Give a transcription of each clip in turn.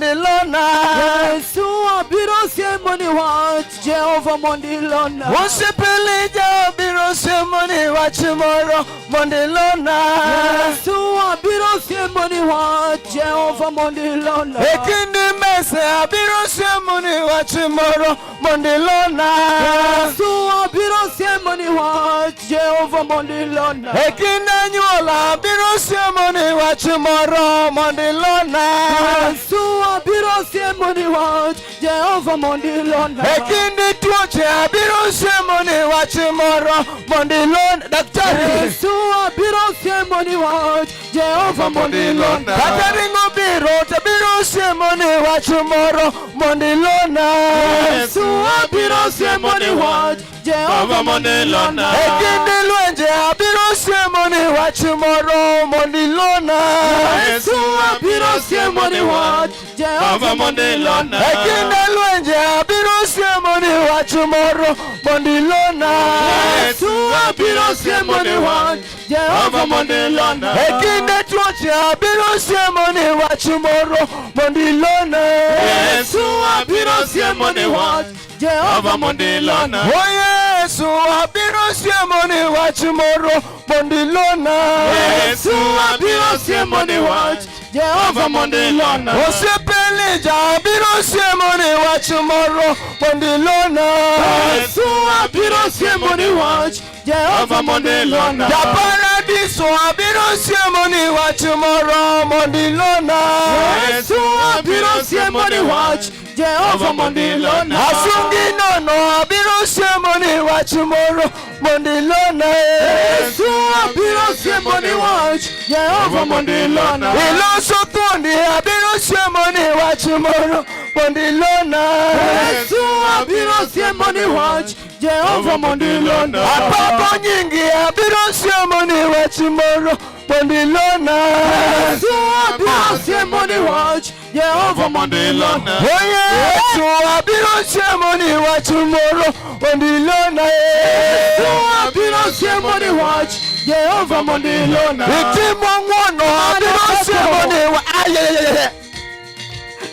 Mondo ilona. Yesu abiro siemoni wach, Jehova mondo ilona. Osiep Elija abiro siemoni wach moro mondo ilona. Yesu abiro siemoni wach, Jehova mondo ilona. E kinde mese abiro siemoni wach moro mondo ilona. Yesu abiro siemoni wach, Jehova mondo ilona. E kinde anyuola abiro siemoni wach moro mondo ilona. Yesu abiro siemoni wach, Jehova mondo ilona. E kinde tuoche abiro siemoni wach moro mondo ilona. Daktari. Yesu abiro siemoni wach, Jehova mondo ilona. Kata ringo biro to biro siemoni wach moro mondo ilona. Yesu abiro siemoni wach, Jehova mondo ilona. E kinde lwenje abiro siemoni wach moro mondo ilona. Yesu abiro siemoni wach, Jehova mondo ilona. E kinde lwenje abiro siemoni wach moro mondo ilona. Yesu abiro siemoni wach, Jehova mondo ilona. E kinde tuoche abiro siemoni wach moro mondo ilona. Yesu abiro siemoni wach, Jehova mondo ilona. O Yesu abiro siemoni wach moro mondo ilona. Yesu abiro siemoni wach, Jehova mondo ilona. Osiep Elija abiro siemoni wach moro mondo ilona. Yesu abiro siemoni wach, Jehova mondo ilona. Japaradiso abiro siemoni wach moro mondo ilona. Yesu abiro siemoni wach, Jehova mondo ilona. Asungi nono abiro siemoni wach moro mondo ilona. Yesu abiro siemoni wach, Jehova mondo ilona. Iloso thuondi abiro siemoni wach moro mondo ilona. Yesu abiro siemoni wach, Jehova mondo ilona. Apako nyingi abiro siemoni wach moro mondo ilona. Yesu abiro siemoni wach, Jehova mondo ilona. O Yesu abiro siemoni wach moro mondo ilona. Yesu abiro siemoni wach, Jehova mondo ilona. Itimo ng'wono abiro siemoni wach. Ayeyeyeye.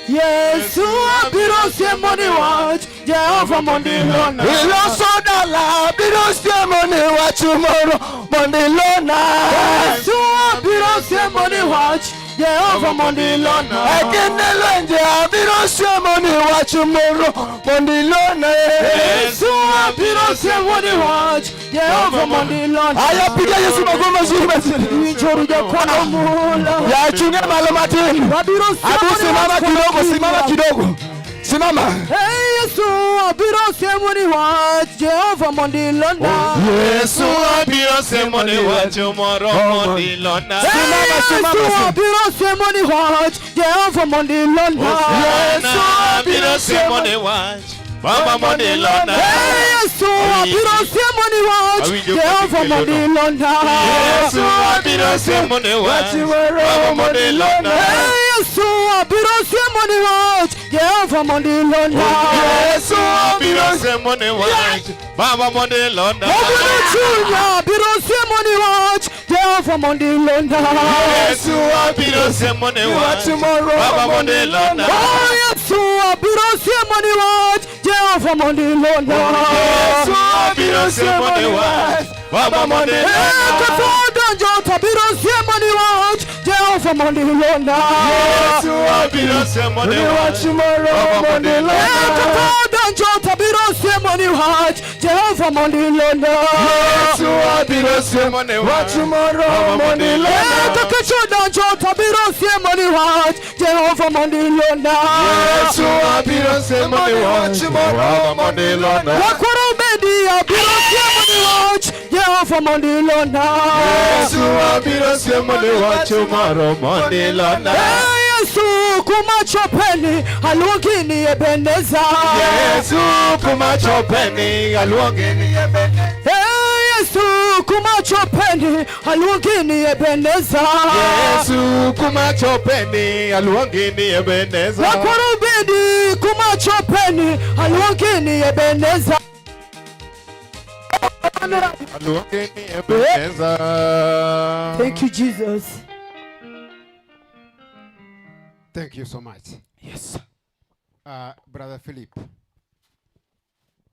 Yesu abiro siemoni wach, Jehova mondo ilona. Iloso dala abiro siemoni wach moro mondo ilona. Yesu abiro siemoni wach, Jehova mondo ilona. E kinde lwenje abiro siemoni wach moro mondo ilona. Yesu abiro siemoni wach, Jehova mondo ilona. Aya, piga Yesu makofi mazuri mazuri. Winjoru jakwano mula. Ya chunge malo matin. Abiro Abu siemoni simama wach kidogo, simama kidogo. Simama. Hey Yesu abiro siemoni wach, Jehova mondo ilona. Yesu abiro siemoni wach moro mondo ilona. Simama, simama, Yesu simama. abiro siemoni wach, Jehova mondo ilona. Yesu abiro siemoni wach, Baba mondo ilona. Hey Yesu abiro siemoni wach, Awinjo Jehova mondo ilona. Yesu abiro siemoni wach, Baba mondo ilona. Hey Yesu abiro siemoni wach, Jehova mondo ilona. Yesu abiro siemoni wach, Baba mondo ilona. Obudo chunya abiro siemoni wach, Jehova mondo ilona. Yesu abiro siemoni wach, Baba mondo ilona. Oh Yesu abiro siemoni wach, Jehova mondo ilona. Yesu abiro siemoni wach, Baba mondo Eh, ilona. Kotho odonjo to abiro siemoni wach, Jehova mondo ilona. Yesu abiro siemoni wach, Baba mondo Eh, ilona. Kotho odonjo to abiro siemoni wach, Jehova mondo ilona. Yesu abiro siemoni wach, Baba mondo Eh, ilona. Ka kech odonjo to abiro siemoni wach, Jehova mondo ilona. Yesu abiro siemoni wach, Baba mondo ilona. Wakwaro bedi abiro siemoni wach, Jehova mondo ilona. Yesu abiro siemoni wach moro mondo ilona. Eh, Yesu kuma chopeni aluongi ni Ebeneza. Yesu kuma chopeni aluongi ni Ebeneza. Eh, Yesu kuma chopeni aluongi ni Ebeneza. Yesu kuma chopeni aluongi ni Ebeneza. Wakwaro bedi kuma chopeni aluongi ni Ebeneza. Aluongi ni Ebeneza. Thank you, Jesus. Thank you so much. Yes. Brother Philip,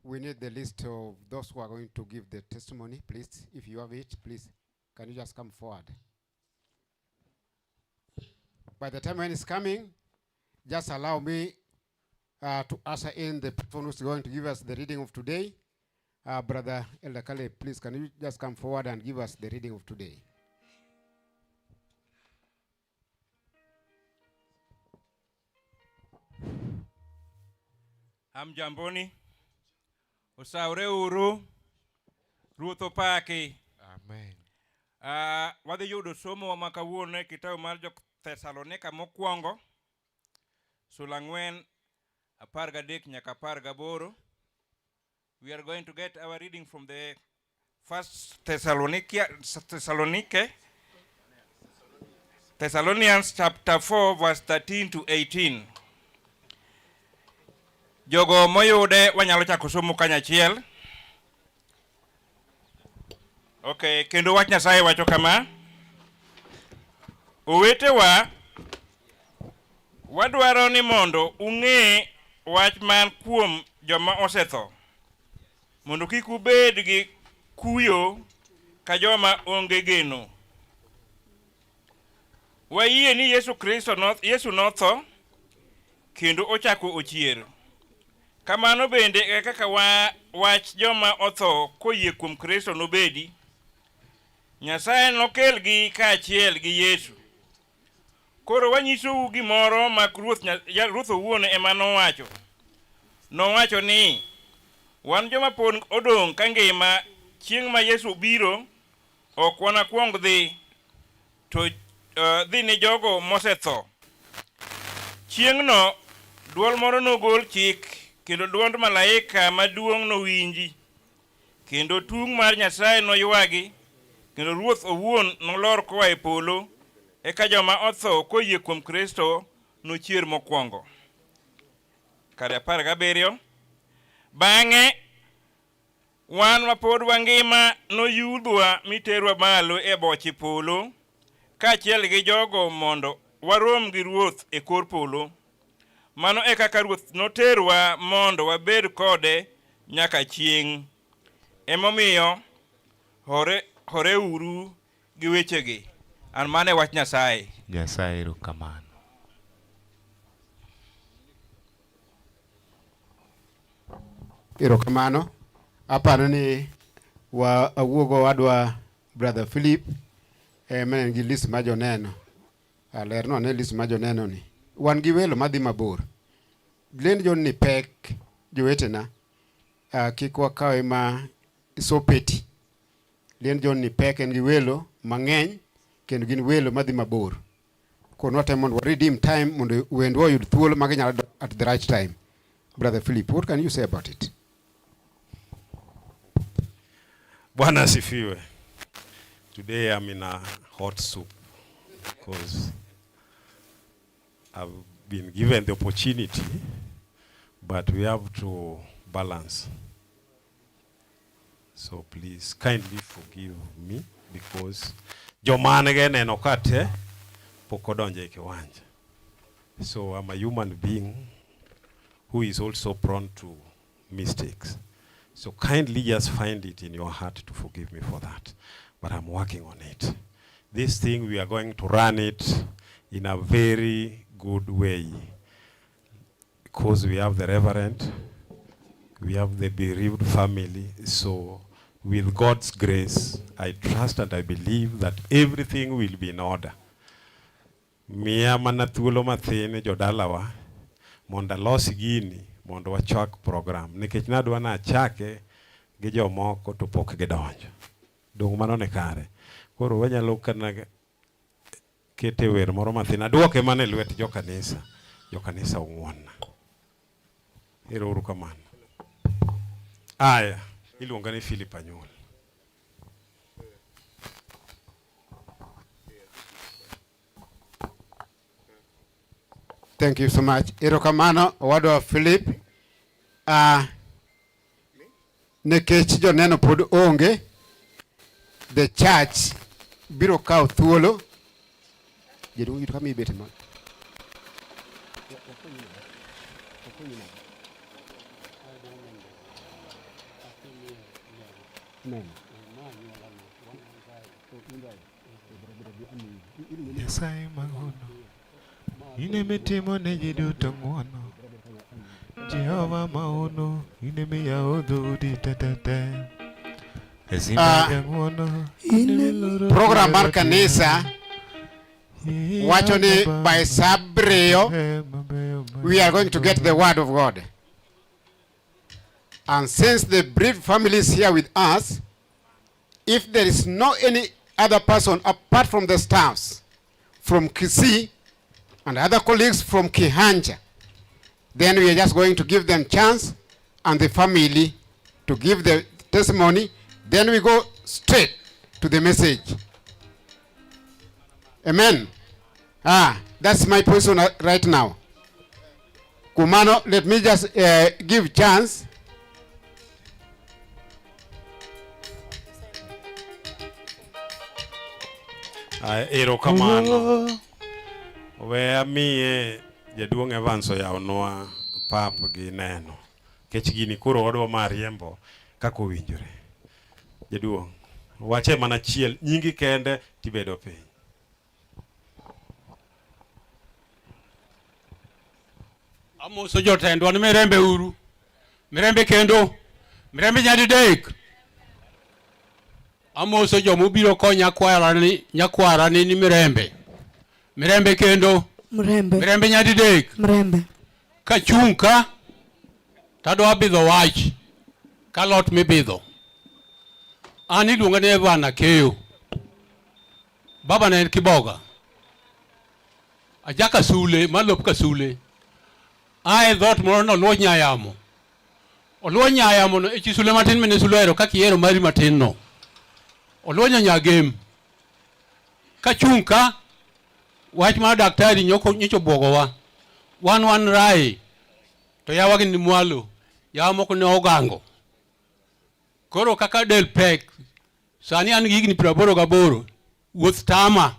we need the list of those who are going to give the testimony. Please, if you have it, please, can you just come forward? By the time when it's coming, just allow me to usher in the person who's going to give us the reading of today. Brother Elder Caleb, please, can you just come forward and give us the reading of today? Hamjamboni, osawre uru, Ruoth opaki. Amen. Wadhi yudo somo ma kawuono e kitabu mar jo-Thesalonika mokwongo, sula 4, 13 nyaka 18. We are going to get our reading from the first Thessalonike, Thessalonians chapter 4 verse 13 to 18. Jogo moyude wanyalo chako somo kanyachiel. Okay, kendo wach Nyasaye wacho kama. Owetewa, wadwaro ni mondo ung'e wach man kuom joma osetho, mondo kik ubed gi kuyo ka joma onge geno. Wayie ni Yesu Kristo no, Yesu notho kendo ochako ochier. Kamano bende e kaka wa, wach joma otho koyie kuom Kristo nobedi. Nyasaye nokelgi kaachiel gi Yesu. Koro wanyisou gimoro ma Ruoth owuon ema nowacho. Nowacho ni, wan joma pod odong' ka ngima chieng' ma Yesu biro, ok wanakwong dhi, to dhi ni jogo mosetho. Chieng'no dwol moro nogol chik, kendo dwond malaika maduong' nowinji, kendo tung' mar Nyasaye noywagi, kendo Ruoth owuon nolor koa e polo, eka joma otho koyie kuom Kristo nochier mokwongo. Kare 17. Bang'e wan mapod wangima noyudhwa miterwa malo e boche polo, kaachiel gi jogo mondo warom gi Ruoth e kor polo. Mano e kaka Ruoth noterwa mondo wabed kode nyaka chieng'. Emomiyo horeuru gi wechegi. An mano e wach Nyasaye. Nyasaye erokamano. Erokamano. Aparo ni wa awuogo wadwa Brother Philip ma en gi list mar joneno. Lerno ane list mar joneno ni. Wan gi welo madhi mabor. Glen John ni pek jowetena. Kik wakawe ma so petty. Glen John ni pek en gi welo mang'eny kendo gin welo madhi mabor. Koro watemo mondo wa redeem time mondo wendwa oyud thuolo ma ginyalo dok at the right time. Brother Philip, what can you say about it? Bwana asifiwe. Today I'm in a hot soup because I've been given the opportunity, but we have to balance. So please kindly forgive me because joma neno kate pok odonjo e kiwanja. So I'm a human being who is also prone to mistakes. So kindly just find it in your heart to forgive me for that. But I'm working on it. This thing, we are going to run it in a very good way. Because we have the Reverend, we have the bereaved family. So with God's grace, I trust and I believe that everything will be in order. Miya mana thuolo mathin jodalawa mondo alos gini mondo wachak program nikech nadwa nachake gi jomoko to pok gidonjo. Dong' mano ni kare. Koro wanyalo kana kete wer moro mathin aduoke mana e lwet jokanisa. Jokanisa ong'won. Ero uru kamano. Aya, iluonga ni Philip Anyuol. Thank you so much. Erokamano owadwa Philip. Nikech joneno pod onge, the church biro kawo thuolo. Jaduong' yudo kama ibete ma. Nyasaye mang'wono, in emitimo ne ji duto ng'wono. Jehova maono, in emiyawo dhoudi te te te. E simba Ah, jang'wono, in emiloro Program mar kanisa wacho ni by sa abiriyo we are going to get the word of God. And since the bereaved family is here with us, if there is no any other person apart from the staffs from Kisii and other colleagues from Kihanja, then we are just going to give them chance and the family to give the testimony. Then we go straight to the message. Amen. Ah, that's my position right now. Kumano, let me just give chance. Ay, erokamano. We amiye jaduong' Evans oyawnwa pap gi neno. Nikech gini koro wadwa mar riembo kaka owinjore. Jaduong', wache mana achiel, nyingi kende tibedo piny. Amoso jotendwa ni mirembe uru. Mirembe kendo. Mirembe nyadidek. Amoso jomobiro konya nyakwara ni nyakwara ni ni mirembe. Mirembe kendo. Mrembe. Mirembe nyadidek. Mrembe. Kachung' ka tadwa bidho wach kalot mibidho. An iluonga ni Evan Akeyo. Baba ne en Kiboga. Aja Kasule, malop Kasule. Ae dhoot moro noluo Nyayamo. Oluo Nyayamo no e chi sule matin mane sule ohero kaka ihero mari matin no. Oluonyo Nyagem. Kachung' ka, wach mar daktari nyoko nyocha obwogowa. Wan wan Rai, to yawa gi ni mwalo, yawa moko ne ogango. Koro kaka del pek, sani an gi higni 88, wuoth tama.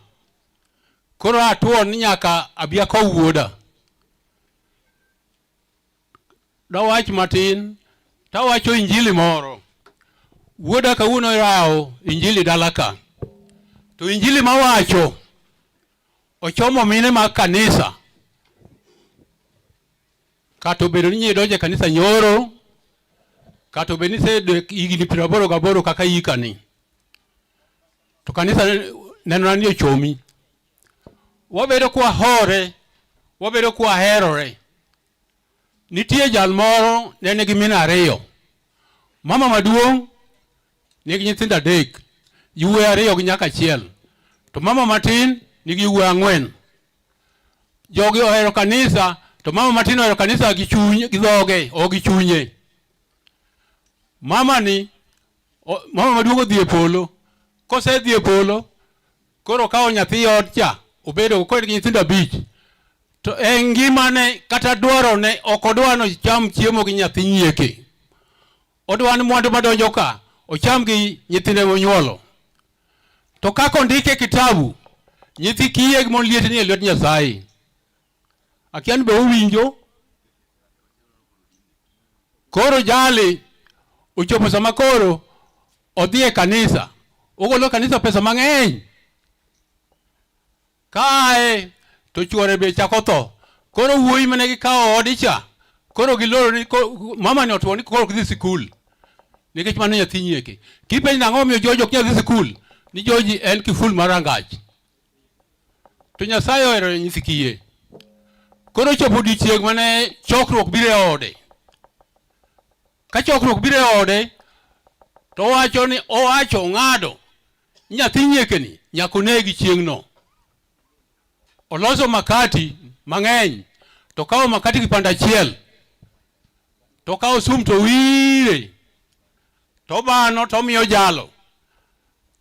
Koro atuo ni nyaka abi akow wuoda. Dawach matin, tawacho injili moro. Wuoda kawuono irawo injili dala ka. To injili mawacho ochomo mine mag kanisa. Kata obedo ni idonjo e kanisa nyoro, kata obedo ni isedak higni 88 kaka ikani. To kanisa nenona ni ochomi. Wabedo kwahore, wabedo kwaherore. Nitie jal moro ne nigi mine ariyo. Mama maduong' nigi nyithindo adek, yawuoyi ariyo gi nyako achiel. To mama matin nigi yawuoyi ang'wen. Jogi ohero kanisa, to mama matin ohero kanisa gi chuny, gi dhoge, ok gi chunye. Mama ni, mama maduong' odhi e polo. Kosedhi e polo, koro okawo nyathi ot cha, obedo kod gi nyithindo abich. To e ngimane kata dwarone ok odwa ni ocham chiemo gi nyathi nyieke. Odwa ni mwandu madonjo ka ocham gi nyithinde monyuolo. To kaka ondike e kitabu, nyithi kiye gi mon liete ni e lwet Nyasaye. Akia ni be uwinjo? Koro jali ochopo sama koro odhi e kanisa, ogolo kanisa pesa mang'eny. Kae to chuore be chako tho. Koro wuoyi mane gikawo odi cha, koro giloro ni mama ni otuo ni koro ok dhi sikul. Nikech mano nyathi nyieke. Kipenjo nang'o omiyo George ok nyal dhi sikul? Ni George en kiful mar rangach. To Nyasaye ohero nyithi kiye. Koro ochopo odiechieng' mane chokruok biro e ode. Ka chokruok biro e ode, to owacho ni owacho ong'ado nyathi nyiekeni nyaka onegi chieng'no. Oloso makati mang'eny, to kawo makati kipande achiel, to kawo sum to wire, to obano to omiyo jalo.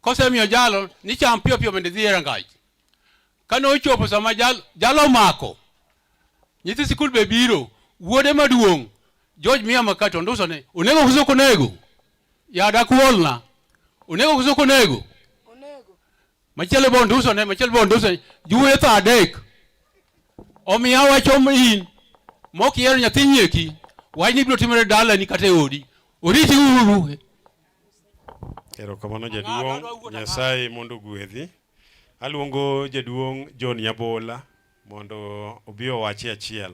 Kosemiyo jalo, ni cham piyo piyo mondo idhi e rangach. Kane ochopo sama jalo omako, nyithi sikul be biro, wuode maduong' George miya makati onduso ne, onego koso ok onego? Yada kuolna. Onego koso ok onego? Machielo be onduso ne, machielo be onduso ne. Juwe tho adek. Omiyo awacho in, Mok ihero nyathi nyieki, wachni biro timore dalani kata e odi. Oriti uru. Erokamano jaduong', Nyasaye mondo ogwedhi. Aluongo jaduong' John Nyabola mondo obi owachi achiel.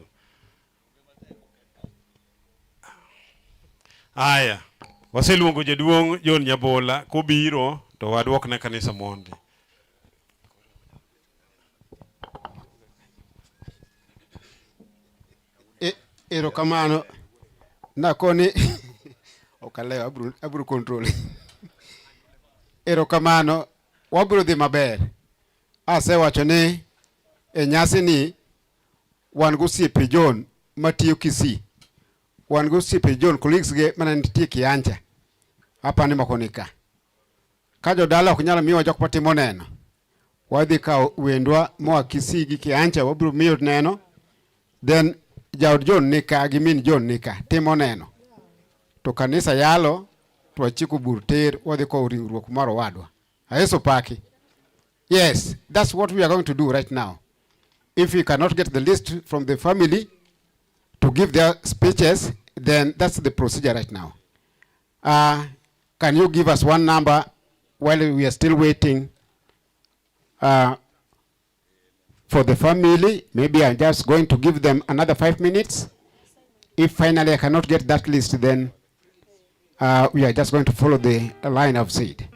Aya, waseluongo jaduong' John Nyabola kobiro to waduokne kanisa mondi. Erokamano. Nakoni ok alewo, abro, abro control. Erokamano, wabro dhi maber. Asewacho ni e nyasi ni wan gi osiepe John matiyo Kisii. Wan gi osiepe John colleagues ge mana nitie Kiancha. Apani moko ni ka. Ka jodala ok nyal miyowa jok matimo neno, wadhi kawo wendwa moa Kisii gi Kiancha wabiro miyo neno. Then jaod John ni ka gi min John ni ka timo neno. To kanisa yalo to wachiko bur tir wadhi kowo ringruok mar owadwa. Ayeso paki. Yes, that's what we are going to do right now. If we cannot get the list from the family to give their speeches, then that's the procedure right now. Can you give us one number while we are still waiting for the family? Maybe I'm just going to give them another 5 minutes. If finally I cannot get that list, then we are just going to follow the line of seed.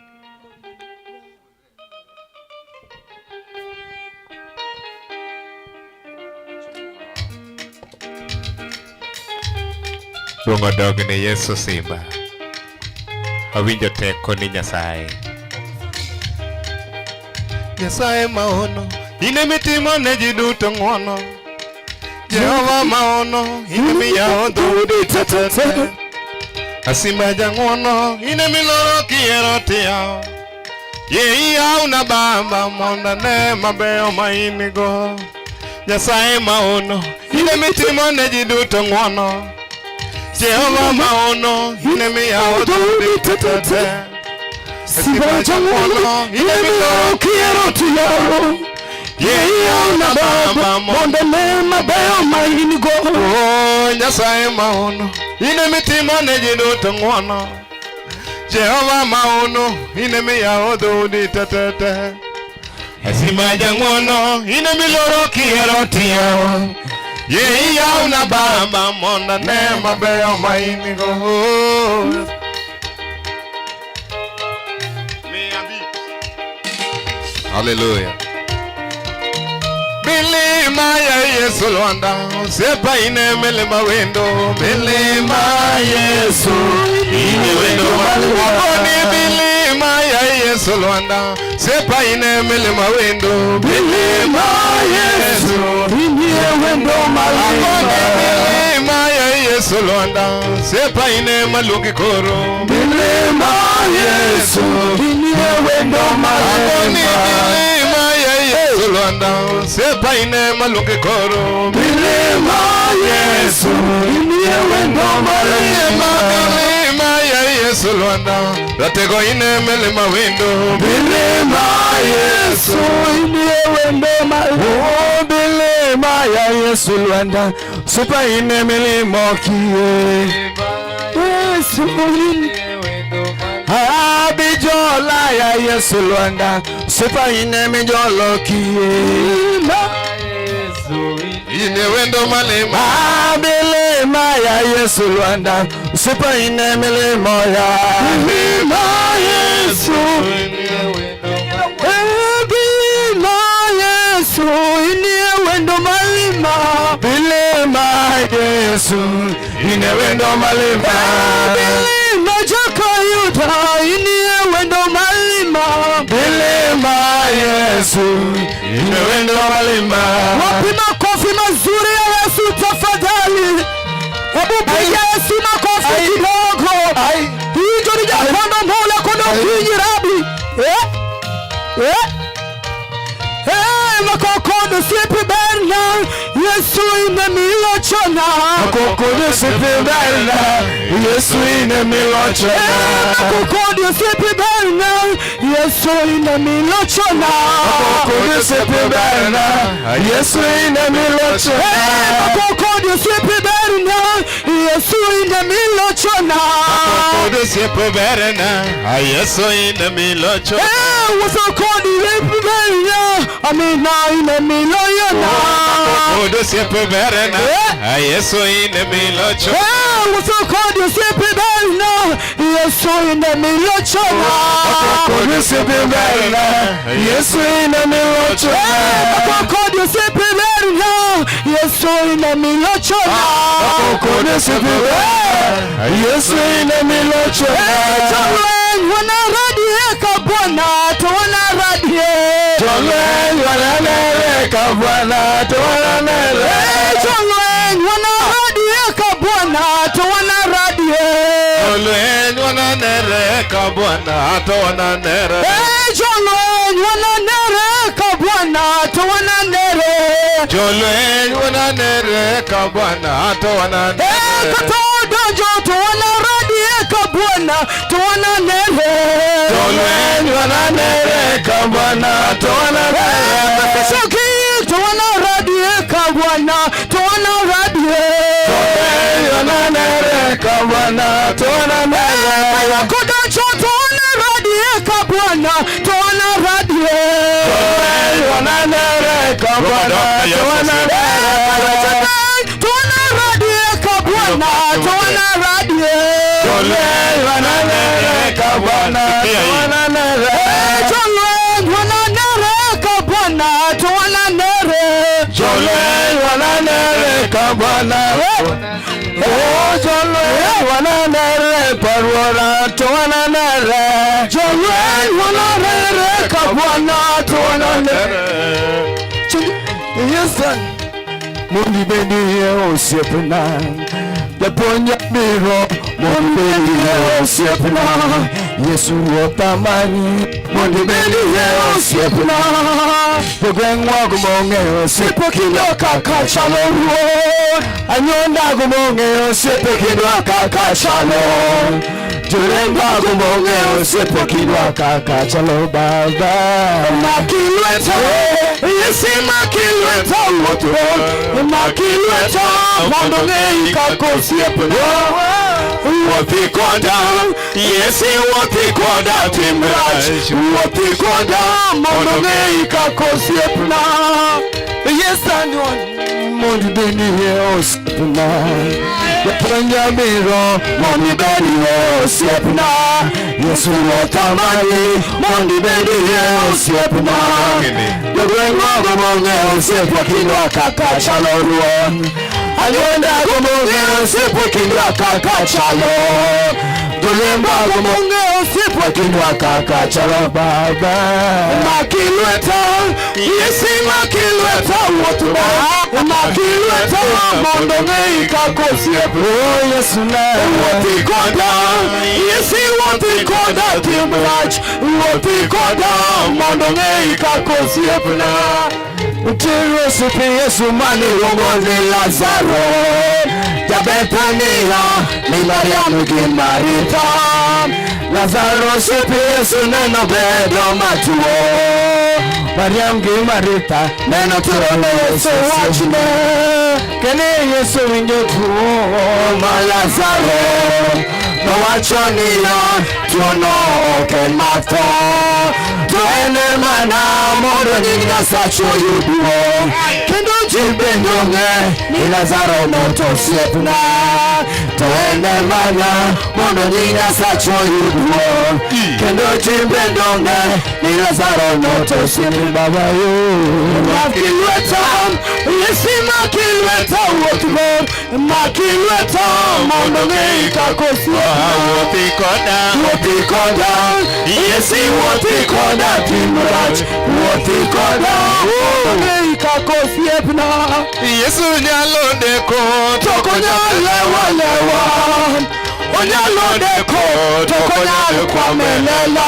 Duong' odog ne Yesu simba. Awinjo teko ni Nyasaye. Nyasaye maono, in emitimo ne ji duto ng'wono. Jehova maono, in emiyawo dhoudi te te te. Asimba jang'wono, in emiloro kihero tiyawo. Yie iyawna baba mondo ane mabeyo ma in go. Nyasaye maono, in emitimo ne ji duto ng'wono. Jehova maono, in emiyawo dhoudi te te te. Asimba jang'wono, in emiloro kihero tiyawo. Yie iyawna baba mondo ane mabeyo ma in go. Oh, Nyasaye maono, in emitimo ne ji duto ng'wono. Jehova maono, in emiyawo dhoudi te te te. Asimba jang'wono, in emiloro kihero tiyawo. Yie iyawna baba mondo ane mabeyo ma in go. Hallelujah. Milima ya Yesu Lwanda, osiepa ine milima wendo. Milima Yesu ine wendo. Waponi milima ya Yesu Lwanda, osiepa ine milima wendo. Milima Yesu ine wendo. Waponi milima ya Yesu Lwanda, osiepa ine maluongi koro. Milima Yesu ine wendo. Waponi milima ya Yesu Lwanda, osiepa ine maluongi koro. Milima Yesu ine wendo. Milima, milima ya Yesu Lwanda, ratego ine milima wendo. Milima Yesu ine wendo. Oh, milima ya Yesu Lwanda, supa ine milima kie. Yesu Abijola ya Yesu Lwanda, supa ine mijolo kie. Ine wendo malima. Milima ya Yesu Lwanda, supa ine milima ya. Milima Yesu, Milima Yesu ine wendo malima. Milima Yesu ine wendo malima. Milima joka Yuda ine wendo malima. Milima Yesu ine wendo malima. Wapi makofi mazuri ya Yesu tafadhali? Hebu piga Yesu makofi kidogo. Hicho ni jakwamba mola kono kinyi rabi. Makokono sipi berna Yesu ine milochona. Mako kodi osiepe berna, Yesu in emilochona. Mako kodi osiepe berna, Yesu in emilochona. Mako kodi osiepe berna, Yesu in emilochona. Mako kodi osiepe berna, Yesu in emilochona. Mako kodi osiepe berna, Yesu in emilochona. Wuotho kodi osiepe berna, amina in emiloyona. Mako kodi osiepe berna, Yesu in emilochona. Wuotho kodi osiepe berna, Yesu in emilochona. Mako kodi osiepe berna, Yesu in emilochona. Mako kodi osiepe berna, Yesu in emilochona. Mako kodi osiepe berna, Yesu in emilochona. Jolweny wanaradie ka Bwana to wanaradie. Jolweny wananere ka Bwana to wananere. Jolweny wanaradie ka Bwana to wanaradie. Jolweny wananere ka Bwana to wananere. Jolweny wananere ka Bwana to wananere. Jolweny wananere ka Bwana to wananere. Kata odonjo to wanaradie ka Bwana to wananere. Jolweny wananere ka Bwana to wananere. Soki to wanaradie ka Bwana to wanaradie. Jolweny wananere ka Bwana to wananere. Kodonjo to wanaradie ka Bwana to wanaradie. Jolweny wananere ka Bwana to wananere. To wanaradie ka Bwana to wanaradie. Jolweny wananere ka Bwana to wananere. Jolweny wananere ka Bwana to wananere. Jolweny wananere ka Bwana. Oh, jolweny wananere paruora to wananere. Jolweny wananere ka Bwana to wananere. Yes, sir. Mondi bedie osiepna, japuonj biro. Mondi bedie osiepna, Yesu otamanyi. Mondi bedie osiepna, jogweng'wa gomong'eyo osiepe kindwa kaka chalo ruoth. Anyuonda gomong'eyo osiepe kindwa kaka chalo. Jolengwa gomong'eyo osiepe kindwa kaka chalo baba. Makilweta, Yesu makilweta wuotho. Makilweta mondo ng'eyi kaka osiepna. Wuothi koda, Yesu wuothi koda tim rach. Wuothi koda mondo ng'eyi kaka osiepna. Yes, and one mondo bedie osiepna. Japuonj biro mondo ibedie osiepna. Yesu otamani mondo ibedie osiepna. Jogweng'wa gomong'eyo osiepe kindwa kaka chalo ruoth. Anyuonda gomong'eyo osiepe kindwa kaka chalo. Jolembwa gomong'eyo osiepe kindwa kaka chalo baba. Makilweta, Yesu makilweta wuothna. Makilweta mondo ng'eyi kaka osiepna. Oh, Yesu na. Wuothi koda, Yesu wuothi koda tim rach. Wuothi koda mondo ng'eyi kaka osiepna. Nitiere osiepe Yesu mane iluongo ni Lazaro, ja-Bethania ni Mariam gi Maritha. Lazaro osiepe Yesu neno bedo matuo, Mariam gi Maritha neno turo ne Yesu wachne. Kane Yesu winjo tuo ma Lazaro, nowacho niya, tuono ok en mar tho, to en mana mondo nying Nyasache oyud duong'. Kendo ji bende ong'e ni Lazaro noto osiepna, to en mana mondo nying Nyasache oyud duong'. Kendo ji bende ong'e ni Lazaro noto osiepna. Baba yo. Makilweta, Yesu makilweta wuothgo. Makilweta mondo ng'eyi kaka osiepna. Wuothi koda, Wuothi koda, Yesu wuothi koda tim rach. Wuothi koda mondo ng'eyi kaka osiepna. Yesu nyalo deko To ok onyal lewa lewa. Onyalo deko to ok onyal kwame lela.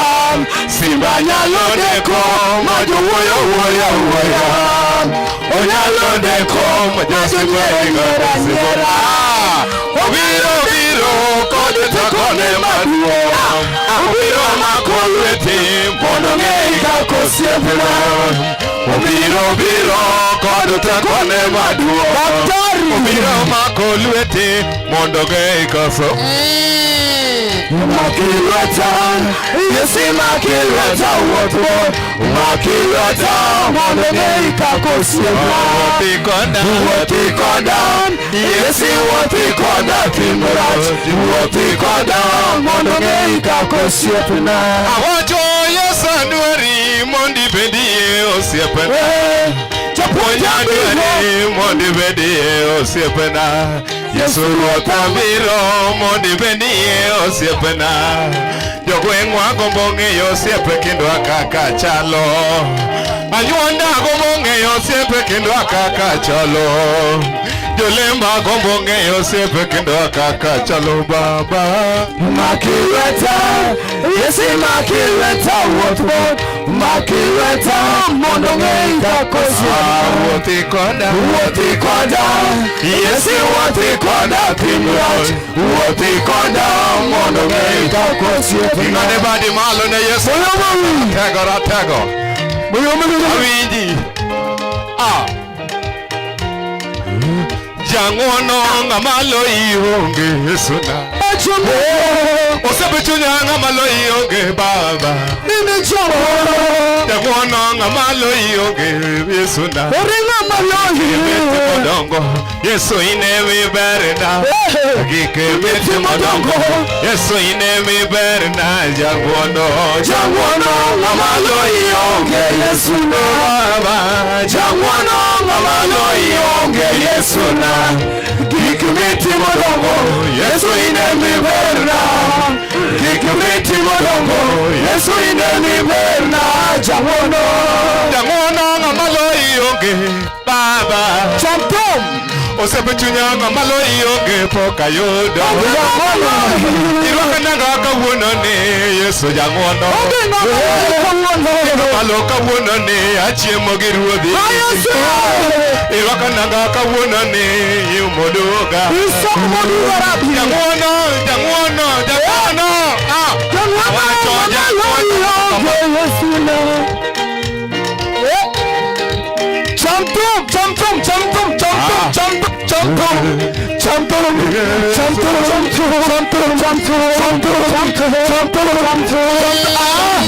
Simba nyalo deko ma jowuoyo wuoyo wuoya. Onyalo deko ma jonyiero nyiera nyiera. osiepna. Obiro biro kod tekone maduong'. Daktari. Obiro mako lweti mondo gei koso. Maki lweta, Yesu maki lweta wuoth, maki lweta mondo ng'e kaka osiepna. Wuothi koda. Wuothi koda, Yesu wuothi koda tim rach, wuothi koda mondo ng'e kaka osiepna. Awacho Yesu adwari mondo ibedie osiepena. Japuonj abiro, Adwari mondo ibedie osiepena. Yesu Ruoth abiro mondo ibedie osiepena. Jogweng'wa gombo ng'eyo osiepe kindwa kaka chalo. Anyuonda gombo ng'eyo osiepe kindwa kaka chalo. Jolemba gombo ng'eyo osiepe kindwa kaka chalo baba. maki lweta, Yesu maki lweta wuoth, maki lweta mondo ng'e kaka osiepna. Wuothi koda. Wuothi koda, Yesu wuothi koda piny rach, wuothi koda mondo ng'e kaka osiepna. Ing'ade badi malo ne Yesu. Ratego, ratego. Awinji. Ah. Jang'wono ng'ama loyi onge Yesu na. Osiepe chunya ng'ama loyi onge baba. Mimi jang'wono. Jang'wono ng'ama loyi onge Yesu na. Ere ng'ama loyi. Gik modongo Yesu ine miberna. Gik mitimo dongo Yesu ine miberna. Jang'wono. Jang'wono ng'ama loyi onge Yesu na. Baba. Jang'wono ng'ama loyi onge Yesu na. Gik mitimo dongo Yesu ine miberna. Gik mitimo dongo Yesu ine miberna. Jang'wono. Jang'wono ng'ama loyi onge baba. Chamtom. Osiepe chunya ng'ama loyi onge pok ayudo. Jang'wono. Irwaka nanga kawuono ni Yesu jang'wono. Onge ng'ama loyi kawuono. Malo kawuono ni achiemo gi ruodhi. Yesu. Irwaka nanga kawuono ni iumo duga. Isomo duga rabi. Jang'wono, jang'wono, jang'wono. Ah. Awacho jang'wono. Onge Yesu na. Chamtom, chamtom, chamtom, chamtom, chamtom, chamtom, chamtom, chamtom, chamtom, chamtom, chamtom, chamtom, chamtom, chamtom. Ah,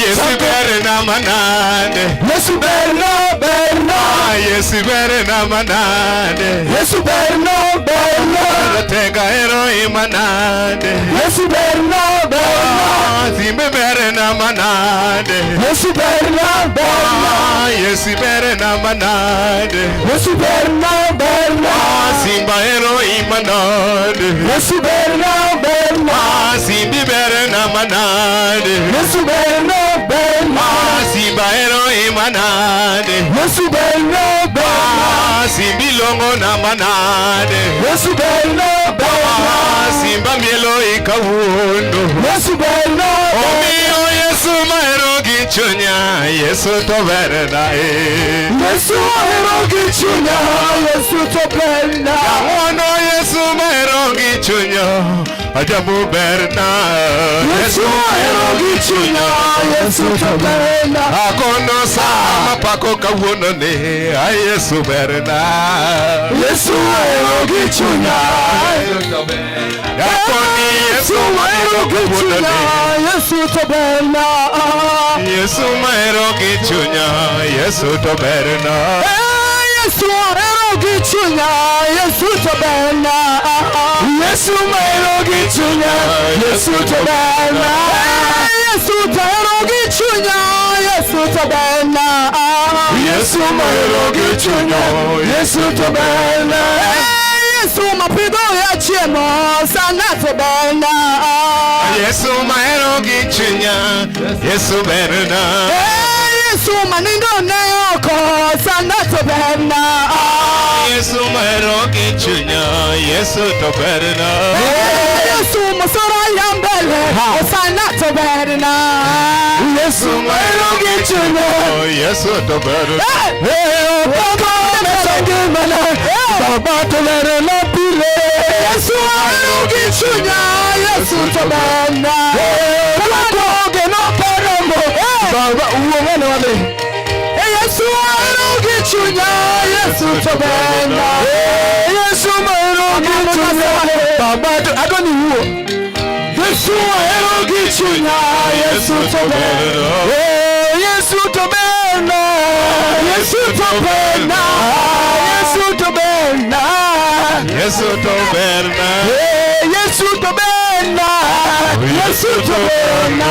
Yesu berna manade. Yesu berna berna. Ah, Yesu berna manade. Yesu berna berna. Ratega ero imanade. Yesu berna berna. Ah, Zimbe berna manade. Yesu berna berna. Ah, Yesu berna manade. Yesu berna berna. Ah, Simba ero imanade. Yesu berna berna. Ah, Simbi berna manade. Yesu berna berna. Ah, Simba ero imanade. Yesu berna berna. Ah, Simbi longo na manade. Yesu berna berna. Ah, Simba mielo ikawuono. Yesu berna Omiyo Yesu mahero gi chunya, Yesu to berna e. Yesu ohero gi chunya. Yesu to berna. Jang'wono Yesu mahero gi chunya, ajabu berna. Yesu ohero gi chunya. Yesu to berna. Akono sa mapako kawuono ni, a Yesu berna. Yesu ohero gi chunya. Akoni Yesu Yesu ohero mahero gi kawuono chunya. ni. Yesu to berna. Yesu mahero gi chunya, Yesu to berna. Yesu ohero gi chunya. Yesu to berna. Yesu mahero gi chunya. Yesu to berna. Yesu to ohero gi chunya. Yesu to berna. Yesu mahero gi chunya. Yesu to berna. Yesu mapidho ya chiemo sana to berna. Yesu mahero gi chunya, Yesu berna. Yesu manindo ne oko sana to berna. Yesu mahero gi chunya, Yesu to berna. Yesu mosoro ya mbele sana to berna. Yesu mahero gi chunya. Yesu to berna. Baba mesangimana. Baba to berna pile. Yesu ohero gi chunya. Yesu to berna. Koge no paramo. Baba wuo ng'ane wadhi. E Yesu ahero gi chunya, Yesu to berna. E Yesu mahero gi chunya. Baba to adwa ni wuo. Yesu ahero gi chunya, Yesu to berna. E Yesu to berna. Yesu to berna. Yesu to berna. Yesu to berna. E Yesu to berna. Yesu to berna.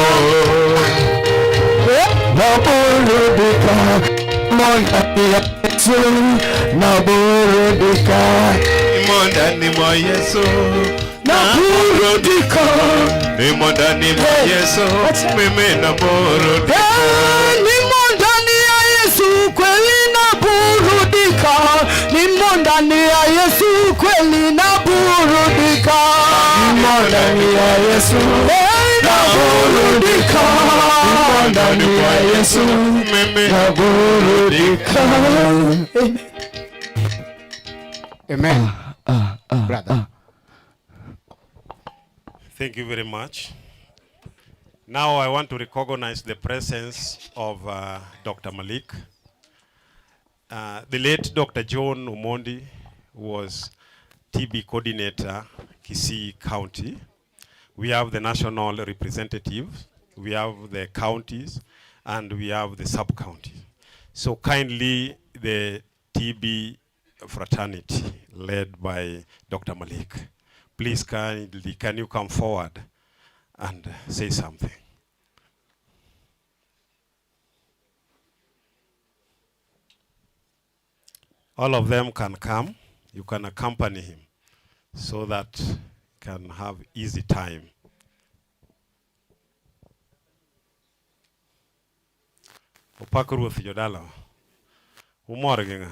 Naburudika mondani Yesu, naburudika Nimo ndani mwa Yesu. Naburudika. Nimo ndani mwa Yesu. Mimi naburudika. Eh, nimo ndani ya Yesu kweli naburudika, nimo ndani ya Yesu kweli naburudika, Nimo ndani ya Yesu, Eh, naburudika. Nimo ndani ya Yesu, Mimi naburudika. Amen. Brother. Thank you very much. Now I want to recognize the presence of Dr. Malik. The late Dr. John Omondi was TB coordinator, Kisii County. We have the national representatives, we have the counties, and we have the sub-counties. So kindly, the TB fraternity led by Dr. Malik, please kindly, can you come forward and say something? All of them can come. You can accompany him so that he can have easy time. Opak Ruoth jodala. Umor gi ng'a?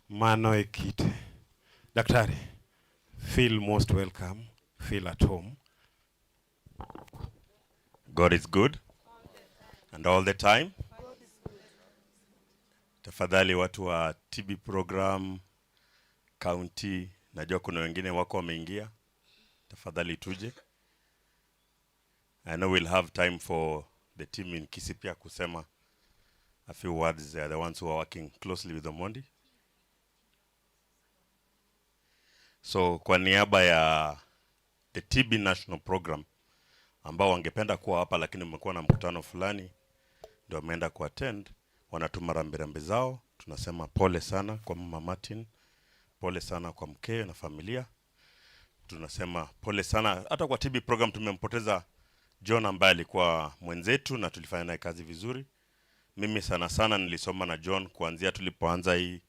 Mano e kite. Daktari, feel most welcome, feel at home. God is good and all the time. Tafadhali watu wa TB program county, najua kuna wengine wako wameingia. Tafadhali tuje. I know we'll have time for the team in Kisii pia kusema a few words. They are the ones who are working closely with Omondi. So kwa niaba ya the TB National Program ambao wangependa kuwa hapa lakini mmekuwa na mkutano fulani ndio wameenda kuattend, wanatuma rambirambi zao. Tunasema pole sana kwa Mama Martin, pole sana kwa mkewe na familia. Tunasema pole sana hata kwa TB program. Tumempoteza John ambaye alikuwa mwenzetu na tulifanya naye kazi vizuri. Mimi sana sana nilisoma na John kuanzia tulipoanza hii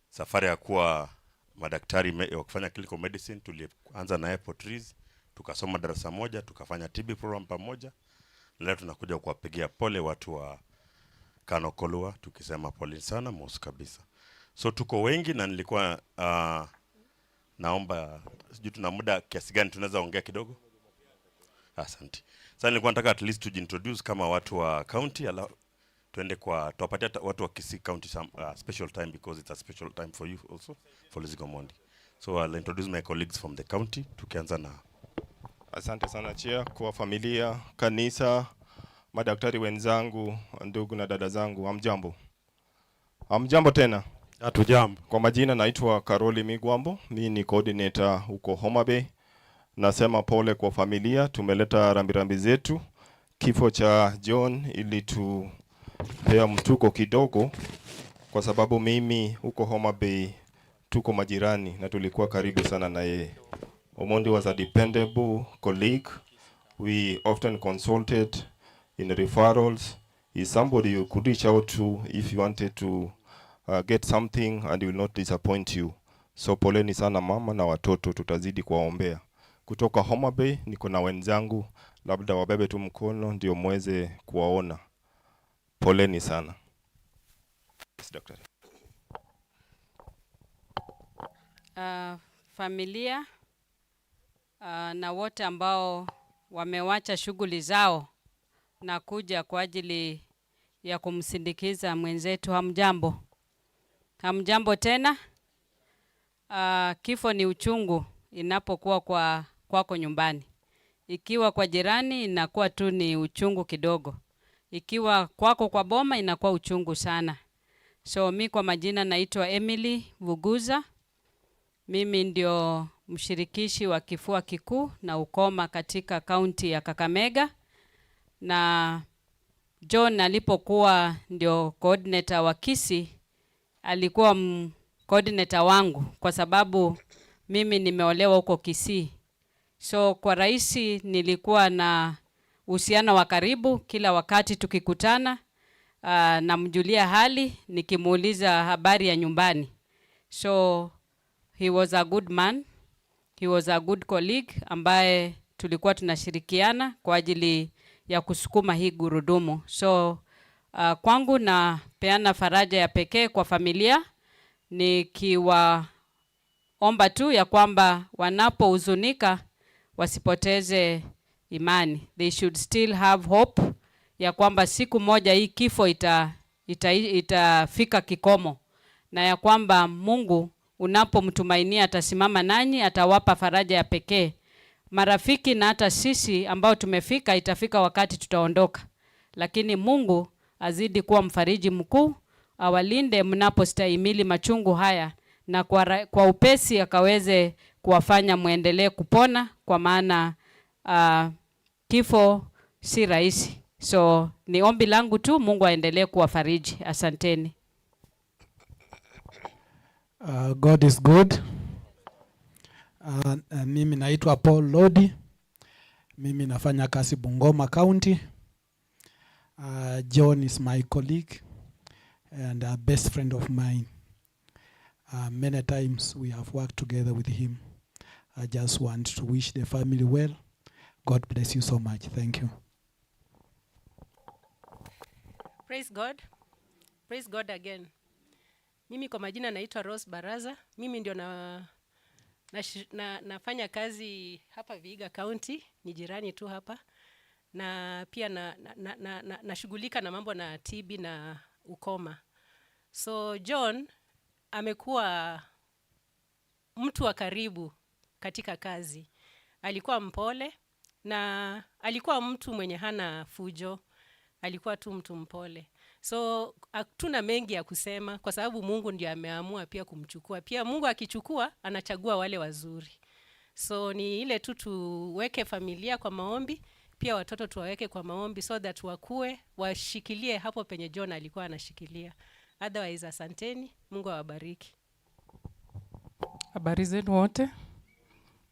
safari ya kuwa madaktari wa kufanya clinical medicine. Tulianza naye Potris, tukasoma darasa moja, tukafanya TB program pamoja. Leo tunakuja kuwapigia pole watu wa Kano Kolua, tukisema pole sana mos kabisa. So tuko wengi na nilikuwa naomba, sijui tuna muda kiasi gani tunaweza ongea kidogo. Asante. Sasa nilikuwa nataka at least tujiintroduce kama watu wa county, ala tuende kwa tuwapatie hata watu wa Kisii County some special time because it's a special time for you also, for Lizzy Omondi. So I'll introduce my colleagues from the county, tukianza na Asante sana Chair, kwa familia, kanisa, madaktari wenzangu, ndugu na dada zangu, hamjambo? Hamjambo tena? Hatujambo. Kwa majina naitwa Karoli Migwambo, mi ni coordinator huko Homa Bay. Nasema pole kwa familia, tumeleta rambirambi zetu. Kifo cha John ilitupea mtuko kidogo, kwa sababu mimi huko Homa Bay tuko majirani na tulikuwa karibu sana na yeye. Omondi was a dependable colleague. We often consulted in referrals. He's somebody you could reach out to if you wanted to get something and he will not disappoint you. So poleni sana mama na watoto, tutazidi kuwaombea. Kutoka Homa Bay niko na wenzangu, labda wabebe tu mkono ndio muweze kuwaona. Poleni sana. Yes, daktari. Familia na wote ambao wamewacha shughuli zao na kuja kwa ajili ya kumsindikiza mwenzetu, hamjambo? Hamjambo tena? Kifo ni uchungu inapokuwa kwako nyumbani. Ikiwa kwa jirani inakuwa tu ni uchungu kidogo. Ikiwa kwako kwa boma inakuwa uchungu sana. So mi kwa majina naitwa Emily Vuguza. Mimi ndio mshirikishi wa kifua kikuu na ukoma katika kaunti ya Kakamega. Na John alipokuwa ndio coordinator wa Kisii, alikuwa coordinator wangu kwa sababu mimi nimeolewa huko Kisii. So kwa rahisi nilikuwa na uhusiano wa karibu kila wakati tukikutana, namjulia hali nikimuuliza habari ya nyumbani. So he was a good man, he was a good colleague ambaye tulikuwa tunashirikiana kwa ajili ya kusukuma hii gurudumu. So kwangu napeana faraja ya pekee kwa familia nikiwaomba tu ya kwamba wanapohuzunika wasipoteze imani. They should still have hope ya kwamba siku moja hii kifo itafika kikomo, na ya kwamba Mungu unapomtumainia atasimama nanyi, atawapa faraja ya pekee. Marafiki na hata sisi ambao tumefika, itafika wakati tutaondoka, lakini Mungu azidi kuwa mfariji mkuu, awalinde mnapostahimili machungu haya, na kwa upesi akaweze kuwafanya muendelee kupona, kwa maana kifo si rahisi. So ni ombi langu tu, Mungu aendelee kuwafariji. Asanteni. God is good. Mimi naitwa Paul Lodi. Mimi nafanya kazi Bungoma County. John is my colleague and a best friend of mine. Many times we have worked together with him. I just want to wish the family well. God bless you so much. Thank you. Praise God. Praise God again. Mimi kwa majina naitwa Rose Baraza. Mimi ndio nafanya kazi hapa Vihiga County, ni jirani tu hapa. Na pia nashughulika na mambo na TB na ukoma. So John amekuwa mtu wa karibu katika kazi. Alikuwa mpole na alikuwa mtu mwenye hana fujo. Alikuwa tu mtu mpole. So hatuna mengi ya kusema kwa sababu Mungu ndiye ameamua pia kumchukua. Pia Mungu akichukua anachagua wale wazuri. So ni ile tu tuweke familia kwa maombi, pia watoto tuwaweke kwa maombi so that wakue, washikilie hapo penye John alikuwa anashikilia. Otherwise asanteni, Mungu awabariki. Habari zenu wote.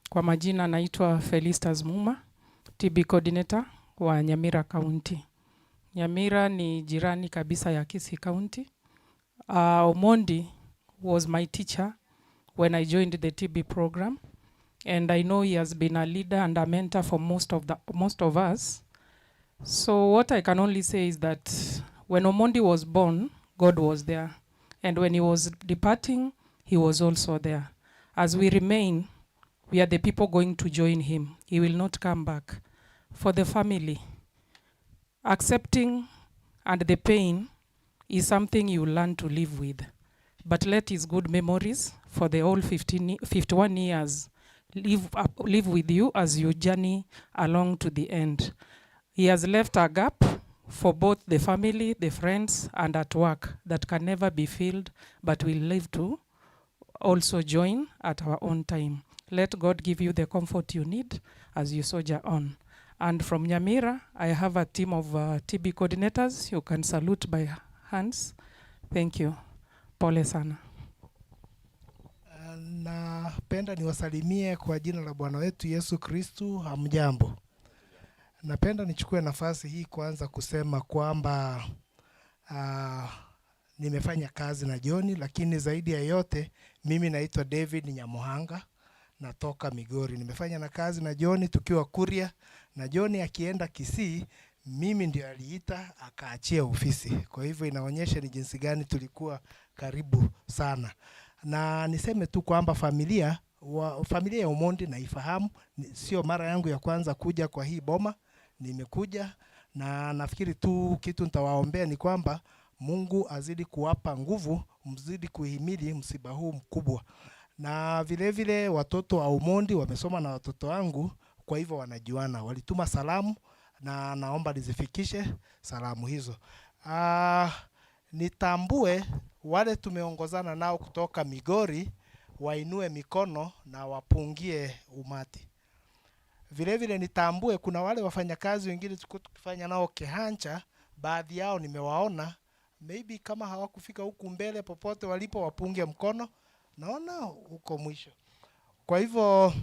Kwa majina naitwa Felistas Muma, TB coordinator wa Nyamira County. Nyamira ni jirani kabisa ya Kisii County. Omondi was my teacher when I joined the TB program, and I know he has been a leader and a mentor for most of us. So what I can only say is that when Omondi was born, God was there, and when he was departing, he was also there. As we remain, we are the people going to join him. He will not come back. For the family, accepting and the pain is something you learn to live with. But let his good memories for the whole 51 years live with you as you journey along to the end. He has left a gap for both the family, the friends, and at work that can never be filled, but will live to also join at our own time. Let God give you the comfort you need as you soldier on. And from Nyamira, I have a team of TB coordinators. You can salute by hands. Thank you. Pole sana. Napenda niwasalimie kwa jina la Bwana wetu Yesu Kristu. Hamjambo. Napenda nichukue nafasi hii kwanza kusema kwamba nimefanya kazi na John, lakini zaidi ya yote mimi naitwa David Nyamohanga, natoka Migori. Nimefanya na kazi na John tukiwa Kuria, na John akienda Kisii mimi ndio aliita akaachia ofisi. Kwa hivyo inaonyesha ni jinsi gani tulikuwa karibu sana. Na niseme tu kwamba familia ya Omondi naifahamu, sio mara yangu ya kwanza kuja kwa hii boma, nimekuja na nafikiri tu kitu nitawaombea ni kwamba Mungu azidi kuwapa nguvu, mzidi kuhimili msiba huu mkubwa. Na vile vile watoto wa Omondi wamesoma na watoto wangu, kwa hivyo wanajuana. Walituma salamu na naomba nizifikishe salamu hizo. Nitambue wale tumeongozana nao kutoka Migori wainue mikono na wapungie umati. Vile vile nitambue kuna wale wafanyakazi wengine tulikuwa tukifanya nao Kehancha, baadhi yao nimewaona, maybe kama hawakufika huku mbele, popote walipo wapunge mkono, naona huko mwisho. Kwa hivyo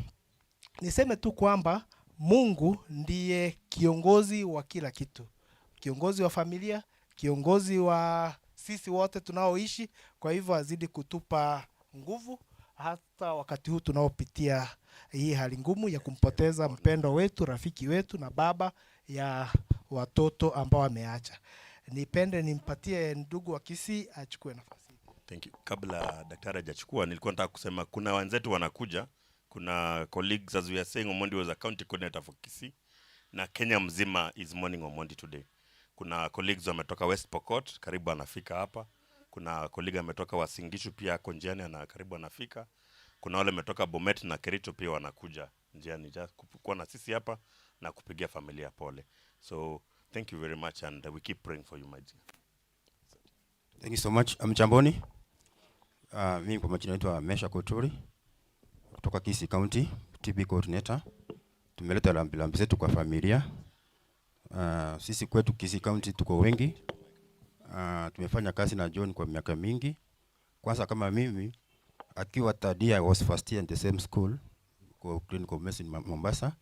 niseme tu kwamba Mungu ndiye kiongozi wa kila kitu, kiongozi wa familia, kiongozi wa sisi wote tunaoishi. Kwa hivyo azidi kutupa nguvu hata wakati huu tunaopitia hii hali ngumu ya kumpoteza mpendwa wetu, rafiki wetu na baba ya watoto ambao ameacha. Nipende nimpatie ndugu wa Kisii achukue nafasi. Thank you. Kabla daktari hajachukua, nilikuwa nataka kusema kuna wenzetu wanakuja, kuna colleagues. As we are saying, Omondi was a county coordinator for Kisii na Kenya mzima is mourning Omondi today. Kuna colleagues wametoka West Pokot, karibu anafika hapa. Kuna colleague ametoka Uasin Gishu pia ako njiani ana karibu anafika. Kuna wale wametoka Bomet na Kericho pia wanakuja njiani just kuwa na sisi hapa na kupigia familia pole. So thank you very much and we keep praying for you, my dear. Thank you so much. Mjamboni. Mimi kwa majina naitwa Mesha Koturi kutoka Kisii County, TB coordinator. Tumeleta rambirambi zetu kwa familia. Sisi kwetu Kisii County tuko wengi. Tumefanya kazi na John kwa miaka mingi. Kwanza kama mimi akiwa third year, I was first year in the same school kwa clinical medicine Mombasa.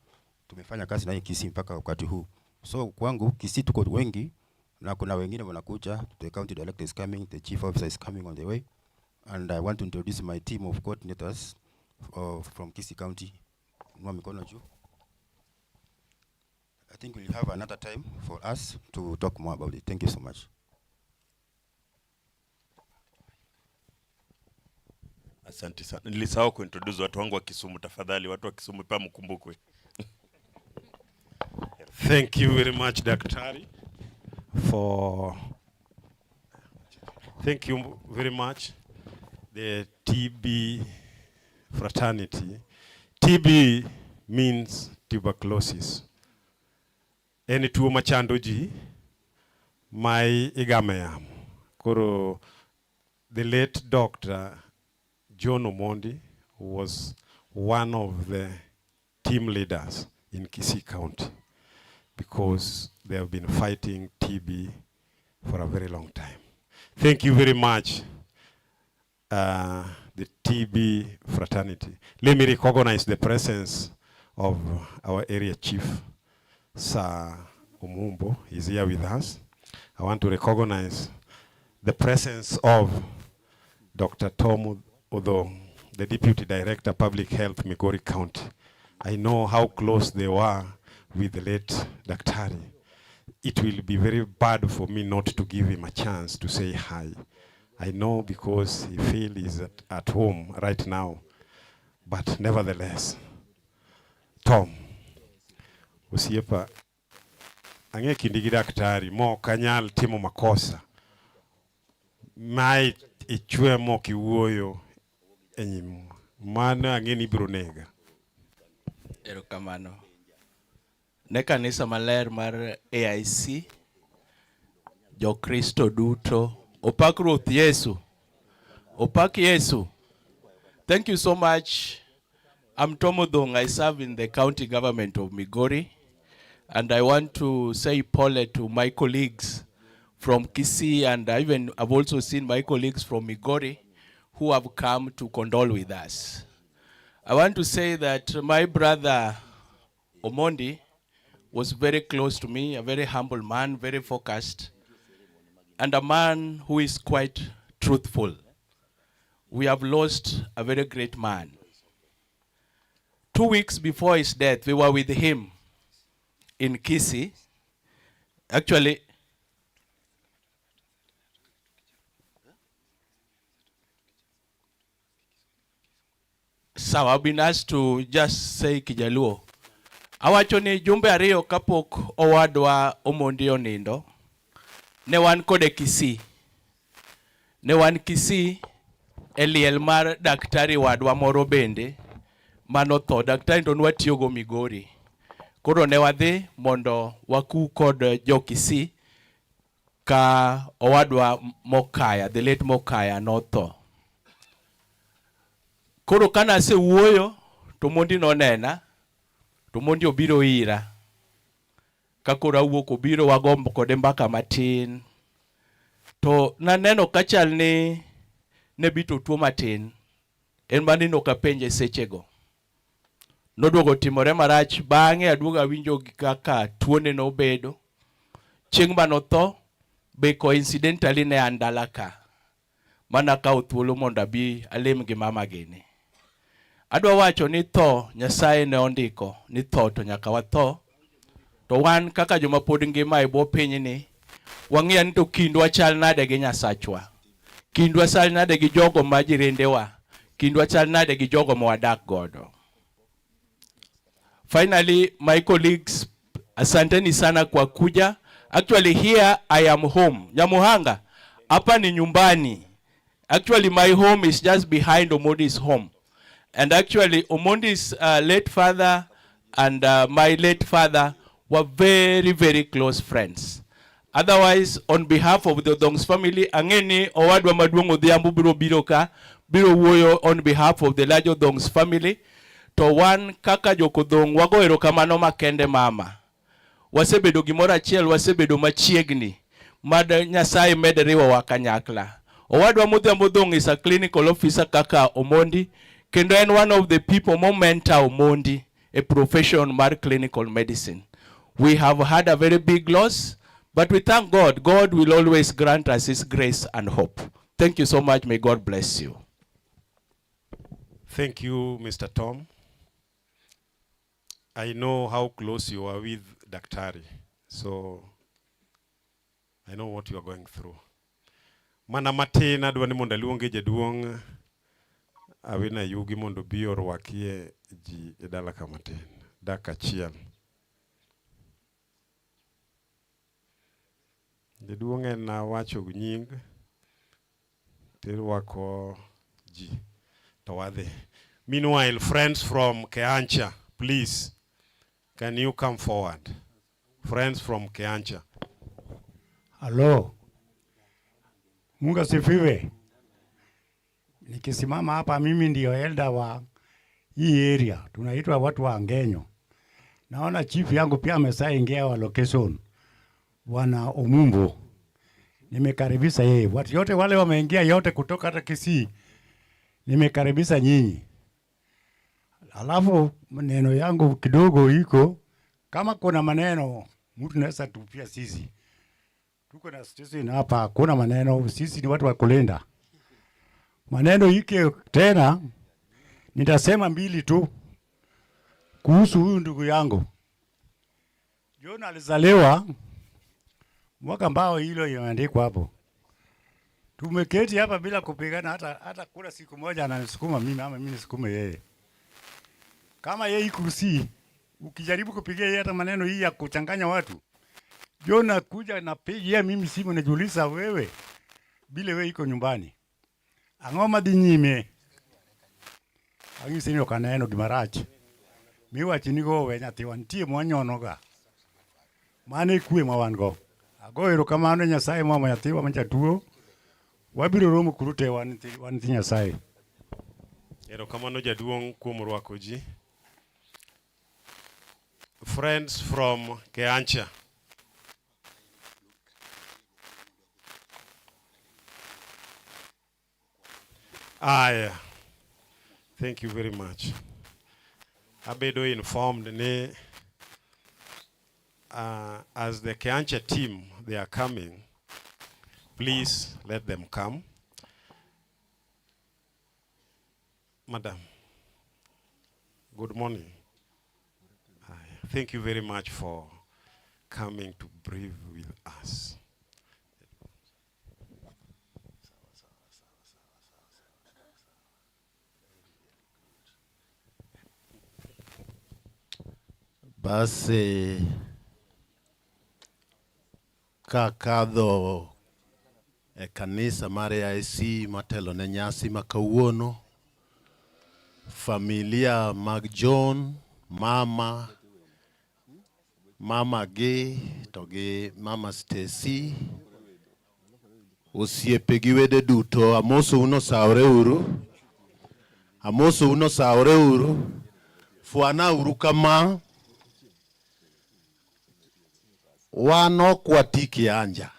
Tumefanya kazi naye Kisii mpaka wakati huu. So kwangu Kisii tuko wengi na kuna wengine wanakuja. The county director is coming, the chief officer is coming on the way. And I want to introduce my team of coordinators from Kisii County. Inua mikono juu. I think we'll have another time for us to talk more about it. Thank you so much. Asante sana. Nilisahau kuintroduce watu wangu wa Kisumu, tafadhali watu wa Kisumu pia mkumbukwe. Thank you very much, Daktari, for thank you very much, the TB fraternity. TB means tuberculosis. En tuo machando ji ma igame yamo. Koro the late Dr. John Omondi was one of the team leaders in Kisii County because they have been fighting TB for a very long time. Thank you very much, the TB fraternity. Let me recognize the presence of our area chief, Sir Omumbo. He's here with us. I want to recognize the presence of Dr. Tom Odong, the Deputy Director, Public Health, Migori County. I know how close they were with the late Daktari. It will be very bad for me not to give him a chance to say hi. I know because he feels he's at home right now. But nevertheless, Tom, osiepa, ang'e kindi gi daktari mok anyal timo makosa. Mae ichwe mok iwuoyo e nyimwa. Mano ang'e ni ibiro nega. Erokamano. Ne kanisa maler mar AIC, Jokristo duto, opak Ruoth Yesu. Opak Yesu. Thank you so much. I'm Tom Odong. I serve in the county government of Migori. And I want to say pole to my colleagues from Kisii, and even I've also seen my colleagues from Migori who have come to condole with us. I want to say that my brother Omondi was very close to me, a very humble man, very focused, and a man who is quite truthful. We have lost a very great man. 2 weeks before his death, we were with him in Kisii. Actually, so I've been asked to just say Kijaluo. Awacho ni jumbe ariyo kapok owadwa Omondi onindo, ne wan kode Kisii. Ne wan Kisii e liel mar daktari wadwa moro bende manotho. Daktari to nwatiyogo Migori. Koro ne wadhi mondo waku kod jo Kisii ka owadwa Mokaya, the late Mokaya notho. Koro ka nasewuoyo to Mondi nonena to Mondi obiro ira. Ka koro awuok obiro wago kode mbaka matin. To naneno ka chal ni ne bito tuo matin. En mani nok apenje sechego. Noduogo timore marach bang'e aduogo awinjo kaka tuone nobedo. Chieng' manotho be coincidentally ne an dala ka. Mana kawo thuolo mondo abi alim gi mama gini. Adwa wacho ni tho Nyasaye ne ondiko ni tho to nyaka watho. To wan kaka joma pod ngima e bwo pinyni, wang'iyo ni to kindwa chal nade gi Nyasachwa. Kindwa chal nade gi jogo ma jirendewa. Kindwa chal nade gi jogo ma wadak godo. Finally, my colleagues, asanteni sana kwa kuja. Actually, here I am home. Nyamuhanga, hapa ni nyumbani. Actually, my home is just behind Omondi's home. And actually, Omondi's late father and my late father were very, very close friends. Otherwise, on behalf of the Odhongs family, ang'eni owadwa maduong' Odhiambo biro biro ka, biro wuoyo on behalf of the large Odhongs family. To wan kaka jokodhong' wago erokamano makende mama. Wasebedo gimoro achiel, wasebedo machiegni. Mad Nyasaye med riwowa kanyakla. Owadwa Modhiambo Odhong is a clinical officer kaka Omondi, kendo en one of the people mo mentor Omondi e profession mar clinical medicine. We have had a very big loss, but we thank God. God will always grant us his grace and hope. Thank you so much. May God bless you. Thank you, Mr. Tom. I know how close you are with Daktari, so I know what you are going through. Mana matin adwa ni mondo aluonge jaduong' Awino Ayugi mondo obi orwakie ji e dala ka matin. Dakika achiel. Jaduong' en awacho nying tirwako ji to wadhi. Meanwhile, friends from Kehancha, please, can you come forward? Friends from Kehancha. Halo. Mungu asifiwe. Nikisimama hapa mimi ndio elder wa hii area, tunaitwa watu wa Ngenyo. Naona chief yangu pia ameshaingia wa location, Bwana Omumbo. Nimekaribisha yeye. Watu yote wale wameingia yote kutoka hata Kisii, nimekaribisha nyinyi. Alafu neno yangu kidogo iko kama kuna maneno mtu naweza tupia sisi. Tuko na station hapa, hakuna maneno, sisi ni watu wa kulinda. Maneno ike tena nitasema mbili tu kuhusu huyu ndugu yangu. John alizaliwa mwaka ambao hilo imeandikwa hapo. Tumeketi hapa bila kupigana hata kula siku moja ananisukuma mimi ama mimi nisukume yeye. Kama yeye ikusi, ukijaribu kupigia yeye hata maneno hii ya kuchanganya watu, John akuja na pigia mimi simu najiuliza wewe bile wewe iko nyumbani. Ang'o madhi nyime? Ang'isi ni ok aneno gima rach. Miwacho ni go we nyathiwa nitie mwanyono ga. Mano e kwe ma wan go. Ago erokamano ne Nyasaye momo nyathiwa ma jatuo. Wabiro romo kuru te wan nyithi Nyasaye. Erokamano jaduong' kuom rwako ji. Friends from Kehancha. Aya. Thank you very much. Abedo informed ni as the Kehancha team, they are coming. Please let them come. Madam, good morning. Thank you very much for coming to breathe with us. Basi kakadho e kanisa mar AIC matelo ne nyasi ma kawuono, familia mag John, mama Mama gi to gi mama Stacy, osiepe gi wede duto, amosou nosawore uru. Amosou nosawore uru. Fwana uru kama. Wan ok wati kianja.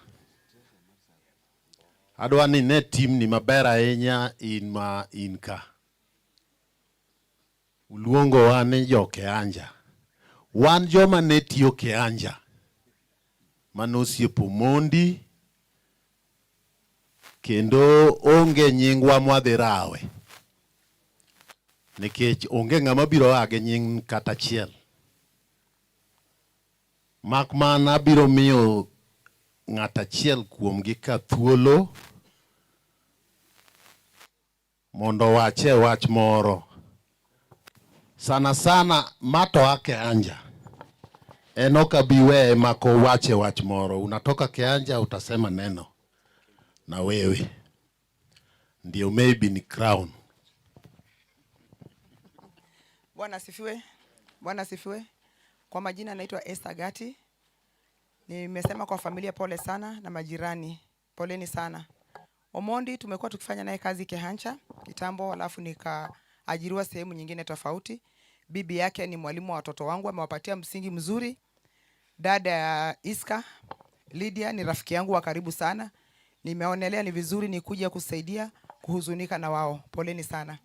Adwa ni ne timni maber ahinya in ma in ka. Uluongowa ni jo Keanja. Wan joma ne tiyo Keanja, mane osiepo Omondi, kendo onge nyingwa mwadhi rawe. Nikech onge ng'ama biro a gi nying kata achiel. Mak mana abiro miyo ng'at achiel kuomgi ka thuolo mondo owache wach moro. Sana sana ma to a Keanja. En ok abi weye mak owache wach moro. Unatoka Keanja utasema neno na wewe ndio maybe ni crown. Bwana asifiwe. Bwana asifiwe. Kwa majina naitwa Esther Gati. Nimesema kwa familia pole sana na majirani, poleni sana. Omondi tumekuwa tukifanya naye kazi Kehancha kitambo, alafu nikaajiriwa sehemu nyingine tofauti. Bibi yake ni mwalimu wa watoto wangu, amewapatia msingi mzuri. Dada ya Iska Lydia ni rafiki yangu wa karibu sana. Nimeonelea ni vizuri nikuja kusaidia kuhuzunika na wao. Poleni sana.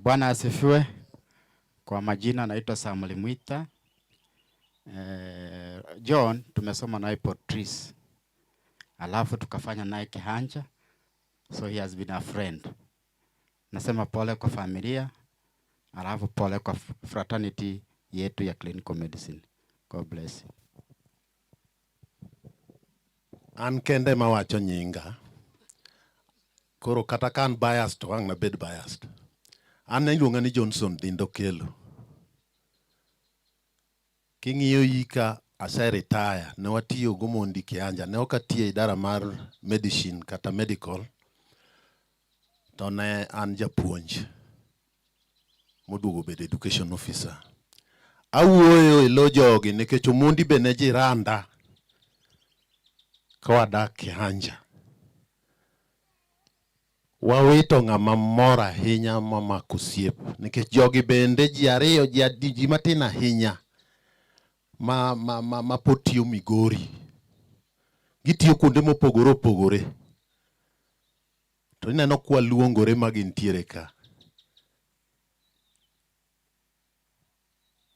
Bwana asifiwe. Kwa majina naitwa Samuel Mwita. John tumesoma naye Portris. Alafu tukafanya naye Kihanja. So he has been a friend. Nasema pole kwa familia, alafu pole kwa fraternity yetu ya clinical medicine. God bless you. An kende mawacho nyinga. Koro kata ka an biased to ang' nabed biased. An iluonga ni Johnson Dindo Kelo. King'iyo ika ase retire, ne watiyo go Mondi Kianja, ne ok atiyo e idara mar medicine kata medical, to ne an japuonj moduogo bedo education officer. Awuoyo e lo jogi nikech Omondi be ne jiranda ka wadak Kianja. Wawito ng'ama mor ahinya mamako osiep nikech jogi bende ji ariyo ji, adi, ji matin ahinya ma pod tiyo Migori. Gitiyo kuonde mopogore opogore. To ineno kwa luongore ma gintiere ka.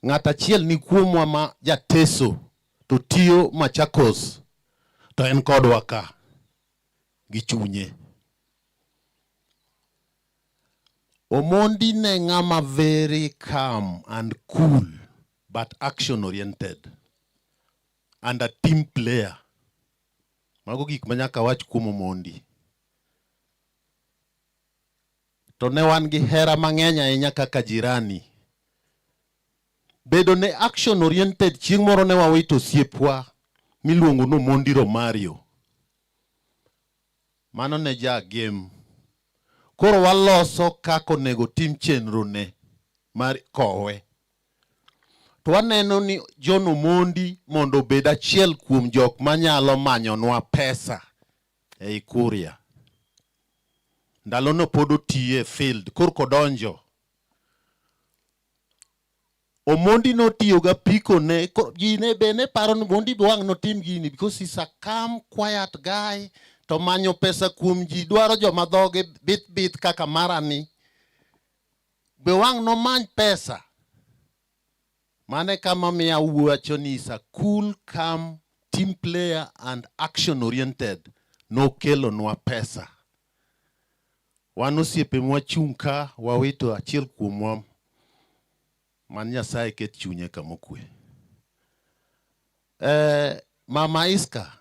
Ng'at achiel ni kuomwa ma jateso to tiyo Machakos to en kodwa ka gi chunye. Omondi ne ng'ama very calm and cool but action oriented and a team player. Mago gik ma nyaka wach kuom Omondi. To ne wan gi hera mang'eny ahinya kaka jirani. Bedo ne action oriented chieng' moro ne wawito osiepwa miluongo ni Omondi Romario. Mano ne ja game. Koro waloso kaka onego tim chenro ne mar kowe. To waneno ni John Omondi mondo obed achiel kuom jok manyalo manyonwa pesa ei Kuria. Ndalono pod otiye e field, korka odonjo. Omondi notiyo ga piko ne, ji ne be ne paro ni Omondi be wang' notim gini because he's a calm, quiet guy. To manyo pesa kuom ji dwaro joma dhoge bith bith kaka marani. Be wang' nomany pesa. Mane kama miya wacho ni is a cool, calm, team player and action oriented. Nokelonwa pesa. Wan osiepe mwachung' ka wawito achiel kuomwa man Nyasaye ket chunye kama okwe. Mama Iska,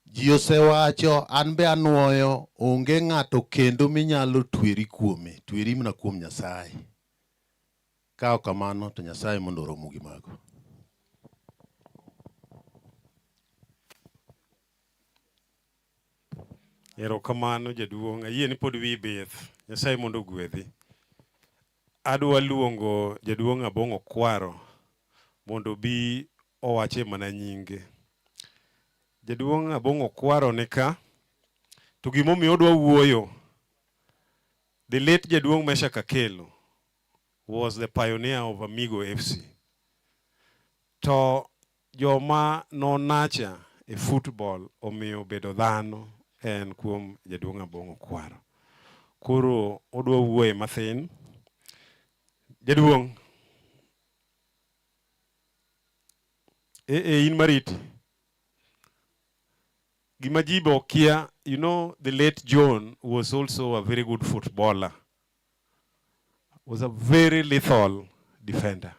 ji osewacho, an be anuoyo, onge ng'ato kendo minyalo tweri kuome, tweri mana kuom Nyasaye. Ka ok kamano to Nyasaye mondo oromu gi mago. Erokamano jaduong', ayie ni pod wiyi bith. Nyasaye mondo ogwedhi. Adwa luongo jaduong' Abong'o Kwaro mondo obi owache mana nyinge. Jaduong' Abong'o Kwaro ni ka, to gimomiyo odwa wuoyo, the late jaduong' Meshack Akelo was the pioneer of Amigo FC. To joma nonacha e football omiyo bedo dhano en kuom jaduong' Abong'o Kwaro. Koro odwa wuoye mathin. Jaduong', e in mariti. Gima ji be okia, you know, the late John was also a very good footballer. Was a very lethal defender.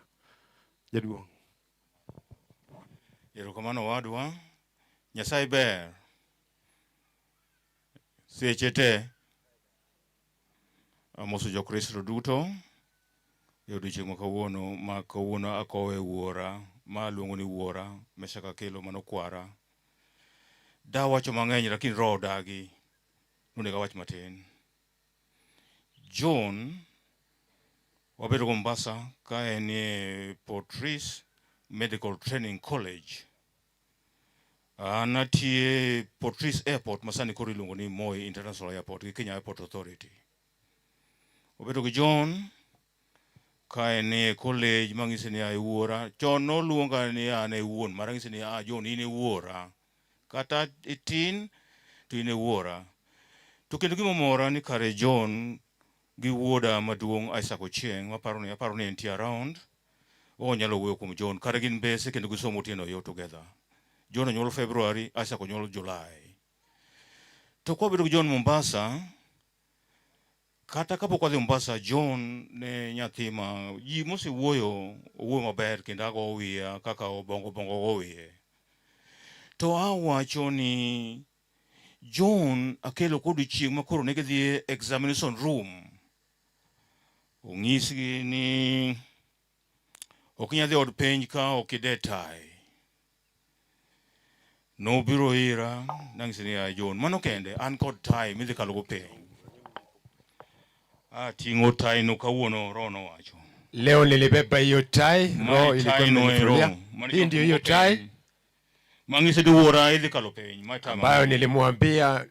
Jaduong'. Erokamano wadwa. Nyasaye ber. Seche te. Amoso Jokristo duto e odiechieng' ma kawuono ma kawuono akowe wuora ma aluongo ni wuora Meshack Akelo mano kwara. Dawacho mang'eny lakini roho odagi. Nonego awach matin. John wabedo Mombasa ka en e Port Medical Training College. An atiye Port Reitz Airport ma sani koro iluongo ni Moi International Airport gi Kenya Airport Authority. Obedo gi John ka en e college mang'ise ni ai wuora. Chon noluonga ni an e wuon mara ang'ise ni ah John in e wuora. Kata itin to in e wuora. To kendo gima mora ni kare John gi wuoda maduong' Isaac Ochieng' maparo ni aparo ni entie around onyalo wuoyo kuom John kare gin mbese kendo gisomo otieno yo together. John onyuol February, Isaac onyuol July. To kwabedo gi John Mombasa, kata kapok wadhi Mombasa, John ne nyathi ma ji mosewuoyo owuoyo maber kendo ago wiya kaka obongo bongo go wiye. To awacho ni John akelo kod chieng' ma koro ne gidhi e examination room. Onyisgi ni ok inyal dhi od penj ka ok ide tai. Nobiro ira nang'ise ni "Ah, John mano kende an kod tai midhi kalogo penj. Ating'o tai no kawuono roho nowacho. Leo nilibeba hiyo tai, Mae roho ilikuwa tai no ero. imenifulia. Mane Hii ndio hiyo tai Mang'ise ni wuora idhi kalo piny. Mae tai ambayo nilimwambia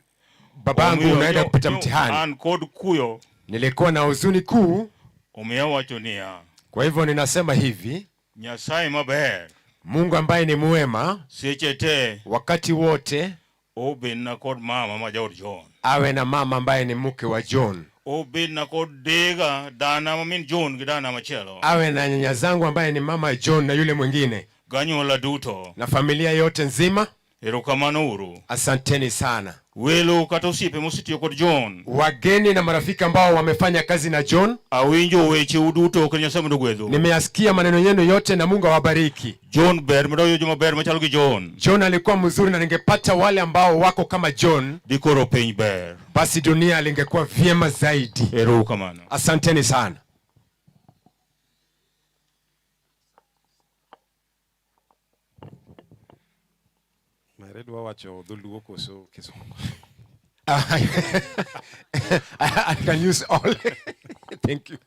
babangu, Omiyo unaenda kupita mtihani. An kod kuyo Nilikuwa na huzuni kuu, omiyo awacho niya kwa hivyo ninasema hivi, Nyasaye maber Mungu ambaye ni mwema seche te wakati wote obedna kod mama ma jaod John. awe na mama ambaye ni mke wa John, Obedna kod dega dana ma min John gi dana machielo. awe na nyanya zangu ambaye ni mama John na yule mwingine Ganyuola duto. na familia yote nzima. Erokamano uru. Asanteni sana. Welo kata osiepe mosetiyo kod John. Wageni na marafiki ambao wamefanya kazi na John, Awinjo wecheu duto kendo Nyasaye mondo ogwedhu. nimeyasikia maneno yenu yote na Mungu awabariki. John ber mondo joma ber machalo gi John. John alikuwa mzuri na ningepata wale ambao wako kama John, Dikoro piny ber. basi dunia lingekuwa vyema zaidi. Erokamano. Asanteni sana. Mare dwa wacho dholuo koso kisungu? I can use all. Thank you.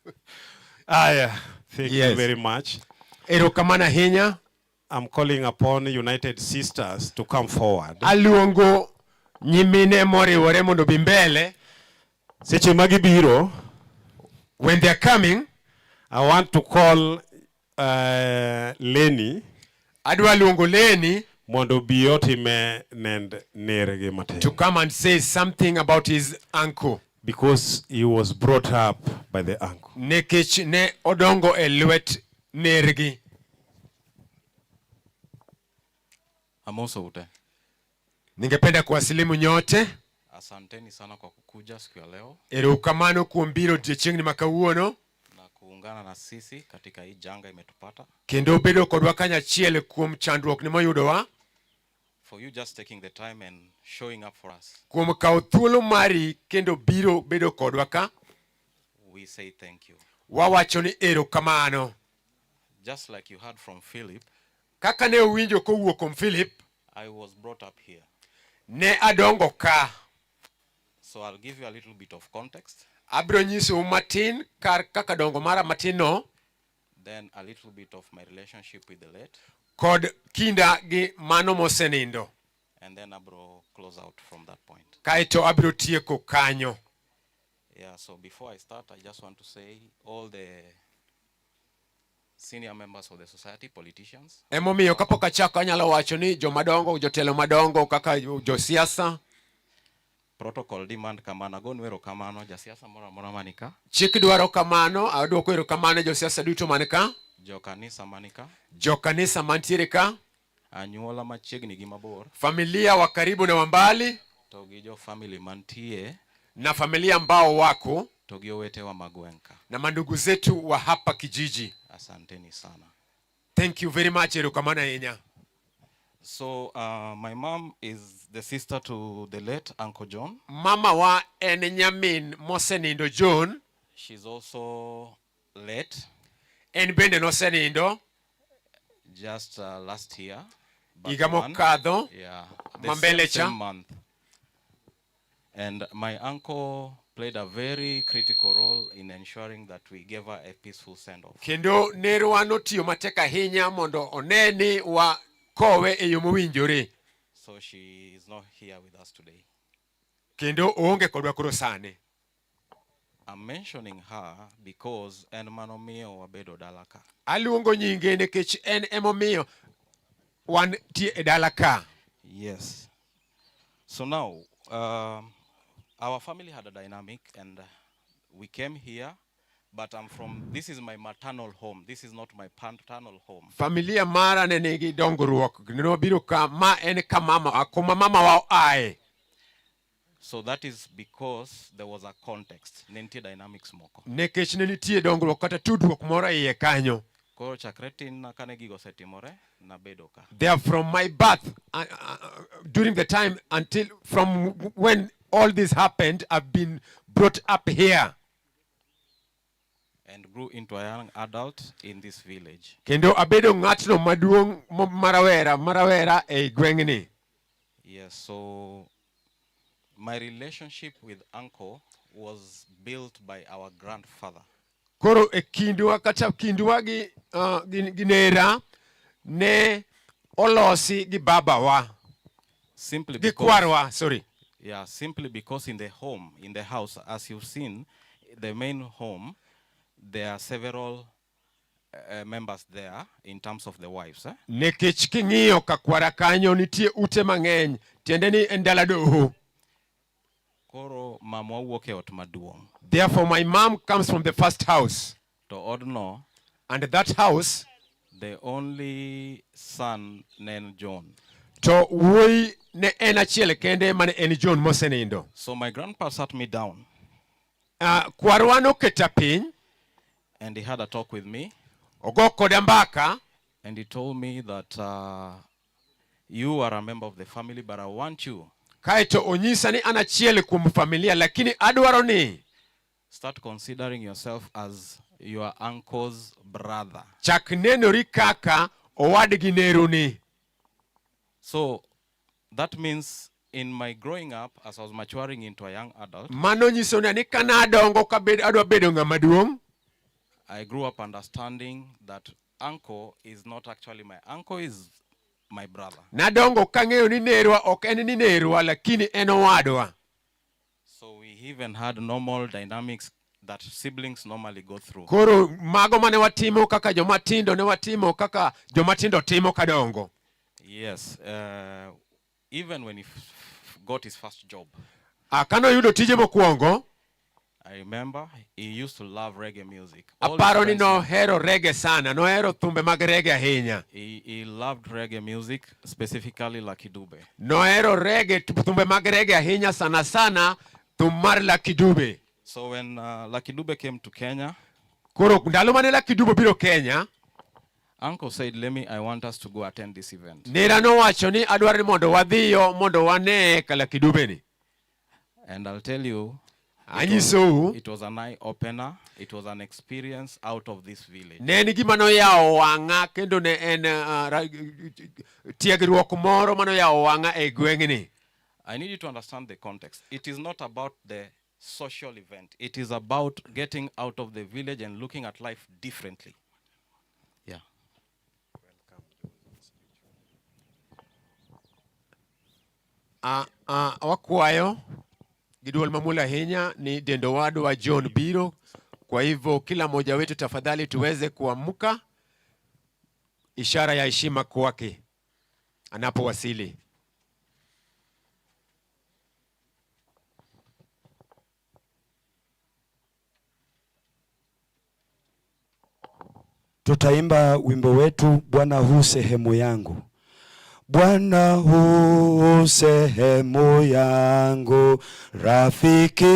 Aya, thank you Yes. very much. Erokamano ahinya. I'm calling upon United Sisters to come forward. Aluongo nyimine moriwore mondo obi mbele. Seche ma gibiro, when they are coming, I want to call Lenny. Adwa luongo Lenny mondo obi otime nend nergi matin. To come and say something about his uncle. Because he was brought up by the uncle. Nikech ne odongo e lwet nergi. Amoso ute. Ningependa kuwasilimu nyote. Asanteni sana kwa kukuja siku ya leo Erokamano kuom biro odiechieng'ni ma kawuono na kuungana na sisi katika hii janga imetupata. kendo bedo kodwa kanyachiel kuom chandruok ni moyudowa, For you just taking the time and showing up for us. kuom kawo thuolo mari kendo biro bedo kodwa ka, We say thank you. wawacho ni erokamano. Just like you heard from Philip, Kaka ne uwinjo kowuok kuom Philip, I was brought up here. ne adongo ka. So I'll give you a little bit of context, Abiro nyisou matin kar kaka dongo mara matin no then a little bit of my relationship with the late, kod kinda gi mano mosenindo. and then abro close out from that point. Kaeto abiro tieko kanyo. Yeah, so before I start, I just want to say all the senior members of the society, politicians, Emomiyo kapok achako anyalo wacho ni jomadongo, jotelo madongo kaka josiasa, protocol demand kamano, agonu erokamano, jasiasa moro amora mani ka, chik dwaro kamano, adwoko erokamano ne josiasa duto man ka, jokanisa mani ka, jokanisa mantiere ka, anyuola machiegni gi mabor, familia wa karibu na wa mbali, to gi jo family mantie, na familia ambao wako to gi owetewa ma gweng' ka. na mandugu zetu wa hapa kijiji. Asanteni sana. Thank you very much, erokamano ahinya. So my mom is the sister to the late Uncle John. Mama wa en nyamin mosenindo John, She's also late, en bende nosenindo just last year. But higa one. mokadho Yeah, the mambele same, cha. same month. And my uncle played a very critical role in ensuring that we gave her a peaceful send-off. Kendo nerwa notiyo matek ahinya mondo one ni wakowe e yo mowinjore. So she is not here with us today. Kendo oonge kodwa koro sani. I'm mentioning her because en manomiyo wabedo dala ka. Aluongo nyinge nikech en emomiyo wantie e dala ka. Yes. So now, our family had a dynamic and we came here, but I'm from, this is my maternal home. This is not my paternal home. Familia mara ne nigi dongruok. Nobiro ka ma en ka mama, kuma mama wa oaye. So that is because there was a context. Ne nitie dynamics moko. Nikech ne nitie dongruok kata tudruok moro e iye kanyo. Koro chakre tin na kane gigo osetimore, nabedo ka. There from my birth, during the time until from when all this happened, I've been brought up here. And grew into a young adult in this village. Kendo abedo ng'atno maduong' marawera, marawera ei gweng'ni. Yes, so my relationship with uncle was built by our grandfather. Koro e kindwa kata kindwa gi nera ne olosi gi babawa. Simply Gi because kwarwa, sorry. Yeah, simply because in the home, in the house, as you've seen, the main home, there are several members there in terms of the wives. Eh? Nikech king'iyo ka kwara kanyo nitie ute mang'eny, tiende ni en dala doho. Koro mamwa wuok e ot maduong'. Therefore my mom comes from the first house. To odno, And that house, the only son ne en John. To wuoyi ne en achiel kende mane en John mosenindo. So my grandpa sat me down. Kwarwa noketa piny. And he had a talk with me. Ogo koda mbaka. And he told me that you are a member of the family, but I want you. Kaeto onyisa ni an achiel kuom familia, lakini adwaro ni start considering yourself as your uncle's brother. Chak nenori kaka owadgi neruni. So that means in my growing up, as I was maturing into a young adult, Mano nyiso ni kana adongo ka adwa bedo ng'ama duong'. I grew up understanding that uncle is not actually my uncle, is my brother. Nadongo kang'eyo ni nerwa ok en ni nerwa, lakini en owadwa. So we even had normal dynamics that siblings normally go through. Koro mago mane watimo kaka joma tindo ne watimo kaka joma tindo timo kadongo. Yes, even when he got his first job. Kano yudo tije mokwongo, I remember he used to love reggae music. All his Aparo ni friends nohero reggae sana, nohero thumbe mag reggae ahinya. He loved reggae music, specifically Lucky Dube. Nohero reggae, thumbe mag reggae ahinya, sana sana thum mar Lucky Dube. So when Lucky Dube came to Kenya, Koro ndalo mane Lucky Dube obiro Kenya, Uncle said, I want us to go attend this event. Nera nowacho ni adwaro ni mondo wadhiyo mondo wane ka Lucky Dube ni. And I'll tell you, Anyisou. it was an eye-opener. It was an experience out of this village. Ne en gima noyawo wang'a kendo ne en tiegruok moro manoyawo wang'a e gweng'ni. I need you to understand the context. It is not about the social event. It is about getting out of the village and looking at life differently. Yeah. Wakwayo gi duol mamuol ahinya ni dendo wadwa John biro. Kwa hivyo kila mmoja wetu tafadhali tuweze kuamka, ishara ya heshima kwake anapowasili. Tutaimba wimbo wetu Bwana hu sehemu yangu. Bwana hu sehemu yangu, rafiki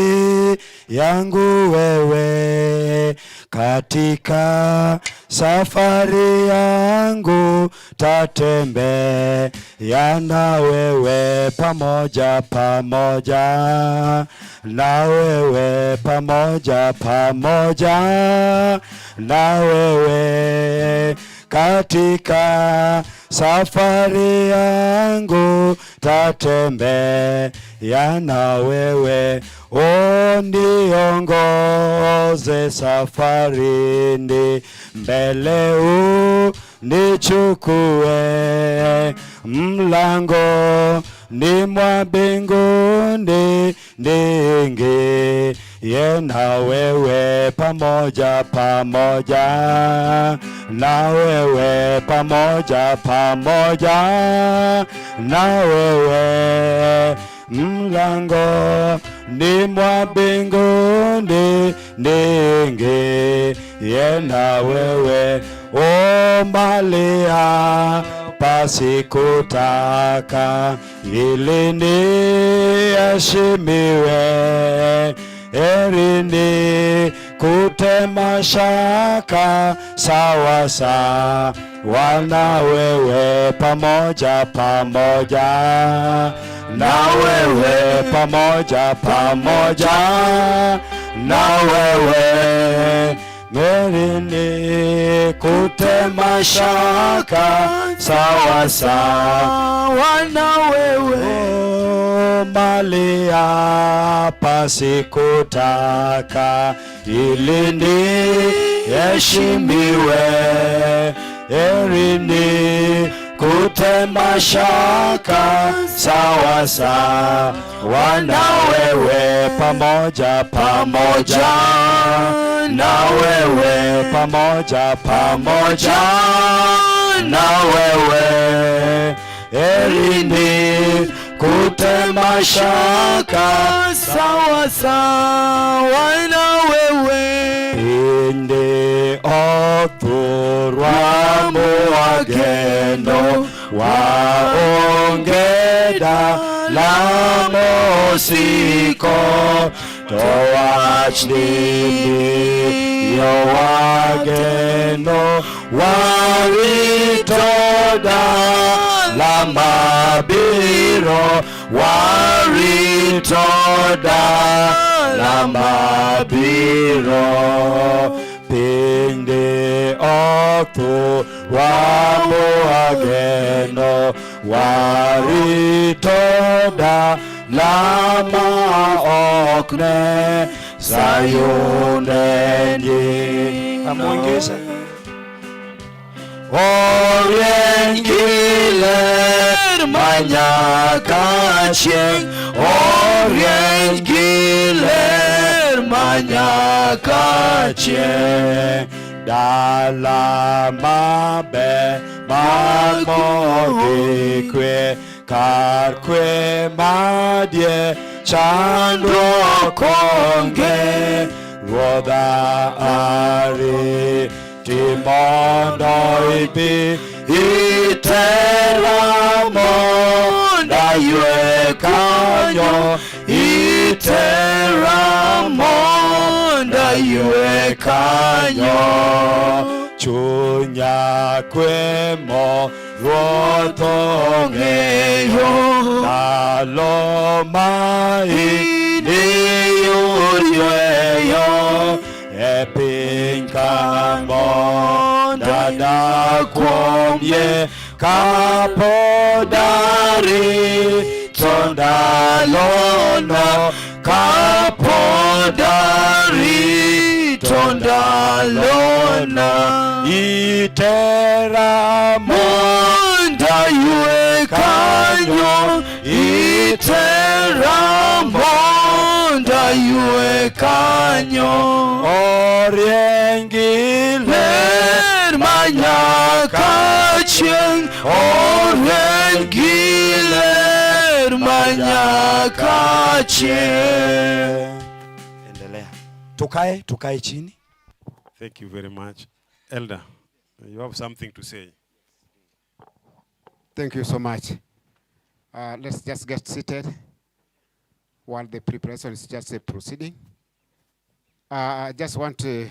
yangu wewe, katika safari yangu tatembea na wewe, pamoja pamoja na wewe, pamoja pamoja na wewe, katika safari yangu tatembea na wewe, uniongoze safarini, mbele unichukue, mlango ni mwa mbinguni niingie na wewe, pamoja pamoja na wewe, pamoja pamoja na wewe, mlango ni mwa mbinguni niingie na wewe, o malia pasikutaka ili niheshimiwe, heri ni kutema shaka sawa sawa na wewe, pamoja pamoja na wewe, pamoja pamoja na wewe, heri ni kutema shaka sawa sawa na wewe, mali hapa sikutaka ili niheshimiwe, heri ni kutema shaka sawa sawa na wewe, pamoja pamoja na wewe, pamoja pamoja na wewe, heri ni kutema shaka sawa sawa na wewe. Pindi othurwa muagendo waongeda lamosiko towach ni wageno warito dala mabiro, warito dala mabiro. Pinde othurwa muageno warito dala ma ok ne Sayun enyi. Amuongeze. Orien giler manyaka chieng', orien giler manyaka chieng', dala maber mar mor gi kwe, kar kwe madie chandruok onge, Ruodha ariti mondo ibi itera mondo aywe kanyo, itera mondo aywe kanyo, chunya kwe mo Ruoth ong'eyo, ndalo ma iniyud yweyo e piny ka mondo adak kuom yie, kapod Arito ndalona kapod arito ndalona itera mondo aywe kanyo itera mondo aywe kanyo orieny ler manyaka chieng' orieny gi ler manyaka chieng'. Endelea. Tukae, tukae chini. Thank you very much. Elder, you have something to say. Thank you so much. Let's just get seated while the preparation is just proceeding. I just want to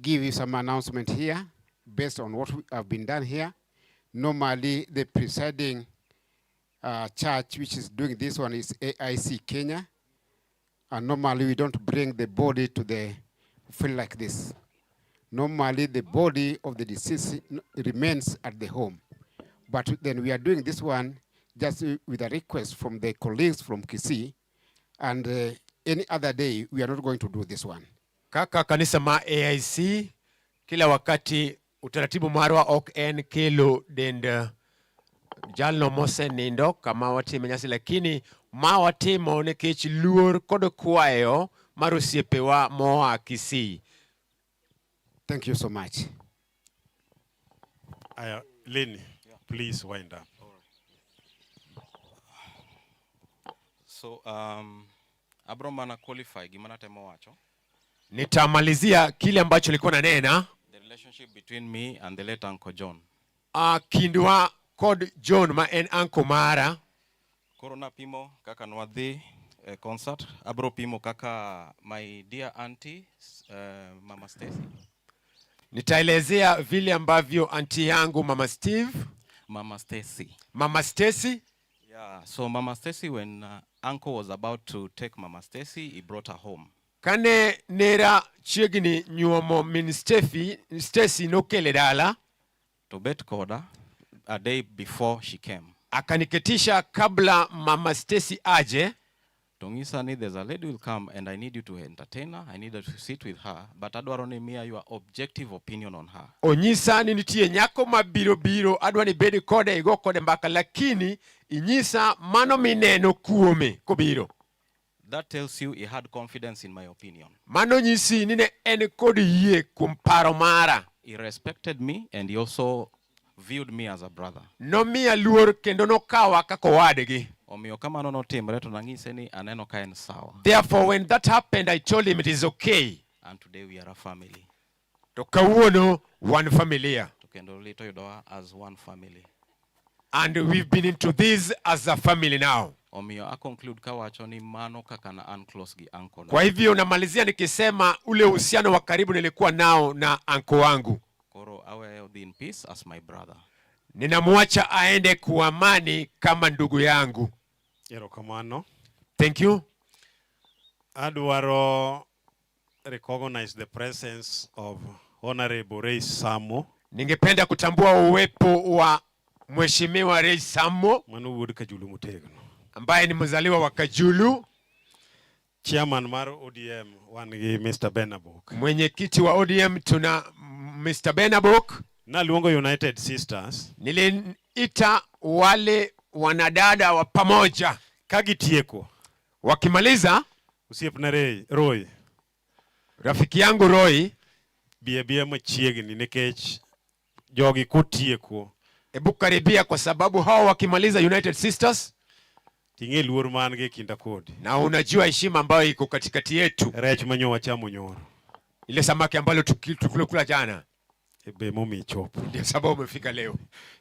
give you some announcement here based on what we have been done here. Normally, the presiding church which is doing this one is AIC Kenya. And normally, we don't bring the body to the field like this. Normally, the body of the deceased remains at the home. But then we are doing this one just with a request from the colleagues from Kisii, and any other day, we are not going to do this one. Kaka kanisa ma AIC kila wakati utaratibu marwa ok en kelo dend jalno mosenindo kama watime nyasi, lakini ma watimo nikech luor kod kwayo mar osiepewa moa Kisii. Thank you so much. Aya, Lenny, please wind up. So, abro mana qualify gima natemo wacho. Nitamalizia kile ambacho nilikuwa nanena. The relationship between me and the late Uncle John. Kindwa kod John ma en uncle mara. Koro napimo kaka nwadhi e concert, abro pimo kaka my dear auntie, Mama Stacy. Nitaelezea vile ambavyo auntie yangu Mama Steve, Mama Stacy. Mama Stacy. Yeah, so Mama Stacy, when uncle was about to take Mama Stacy, he brought her home. Kane nera chiegni nyuomo min Steffi, Stacy nokele dala. To bet koda a day before she came. Akaniketisha kabla Mama Stacy aje. To ng'isa ni there's a lady will come and I need you to entertain her, I need you to sit with her, but adwaro ni miya your objective opinion on her. Onyisa ni nitie nyako mabiro biro, adwa ni bed kode igo kode mbaka, lakini inyisa mano mineno kuome kobiro. That tells you he had confidence in my opinion. Mano nyisi ni ne en kod yie kuom paro mara. He respected me and he also viewed me as a brother. Nomiya luor kendo nokawa kaka owadgi. Omiyo kamano notimre to nang'ise ni aneno ka en sawa. Therefore, when that happened, I told him it is okay. And today we are a family. To kawuono wan familia. To kendo lit oyudowa as one family. And we've been into this as a family now. Omiyo a conclude kawacho ni mano kaka na an close gi uncle. Kwa hivyo namalizia nikisema ule uhusiano wa karibu nilikuwa nao na uncle wangu. Koro aweyo dhi in peace as my brother. Ninamwacha aende kwa amani kama ndugu yangu. Erokamano. Thank you. Adwaro recognize the presence of Honorable Ray Samo. Ningependa kutambua uwepo wa Mheshimiwa Ray Samo. Mano wuod Kajulu motegno. Ambaye ni mzaliwa wa Kajulu. Chairman mar ODM wan gi Mr. Benabok. Mwenyekiti wa ODM tuna Mr. Benabok. Naluongo United Sisters. Niliita wale wanadada wa pamoja. Kagitieko. Wakimaliza, Osiepna Ray, Roy. Rafiki yangu Roy. Bie bie machiegni nikech jogi kotieko. Ebu karibia kwa sababu hao wakimaliza United Sisters, Ting'e luor man gi kinda kodi. Na unajua heshima ambayo iko katikati yetu. Rech manyo wachamo nyoro. Ile samaki ambalo tulikula jana. Be momi chopo. Ndio sababu umefika leo.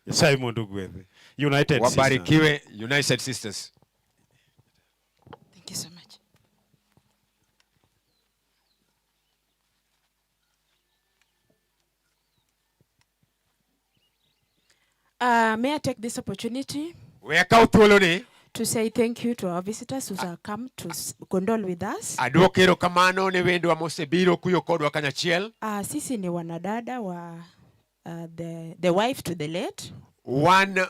Nyasaye mondo ogwedhi. United Sisters. Wabarikiwe United Sisters. Thank you so much. May I take this opportunity We akaw thuolo ni to say thank you to our visitors who have come to condole with us. Aduoko erokamano ne wendwa mosebiro kuyo kodwa kanyachiel. Sisi ni wanadada wa the wife to the late. Wan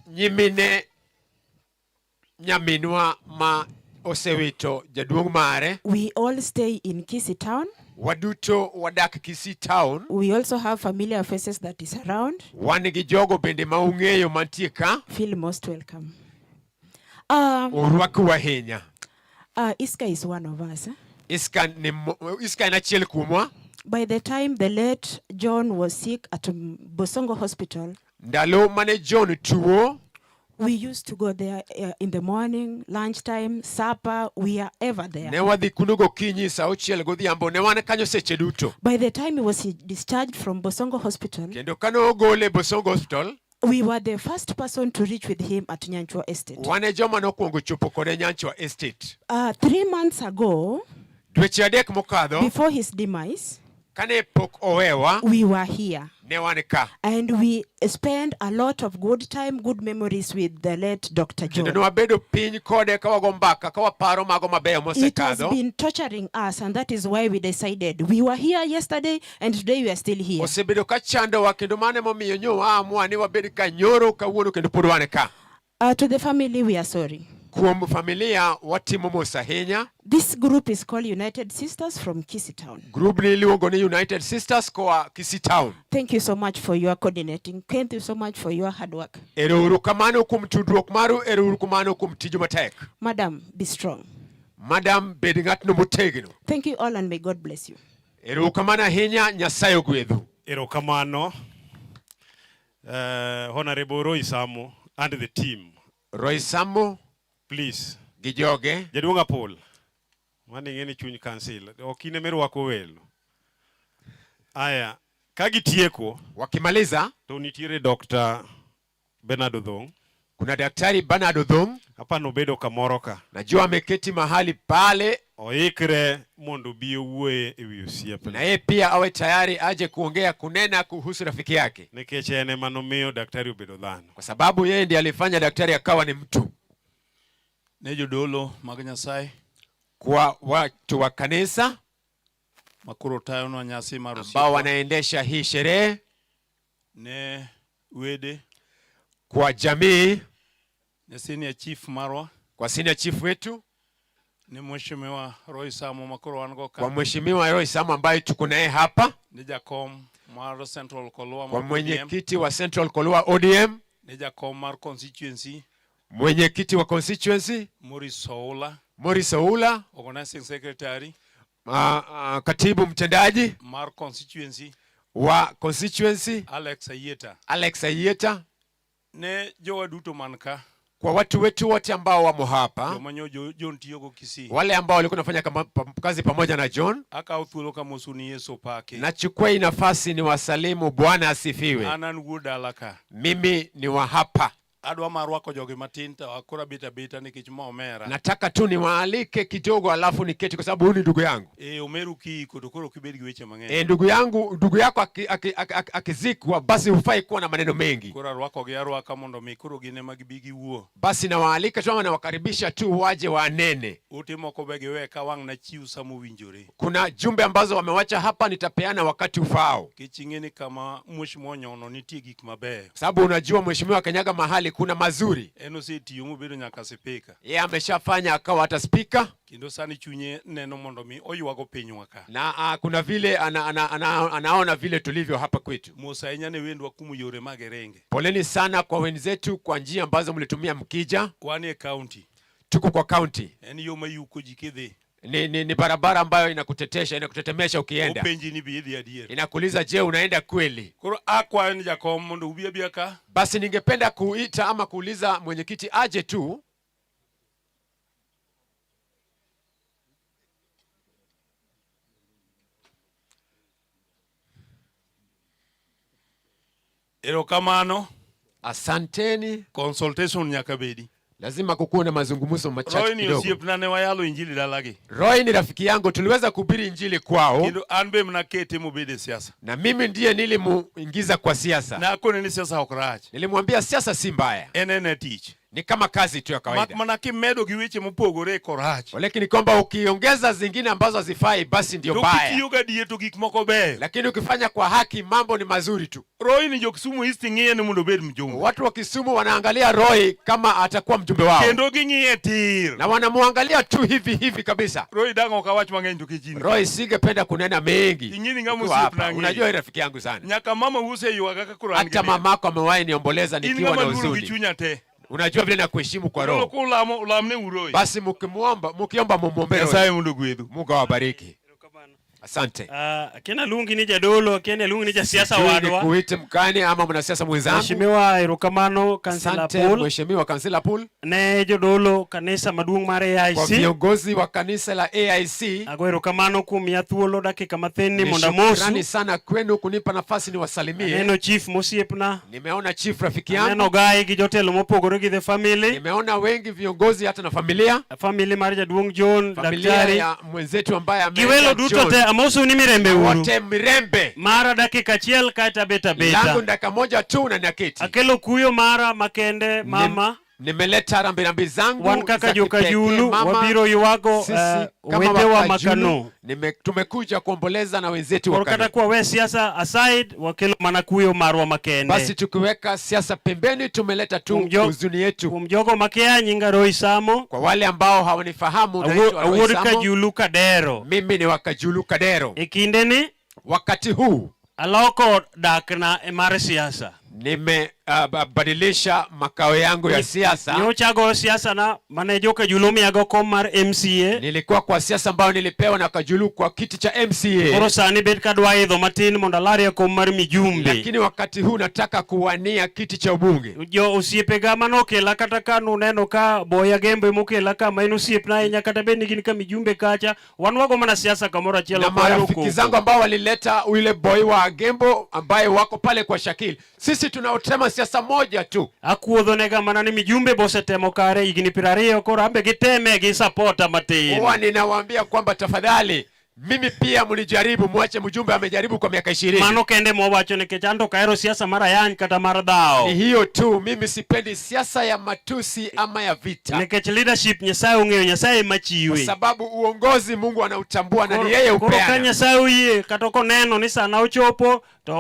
nyimine nyaminwa ma osewito jaduong' mare. We all stay in Kisii town. Waduto wadak Kisii town. We also have familiar faces that is around. Wan gi jogo bende ma ung'eyo mantie ka. Feel most welcome. Orwaku ahinya. Iska is one of us. Eh? Iska, ni, Iska en achiel kuomwa. By the time the late John was sick at Bosongo Hospital, Ndalo mane John tuo, we used to go there in the morning, lunchtime, supper, we are ever there. Ne wadhi kuno gokinyi sa auchiel godhiambo, ne wan kanyo seche duto. By the time he was discharged from Bosongo Hospital, Kendo kane ogole Bosongo Hospital, we were the first person to reach with him at Nyanchwa Estate. Wan e joma nokwongo chopo kode Nyanchwa Estate. 3 months ago, Dweche 3 mokadho, before his demise, kane pok owewa, we were here. Ne wan ka. And we spent a lot of good time, good memories with the late Dr. John. Kendo ne wabedo piny kode ka wago mbaka ka waparo mago mabeyo It has mosekadho. Been torturing us, and that is why we decided. We were here yesterday, and today we are still here. Osebedo ka chandowa kendo mano emomiyo nyo waamua ni wabed ka nyoro kawuono kendo pod wan ka. To the family, we are sorry. Kuom familia watimo mos ahinya. This group is called United Sisters from Kisii Town. Grubni iluongo ni United Sisters koa Kisii Town. Thank you so much for your coordinating. Thank you so much for your hard work. Ero uru kamano kuom tudruok maru, ero uru kamano kuom tiju matek. Madam, be strong. Madam, bed ng'atno motegno. Thank you all, and may God bless you. Ero uru kamano ahinya, Nyasaye ogwedhu. Erokamano. Honorable Roy Samo and the team. Roy Samo. Please. Gi joge. Jaduong' Apol. Mano ing'e ni chuny council. Ok in ema irwako welo. Aya, ka gitieko. Wakimaliza. To nitiere Dr. Bernard Odhong. Kuna Daktari Bernard Odhong. Hapa nobedo kamoro ka. Najua ameketi mahali pale. Oikre mondo obi owuoye e wi osiepne. Na yeye pia awe tayari aje kuongea kunena kuhusu rafiki yake. Nikech en ema nomiyo daktari obedo dhano. Kwa sababu yeye ndiye alifanya daktari akawa ni mtu. Ne jodolo mag Nyasaye Kwa watu wa kanisa makoro tayonwa nyasi mar ambao osiepwa, wanaendesha hii sherehe, ne wede, kwa jamii, ne senior chief marwa, kwa senior chief wetu, ne mheshimiwa Roy Samo makoro wan go ka, kwa mheshimiwa Roy Samo ambaye tuko naye hapa, ne jakom mar Central Kolwa kwa mar ODM, mwenyekiti wa Central Kolwa ODM, ne jakom mar constituency mwenyekiti wa constituency Maurice Oula, Maurice Oula, organizing secretary katibu mtendaji mar constituency wa constituency Alex Ayieta, Alex Ayieta, ne jowa duto man ka, kwa watu wetu wote ambao wamo hapa, joma nyo John tiyogo Kisii, wale ambao walikuwa wanafanya kazi pamoja na John. Akawo thuolo kamosu ni Yesu paki. Nachukua hii nafasi ni wasalimu, Bwana asifiwe. An an wuod dala ka. Mimi ni wa hapa. Adwa mar rwako jogi matin to koro abet abeta nikech ma omera. Nataka tu niwaalike kidogo, alafu niketi kwa sababu huyu ni ndugu yangu. E, omeru kiiko to koro ok ibed gi weche mang'eny. E, ndugu yangu, ndugu yako akizikwa basi hufai kuwa na maneno mengi. Koro arwakogi arwaka mondo mi koro gin ema gibi giwuo. Basi nawaalika tu ama nawakaribisha tu waje wanene. Ote moko be giwe ka wang' nachiw sama owinjore. Kuna jumbe ambazo wamewacha hapa, nitapeana wakati ufaao. Nikech ing'e ni kama mheshimiwa onyono nitie gik mabeyo. Sababu unajua mheshimiwa Kanyaga mahali kuna mazuri. En osetiyo mobedo nyaka spika. Yeye ameshafanya akawa hata spika. Kendo sani chunye neno mondo mi oywago pinywa ka. Na kuna vile anaona vile tulivyo hapa kwetu. Mos ahinya ne wendwa kuom yore mag Erenge. Poleni sana kwa wenzetu kwa njia ambazo mlitumia mkija. Wan e county. Tuko kwa county. En yo mayuko ji kidhi. Ni barabara ambayo inakutetesha, inakutetemesha ukienda. Openji ni be idhi adier. Inakuuliza, je, unaenda kweli? Koro akwayo ni jakom mondo ubi abiya ka. Basi ningependa kuita ama kuuliza mwenyekiti aje tu. Erokamano. Asanteni. Consultation nyaka bedi. Lazima kukuwe na mazungumzo machache Roy ni kidogo. osiepna ne wayalo injili dalagi. Roy ni rafiki yangu, tuliweza kuhubiri injili kwao. Kendo an be mnakete mobedo e siasa. Na mimi ndiye nilimuingiza kwa siasa. Nakone ni siasa ok rach. Nilimwambia siasa si mbaya. En en e tich. Ni kama kazi tu ya Mak kawaida. mana kimedo gi weche mopogore korach. Lakini kwamba ukiongeza zingine ambazo hazifai basi ndio To mbaya. kitiyo gadier to gik moko beyo. Lakini ukifanya kwa haki mambo ni mazuri tu. Roy ni jo Kisumu East ng'iye ni mondo obed mjumbe. Watu wa Kisumu wanaangalia Roy kama atakuwa mjumbe wao. Kendo ging'iye tir. Na wanamwangalia tu hivi hivi kabisa. Roy dang' ok awach mang'eny to kech in. Roy, singependa kunena mengi. Ing'eni ng'ama Ukiwa hapa. osiepna ang'eyo. Unajua hii rafiki yangu sana. Nyaka mama useywaga ka koro an gi Hata lit. mamako amewahi niomboleza In nikiwa ng'ama na luoro gi huzuni. chunya te. Unajua vile nakuheshimu kwa Koro roho. kulamo ulamne uru Roy. Basi mkimuomba, mkiomba mumwombee. Roy. Nyasaye mondo ogwedhu. Mungu awabariki. Asante. Akiana luongi ni jadolo, akiana luongi ni jasiasa Sijui wadwa. nikuite mkani ama mwanasiasa mwenzangu. Mheshimiwa erokamano Kansila Asante Paul. Mheshimiwa Kansila Paul. Ne jodolo kanisa maduong' mar Kwa AIC. viongozi wa kanisa la AIC. Ago erokamano kuom miya thuolo dakika mathin ni Ni mondo shukrani amosu. sana kwenu kunipa nafasi niwasalimie. Aneno chief mosiepna. Nimeona chief rafiki yangu. Aneno Gai gi jotelo mopogore gi the family. Nimeona wengi viongozi hata na familia. Family mar jaduong' John, Familia daktari. ya mwenzetu ambaye Gi welo ameenda duto John. te amosou ni mirembe uru. Wote mirembe. Mara dakika achiel kaeto abet abeta. Langu dakika moja tu na naketi. Akelo kuyo mara makende mama. Nimeleta rambirambi zangu Wan kaka za joka kipekee, Julu, mama. wabiro ywago, Sisi kama wedewa Wakajulu, makano. tumekuja kuomboleza na wenzetu wa Koro kata Kano. kwa we siasa aside wakelo mana kuyo marwa makende. Basi tukiweka siasa pembeni, tumeleta tu huzuni yetu. Kuom jogo makia nyinga Roy Samo. Kwa wale ambao hawanifahamu, naitwa Roy Awuod Samo. Kajulu Kadero. Mimi ni wa Kajulu Kadero. E kindeni wakati huu aloko dakna e mar siasa. Nimebadilisha makao yangu ya siasa. Nyocha agoyo siasa na mane jo Kajulu omiyago kom mar MCA. Nilikuwa kwa siasa ambayo nilipewa na Kajulu kwa kiti cha MCA. Koro sani bet kadwa idho matin mondo alarie kom mar mijumbe. Lakini wakati huu nataka kuwania kiti cha ubunge. Jo osiepega manokela kata ka nuneno ka Boya Gembo emokela ka ma en osiepna ahinya kata bed ni gin ka mijumbe kacha wan wago mana siasa kamoro achiel Na ok wahero marafiki koko. zangu ambao walileta yule boy wa Gembo ambaye wako pale kwa Shakil, sisi tunaotema siasa moja tu. Akuodhonega mana ni mijumbe bosetemo kare higni 20 koro ambe giteme gi sapota matin. Huwa ninawaambia kwamba tafadhali, mimi pia mlijaribu, mwache mjumbe amejaribu kwa miaka 20. Mano kende mwawacho nikech an to ok ahero siasa mar ayany kata mar dhawo. Ni hiyo tu, mimi sipendi siasa ya matusi ama ya vita. Nikech leadership Nyasaye ong'eyo, Nyasaye ema Kwa chiwe. sababu uongozi Mungu anautambua na ni yeye Koro ka hupeana. Nyasaye oyie kata ok oneno ni sana ochopo to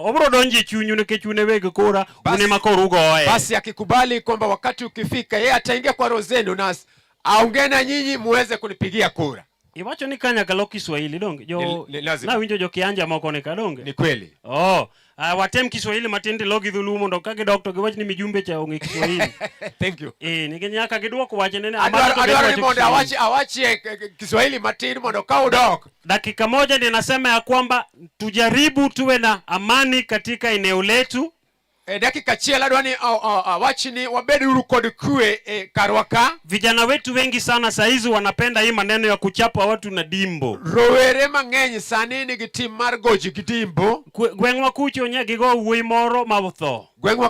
obiro donjo e chunyu nikech un e weg kura, un ema koro ugoye. Basi akikubali kwamba wakati ukifika yeye ataingia kwa roho zenu na aongee na nyinyi muweze kunipigia kura. Iwacho ni ka nyaka lok Kiswahili donge? Jo Ni lazima. nawinjo jo Kianja moko ni ka donge? Ni kweli. Oh, watem Kiswahili matin to lok gi dholuo mondo ka gidok to giwach ni mijumbe cha ong'e Kiswahili. Thank you. Nikech nyaka giduok wachne ni amano to Adwaro ni giwacho mondo Kiswahili. awachie Kiswahili matin mondo ka udok. Dakika moja ninasema ya kwamba tujaribu tuwe na amani katika eneo letu. E dakika achiel adwa ni awach ni wabed uru kod kwe e karwa ka. Vijana wetu wengi sana saizi wanapenda hii maneno ya kuchapa watu na dimbo. Rowere mang'eny sani nigi tim mar goji gi dimbo. Gweng'wa kucho nye gigo wuoyi moro ma otho. Gweng'wa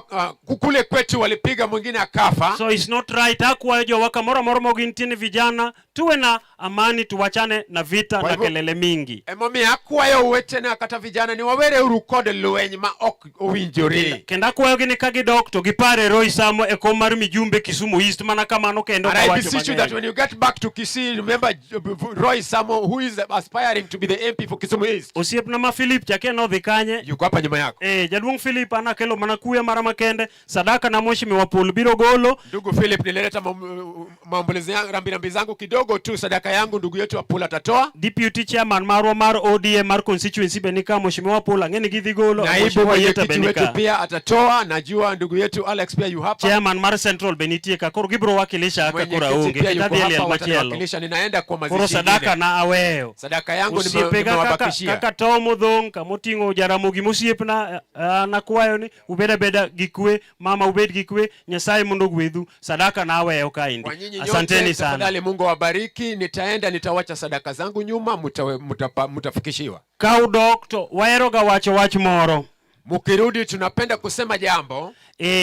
kule kwetu walipiga mwingine akafa. So it's not right. Akwayo jowa kamoro amora ma gintie ni vijana tuwe na amani, tuwachane na vita Kwa na hivyo- kelele mingi. Emomiyo akwayo owetena kata vijana ni wawere uru kod lweny ma ok owinjore. Kendo akwayogi ni ka gidok to gipare Roy Samo e kom mar mijumbe Kisumu East mana kamano kendo And I kawacho beseech you that mang'eny. when you get back to Kisii, remember Roy Samo, who is aspiring to be the MP for Kisumu East. Osiepna ma Philip cha kia nodhi kanye? Yuko hapa nyuma yako. Jaduong' Philip an akelo mana kuya mara makende, sadaka na mheshimiwa Paul biro golo. Ndugu Philip, nilileta maombolezo yangu, rambirambi zangu kidogo tu, sadaka yangu ndugu yetu Apul atatoa. Deputy chairman marwa mar ODM mar constituency be nika, mheshimiwa Paul ang'e ni gidhi golo, Naibu mheshimiwa Yeta be mwenyekiti wetu nika. pia atatoa, najua ndugu yetu Alex pia yu hapa. Chairman mar Central be nitie ka, koro gibiro wakilisha kaka koro Mwenyekiti aonge, pia nikech yuko adhi e hapa, liel machielo. wataniwakilisha, ninaenda kwa Koro mazishi sadaka ingine. na aweyo. Sadaka yangu Osiepega nimewabakishia. kaka Tom Odhong' kamoting'o Jaramogi mosiepna, nakwayo ni ubed abeda gi kwe, mama ubed gi kwe, Nyasaye mondo ogwedhu, sadaka na aweyo kaendi. Kwa nyinyi nyote, Asanteni sana. tafadhali Mungu awabariki. Nitaenda nitawacha sadaka zangu nyuma, mtafikishiwa. Ka udok to waheroga wacho wach moro. Mukirudi tunapenda kusema jambo.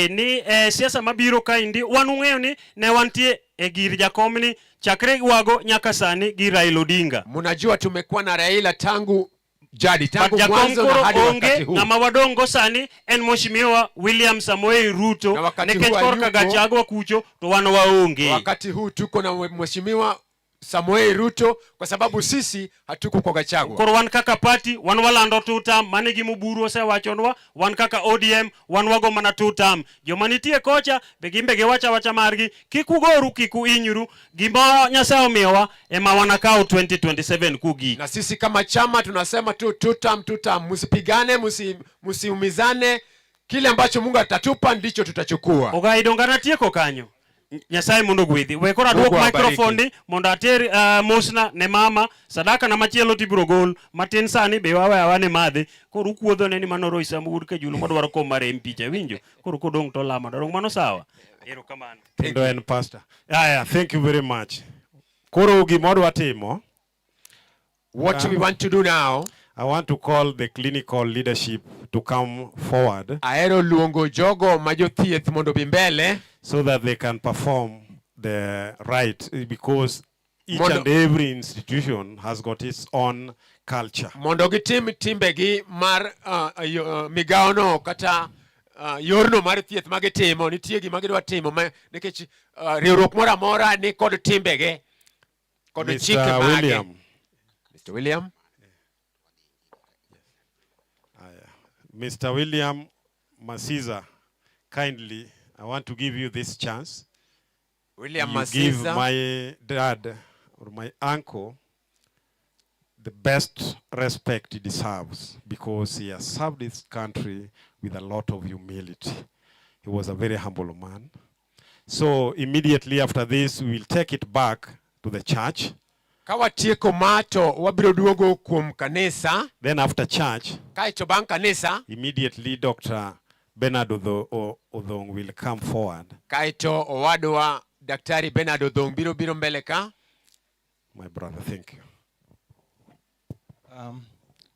Ni siasa mabiro kaendi wan ung'eyo ni ne wantie e gir jakomni chakre wago nyaka sani gi Raila Odinga. Mnajua tumekuwa na Raila tangu jadi But tangu jakom mwanzo na koro hadi wakati onge huu. ng'ama wadong'go sani en Mheshimiwa William Samoei Ruto Na wakati nikech huu korka hayuko. Gachagua kucho to wan waonge. Wakati huu tuko na Mheshimiwa Samoei Ruto kwa sababu sisi hatuko kwa Gachagua. Koro wan kaka party wan walando two term mano e gima Oburu osewachonwa wan kaka ODM wan wago mana two term. Joma nitie kocha be gin be giwacho awacha margi kik ugoru kik uhinyru gima Nyasaye omiyowa ema wanakaw 2027 kugik. Na sisi kama chama tunasema tu two term, two term, msipigane, msiumizane. Kile ambacho Mungu atatupa ndicho tutachukua. Ogai donga natieko kanyo. Nyasaye mondo ogwedhi. We koro Mungu aduok awabariki. microphone ni mondo ater mosna ne mama sadaka na machielo tibiro gol matin sani be wawe awa ne madhi koro ukuodho ne ni mano Roy Sambu wuod Kajulu modwaro kom mar MP cha winjo koro kodong' to lamo dong mano sawa. Erokamano. Kendo en pastor. Aya, thank you very much. Koro gima wadwa timo. What we want to do now. I want to call the clinical leadership to come forward. Ahero luongo jogo ma jothieth mondo obi mbele. So that they can perform the right, because each Mondo and every institution has got its own culture. Mondo gitim timbegi mar migawono kata yorno mar thieth ma gitimo, nitie gima gidwa timo ma, nikech riwruok moro amora ni kod timbege kod Mr. chike mage. William. Mr. William. Mr. William Masiza, kindly, I want to give you this chance. William You give Masiza. my dad or my uncle the best respect he deserves, because he has served this country with a lot of humility. He was a very humble man. So immediately after this, we will take it back to the church. Ka watieko ma to wabiro duogo kuom kanisa. Then after church, Kaeto bang' kanisa, immediately Dr. Bernard Odhong will come forward. Kaeto owadwa Daktari Bernard Odhong biro biro mbele ka. My brother, thank you.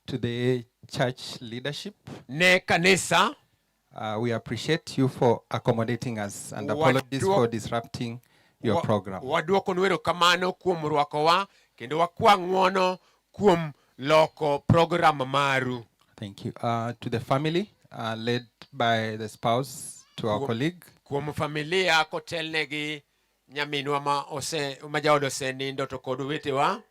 To the church leadership, Ne kanisa, we appreciate you for accommodating us and apologies for disrupting your program. Waduokonu erokamano kuom rwakowa kendo wakwa ng'uono kuom loko program maru. Thank you. To the family, led by the spouse, to our colleague. Kuom familia kotelnegi nyaminwa ma jaode osenindo to kod owetewa.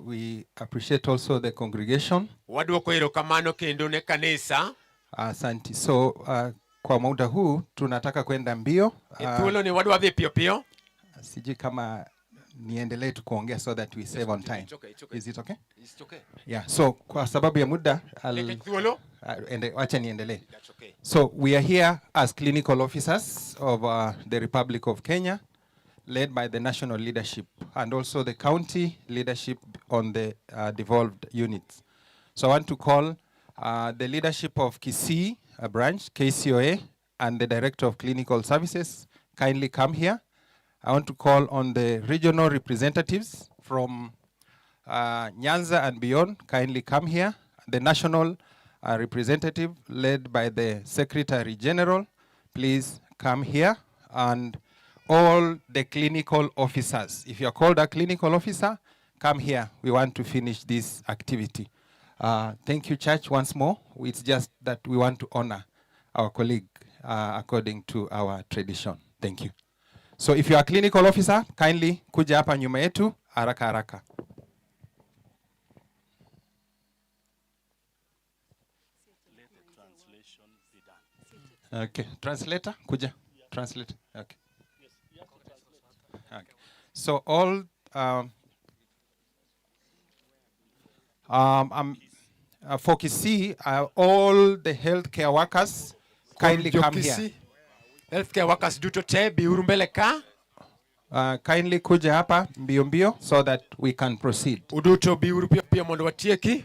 We appreciate also the congregation. Waduoko erokamano kendo ne kanisa. Asante. So kwa muda huu tunataka kwenda mbio. E thuolo ni wadwa dhi piyo piyo. Sijui kama niendelee tu kuongea so that we save on time. It's okay, it's okay. Is it okay? It's okay. Yeah. So kwa sababu ya muda, Nikech thuolo? Wacha niendelee. That's okay. So we are here as clinical officers of the Republic of Kenya, led by the national leadership and also the county leadership on the devolved units. So I want to call the leadership of Kisii branch, KCOA, and the Director of Clinical Services, kindly come here. I want to call on the regional representatives from Nyanza and beyond, kindly come here. The national representative led by the Secretary General, please come here. And all the clinical officers. If you are called a clinical officer, come here. We want to finish this activity. Thank you, church, once more. It's just that we want to honor our colleague according to our tradition. Thank you. So if you are a clinical officer, kindly kuja hapa nyuma yetu, haraka haraka. Okay, translator, kuja. Translate. Okay. Okay. So all, for Kisii, all the healthcare workers kindly come here. Kisii, healthcare workers duto te biuru mbele ka. Kindly kuja hapa mbio mbio so that we can proceed. Uduto biuru pio pio mondo watieki.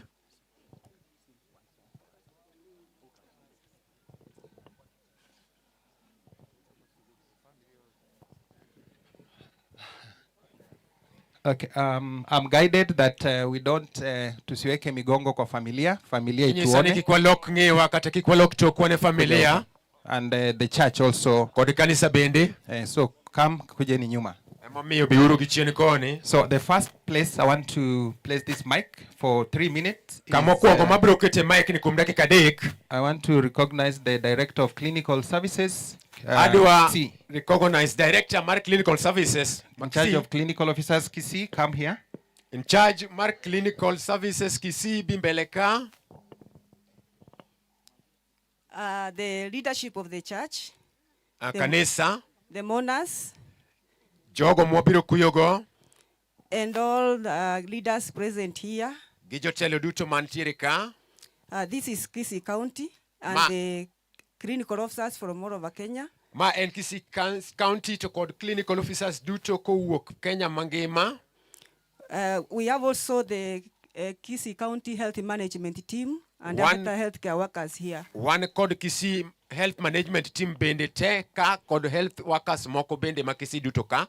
Okay, I'm guided that we don't tusiweke migongo kwa familia, familia Nyisa ni ituone. kik walok ng'iwa kata kik walok tokwa ne familia. And the church also. Kod kanisa bende. So come kujeni nyuma. Emomiyo biuru gi chien koni. So the first place I want to place this mic for 3 minutes is, Kamokwongo mabiro kete mic ni kuom dakika 3. I want to recognize the Director of Clinical Services. Adwa Kisii. Recognize Director mar Clinical Services. In charge Kisii. of Clinical Officers Kisii, come here. In charge mar Clinical Services Kisii bi mbele ka. The leadership of the church, Kanisa, the mourners, jogo mwabiro kuyogo, and all the leaders present here. Gi jotelo duto mantiere ka. This is Kisii County and the clinical officers from all over Kenya. Ma en Kisii County to kod clinical officers duto kowuok Kenya mangima. We have also the Kisii County Health Management Team and other healthcare workers here. Wan kod Kisii Health Management Team bende te ka kod health workers moko bende ma Kisii duto ka.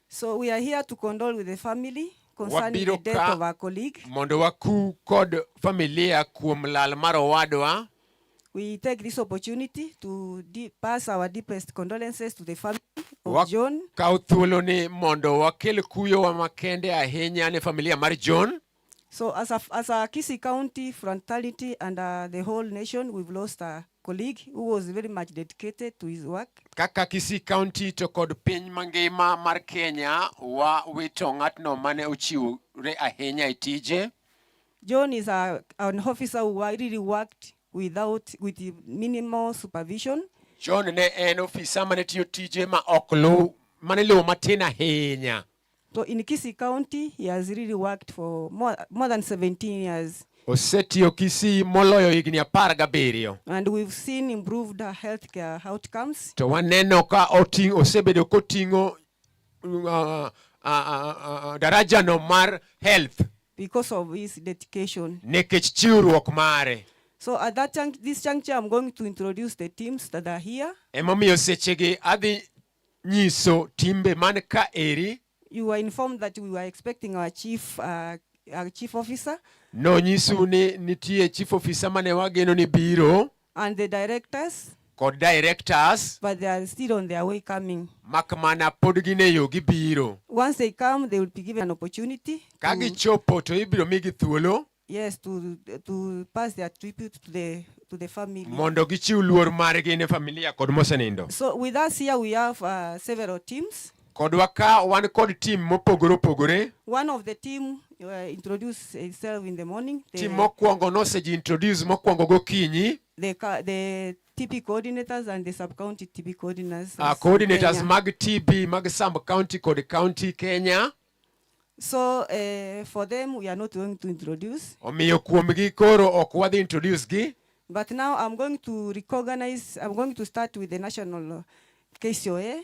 So we are here to condole with the family concerning Wabiro the death ka of our colleague. Mondo waku kod familia kuom lal mar owadwa. We take this opportunity to pass our deepest condolences to the family of John. Wakaw thuolo ni mondo wakel kuyowa makende ahinya ne familia mar John. So as a Kisii County fraternity and the whole nation, we've lost a colleague who was very much dedicated to his work. Kaka Kisii County to kod piny mangima mar Kenya wawito ng'atno mane ochiwore ahinya e tije. John is an officer who really worked with minimal supervision. John ne en ofisa mane tiyo tije ma ok luw mane luwo matin ahinya. So in Kisii County, he has really worked for more than 17 years. Osetiyo Kisii moloyo higni 17. And we've seen improved healthcare outcomes. To waneno ka oting' osebedo koting'o darajano mar health because of his dedication. Nikech chiwruok mare. So at this juncture, I'm going to introduce the teams that are here. Emomiyo sechegi adhi nyiso timbe man ka eri. You were informed that we were expecting our chief officer Nonyisu ni nitie chief officer mane wageno ni biro and the directors, kod directors, but they are still on their way coming. Mak mana pod gin e yo gibiro. Once they come, they will be given an opportunity Ka gichopo to ibiro migi thuolo yes, to pass their tribute to the family. Mondo gichiw luor margi ne familia kod mosenindo. So with us here, we have several teams. Kodwa ka wan kod team mopogore opogore. One of the team introduced itself in the morning. Team mokwongo noseji introduce mokwongo gokinyi. The TB coordinators and the sub-county TB coordinators. Coordinators Kenya. Mag TB mag sub county kod county Kenya. So for them, we are not going to introduce. Omiyo kuomgi koro ok wadhi introduce gi. But now I'm going to recognize, I'm going to start with the national KCOA.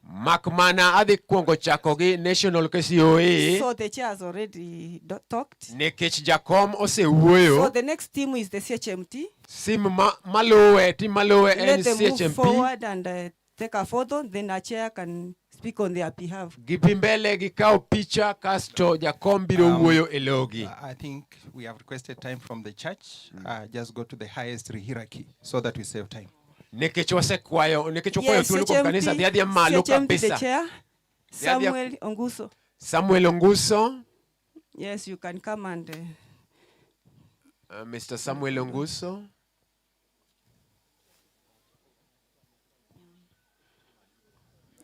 Mak mana adhi kwongo chako gi national KCOA. So the chair has already talked. Nikech jakom osewuoyo. So the next team is the CHMT. Sim ma, maluwe team maluwe en Let them move CHMP. Forward and take a photo, then a chair can speak on their behalf. Gibi mbele gikaw picha kasto jakom biro wuoyo e logi. I think we have requested time from the church. Just go to the highest hierarchy so that we save time. Nikech wasekwayo nikech wakwayo Yes, thuolo kuom kanisa dhi adhiya malo CHMT, the kabisa. chair, Dhi adhiya- Samuel Onguso. Samuel Onguso. Yes, you can come and Mr. Samuel Onguso.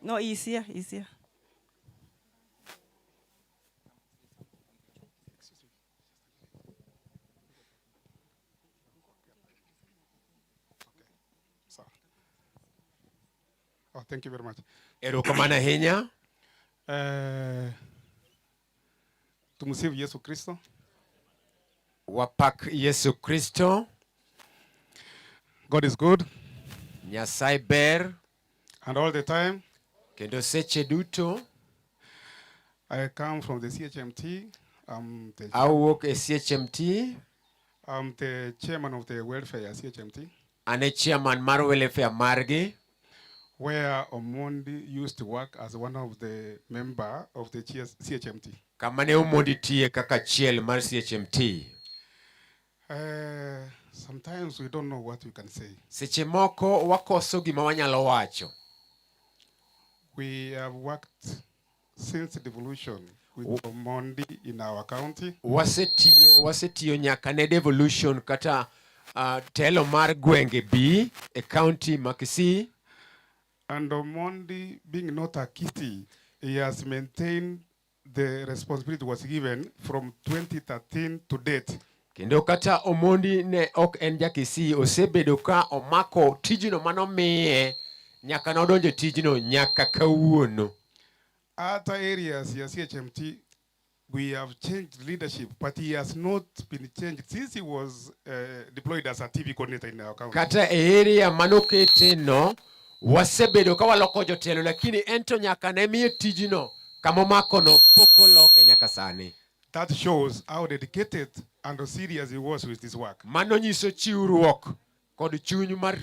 No, he's here, he's here. Sorry. Oh, thank you very much. Erokamano ahinya. Tumsifu Yesu Kristo. Wapak Yesu Kristo. God is good. Nyasaye ber. And all the time. Kendo seche duto. I come from the CHMT. I'm the, Awuok e CHMT. I'm the chairman of the welfare CHMT, An e chairman mar welfare margi. Where Omondi used to work as one of the member of the CHMT. Kama ne Omondi tiye kaka achiel mar CHMT. Sometimes we don't know what we can say. Seche moko wakoso gima wanyalo wacho. We have worked since devolution with Omondi in our county. Wasetiyo wasetiyo nyaka ne devolution kata telo mar gwenge B e county ma Kisii. And Omondi, being not a Kisii, he has maintained the responsibility was given from 2013 to date. Kendo kata Omondi ne ok en ja Kisii, osebedo ka omako tijno manomiye nyaka nodonjo e tijno nyaka kawuono. Other areas ya CHMT, we have changed leadership, but he has not been changed since he was deployed as a TB coordinator in our county. Kata e area manokete no, wasebedo ka waloko jotelo, lakini en to nyaka ne miye tijno kamomako no pok oloke nyaka sani. That shows how dedicated and serious he was with his work. Mano nyiso chiwruok kod chuny mar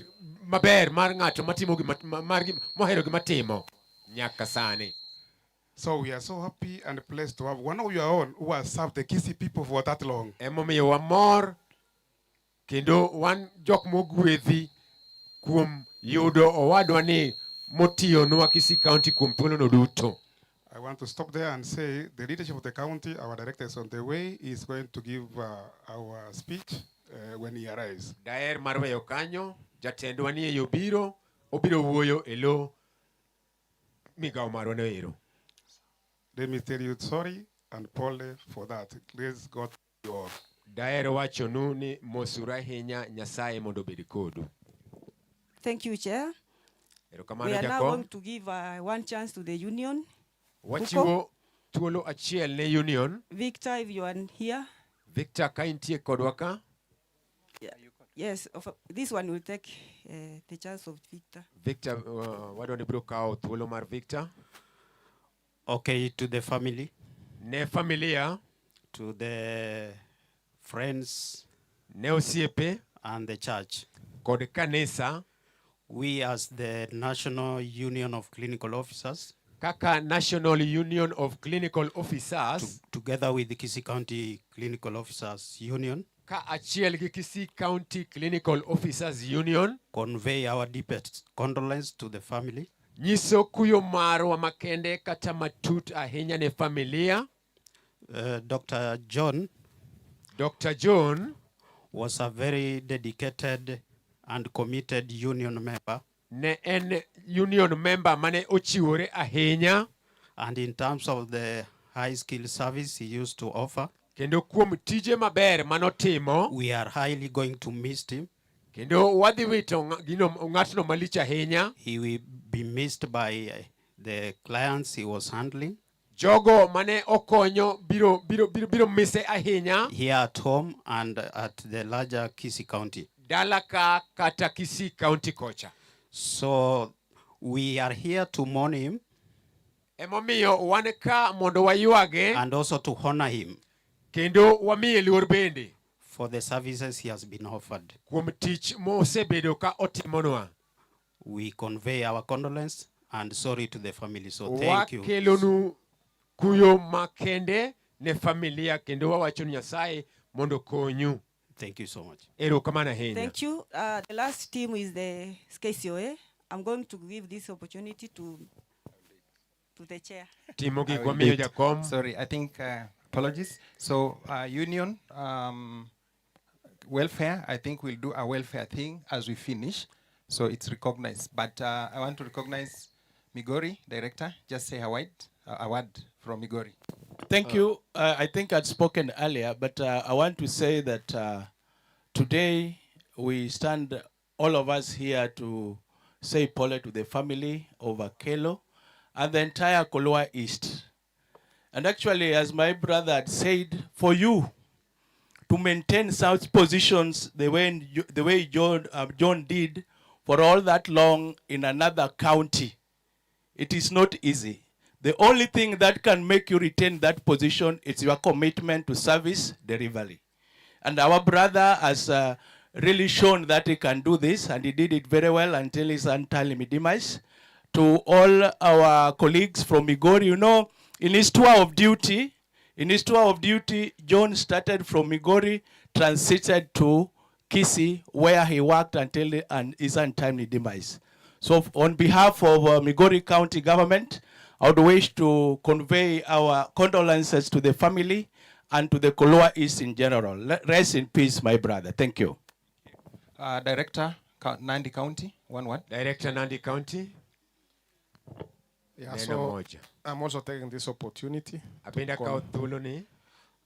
maber mar ng'ato matimo gima mar mohero gima timo nyaka sani. So we are so happy and blessed to have one of your own who has served the Kisii people for that long. Emomiyo wamor kendo wan jok mogwedhi kuom yudo owadwa ni motiyonwa Kisii County kuom thuolono duto. I want to stop there and say the leadership of the county, our director is on the way, is going to give our speech when he arrives. Daher mar weyo kanyo, jatendwa ni e yo biro, obiro wuoyo e lo migawo marwa no ero. Let me tell you sorry and pole for that. Please God you all. Daher wachonu ni mosuru ahinya Nyasaye mondo obed kodu. Thank you, Chair. Erokamano We are now jakom. going to give one chance to the union. Wachiwo thuolo achiel ne union. Victor, if you are here. Victor, ka intie kodwa ka? Yeah. Yes, this one will take the chance of Victor. Victor, wadwa ni biro kawo thuolo mar Victor. Okay, to the family. Ne familia. To the friends. Ne osiepe. And the church. Kod kanisa. We as the National Union of Clinical Officers. Kaka National Union of Clinical Officers. Together with the Kisii County Clinical Officers Union. Ka achiel gi Kisii County Clinical Officers Union. Convey our deepest condolence to the family. Nyiso kuyo marwa makende kata matut ahinya ne familia. Dr. John. Dr. John was a very dedicated and committed union member. Ne en union member mane ochiwore ahinya. And in terms of the high skill service he used to offer, kendo kuom tije maber manotimo, we are highly going to miss him. Kendo wadhi wito gino ng'atno malich ahinya. He will be missed by the clients he was handling. Jogo mane okonyo biro mise ahinya. Here at home and at the larger Kisii County. Dala ka kata Kisii County kocha. So we are here to mourn him. Emomiyo wan ka mondo waywage. And also to honor him. Kendo wamiye luor bende. For the services he has been offered. Kuom tich mosebedo ka otimonwa. We convey our condolence and sorry to the family. So thank you. Wakelonu kuyo makende ne familia kendo wawacho ni Nyasaye mondo konyu. Thank you so much. Erokamano ahinya. Thank you. The last team is the KCOA. I'm going to give this opportunity to the chair. Timo gik I will wamiyo do it. jakom. Sorry, I think, apologies. So union, welfare, I think we'll do a welfare thing as we finish. So it's recognized. But I want to recognize Migori, director. Just say a word from Migori. Thank you. I think I'd spoken earlier, but I want to say that today we stand, all of us here, to say pole to the family of Akelo and the entire Kolwa East. And actually, as my brother had said, for you to maintain such positions the way John did for all that long in another county, it is not easy. The only thing that can make you retain that position is your commitment to service delivery. And our brother has really shown that he can do this, and he did it very well until his untimely demise. To all our colleagues from Migori, in his tour of duty, in his tour of duty, John started from Migori, transited to Kisii, where he worked until his untimely demise. So on behalf of Migori County government I would wish to convey our condolences to the family and to the Kolwa East in general. Rest in peace, my brother. Thank you. Director, Nandi County, one word. Director, Nandi County. Yeah, Neno so moja. I'm also taking this opportunity Apenda kawo thuolo ni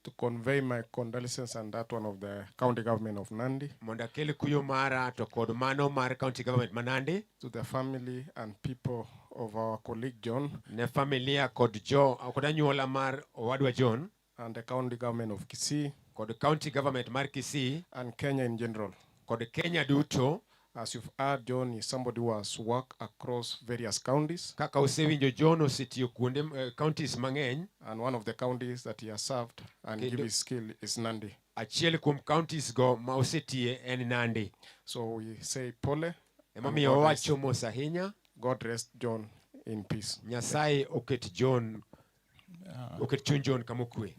to convey my condolences and that one of the county government of Nandi mondo akel kuyo mara to kod mano mar county government ma Nandi to the family and people of our colleague John ne familia kod jo kod anyuola mar owadwa John and the county government of Kisii kod county government mar Kisii and Kenya in general. Kod Kenya duto. As you've heard, John is somebody who has worked across various counties. Kaka usewinjo John osetiyo kuonde counties mang'eny. And one of the counties that he has served and Kendo give his skill is Nandi. Achiel kuom counties go ma osetiye en Nandi. So we say pole. And Emomiyo God rest wawacho mos ahinya. God rest John in peace. Nyasaye oket John, oket chuny John kama okwe.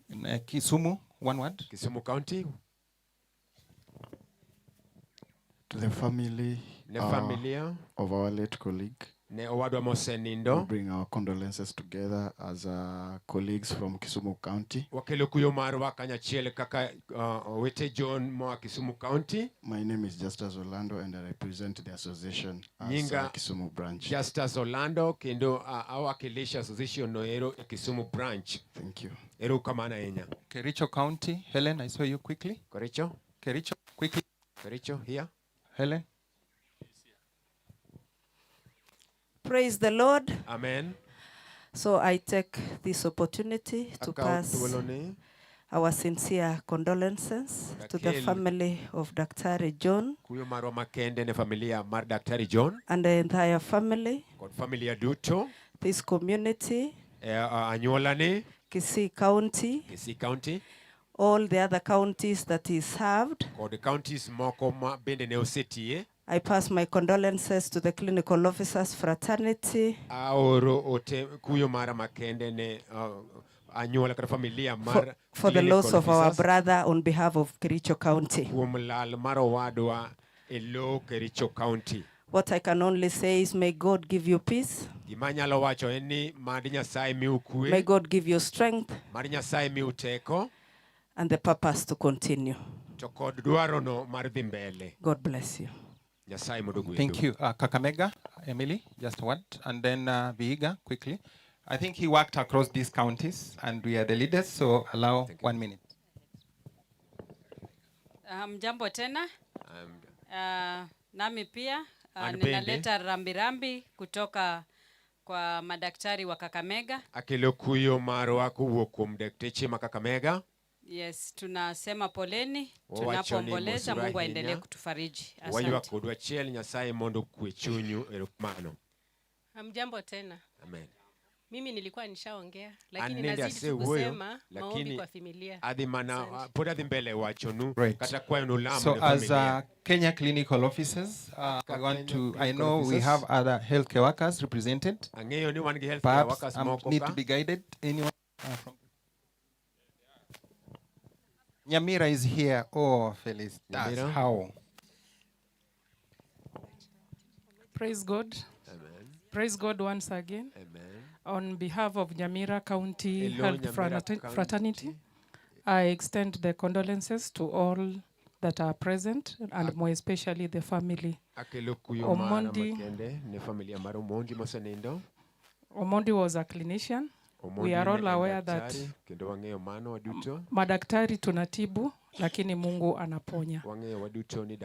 Kisumu, one word. Kisumu County. To the family, Ne familia. of our late colleague. Ne owadwa mosenindo. We bring our condolences together as colleagues from Kisumu County. Wakelo kuyo marwa kanyachiel kaka owete John moa Kisumu County. My name is Justus Orlando and I represent the association as Nyinga Kisumu branch. Justus Orlando kendo awakilisha association no ero e Kisumu branch. Thank you. Erokamano ahinya. Kericho County, Helen, I saw you quickly. Kericho. Kericho, quickly. Kericho, here. Helen. Praise the Lord. Amen. So I take this opportunity to Akaw pass thuoloni our sincere condolences to the Akel family of Daktari John kuyo marwa makende ne familia mar Daktari John and the entire family, kod familia duto, this community, anyuolani, Kisii County, Kisii County, all the other counties that he served. Kod counties moko ma bende ne osetiye. I pass my condolences to the clinical officers fraternity. Aoro ote kuyo mara makende ne anyuola kata familia mar For the clinical loss of our officers brother on behalf of Kericho County. Kuom lal mar owadwa e lo Kericho County. What I can only say is may God give you peace. Gima anyalo wacho en ni mad Nyasaye miu kwe. May God give you strength. Mad Nyasaye miu teko. And the purpose to continue. To kod dwarono mar dhi mbele. God bless you. Nyasaye mondo ogwedhu. Thank you. Kakamega, Emily, just one. And then Vihiga, quickly. I think he worked across these counties, and we are the leaders, so allow 1 minute. Mjambo tena. Nami pia And bende. Ninaleta rambirambi kutoka kwa madaktari wa Kakamega. Akelo kuyo marwa kowuok kuom dakteche ma Kakamega. Yes, tunasema poleni, Wawacho ni tunapoomboleza mosuru Mungu aendelee ahinya. kutufariji. Waywak Asante. kodwa achiel Nyasaye mondo okwe chunyu, erokamano. Hamjambo tena. Amen. Mimi nilikuwa nishaongea An lakini nende nazidi tu asewuoyo, kusema maombi lakini kwa familia. adhi mana, Asante. pod adhi mbele wachonu Right. kata kwayonu lamo So ne as familia. Kenya clinical officers, I want Kenya to, I clinical know we officers. have other healthcare workers represented. Ang'eyo ni wan gi healthcare Perhaps workers I moko need ka. to be guided. Anyone from Nyamira is here. Oh, Felicitas, Nyamira. How? Praise God. Amen. Praise God once again. Amen. On behalf of Nyamira County Hello, Health Nyamira County. Fraternity, I extend the condolences to all that are present and more especially the family. Akelo kuyo mara Omondi, makende ne familia mar Omondi mosenindo. Omondi was a clinician. Omondi We are ne all en aware that daktari, kendo wang'eyo mano waduto. Madaktari tunatibu lakini Mungu anaponya. Wang'eyo waduto ni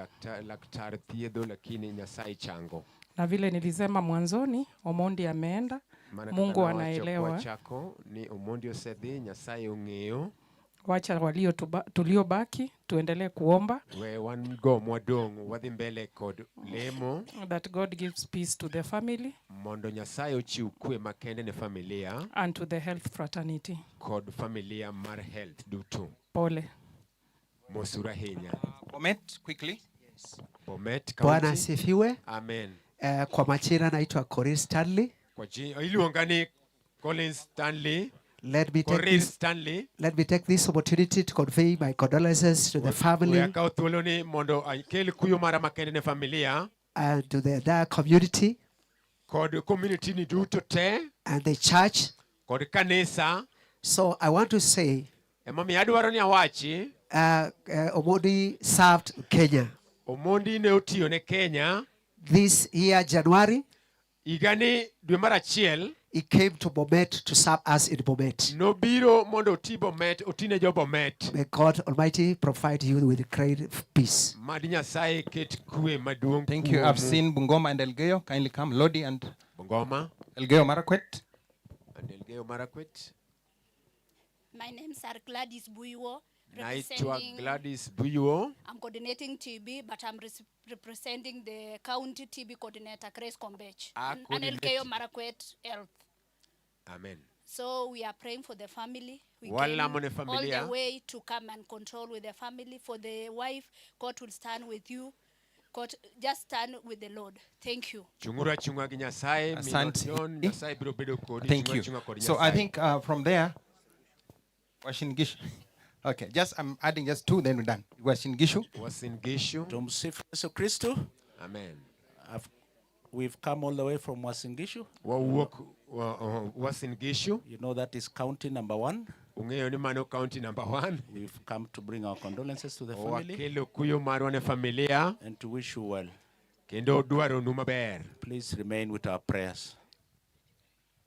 laktar thiedho lakini Nyasaye chango. Na vile nilisema mwanzoni, Omondi ameenda, Mana kaka Mungu nawacho anaelewa. kwachako ni Omondi osedhi, Nyasaye ong'eyo. Wacha walio tuliobaki tuendelee kuomba. We wan go mwadong' wadhi mbele kod lemo. That God gives peace to the family. Mondo Nyasaye ochiw kwe makende ne familia. And to the health fraternity. Kod familia mar health duto. Pole. Mosuru ahinya. Bomet, quickly. Yes. Bomet Bwana County. asifiwe. Amen. Kwa majina naitwa Korir Stanley. Kwa jina iluonga ni Collins Stanley. Let me take Korir this, Stanley. let me take this opportunity to convey my condolences to the family We akaw thuolo ni mondo akel kuyo mara makende ne familia and to the entire community. Kod community ni duto te. And the church. Kod kanisa. So I want to say, Emomiyo adwaro ni awachi. Omondi served Kenya. Omondi ne otiyo ne Kenya. This year, January, Higani dwe mar achiel. He came to Bomet to serve us in Bomet. Nobiro mondo oti Bomet, otine jo Bomet. May God Almighty provide you with great peace. Mad Nyasaye ket kwe maduong' Thank you. I've kuomu. seen Bungoma and Elgeyo. Kindly come. Lodi and Bungoma. Elgeyo Marakwet. And Elgeyo Marakwet. My name's are Gladys Buiwo. Naitwa representing- Gladys Buiwo. I'm coordinating TB, but I'm representing the county TB coordinator, Grace Kombech, Ah, and coordinate. Elgeyo Marakwet Health. Amen. So we are praying for the family. We Walamo came ne all familia. the way to come and control with the family. For the wife, God will stand with you. God, just stand with the Lord. Thank you. Chung'uru achung'a gi Nyasaye. Min Asante. John, Nyasaye biro bedo kodi. Thank Chung'a you. achung'a kod So I Nyasaye. think from there, Uasin Gishu. Okay, just I'm adding just two, then we're done. Uasin Gishu. Uasin Gishu. Tumsifu Yesu Kristo. Amen. We've come all the way from Uasin Gishu. Wawuok Uasin Gishu. You know that is county number 1. Ung'eyo ni mano county number 1. We've come to bring our condolences to the family. Wakelo kuyo marwa ne familia. And to wish you well. Kendo dwaronu maber. Please remain with our prayers.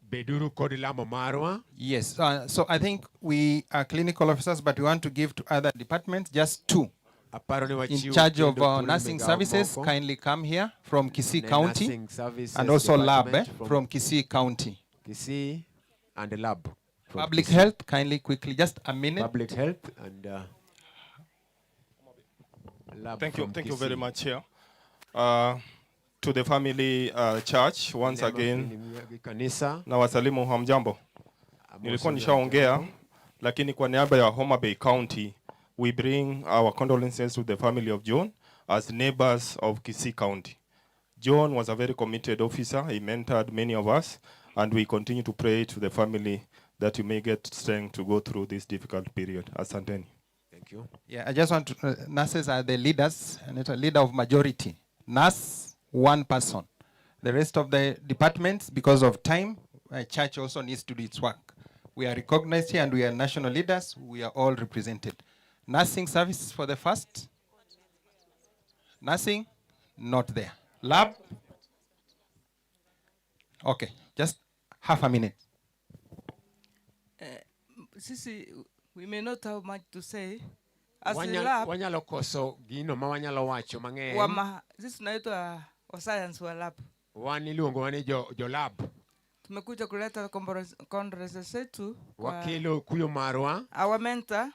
Beduru kod lamo marwa. Yes. So I think we are clinical officers, but we want to give to other departments just two. Aparo ni In wachiw charge of kendo thuolo nursing migawo services, moko. kindly come here from Kisii Ne County, nursing services and also lab, department from Kisii County. Kisii and lab. From Public Kisii. health, kindly quickly, just a minute. Public health and lab. Thank you, from thank you very Kisii. much, Chair. To the family church once Nema again, familia kanisa. na wasalimu hamjambo. Nilikuwa Hamjambo. nishaongea, lakini kwa niaba ya Homa Bay County we bring our condolences to the family of John as neighbors of Kisii County. John was a very committed officer. He mentored many of us, and we continue to pray to the family that you may get strength to go through this difficult period. Asanteni. Thank you. Yeah, I just want to, nurses are the leaders, and it's a leader of majority. Nurse, one person. The rest of the departments, because of time, church also needs to do its work. We are recognized here and we are national leaders. We are all represented. Nursing services for the first. Nursing, not there. Lab? Okay, just half a minute. Sisi, we may not have much to say. As a lab, Wanyalo koso gino ma wanyalo wacho mang'eny. Sisi tunaitwa wa science wa lab. Wan iluongowa ni jo lab. Tumekuja kuleta condolences zetu kwa Wakelo kuyo marwa. our mentor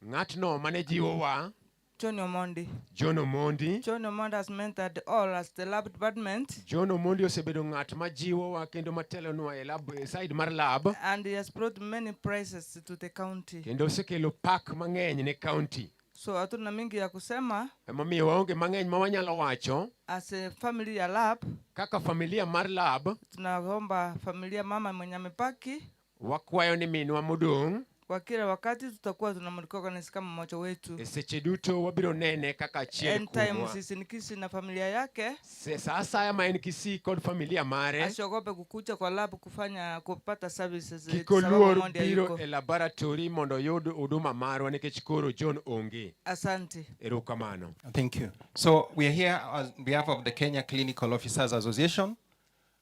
Ng'atno mane jiwowa. John Omondi. John Omondi. John Omondi has mentored all as the lab department. John Omondi osebedo ng'at ma jiwowa kendo matelonwa e lab, e side mar lab. And he has brought many prizes to the county. Kendo osekelo pak mang'eny ne county. So hatuna mingi ya kusema. Emomiyo waonge mang'eny ma wanyalo wacho. As a family ya lab, Kaka familia mar lab, tunaomba familia mama mwenye amebaki wakwayo ni minwa modong' kwa kila wakati tutakuwa tunamrecognize kama mmoja wetu. E seche duto wabiro nene kaka achiel Anytime kuomwa. sisi ni Kisii na familia yake. Sa asaya ma en Kisii kod familia mare. Asiogope kukuja kwa lab kufanya kupata services Kik sababu oluor Omondi biro hayuko. e laboratory mondo oyud huduma marwa nikech koro John onge. Asante. Erokamano. Thank you. So we are here on behalf of the Kenya Clinical Officers Association.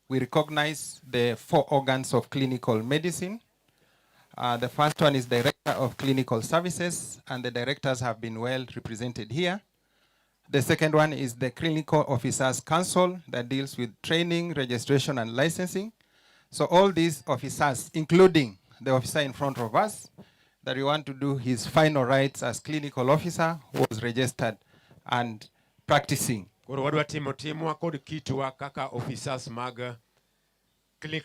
We recognize the four organs of clinical medicine. The first one is Director of Clinical Services, and the directors have been well represented here. The second one is the Clinical Officers Council that deals with training, registration, and licensing. So all these officers, including the officer in front of us, that we want to do his final rites as clinical officer who was registered and practicing. Koro wadwa timo timwa kod kitwa kaka officers mag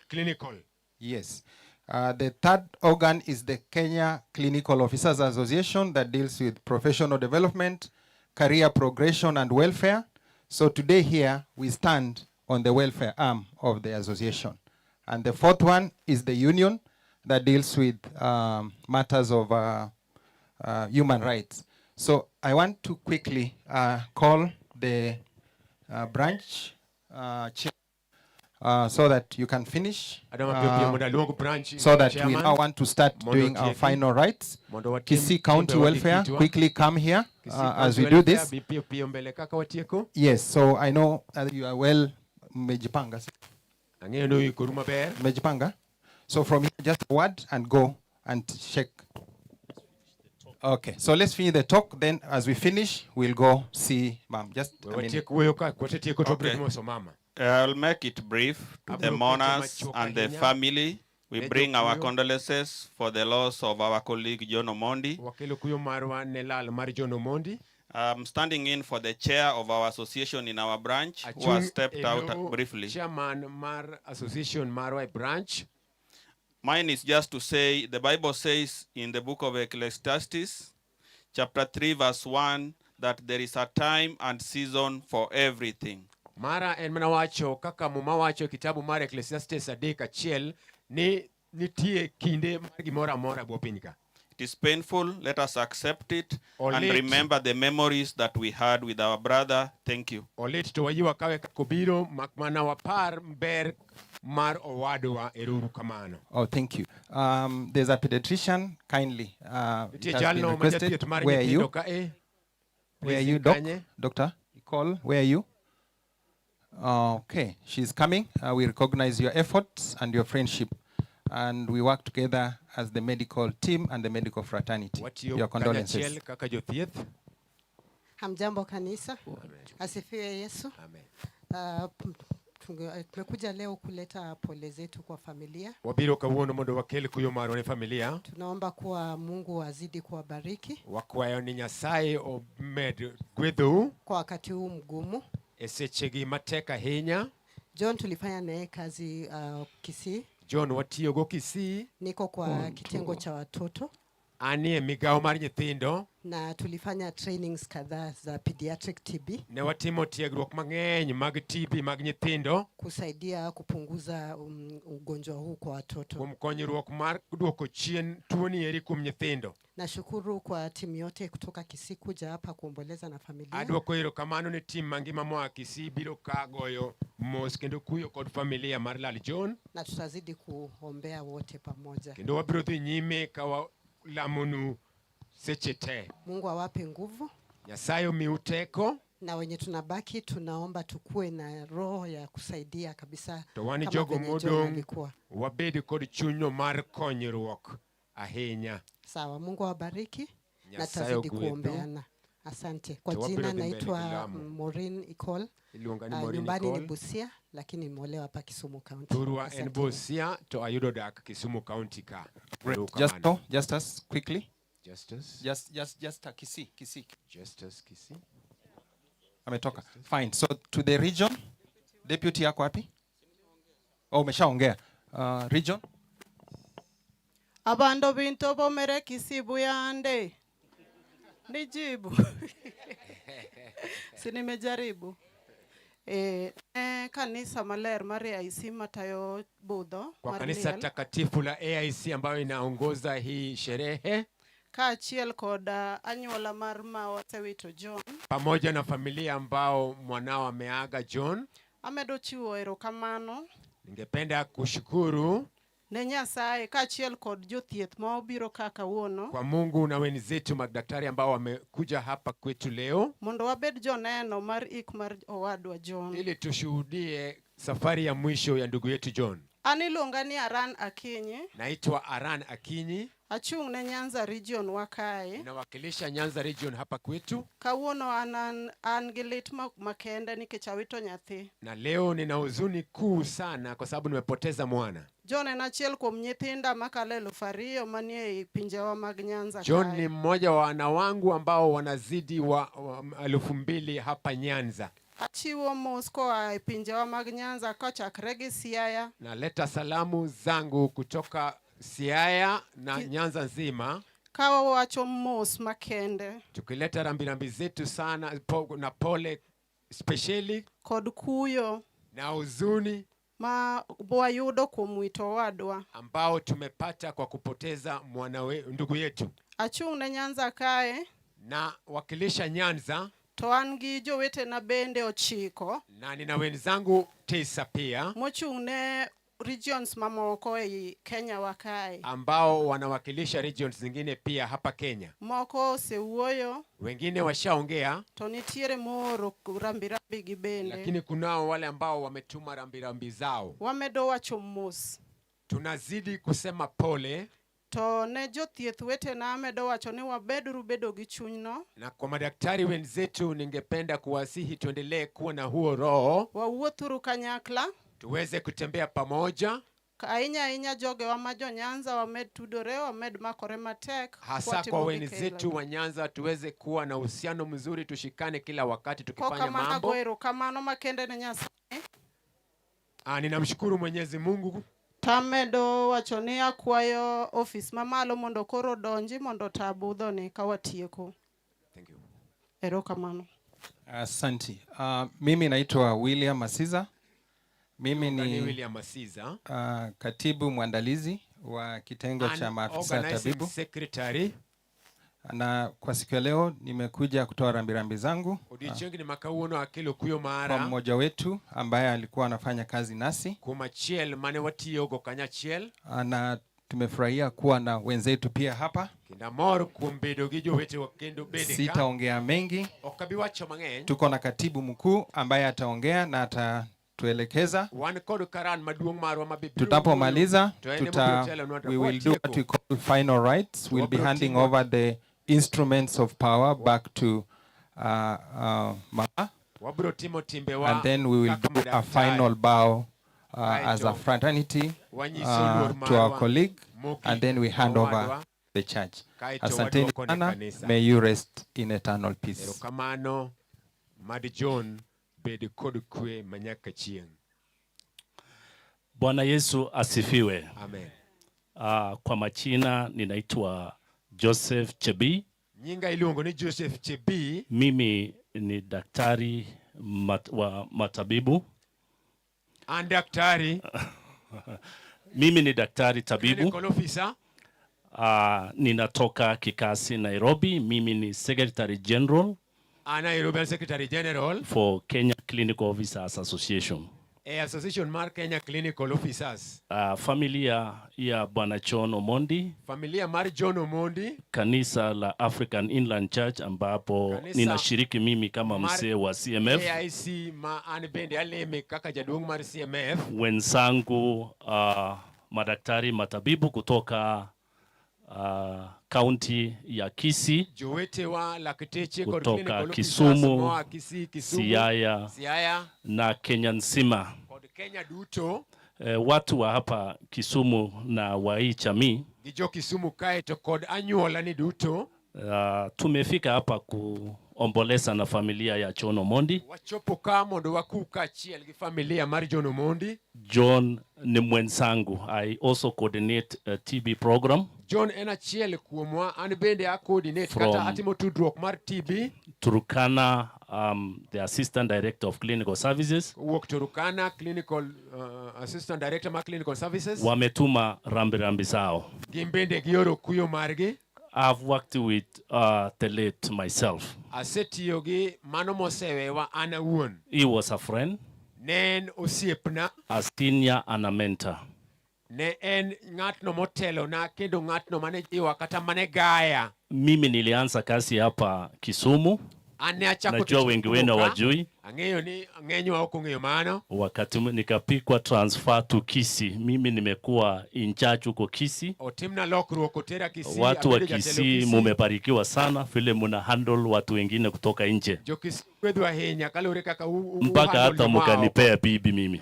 clinical. Yes. The third organ is the Kenya Clinical Officers Association that deals with professional development, career progression, and welfare. So today here, we stand on the welfare arm of the association. And the fourth one is the union that deals with matters of human rights. So I want to quickly call the branch chair so that you can finish. Adwa mapiyo piyo mondo aluong branch So that we chairman now want to start mondo doing our otieki. final rites. Mondo watim Kisii County timbewa gi Welfare, kitwa. quickly come here Kisii as County we do Welfare, this. bi piyo piyo mbele kaka watieko. Yes, so I know you are well mmejipanga. Ang'eyo ni uikoru maber. Mmejipanga. So from here, just a word and go and check. Okay, so let's finish the talk. Then as we finish, we'll go see ma'am. Just a We minute. watiek wuoyo ka kwasetieko to wabiro Okay. moso mama. I'll make it brief. To the Abiro kete mourners machuok and the ahinya. family, we Ne bring our jokuyo. condolences for the loss of our colleague John Omondi. Wakelo kuyo marwa ne lal mar John Omondi. I'm standing in for the chair of our association in our branch, who Achung' has stepped e out lo briefly. Chairman mar association marwa e branch. Mine is just to say the Bible says in the book of Ecclesiastes, chapter 3, verse 1, that there is a time and season for everything. Mara en mana wacho kaka Muma wacho e kitabu mar Ecclesiastes 3:1 ni nitie kinde mar gimoro amora e bwo piny ka. It is painful. Let us accept it and Olit. remember the memories that we had with our brother. Thank you. Olit to wayie wakawe kaka obiro mak mana wapar ber mar owadwa ero uru kamano. Oh, thank you. There's a pediatrician, kindly. It Nitie has been jalno ma requested. jathieth mar Where are you? nyithindo ka e. Where are Please you, in doc? kanye? Doctor, Nicole, where are you? Okay, she's coming. We recognize your efforts and your friendship. And we work together as the medical team and the medical fraternity. Watiyo Your condolences. kanyachiel kaka jothieth. Hamjambo kanisa. Asifiwe Yesu. Amen. Tumekuja leo kuleta pole zetu kwa familia. Wabiro kawuono mondo wakel kuyo marwa ne familia. Tunaomba kuwa Mungu azidi kuwabariki Wakwayo ni Nyasaye omed gwedhou kwa wakati huu mgumu. e sechegi matek ahinya. John tulifanya naye kazi Kisii. John watiyogo Kisii. Niko kwa kitengo cha watoto Anie migawo mar nyithindo. na tulifanya trainings kadhaa za pediatric TB Ne watimo tiegruok mang'eny mag TB mag nyithindo kusaidia kupunguza ugonjwa huu kwa watoto. kuom konyruok mar duoko chien tuoni eri kuom nyithindo. Nashukuru kwa timu yote kutoka Kisii kuja hapa kuomboleza na familia. Adwoko erokamano ne tim mangima moa Kisii biro ka goyo mos kendo kuyo kod familia mar lal John Na tutazidi kuombea wote pamoja. kendo wabiro dhi nyime ka walamonu seche te. Mungu awape nguvu Nyasaye omiu teko na wenye tunabaki tunaomba tukue na roho ya kusaidia kabisa to wan kama jogo venye John modong' alikuwa. wabed kod chunyno mar konyruok ahinya. Sawa, Mungu awabariki na Nyasaye tazidi ogwedhu. kuombeana. Asante. Kwa To wabiro jina dhi mbele naitwa gi lamo. Maureen Icol. Iluonga ni Maureen Nyumbani ni Icol. Busia lakini nimeolewa hapa Kisumu County. Thurwa en Asante. Busia to ayudo dak Kisumu County ka. Great. Erokamano. Just, oh, just us, quickly. Justus. Just Kisii, Kisii. Justus Kisii. Ametoka. Fine. So to the region, deputy yako wapi? Oh, umeshaongea. Region. Abando binto bomere Kisii buyande. Nijibu. Si nimejaribu. Kanisa maler mar AIC matayo budho Kwa mar kanisa liel. takatifu la AIC ambayo inaongoza hii sherehe Kaachiel kod anyuola mar ma wasewito John. pamoja na familia ambao mwanao ameaga John, Amedo chiwo erokamano ningependa kushukuru ne Nyasaye kaachiel kod jothieth ma obiro ka kawuono kwa Mungu na wenzetu madaktari ambao wamekuja hapa kwetu leo mondo wabed joneno mar ik mar owadwa John. ili tushuhudie safari ya mwisho ya ndugu yetu John. An iluonga ni Aran Akinyi, Naitwa Aran Akinyi, achung' ne Nyanza region wa kae. nawakilisha Nyanza region hapa kwetu, Kawuono an gi lit makende nikech awito nyathi. na leo nina huzuni kuu sana kwa sababu nimepoteza mwana. John en achiel kuom nyithinda makalo 2000 manie ei pinjewa mag Nyanza John kae. ni mmoja wa wana wangu ambao wanazidi wa 2000 hapa Nyanza. Achiwo mos koa e pinjewa mag Nyanza kochakre gi Siaya, Naleta salamu zangu kutoka Siaya na Nyanza nzima, ka wawacho mos makende tukileta rambirambi zetu sana na pole spesheli kod kuyo na huzuni ma wayudo kuom wito owadwa. ambao tumepata kwa kupoteza ndugu yetu. Achung' ne Nyanza kae Na wakilisha Nyanza To an gi jowetena bende ochiko na nina wenzangu tisa pia mochung' ne regions mamoko ei Kenya wa kae. ambao wanawakilisha regions zingine pia hapa Kenya. Moko osewuoyo Wengine washaongea, to nitiere mooro rambirambi gi bende. lakini kunao wale ambao wametuma rambirambi zao. Wamedo wacho mos. Tunazidi kusema pole, To ne jothieth wetena amedo wacho ni wabeduru bedo gi chunyno, na kwa madaktari wenzetu ningependa kuwasihi tuendelee kuwa na huo roho, wawuothuru kanyakla, tuweze kutembea pamoja, ahinya ahinya jogewa ma jo Nyanza wamed tudore, wamed makore matek hasa kwa kwatimo gi wenzetu wa Nyanza, tuweze kuwa na uhusiano mzuri, tushikane kila wakati tukifanya Kokamano mambo. ago erokamano makende ne Nyasaye. Ninamshukuru Mwenyezi Mungu. Tamedo wacho ni akwayo ofis mamalo mondo koro odonji mondo ota budhoni ka watieko. Thank you. Erokamano. Asanti. Mimi naitwa William Masiza. Mimi Ni ni William Masiza. Katibu mwandalizi wa kitengo An cha maafisa organizing tabibu. secretary. Na kwa siku ya leo nimekuja kutoa rambirambi zangu Odiochiengni ma kawuono akelo kuyo kwa mara mmoja wetu ambaye alikuwa anafanya kazi nasi kuom achiel mane watiyogo kanyachiel na tumefurahia kuwa na wenzetu pia hapa. kendo amor kuom bedo gi jowetewa kendo bende ka. Sitaongea mengi. Ok abi wacho mang'eny. Tuko na katibu mkuu ambaye ataongea na atatuelekeza. Wan kod karan maduong' marwa ma be biro Tutapomaliza, wuoyo, to en ema tuta, obiro telonwa to we will do what watieko. we call final rites. We'll be Wabiro handing timo- over the instruments of power back to Mama, Wabiro timo timbewa and then we will kaka do a madaktari. final bow as a Kaeto fraternity wanyiso luor to our marwa colleague, mogik and then we hand over owadwa, the church. kaeto Asanteni waduoko ne sana. kanisa. May you rest in eternal peace. Erokamano mad John bed kod kwe manyaka chieng'. Bwana Yesu asifiwe. Amen. Kwa majina ninaitwa Joseph Chebii. Nyinga iluongo ni Joseph Chebii. Mimi ni daktari wa matabibu. An daktari. Mimi ni daktari tabibu. Clinical officer. Ninatoka Kikasi, Nairobi. Mimi ni Secretary General An Nairobi an Secretary General for Kenya Clinical Officers Association. e Association mar Kenya Clinical Officers. Familia ya Bwana John Omondi, Familia mar John Omondi, kanisa la African Inland Church ambapo Kanisa ninashiriki mimi kama mar mzee wa CMF. AIC ma an bende aleme kaka jaduong' mar CMF. Wenzangu madaktari matabibu kutoka kaunti ya Kisii, Jowetewa lakteche kod kutoka clinical officers Kisumu, moa Kisii, Kisumu, Siaya, Siaya na Kenya nzima. kod Kenya duto. Watu wa hapa Kisumu na wa hii jamii gi jo Kisumu kae to kod anyuola ni duto tumefika hapa kuomboleza na familia ya John Omondi. wachopo ka mondo waku kaachiel gi familia mar John Omondi. John ni mwenzangu. I also coordinate a TB program John en achiel kuomwa, an bende a coordinate kata From- atimo tudruok mar TB Turkana, the Assistant Director of Clinical Services. kowuok Turkana, clinical assistant director mar clinical services. Wametuma rambirambi zao. Gin bende gioro kuyo margi. I've worked with the late myself. Asetiyo gi mano mosewewa an awuon. He was a friend, Ne en osiepna, a senior and a mentor. ne en ng'atno motelona kendo ng'atno mane jiwa kata mane gaya. Mimi nilianza kazi hapa Kisumu. An ne achako Najua tich wengi wenu Kisumu ka. hawajui. Ang'eyo ni ng'enywa ok ong'eyo mano. Wakati nikapikwa transfer to Kisii, mimi nimekuwa in charge huko Kisii. Otimna lokruok otera Kisii. Watu wa abedo jatelo Kisii Kisii. mumebarikiwa sana vile muna handle watu wengine kutoka nje, Jo Kisii gwedhwa ahinya kaluwore kaka mpaka uhandle hata joma oko. mkanipea bibi mimi.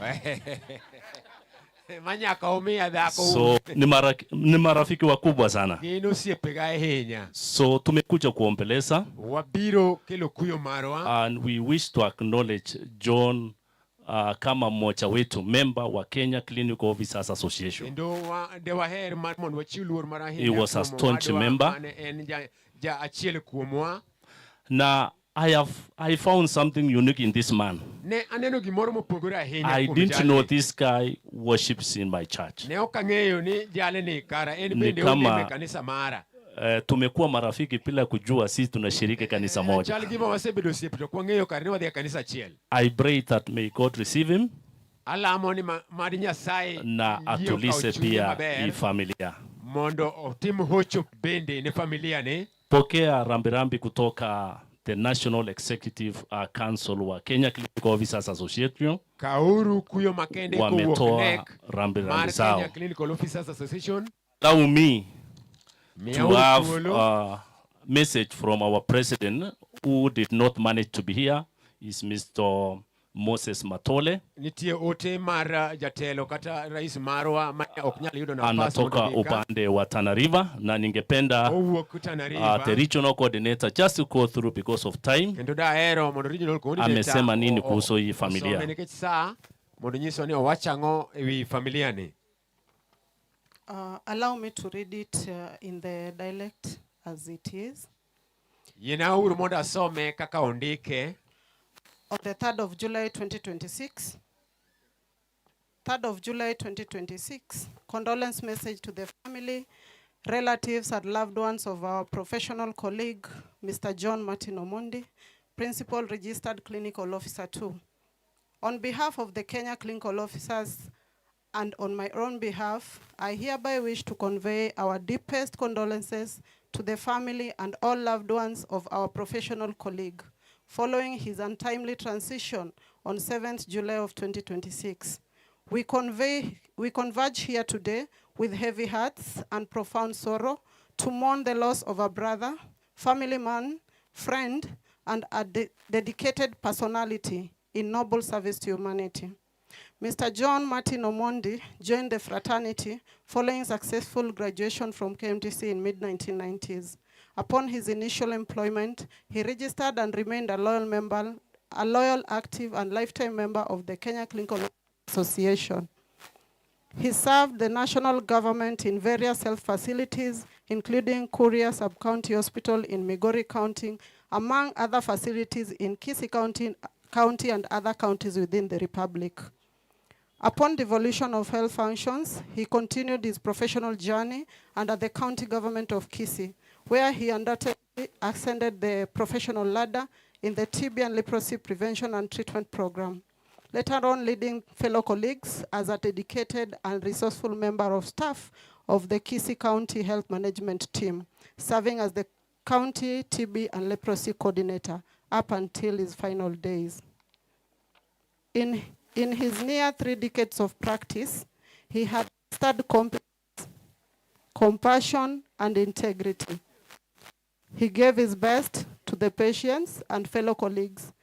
Manyaka omiya dhako. So ni marafiki wakubwa sana. Gin osiepega ahinya. So tumekuja kuombeleza Wabiro kelo kuyo marwa. and we wish to acknowledge John kama mmoja wetu, member wa Kenya Clinical Officers Association. Kendo de waher mar mondo wachiw luor mar ahinya He was a kuom staunch owadwa member. mane en ja achiel kuomwa. Na I found something unique in this man. Ne aneno gimoro mopogore ahinya I kuom didn't jalni. know this guy worships in my church. Ne ok ang'eyo ni jalni kara en Ni bende kama- olemo e kanisa mara. Tumekuwa marafiki bila kujua sisi tunashiriki kanisa moja. Chal gima wasebedo osiepe to ok wang'eyo kare ni wadhi e kanisa achiel. I pray that may God receive him Alamo ni mad Nyasaye na yie okaw atulize chunye pia maber hii familia. Mondo otim hocho bende ne familia ni. Pokea rambirambi kutoka the National Executive Council wa Kenya Clinical Officers Association. Kauru kuyo makende kowuok Wametoa NEC rambirambi mar zao. Kenya Clinical Officers Association. Allow me to Miyauru have thuolo. A message from our president who did not manage to be here, is Mr. Moses Matole. Nitie ote mar jatelo kata rais marwa ma ok nyal yudo nafas mondo Anatoka obi ka. Upande wa Tana River na ningependa Owuok Tana River. The regional coordinator just to go through because of time. Kendo dahero mondo regional coordinator Amesema nini kuhusu hii familia? Osome nikech saa mondo nyiswa ni owacho ang'o e wi familia ni. Allow me to read it in the dialect as it is. Yienauru mondo asome kaka ondike. On the 3rd of July 2026, 3rd of July 2026, condolence message to the family, relatives and loved ones of our professional colleague, Mr. John Martin Omondi, Principal Registered Clinical Officer 2. On behalf of the Kenya Clinical Officers and on my own behalf, I hereby wish to convey our deepest condolences to the family and all loved ones of our professional colleague following his untimely transition on 7th July of 2026. We converge here today with heavy hearts and profound sorrow to mourn the loss of a brother, family man, friend, and a dedicated personality in noble service to humanity. Mr. John Martin Omondi joined the fraternity following successful graduation from KMTC in mid-1990s. Upon his initial employment, he registered and remained a loyal member, a loyal, active, and lifetime member of the Kenya Clinical Association. He served the national government in various health facilities, including Kuria Sub-County Hospital in Migori County, among other facilities in Kisii County and other counties within the Republic. Upon devolution of health functions, he continued his professional journey under the county government of Kisii, where he ascended the professional ladder in the TB and leprosy prevention and treatment program. Later on, leading fellow colleagues as a dedicated and resourceful member of staff of the Kisii County Health Management Team, serving as the county TB and leprosy coordinator up until his final days. In his near 3 decades of practice, he had studied compassion and integrity. He gave his best to the patients and fellow colleagues.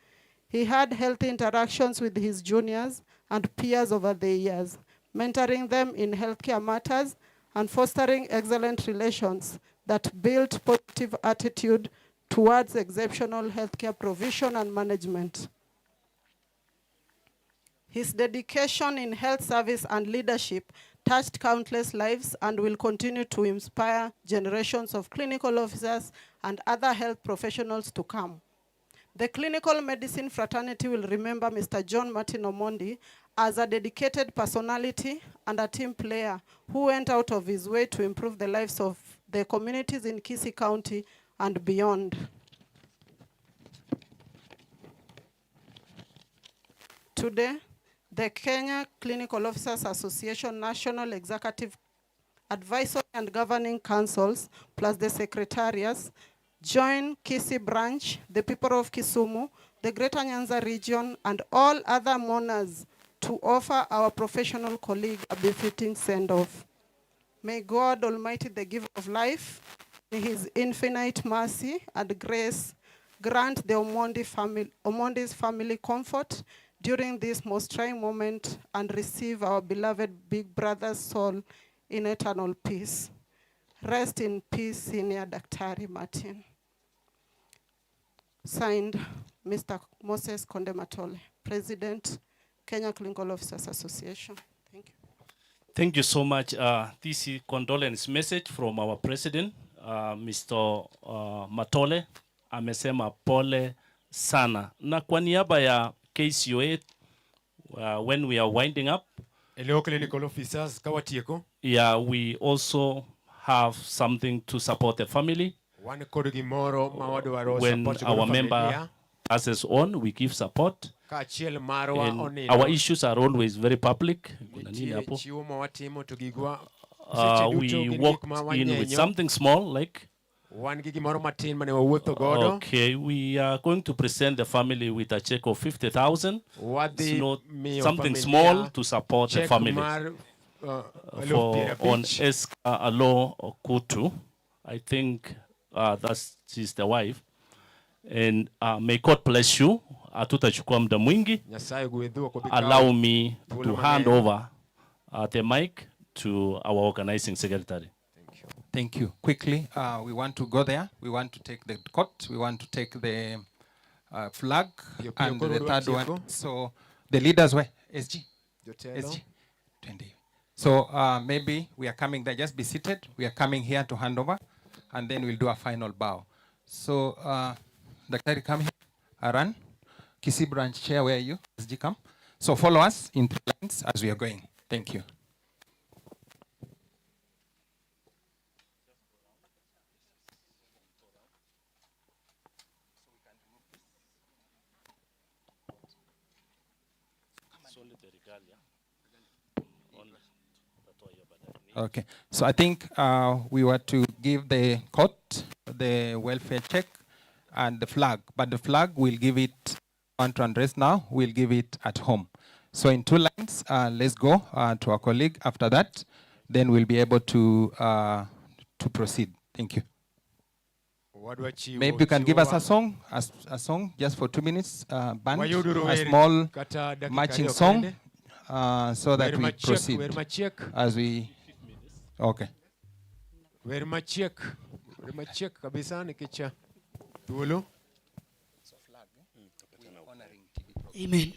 He had healthy interactions with his juniors and peers over the years, mentoring them in healthcare matters and fostering excellent relations that built positive attitude towards exceptional healthcare provision and management. His dedication in health service and leadership touched countless lives and will continue to inspire generations of clinical officers and other health professionals to come. The clinical medicine fraternity will remember Mr. John Martin Omondi as a dedicated personality and a team player who went out of his way to improve the lives of the communities in Kisii County and beyond. Today, the Kenya Clinical Officers Association National Executive Advisory and Governing Councils, plus the Secretariats, join Kisii Branch, the people of Kisumu, the Greater Nyanza region, and all other mourners to offer our professional colleague a befitting send-off. May God Almighty, the giver of life, in his infinite mercy and grace, grant the Omondi's family comfort during this most trying moment and receive our beloved big brother's soul in eternal peace. Rest in peace, Senior Daktari Martin. Signed, Mr. Moses Konde Matole, President, Kenya Clinical Officers Association. Thank you. Thank you so much. This is condolence message from our president, Mr. Matole. Amesema pole sana. Na kwa niaba ya KCOA, when we are winding up, Hello, clinical officers, kawatieko. Yeah, we also have something to support the family. Wan kod gimoro ma wadwaro When support godo our member familia. passes on, we give support. Ka achiel marwa And onindo. our issues are always very public. Kuna nini Nitie hapo? chiwo ma watimo to gigwa seche duto We gin gik walked ma in with wanyenyo. something small like Wan gi gimoro matin mane wawuotho godo. Okay, we are going to present the family with a check of 50,000. Wadhi It's not miyo something familia small to support the check family. mar, eluf For piero on abich. Eska Alo Okutu, I think that's she's the wife. And may God bless you. Hatutachukua muda mwingi. Nyasaye ogwedhu, ok obi kawo Allow me thuolo to hand mang'eny. over the mic to our organizing secretary. Thank you. Quickly, we want to go there. We want to take the coat. We want to take the flag Piyo piyo and koro the wadwa third one. tieko. So the leaders were SG. Jotelo. SG. 20. So maybe we are coming there. Just be seated. We are coming here to hand over, and then we'll do a final bow. So, Daktari, come here. Aran, Kisii branch chair, where are you? SG, come. So follow us in three lines as we are going. Thank you. Okay, so I think we were to give the coat, the welfare check, and the flag. But the flag, we'll give it, want to undress now, we'll give it at home. So in two lines, let's go to our colleague after that. Then we'll be able to proceed. Thank you. Wadwa chiwo Maybe you can give us chiwowa. a song, a song just for 2 minutes, band, Wayuduru a wer small kata dakika marching ariyo song, kende. so that Wer we machiek, proceed wer machiek. as we, okay. Wer machiek kabisa nikech thuolo. Amen.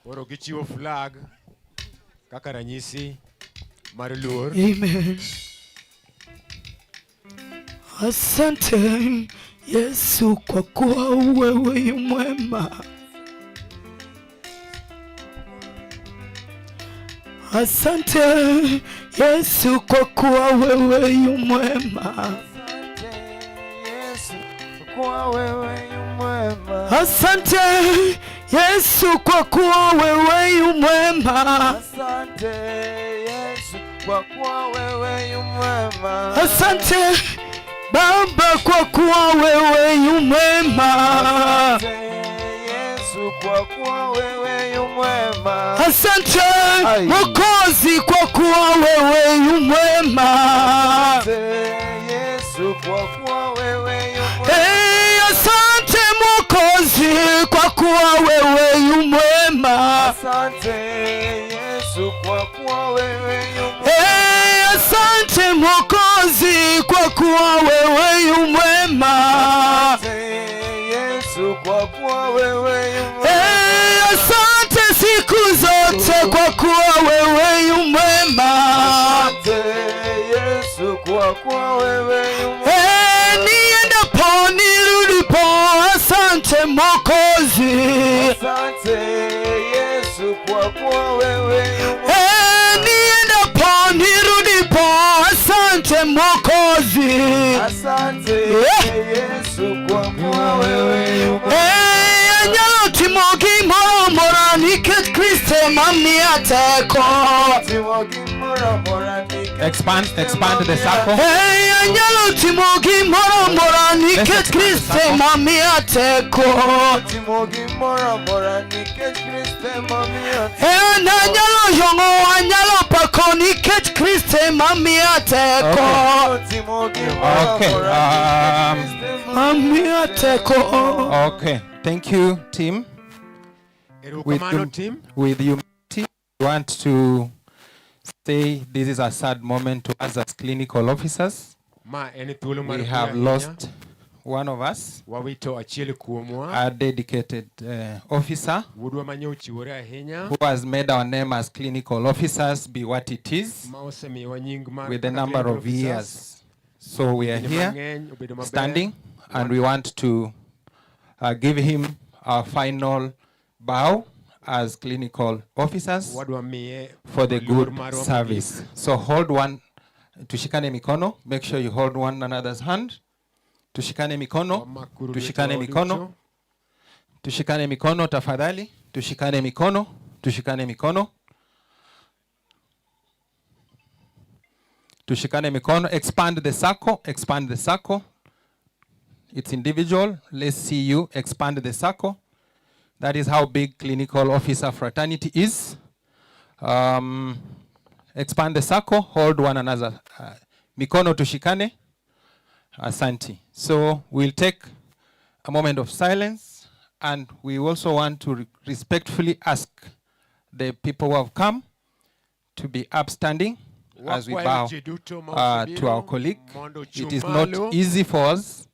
Koro gichiwo flag kaka ranyisi mar luor. Amen. Asante Yesu kwa kuwa wewe yu mwema. Asante Yesu kwa kuwa wewe yu mwema. Asante Yesu kwa kuwa wewe yu mwema. Asante Yesu kwa kuwa wewe yu mwema. Asante Baba kwa kuwa wewe yu mwema. Asante Yesu kwa kuwa wewe yu mwema. Asante Ai. Mwokozi kwa kuwa wewe yu mwema. Asante Yesu kwa kuwa wewe yu mwema. Hey, asante Mwokozi kwa kuwa wewe yu mwema. Asante Yesu kwa kuwa wewe yu mwema. Hey, asante Mwokozi kwa kuwa wewe yu mwema. Asante Yesu kwa kuwa wewe yu mwema. Hey, asante siku zote kwa kuwa wewe yu mwema. Asante Yesu kwa kuwa wewe yu mwema. Hey, niendapo nirudipo, asante Mwokozi. Asante Yesu kwa kuwa wewe yu mwema. Hey, niendapo nirudipo, asante Mwokozi. Asante Yeah. Yesu kwa kuwa wewe yu mwema. Hey, anyalo timo gimoro amora nikech Kristo mamiya teko. Timo gimoro amora nikech Expand, expand the circle. Hey, anyalo timo gimoro amora nikech Kristo mamiya teko. Timo gimoro amora nikech Kristo mamiya teko. Hey, anyalo yong'o, anyalo pako nikech Kristo mamiya teko. Timo gimoro Okay, amora nikech Kristo mamiya teko. Okay, thank you, team. With Erokamano, team. humility, we want to say this is a sad moment to us as clinical officers. Ma en thuolo mar We kuyo have ahinya. lost one of us, Wawito achiel kuomwa. a dedicated officer Wuodwa manye ochiwore ahinya. who has made our name as clinical officers be what it is Ma osemiyowa nying mar with the kaka number clinical of officers. years. So we are Higni here mang'eny, obedo maber. standing, and we want to give him our final bow as clinical officers Wadwa miye for the luor good marwa mogik. service. So hold one, tushikane mikono, make sure you hold one another's hand. Tushikane mikono, Wamakuru tushikane lwetwa mikono, duto. Tushikane mikono tafadhali, tushikane mikono, tushikane mikono. Tushikane mikono, expand the circle, expand the circle. It's individual. Let's see you expand the circle. That is how big clinical officer fraternity is. Expand the circle, hold one another. Mikono tushikane. Asante. So we'll take a moment of silence, and we also want to respectfully ask the people who have come to be upstanding as we Wakwayo bow ji duto ma to our osebiro colleague. mondo It is ochung' not malo. easy for us.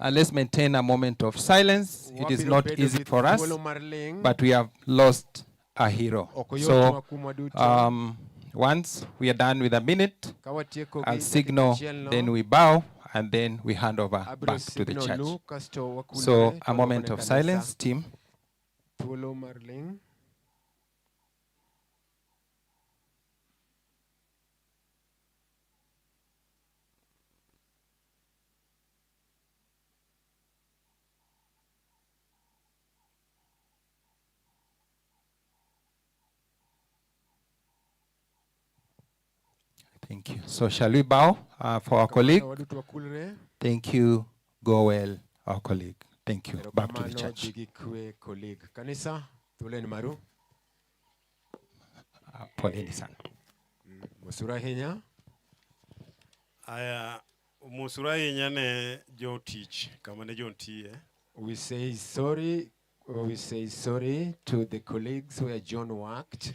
Let's maintain a moment of silence. It is Wabiro not bedo easy gi for us, thuolo mar ling'. but we have lost a hero. Ok oyot So nwa kumwa duto. once we are done with a minute, Ka watieko gi I'll dakika signal, achiel no, then we bow, and then we hand over abiro back to the signal church. nu, kasto wakulore So to a moment wadwoko of ne kanisa. silence, team. Thuolo mar ling'. Thank you. So shall we bow for our Kamano, colleague? waduto wakulre. Thank you. Go well, our colleague. Thank you. Back to the Erokamano, church. dhi gi kwe, colleague. Kanisa, thuolo en maru. Poleni sana. Mosuru ahinya. Aya, mosuru ahinya ne jotich kama ne jontie. We say sorry, we say sorry to the colleagues where John worked.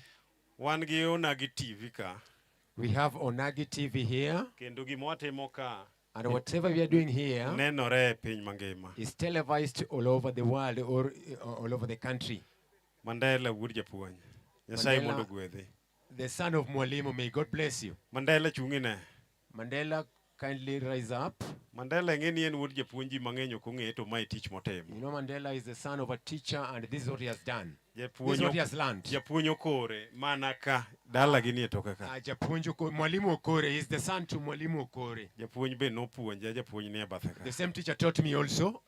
Wan gi Onagi TV ka. We have Onagi TV here. Kendo gima watimo ka And whatever we are doing here nenore e piny mangima. is televised all over the world or all over the country. Mandela wuod japuonj. Nyasaye Mandela, mondo ogwedhi. the son of Mwalimu, may God bless you. Mandela chung'ine. Mandela, kindly rise up. Mandela ing'e ni en wuod japuonj ji mang'eny ok ong'eye to mae tich motimo. You know, Mandela is the son of a teacher, and this is what he has done. This is Japuonj what he has learned. Japuonj okore mana ka dalagi nie toke ka. Japuonj Mwalimu Okore is the son to Mwalimu Okore. Japuonj be nopuonja, japuonj nie bathe ka. The same teacher taught me also.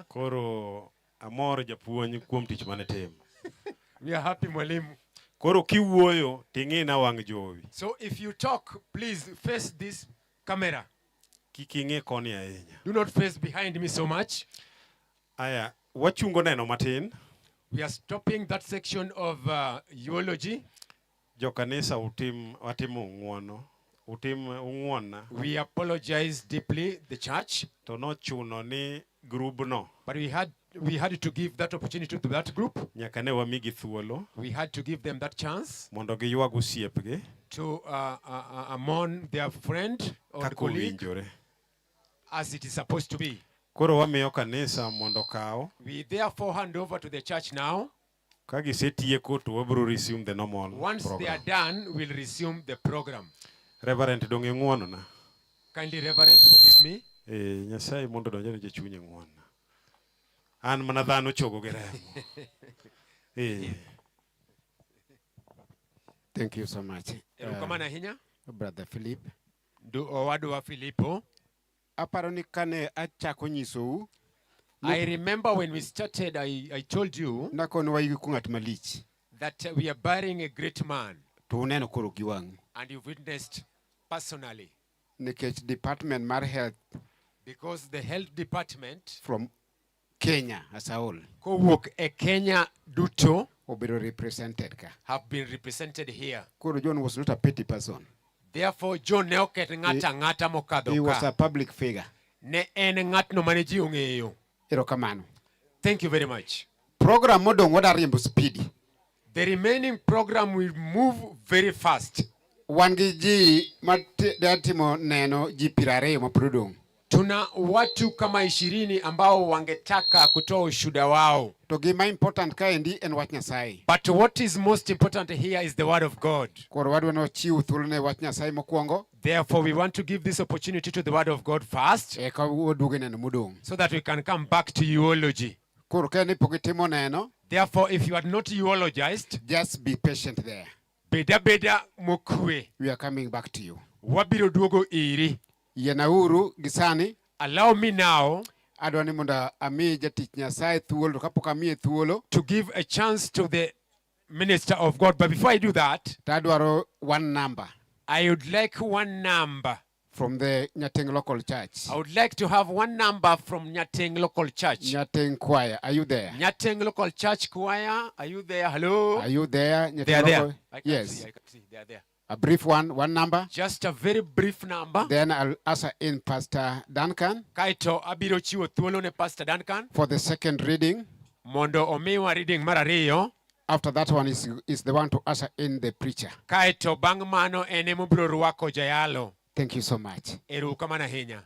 Koro amor japuonj kuom tich mane timo. We are happy, Mwalimu. Koro kiwuoyo ting'ina wang' jowi. So if you talk, please face this camera. Kik ing'i koni ahinya. Do not face behind me so much. Aya, wachungo neno matin. We are stopping that section of eulogy. Jokanisa utim watimo ng'uono. Utim ung'uonna. We apologize deeply, the church. To nochuno ni grubno. But we had to give that opportunity to that group. Nyaka ne wamigi thuolo. We had to give them that chance. Mondo giywag osiepgi. To mourn their friend or Kaka colleague. owinjore. As it is supposed to be. Koro wamiyo kanisa mondo okaw. We therefore hand over to the church now. Ka gisetieko to wabiro resume the normal Once they program. are done, we'll resume the program. Reverend dong ing'uono na. Kindly, Reverend, forgive me. Nyasaye mondo odonjne e chunyi ng'uono. An mana dhano chogo gi remo. Thank you so much. Erokamano ahinya. Brother Philip. Du owadwa Filipo. Aparo ni kane achako nyisou, I remember when we started, I told you nakoni wayiko ng'at malich. that we are burying a great man. To uneno koro gi wang'u. And you've witnessed personally. Nikech department mar health Because the health department from Kenya as a whole kowuok e Kenya duto obedo represented ka. have been represented here. Koro John was not a petty person. Therefore, John ne ok en ng'ato ang'ata mokadho He was ka. a public figure. Ne en ng'atno mane ji ong'eyo. Erokamano. Thank you very much. Program modong' wadwa riembo speedy. The remaining program will move very fast. Wan gi ji ma dwa timo neno ji piero ariyo ma pod odong'. Tuna watu kama 20 ambao wangetaka kutoa ushuhuda wao. To gima important kaendi en wach Nyasaye. But what is most important here is the word of God. Koro wadwa ni wachiw thuolo ne wach Nyasaye mokwongo. Therefore, we want to give this opportunity to the word of God first. Eka waduogo e neno modong'. So that we can come back to eulogy. Koro ka ni pok itimo neno, Therefore, if you had not eulogized, just be patient there. Beda beda mokwe. We are coming back to you. Wabiro duogo iri. Yienauru gisani. Allow me now. Adwa ni mondo ami jatich Nyasaye thuolo, to kapok amiye thuolo, to give a chance to the minister of God. But before I do that, to adwaro one number. I would like one number. From the Nyateng Local Church. I would like to have one number from Nyateng Local Church. Nyateng Choir, are you there? Nyateng Local Church Choir, are you there? Hello? Are you there? Nyateng They are Local? there. I can Yes. see, I can see. They are there. A brief one, one number. Just a very brief number. Then I'll usher in Pastor Duncan. Kaito abiro chiwo thuolo ne Pastor Duncan. For the second reading. Mondo omiwa reading mar ariyo. After that one is the one to usher in the preacher. Kaito bang' mano en emobiro rwako jayalo. Thank you so much. Erokamano ahinya.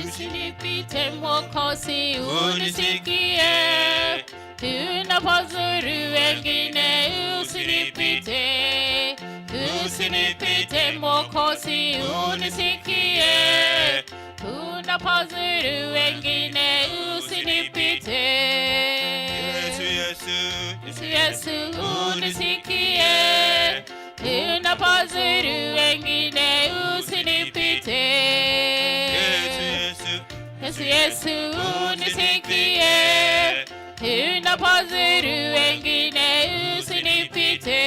Usinipite Mwokozi, unisikie. Unapozuru wengine, usinipite. Usinipite Mwokozi, unisikie. Unapozuru wengine, usinipite. Yesu, Yesu, Yesu, Yesu, unisikie. Unapozuru wengine, usinipite. Yesu, Yesu, Yesu, Yesu, unisikie. Unapozuru wengine, usinipite.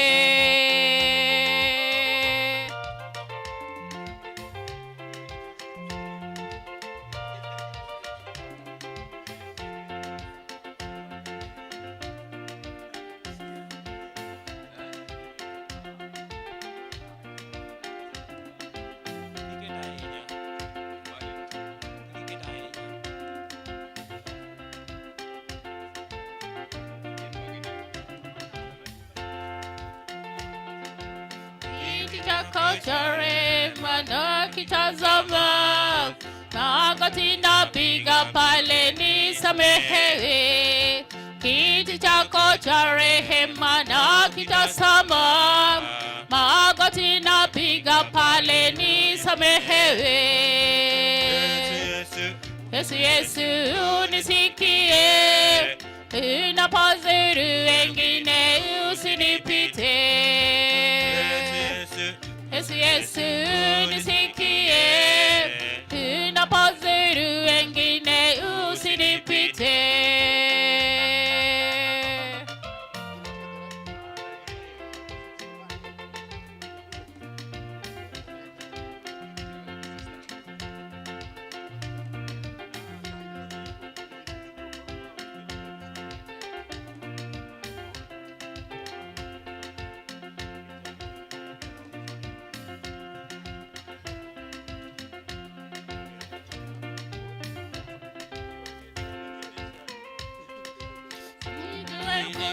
Kitazama magoti napiga pale, nisamehewe. Kiti chako cha rehema na kitazama, magoti napiga pale, nisamehewe. Yesu, Yesu, unisikie. Unapozuru wengine, usinipite. Yesu, Yesu, unisikie. Unapozuru wengine, usinipite.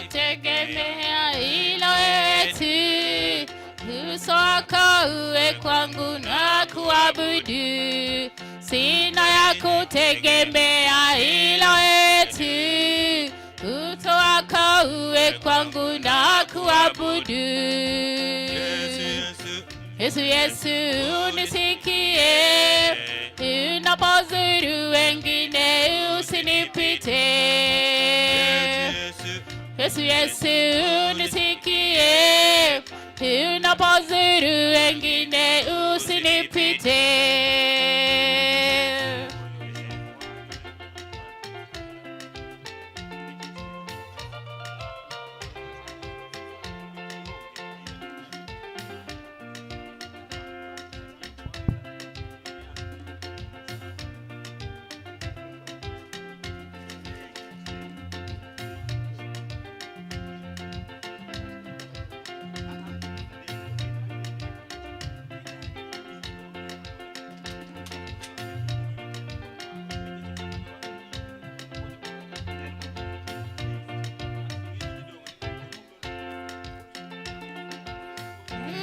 Kutegemea ila wewe tu, Uso wako uwe kwangu na kuabudu, sina ya kutegemea ila wewe tu. Uso wako uwe kwangu na kuabudu. Yesu, Yesu unisikie, unapozuru wengine usinipite. Yesu, Yesu unisikie, unapozuru wengine usinipite.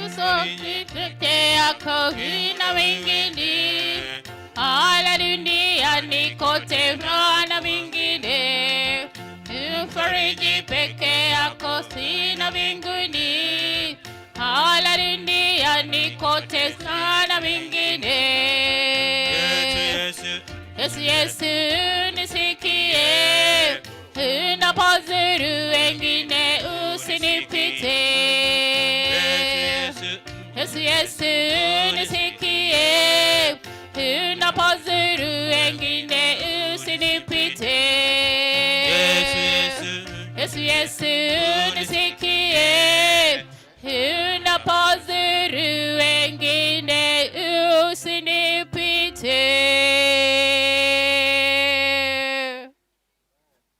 Uso peke yako huna wengine, ala duniani kote hana wengine. Mfariji peke yako sina mbinguni, ala duniani kote sana wengine. Yesu, Yesu nisikie, unapozuru wengine usinipite. Yesu, Yesu nisikie, unapozuru wengine usinipite. Yesu, Yesu nisikie, unapozuru wengine usinipite.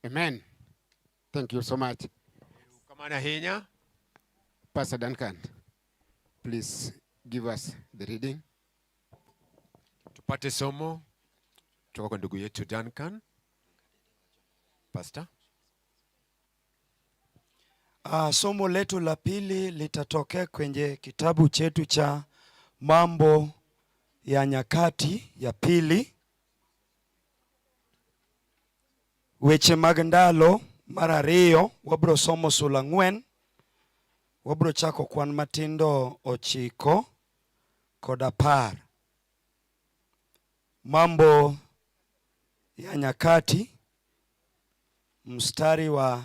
Amen. Thank you so much. Kamano ahinya. Pastor Duncan, please give us the reading. Tupate somo kutoka kwa ndugu yetu Duncan. Pastor. Somo letu la pili litatokea kwenye kitabu chetu cha Mambo ya Nyakati ya Pili, weche mag ndalo mar ariyo. Wabro somo sula 4, wabro chako kwan matindo 9 kod 10. Mambo ya Nyakati mstari wa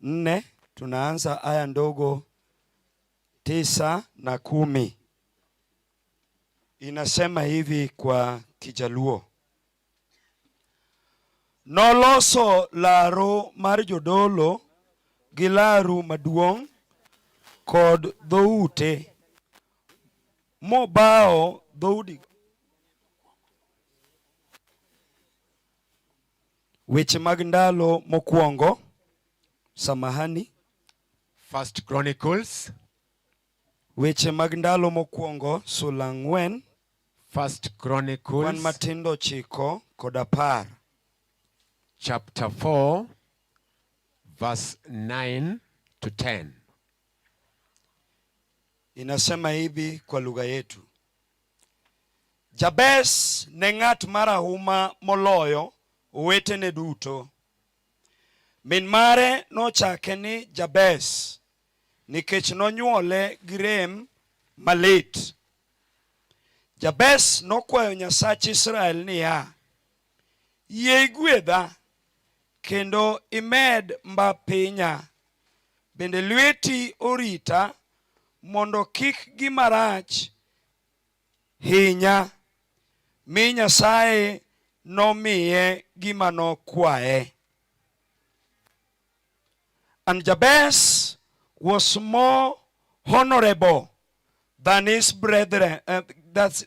4, tunaanza aya ndogo 9 na 10. Inasema hivi kwa Kijaluo: Noloso laro mar jodolo gi laru maduong' kod dhoute, mobawo dhoudi. Weche mag ndalo mokwongo, samahani. First Chronicles. Weche mag ndalo mokwongo sula 4. First Chronicles. Kwan matindo 9 kod 10. Chapter 4, verse 9 to 10. Inasema hivi kwa lugha yetu: Jabez ne ng'at marahuma moloyo owetene duto. Min mare nochake ni Jabez nikech nonyuole gi rem malit. Jabez nokwayo Nyasach Israel niya, yie igwedha kendo imed mba pinya, bende lweti orita mondo kik gima rach hinya. Mi Nyasaye nomiye gima nokwaye. And Jabez was more honorable than his brethren,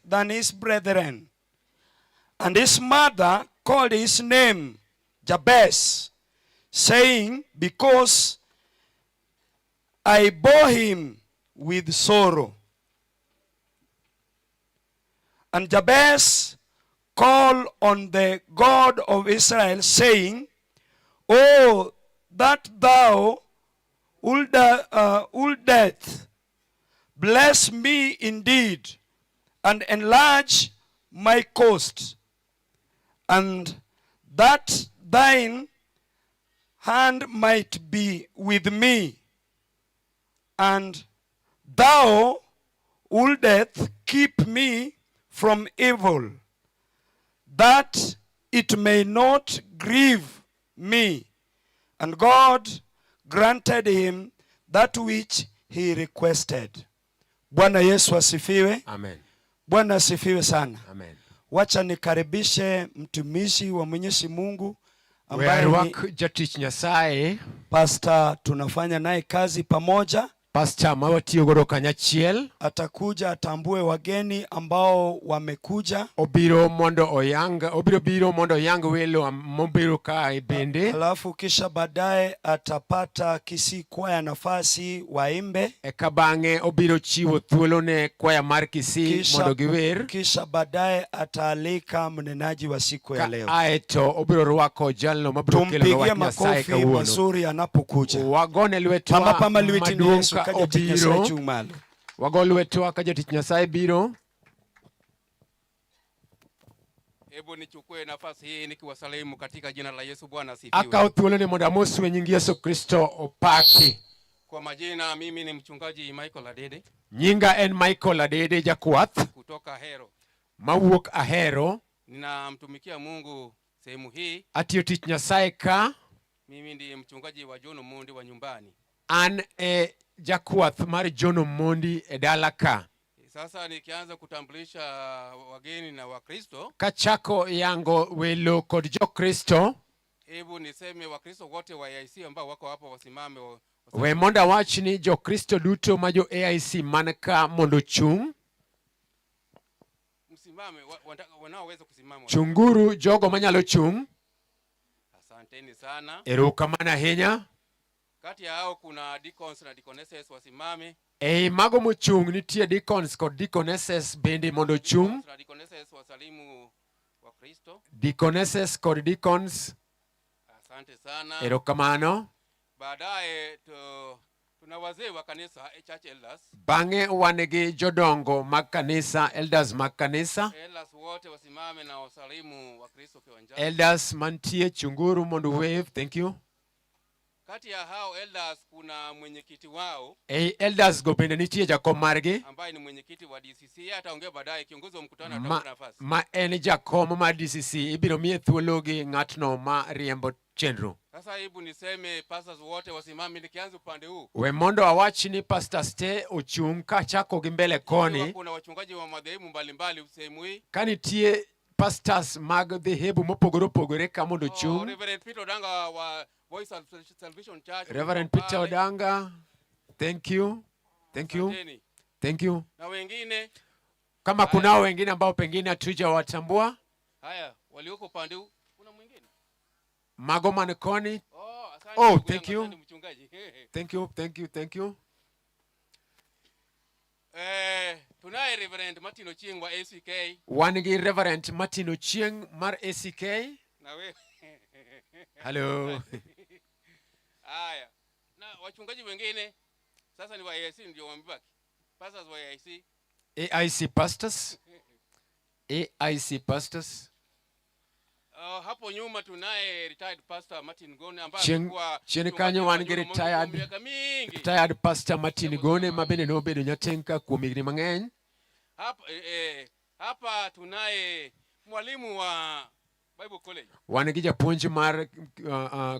than his brethren. And his mother called his name Jabez, saying, because I bore him with sorrow. And Jabez called on the God of Israel, saying, Oh, that thou wouldest Bless me indeed, and enlarge my coast, and that thine hand might be with me, and thou wouldest keep me from evil, that it may not grieve me. And God granted him that which he requested. Bwana Yesu asifiwe. Amen. Bwana asifiwe sana. Amen. Wacha nikaribishe mtumishi wa Mwenyezi Mungu We ambaye ni arwak jatich Nyasaye pastor, tunafanya naye kazi pamoja. Pastor ma watiyo godo kanyachiel. Atakuja atambue wageni ambao wamekuja. Obiro mondo oyang, obiro biro mondo oyang welo mobiro kae bende. Alafu kisha baadaye atapata Kisii kwaya nafasi waimbe. Eka bang'e obiro chiwo thuolo ne kwaya mar Kisii mondo giwer. Kisha baadaye ataalika mnenaji wa siku ya leo. Aeto obiro rwako jalno mabiro kelo Tumpigie wach Nyasaye makofi kawuono. mazuri anapokuja. Wagone lwetwa Pamba pamba lweti ni maduong' Yesu ka kaja tich Nyasaye obiro. chung' malo. Wago lwetwa ka jatich Nyasaye biro. Hebu nichukue nafasi hii nikiwasalimu katika jina la Yesu. Bwana asifiwe. Akawo thuoloni mondo amosu e nying Yesu Kristo opaki. Kwa majina mimi ni mchungaji Michael Adede Nyinga en Michael Adede jakwath kutoka Hero. mawuok Ahero. Ninamtumikia Mungu sehemu hii. Atiyo tich Nyasaye ka. Mimi ndiye mchungaji wa John Omondi wa nyumbani. An e jakwath mar John Omondi e dala ka. Sasa nikianza kutambulisha wageni na Wakristo, Kachako yango welo kod Jokristo, hebu niseme Wakristo wote wa AIC ambao wako hapa wasimame we mondo awach ni Jokristo duto ma jo AIC man ka mondo ochung'. Msimame wanaoweza kusimama. Chunguru jogo manyalo chung'. Asanteni sana. Erokamano ahinya. Kati ya hao kuna deacons na deaconesses wasimame. Ei mago mochung' nitie deacons kod deaconesses bende mondo ochung'. Deacons na deaconesses wasalimu Wakristo. Deaconesses kod deacons, Asante sana. erokamano. Baadaye tuna wazee wa kanisa, church elders. Bang'e wan gi jodongo mag kanisa, elders mag kanisa. Elders wote wasimame na wasalimu Wakristo kiwanjani. Elders mantie chunguru mondo wave, thank you. Kati ya hao elders kuna mwenyekiti wao Ei elders go bende nitie jakom margi ambaye ni mwenyekiti wa DCC. Yeye ataongea baadaye, kiongozi wa mkutano ma, atapewa nafasi. ma en jakom mar DCC ibiro miye thuolo gi ng'atno ma riembo chenro. Sasa hebu niseme pastors wote wasimame, nikianza upande huu. We mondo awach ni pastors te ochung' kachako gi mbele Ikiwa koni kuna wachungaji wa madhehebu mbalimbali sehemu hii. ka nitie pastors mag dhehebu mopogore opogore ka mondo Oh, ochung'. Reverend Peter Odanga wa Voice of Salvation Church. Reverend Peter pale. Odanga, thank you. Thank you. Asanteni. Thank you. Na wengine Kama kunao wengine ambao pengine hatujawatambua, haya walioko upande huu kuna mwingine. mago man koni. Oh, asante Oh, ndugu thank yangu, you. asante mchungaji. Thank you, thank you, thank you. Tunaye Reverend Martin Ochieng wa ACK. Wan gi Reverend Martin Ochieng mar ACK. Na wewe. Hello. Haya. Na wachungaji wengine sasa ni wa AIC ndio wamebaki. Pastors wa AIC. AIC pastors. AIC pastors. Hapo nyuma tunaye retired pastor Martin Gone ambaye Chien alikuwa chien mchungaji kanyo wa wan gi John Omondi kuom retired miaka mingi. retired pastor Martin Gone ma bende nobedo nyatenka kuom higni mang'eny. Hapa tunaye mwalimu wa Bible College. Wan gi japuonj mar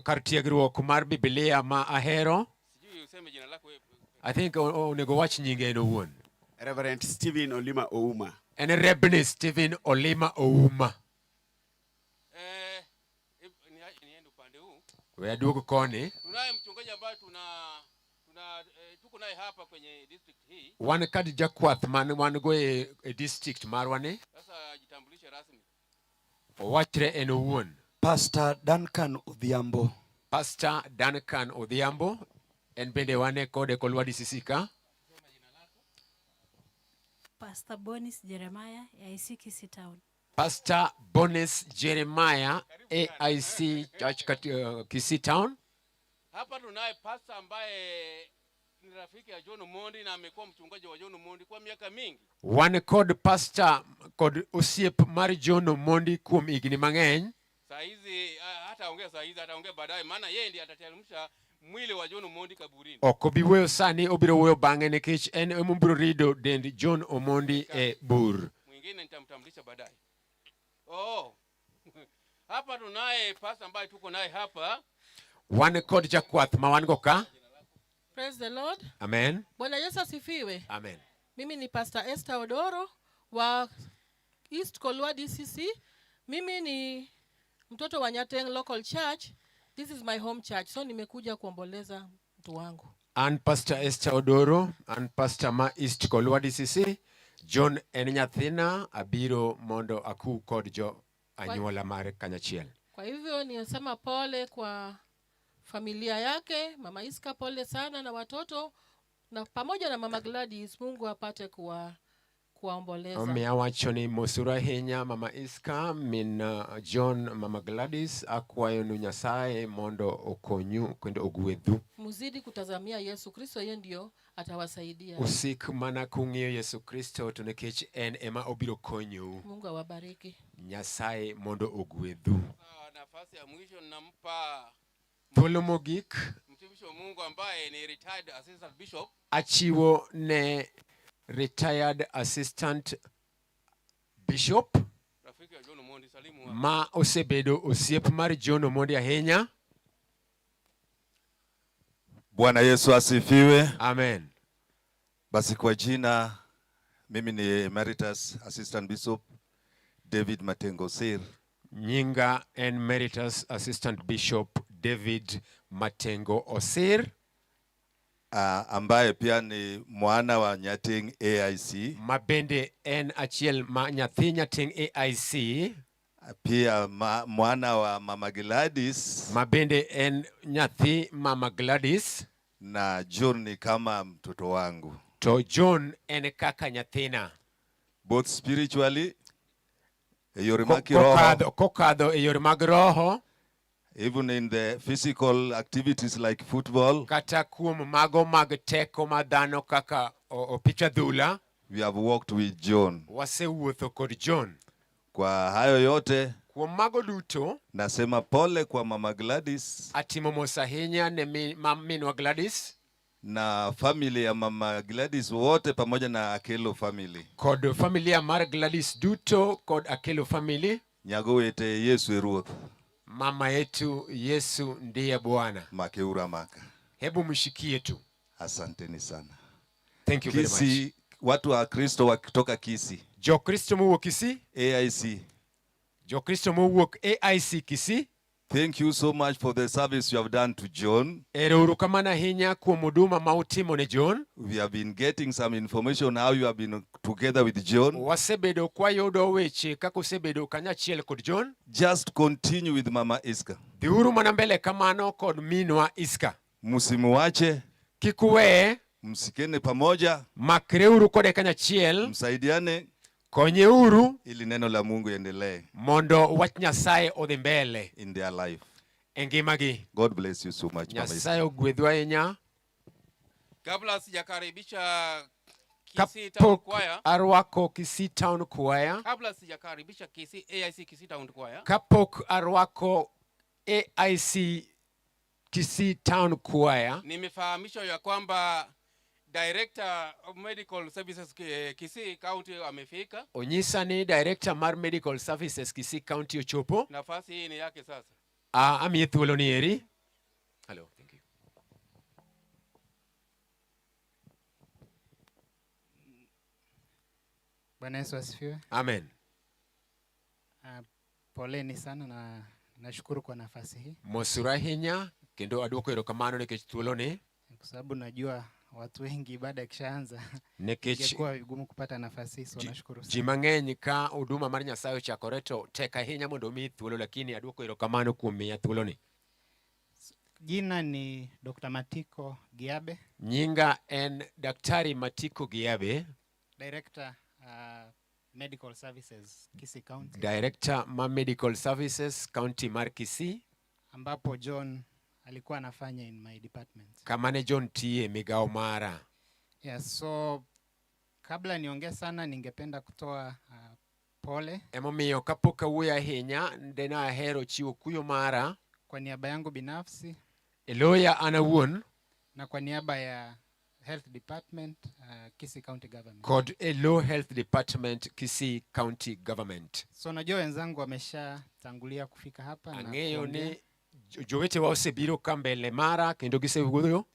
kar tiegruok mar Biblia ma Ahero. Sijui useme jina lako wewe. I think onego wach nyinge en owuon. Reverend Stephen Olima Ouma. En Rebni Stephen Olima Ouma. Niende upande huu. We aduog koni. Tunaye mchungaji ambaye tuna tuko naye hapa kwenye district hii. Wan kod jakwath man wan go e district marwa ni. Sasa jitambulishe rasmi. Owachre en owuon. Pastor Duncan Odhiambo. Pastor Duncan Odhiambo. En bende wane kode kolwa DCC ka. Pastor Bonis Jeremiah, AIC Kisii Town. Pastor Bonis Jeremiah, AIC Church Kisii Town. Hapa tunaye pastor ambaye ni rafiki ya John Omondi na amekuwa mchungaji wa John Omondi kwa miaka mingi. Wan kod pastor kod osiep mar John Omondi kuom higni mang'eny. Saa hizi hataongea saa hizi, ataongea baadaye, maana yeye ndiye atateremsha mwili wa John Omondi kaburini. Ok obi wuoyo sani, obiro wuoyo bang'e nikech en ema obiro rido dend John Omondi e bur. Mwingine nitamtambulisha baadaye. Oh. Hapa tunaye pastor ambaye tuko naye hapa. Wan kod jakwath ma wan go ka. Praise the Lord. Amen. Bwana Yesu asifiwe. Amen. Mimi ni Pastor Esther Odoro wa East Kolwa DCC. Mimi ni mtoto wa Nyateng Local Church. This is my home church. So nimekuja kuomboleza mtu wangu. An Pastor Esther Odoro, an pastor ma East Kolwa DCC. John en nyathina, abiro mondo aku kod jo anyuola mare kanyachiel. Kwa hivyo ninasema pole kwa familia yake, Mama Iska pole sana na watoto na pamoja na Mama Gladys, Mungu apate kuwaomboleza. Omiyo awacho ni mosuru ahinya Mama Iska, min John, Mama Gladys, akwayonu Nyasaye mondo okonyu kendo ogwedhu. Muzidi kutazamia Yesu Kristo, yeye ndio atawasaidia. Usik mana kung'iyo Yesu Kristo to nikech en ema obiro konyou. Mungu awabariki. Nyasaye mondo ogwedhu. Nafasi ya mwisho nampa Thuolo mogik mtumishi wa Mungu ambaye ni retired assistant bishop achiwo ne retired assistant bishop rafiki ya John Omondi, salimu wa- ma osebedo osiep mar John Omondi ahinya. Bwana Yesu asifiwe. Amen. Basi kwa jina mimi ni Emeritus Assistant Bishop David Matengo Sir. Nyinga en Emeritus Assistant Bishop David Matengo Osir. Ambaye pia ni mwana wa Nyateng AIC. Ma bende en achiel ma nyathi Nyateng AIC. Pia mwana wa Mama Gladys. Ma bende en nyathi Mama Gladys. Na John ni kama mtoto wangu. To John en kaka nyathina. Both spiritually, e yore mag kiroho, Kokadho e yore mag roho. Even in the physical activities like football. Kata kuom mago mag teko ma dhano kaka opich adhula. We have worked with John. Wasewuotho kod John. Kwa hayo yote, Kuom mago duto, nasema pole kwa Mama Gladys. Atimo mos ahinya ne minwa Gladys. Na family ya Mama Gladys wote pamoja na Akelo family. Kod familia mar Gladys duto kod Akelo family. Nyago wete Yesu e Ruoth. Mama yetu Yesu ndiye Bwana. Makeuru amaka. Hebu mshikie tu. Asanteni sana. Thank you very much. Kisii, watu wa Kristo wakitoka Kisii. Jo Kristo mowuok Kisii. AIC. Jo Kristo mowuok AIC Kisii. Thank you so much for the service you have done to John. Ero uru kamano ahinya kuom huduma ma utimo ne John. We have been getting some information how you have been together with John. Wasebedo kwayudo weche kaka usebedo kanyachiel kod John. Just continue with Mama Iska. Dhiuru mana mbele kamano kod minwa Iska. Msimuache. Kik uweye. Msikene pamoja. Makreuru kode kanyachiel. Msaidiane. Konyeuru. Ili neno la Mungu endelee. Mondo wach Nyasaye odhi mbele. In their life. E ngimagi. God bless you so much, Mama Iska. Nyasaye ogwedhu ahinya. Kabla sijakaribisha Kisii Town Kapok Choir. arwako Kisii Town Choir. Kabla sijakaribisha Kisii AIC Kisii Town Choir. Kapok arwako AIC Kisii Town Choir. Nimefahamishwa ya kwamba Director of Medical Services Kisii County amefika. Onyisa ni Director mar Medical Services Kisii County ochopo. Nafasi hii ni yake sasa. Amiye thuolo ni eri. Hello, thank you. Bwana Yesu asifiwe. Amen. Poleni sana na nashukuru kwa nafasi hii. Mosuru ahinya kendo aduoko erokamano nikech thuolo ni. Kwa sababu najua watu wengi ibada ikishaanza Nikech ingekuwa vigumu kupata nafasi hii, so nashukuru ji sana. mang'eny ka huduma mar Nyasaye ochakore to tek ahinya mondo omiyi thuolo, lakini aduoko erokamano kuom miya thuolo ni. Jina ni Dr. Matiko Giabe. Nyinga en Daktari Matiko Giabe. Director, Medical Services Kisii County. Director ma Medical Services County mar Kisii. Ambapo John alikuwa anafanya in my department. Kama ne John tiye migawo mara. Yeah, so kabla niongee sana ningependa kutoa pole. Emomiyo kapok awuoyo ahinya dene ahero chiwo kuyo mara kwa niaba yangu binafsi e loya an awuon na kwa niaba ya Health Department, Kisii County Government. Kod e lo Health Department Kisii County Government. So najua wenzangu wameshatangulia kufika hapa na Ang'eyo kuongea. Ni jowetewa osebiro ka mbele mara kendo gisewuoyo.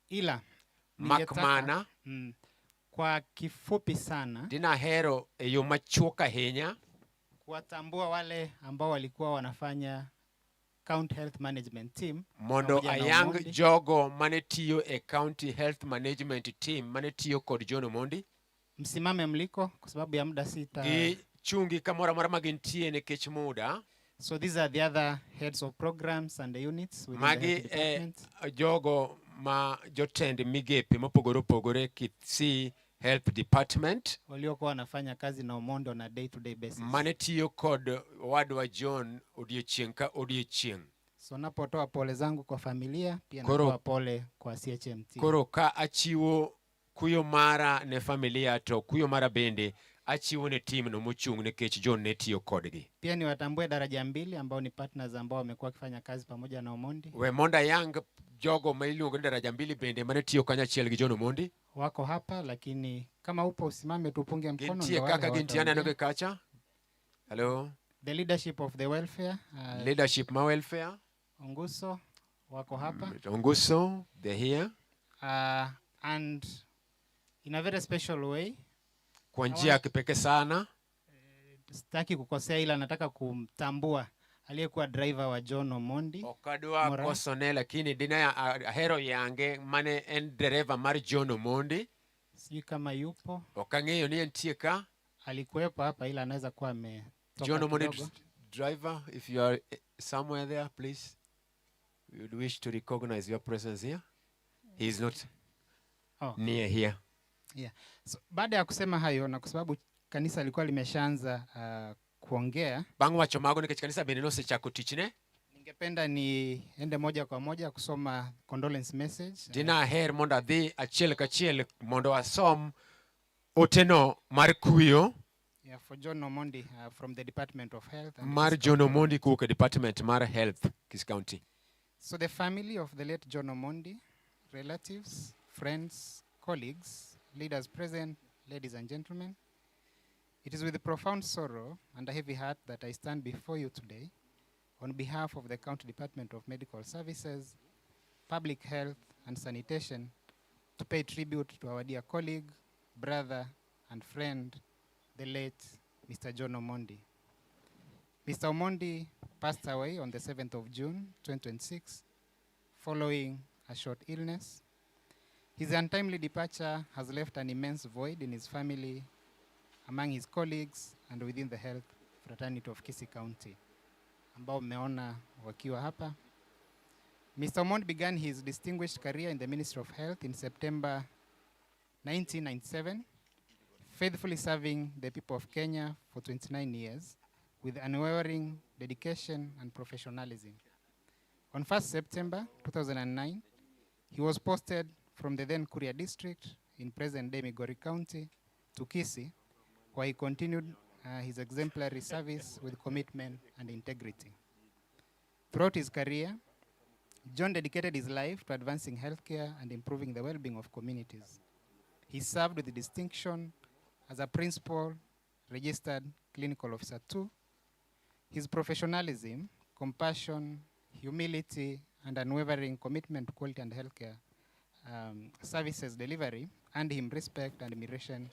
Ila mak ningetaka, mana kwa kifupi sana dinahero e yo machuok ahinya kuwatambua wale ambao walikuwa wanafanya County Health Management Team mondo pamoja na ayang Omondi. Jogo mane tiyo e County Health Management Team mane tiyo kod John Omondi. Msimame mliko kwa sababu ya muda sita. Gi chungi kamoro amora ma gintie nikech muda. So these are the other heads of programs and the units within the Magi health e department. Jogo ma jotend migepe mopogore opogore Kisii Health Department waliokuwa wanafanya kazi na Omondi on a day to day basis. Mane tiyo kod owadwa John odiochieng' ka odiochieng'. So napotoa pole zangu kwa familia, pia natoa pole kwa CHMT. Koro ka achiwo kuyo mara ne familia to kuyo mara bende achiwo ne team no mochung' nikech John ne tiyo kodgi. Pia niwatambue daraja mbili ambao ni partners ambao wamekuwa wakifanya kazi pamoja na Omondi. We mondo ayang jogo ma iluongo ni daraja mbili bende mane tiyo kanyachiel gi John Omondi. Wako hapa lakini kama upo usimame tupunge mkono Gintie ndio wale kaka gintie aneno hawataongea. gi kacha. Hello. The leadership of the welfare, Leadership ma welfare. Onguso wako hapa. Onguso, they're here. And in a very special way, Kwa njia ya kipekee sana. Sitaki kukosea ila nataka kumtambua aliyekuwa driver wa John Omondi. Okadwa Mora. kosone lakini dina ahero yange mane en dereva mar John Omondi. Sijui kama yupo. Ok ang'eyo ni entie ka. Alikuwepo hapa ila anaweza kuwa ametoka John Omondi kidogo. Driver, if you are somewhere there, please. We would wish to recognize your presence here. He is not Oh. near here. Yeah. So, baada ya kusema hayo na kwa sababu kanisa lilikuwa limeshaanza kuongea, Bang' wacho mago nikech kanisa bende nosechako tichne. Ningependa niende moja kwa moja kusoma condolence message. Dina aher mondo adhi achiel kachiel mondo asom oteno mar kuyo Yeah, for John Omondi from the Department of Health and mar Kisii John County. Omondi kowuok e Department mar Health, Kisii County. So the family of the late John Omondi, relatives, friends, colleagues, leaders present, ladies and gentlemen, it is with profound sorrow and a heavy heart that I stand before you today on behalf of the County Department of Medical Services, Public Health and Sanitation to pay tribute to our dear colleague, brother, and friend, the late Mr. John Omondi. Mr. Omondi passed away on the 7th of June, 2026, following a short illness. His untimely departure has left an immense void in his family, among his colleagues, and within the health fraternity of Kisii County, ambao mmeona wakiwa hapa. Mr. Omondi began his distinguished career in the Ministry of Health in September 1997, faithfully serving the people of Kenya for 29 years with unwavering dedication and professionalism. On 1st September 2009, he was posted from the then Kuria district in present-day Migori County to Kisii, where he continued his exemplary service with commitment and integrity. Throughout his career, John dedicated his life to advancing healthcare and improving the well-being of communities. He served with distinction as a principal registered clinical officer 2. His professionalism, compassion, humility, and unwavering commitment to quality and healthcare services delivery earned him respect and admiration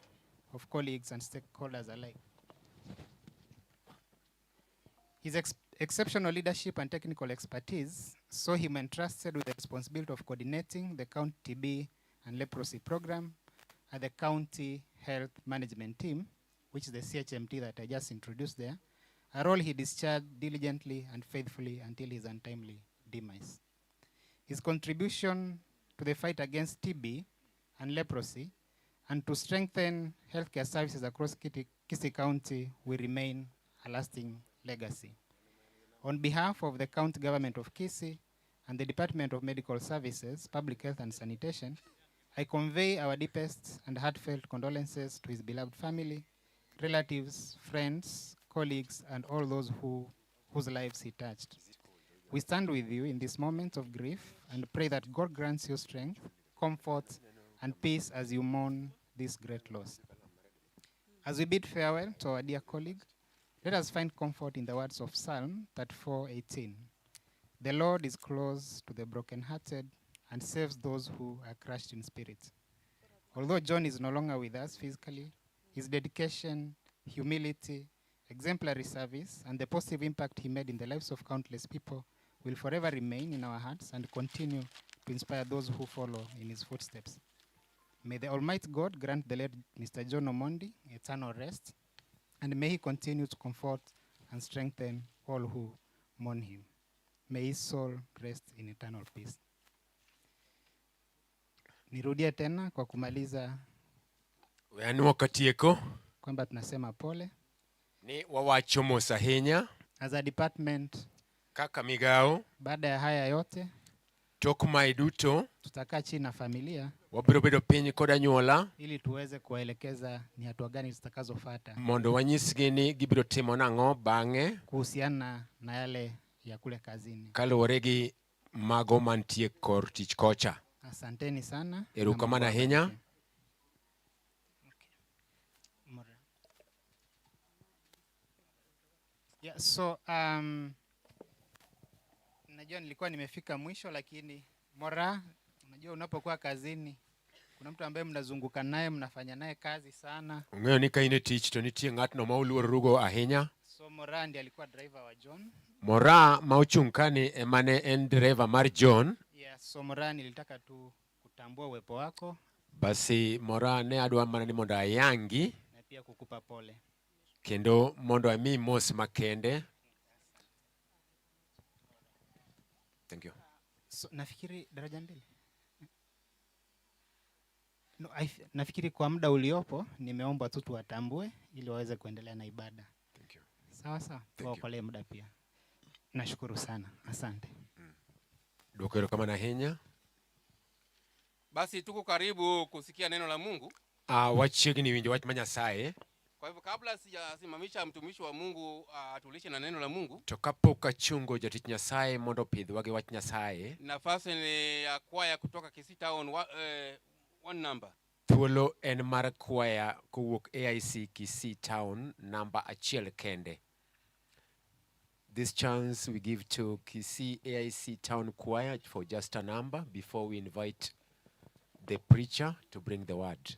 of colleagues and stakeholders alike. His exceptional leadership and technical expertise saw him entrusted with the responsibility of coordinating the County TB and Leprosy Program at the County Health Management Team, which is the CHMT that I just introduced there, a role he discharged diligently and faithfully until his untimely demise. His contribution to the fight against TB and leprosy and to strengthen healthcare services across Kisii County will remain a lasting legacy. On behalf of the county government of Kisii and the Department of Medical Services, Public Health and Sanitation, I convey our deepest and heartfelt condolences to his beloved family, relatives, friends, colleagues, and all those whose lives he touched. We stand with you in this moment of grief and pray that God grants you strength, comfort, and peace as you mourn this great loss. As we bid farewell to our dear colleague, let us find comfort in the words of Psalm 34:18. The Lord is close to the brokenhearted and saves those who are crushed in spirit. Although John is no longer with us physically, his dedication, humility, exemplary service, and the positive impact he made in the lives of countless people will forever remain in our hearts and continue to inspire those who follow in his footsteps. May the Almighty God grant the late Mr. John Omondi eternal rest, and may he continue to comfort and strengthen all who mourn him. May his soul rest in eternal peace. Nirudie tena kwa kumaliza We anuo katieko kwamba tunasema pole. Ni wawacho mos ahinya. As a department, kaka migawo, baada ya haya yote tok mae duto tutakaa chini na familia wabiro bedo piny kod anyuola ili tuweze kuwaelekeza ni hatua gani zitakazofuata mondo wanyisgi ni gibiro timo nang'o bang'e kuhusiana na yale ya kule kazini. Kaluwore gi mago mantie kor tich kocha. Asanteni sana. Erokamano ahinya. Yeah, so najua nilikuwa nimefika mwisho, lakini Mora, unajua unapokuwa kazini kuna mtu ambaye mnazunguka naye, mnafanya naye kazi sana. Ung'eyo ni ka in e tich to nitie ng'atno ma uluororugo ahinya. So Mora ndiye alikuwa driver wa John. Mora ma ochung' kani ema ne en dereva mar John. Yeah, so Mora, nilitaka tu kutambua uwepo wako. Basi Mora, ne adwa mana ni mondo ayangi na pia kukupa pole. Kendo mondo ami mos makende. Thank you. So, nafikiri daraja mbili. No, nafikiri kwa muda uliopo nimeomba tu tuwatambue ili waweze kuendelea na ibada. Thank you. Sawa sawa. Thank you. Tuwaokolee muda pia. Nashukuru sana. Asante. Dwoko erokamano ahinya. Basi tuko karibu kusikia neno la Mungu. Wachiegni winjo wach ma Nyasaye. Kwa hivyo kabla sijasimamisha mtumishi wa Mungu atulishe na neno la Mungu. To kapok achungo jatich Nyasaye mondo opidhwa gi wach Nyasaye. Nafasi ni ya kwaya kutoka Kisii Town one number. Thuolo en mar kwaya kowuok AIC Kisii Town namba achiel kende. This chance we give to Kisii AIC Town Choir for just a number before we invite the preacher to bring the word.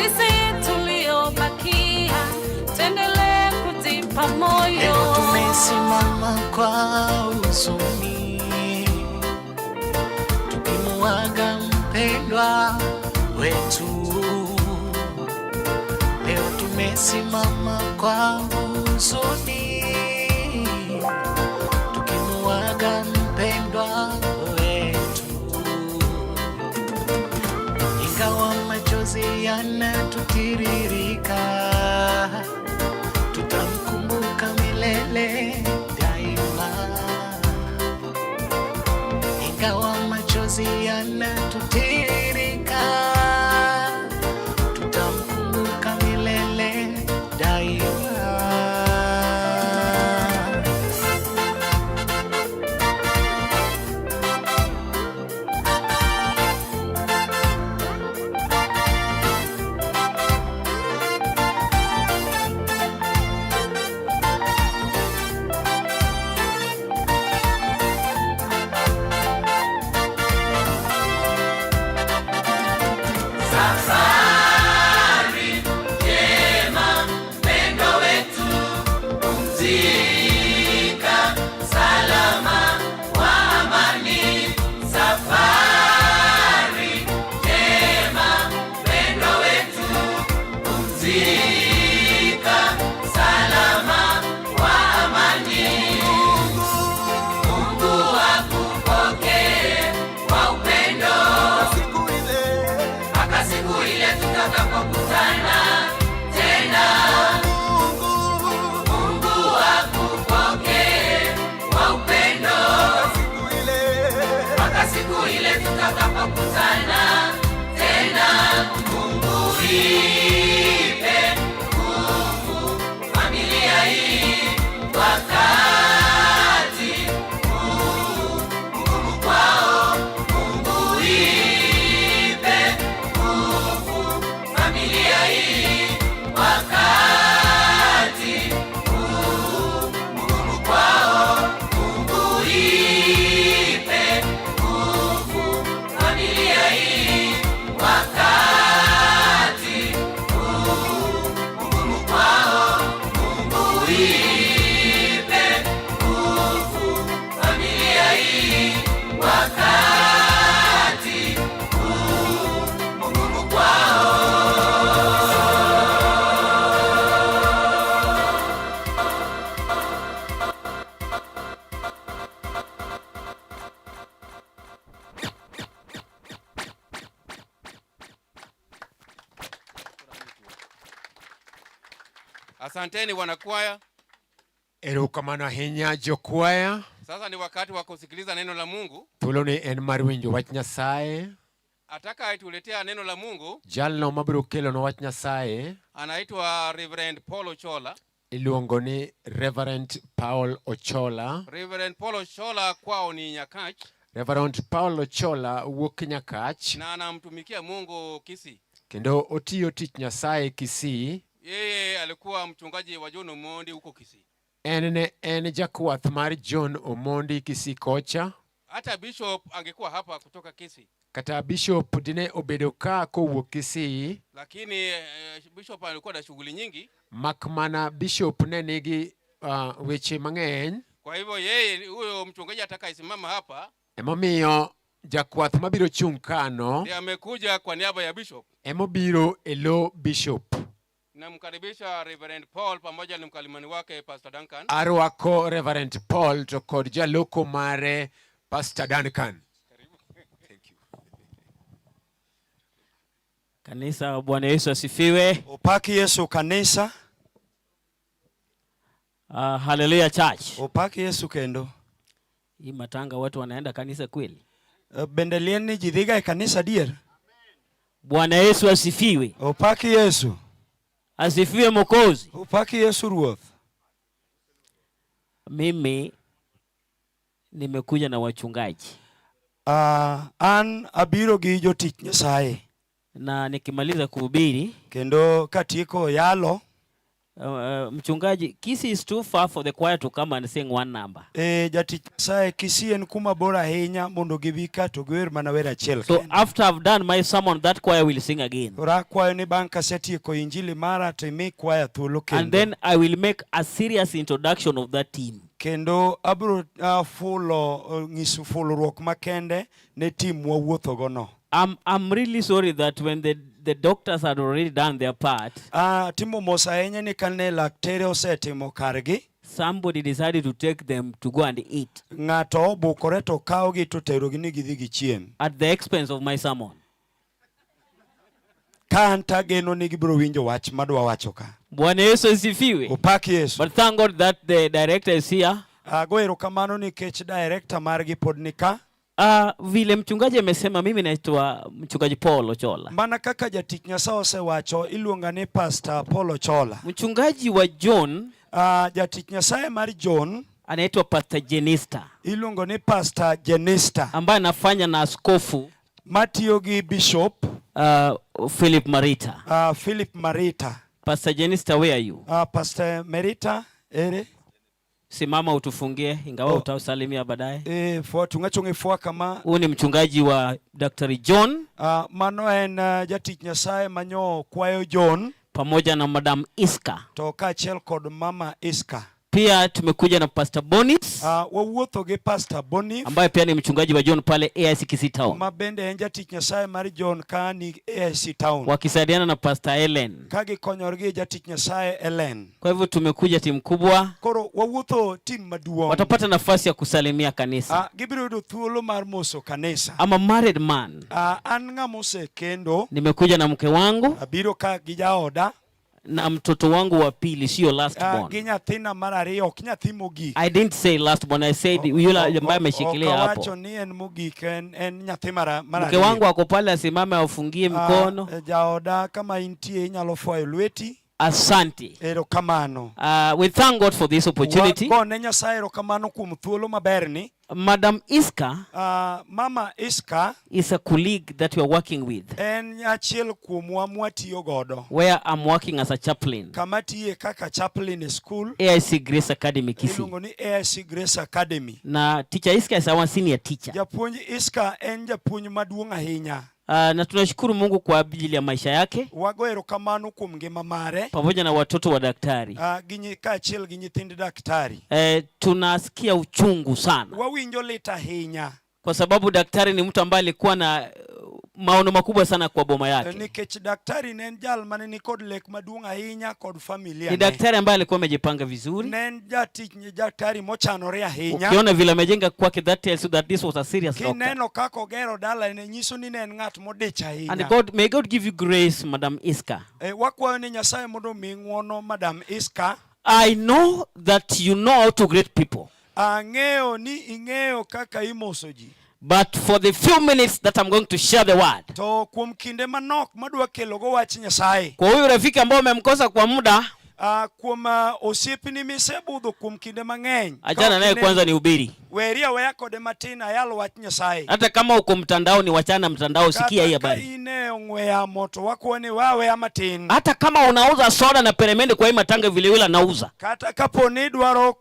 Sisi tuliobakia tuendelee kujipa moyo. Leo tumesimama kwa huzuni tukimuaga mpendwa wetu. Leo tumesimama kwa huzuni tukimuaga mpendwa wetu, ingawa machozi yanatutiririka, tutamkumbuka milele daima, ingawa machozi yanatutiririka, tutamkumbuka milele daima. Safari njema mpendwa wetu, pumzika salama kwa amani. Safari njema mpendwa wetu, pumzika salama kwa amani. Mungu akupokee kwa upendo mpaka siku ile tutakapokutana tena. Mungu akupokee kwa upendo mpaka siku ile tutakapokutana tena. Mungu ipe nguvu familia hii wakati huu mgumu kwao. Mungu ipe nguvu familia hii wakati huu mgumu kwao. Mungu ipe nguvu familia hii wakati huu mgumu kwao. Mungu ipe nguvu familia hii wakati huu mgumu kwao. Asanteni wanakwaya. Erokamano ahinya jokwaya. Sasa ni wakati wa kusikiliza neno la Mungu. Thuoloni en mar winjo wach Nyasaye. Atakayetuletea neno la Mungu Jalno mabiro kelonwa wach Nyasaye anaitwa Reverend Paul Ochola. iluongo ni Reverend Paul Ochola. Reverend Paul Ochola kwao ni Nyakach Reverend Paul Ochola wuok Nyakach na anamtumikia Mungu Kisii. kendo otiyo tich Nyasaye Kisii. Yeye alikuwa mchungaji wa John Omondi huko Kisii. En ne en jakwath mar John Omondi Kisii kocha. Hata bishop angekuwa hapa kutoka Kisii, Kata bishop dine obedo ka kowuok Kisii, lakini bishop alikuwa na shughuli nyingi. mak mana bishop ne nigi weche mang'eny. Kwa hivyo yeye huyo mchungaji atakayesimama hapa Emomiyo jakwath mabiro chung' kano ndiye amekuja kwa niaba ya bishop. emobiro e lo bishop. Namkaribisha Reverend Paul pamoja na mkalimani wake Pastor Duncan. Arwako Reverend Paul to kod jaloko mare Pastor Duncan. Kanisa, Bwana Yesu asifiwe. Opaki Yesu kanisa. Hallelujah church. Opaki Yesu kendo. Hii matanga watu wanaenda kanisa kweli? Bende liel ni ji dhiga e kanisa adier? Bwana Yesu asifiwe. Opaki Yesu. Asifiwe Mwokozi. Opaki Yesu Ruoth. Mimi nimekuja na wachungaji. An abiro gi jotich Nyasaye. Na nikimaliza kuhubiri kendo katieko yalo Mchungaji, Kisii is too far for the choir to come and sing one number. E, jatich Nyasaye, Kisii en kuma bor ahinya mondo gibi ka to giwer mana wer achiel So kende. after I've done my sermon, that choir will sing again. Koro akwayo ni bang' kasetieko injili mara to imi kwaya thuolo And kendo. then I will make a serious introduction of that team. Kendo abiro fulo nyiso fulruok makende ne tim mwawuothogo no. I'm really sorry that when the doctors had already done their part, Timo mos ahinya ni kane laktere osetimo kargi, somebody decided to take them to go and eat ng'ato obukore to kawogi to terogi ni gidhi gichiem. At the expense of my sermon. Ka an to ageno ni gibiro winjo wach madwa wacho ka. Bwana Yesu asifiwe. Opak Yesu. But thank God that the director is here. Ago erokamano nikech director margi pod ni ka. Vile mchungaji amesema, mimi naitwa mchungaji Paul Ochola. Mana kaka jatich Nyasaye osewacho, iluonga ni Pastor Paul Ochola. Mchungaji wa John Jatich Nyasaye mar John anaitwa Pastor Jenista, iluongo ni Pastor Jenista, ambaye anafanya na askofu matiyo gi Bishop Philip Marita. Philip Marita. Pastor Jenista, where are you? Pastor Marita, ere? Simama utufungie ingawa Oh. utasalimia baadaye. Eh, fua tung'achong'e fua kama. Huyu ni mchungaji wa Dr. John Mano en jatich Nyasaye manyo kwayo John pamoja na Madam Iska. To kaachiel kod Mama Iska. Pia tumekuja na Pastor Bonis Wawuotho gi Pastor Bonis ambaye pia ni mchungaji wa John pale AIC Kisii Town, ma bende en jatich Nyasaye mar John ka ni AIC Town, wakisaidiana na Pastor Ellen. Ka gikonyore gi jatich Nyasaye Ellen. Kwa hivyo tumekuja timu kubwa, Koro wawuotho tim maduong'. Watapata nafasi ya kusalimia kanisa. Gibiro yudo thuolo mar moso kanisa. I'm a married man. An ng'ama osekendo. Nimekuja na mke wangu Abiro ka gi jaoda na mtoto wangu wa pili, sio last born. Gi nyathina mar ariyo, ok nyathi mogik. I didn't say last born, I said yule ambaye ameshikilia Ok hapo. awacho ni en mogik, en nyathi mar Mke ariyo. wangu ako pale, asimame afungie mkono. Jaoda kama intie inyalo fwayo lweti. Asante. Erokamano. We thank God for this opportunity. Wagone Nyasaye erokamano kuom thuolo maberni. Madam Iska Mama Iska is a colleague that we are working with, en achiel kuomwa mwatiyo godo. Where I'm working as a chaplain. Kama tiye kaka chaplain e school. AIC Grace Academy Kisii. Iluongo ni AIC Grace Academy. Na teacher Iska is our senior teacher. Japuonj Iska en japuonj maduong' ahinya. Na tunashukuru Mungu kwa ajili ya maisha yake Wago erokamano kuom ngima mare pamoja na watoto wa daktari. Kaachiel gi nyithind daktari. Tunasikia uchungu sana Wawinjo lit ahinya kwa sababu daktari ni mtu ambaye alikuwa na maono makubwa sana kwa boma yake. Nikech daktari ne en jal mane nikod lek maduong' ahinya kod familia Ni ne. daktari ambaye alikuwa amejipanga vizuri. Ne en jatich daktari mochanore ahinya. Ukiona vile amejenga kwake, that tells you that this was a serious doctor. Kineno kaka ogero dala ne nyiso ni ne en ng'at modich And ahinya. God, may God give you grace, Madam Iska. Wakwayo ni Nyasaye mondo omi ng'uono Madam Iska. I know that you know how to greet people. Ang'eyo ni ing'eyo kaka imoso ji. But for the few minutes that I'm going to share the word, To kuom kinde manok madwa kelogo wach Nyasaye. Kwa huyu rafiki ambao umemkosa kwa muda, Kuom osiepni misebudho kuom kinde mang'eny. Achana naye kwanza nihubiri. Weri aweya kode matin ayal wach Nyasaye. Hata kama uko mtandaoni, wachana mtandao, sikia hii Kata ka habari. in e ong'we yamo to wakwayo ni we aweya matin. Hata kama unauza soda na peremende kwa hii matanga vile yule anauza. Kata kapo ni idwaro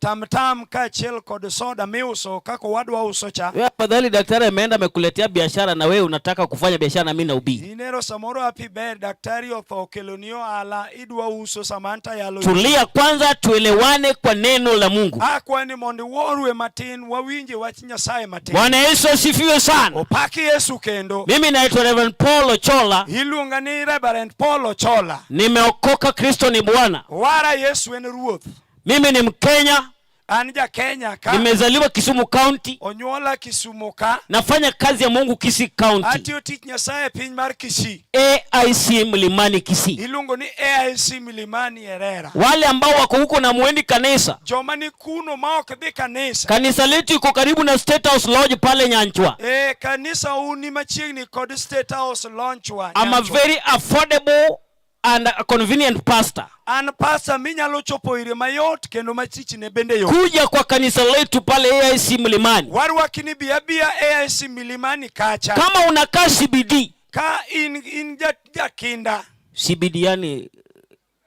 tamtam kaachiel kod soda miuso kaka owadwa uso cha. Wewe afadhali daktari ameenda amekuletea biashara na wewe unataka kufanya biashara na mimi nahubiri. Inero samoro happy ber daktari otho okeloni ohala idwa uso samanta yalo. Tulia kwanza tuelewane kwa neno la Mungu. Akwayo ni mondo iworwe matin wawinje wach Nyasaye matin. Bwana Yesu asifiwe sana. Opaki Yesu kendo. Mimi naitwa Reverend Paul Ochola. Iluonga ni Reverend Paul Ochola. Nimeokoka, Kristo ni Bwana. Wara Yesu en Ruoth. Mimi ni Mkenya. An ja Kenya ka. Nimezaliwa Kisumu County. Onyuola Kisumu ka. Nafanya kazi ya Mungu Kisii County. Atiyo tich Nyasaye e piny mar Kisii. AIC Mlimani Kisii. Iluongo ni AIC Mlimani Herera. Wale ambao wako huko na muendi kanisa. Joma ni kuno ma ok dhi kanisa. Kanisa letu iko karibu na State House Lodge pale Nyanchwa. Kanisa u ni machiegni kod State House Lodge wa I'm a Nyanchwa. very affordable and a convenient pastor. An pastor minyalo chopo ire mayot kendo ma tichne bende yot. Kuja kwa kanisa letu pale AIC Mlimani. Warwaki ni bi abia AIC Milimani kacha. Kama unakaa CBD. Ka in jakinda. CBD yani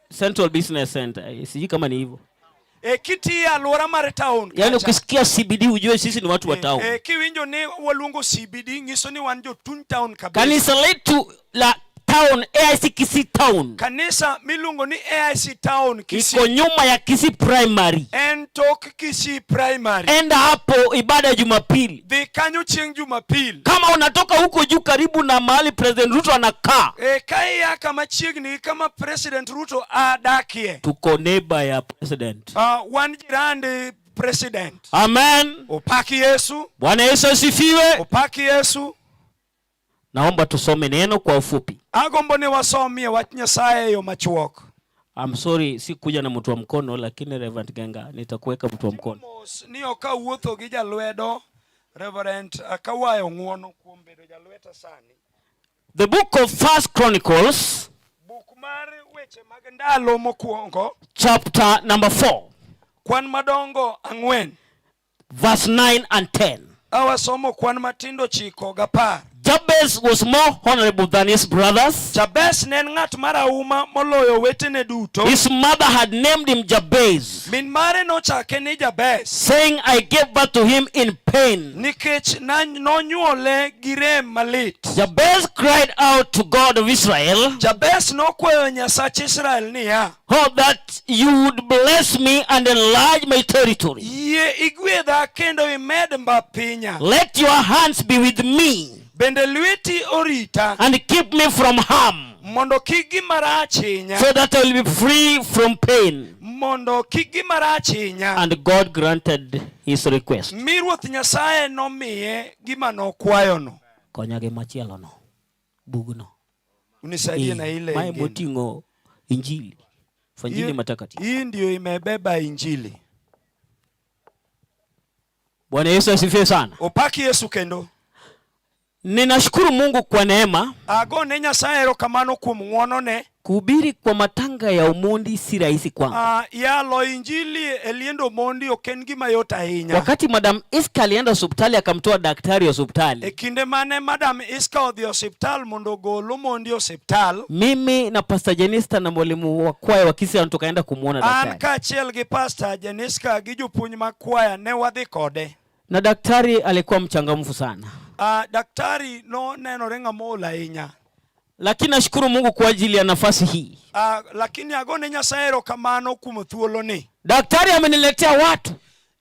Central Business Center. Sijui kama ni hivyo. E, kitiye alwora mar town Yaani kacha. ukisikia CBD ujue sisi ni watu wa town. E, kiwinjo ni waluongo CBD nyiso ni wan jotuny town kabisa. Kanisa letu la town, AIC Kisii town, Kanisa miluongo ni AIC town Kisii. iko nyuma ya Kisii Primary. En tok Kisii Primary. Enda hapo ibada ya Jumapili. Dhi kanyo chieng' Jumapil. Kama unatoka huko juu karibu na mahali President Ruto anakaa, E, ka ia kama chiegni gi kama President Ruto adakie. tuko neighbor ya president. Wan jirande president. Amen. Opaki Yesu. Bwana Yesu asifiwe. Opaki Yesu. Naomba tusome neno kwa ufupi. Agombo ni wasomie wach Nyasaye e yo machuok. I'm sorry, sikuja na mtu wa mkono, lakini Reverend Genga nitakuweka mtu wa mkono. Ni ok awuotho gi jalwedo Reverend akawayo ng'uono kuom bedo jalweta sani. The book of First Chronicles Buk mar weche mag ndalo mokwongo chapter number 4 kwan madongo 4 verse 9 and 10. Awasomo kwan matindo 9 gi 10. Jabez was more honorable than his brothers. Jabez ne en ng'at marahuma moloyo wetene duto. His mother had named him Jabez, Min mare nochake ni Jabez saying, I gave birth to him in pain. Nikech nonyuole gi rem malit. Jabez cried out to God of Israel, Jabez nokwayo Nyasach Israel niya, Oh, that you would bless me and enlarge my territory. Yie igwedha kendo imed mba pinya. Let your hands be with me Bende lweti orita and keep me from harm, mondo kik gima rach hinya. so that I will be free from pain. Mondo kik gima rach hinya. And God granted his request. Mi Ruoth Nyasaye nomiye gima nokwayono. Konya gi machielo no. Bugno. Unisaidie na ile Mae ingine. moting'o Injili. Fanjili matakatifu. Hii ndio imebeba Injili. Bwana Yesu asifiwe sana. Opaki Yesu kendo. Ninashukuru Mungu kwa neema. Agone Nyasaye erokamano kuom ng'wonone. Kuhubiri kwa matanga ya Omondi si rahisi kwangu. Yalo Injili e liend Omondi ok en gima yot ahinya. Wakati Madam Iska alienda hospitali akamtoa daktari hospitali. E kinde mane Madam Iska odhi osiptal mondo ogol Omondi osiptal. Mimi na Pastor Jenista na mwalimu wa kwaya wa Kisii tukaenda kumuona An daktari. kaachiel gi Pastor Jeniska gi jopuonj mag kwaya ne wadhi kode. Na daktari alikuwa mchangamfu sana. Daktari nonenore ng'ama ol ahinya. Lakini nashukuru Mungu kwa ajili ya nafasi hii. Lakini agone Nyasaye erokamano kuom thuoloni. Daktari ameniletea watu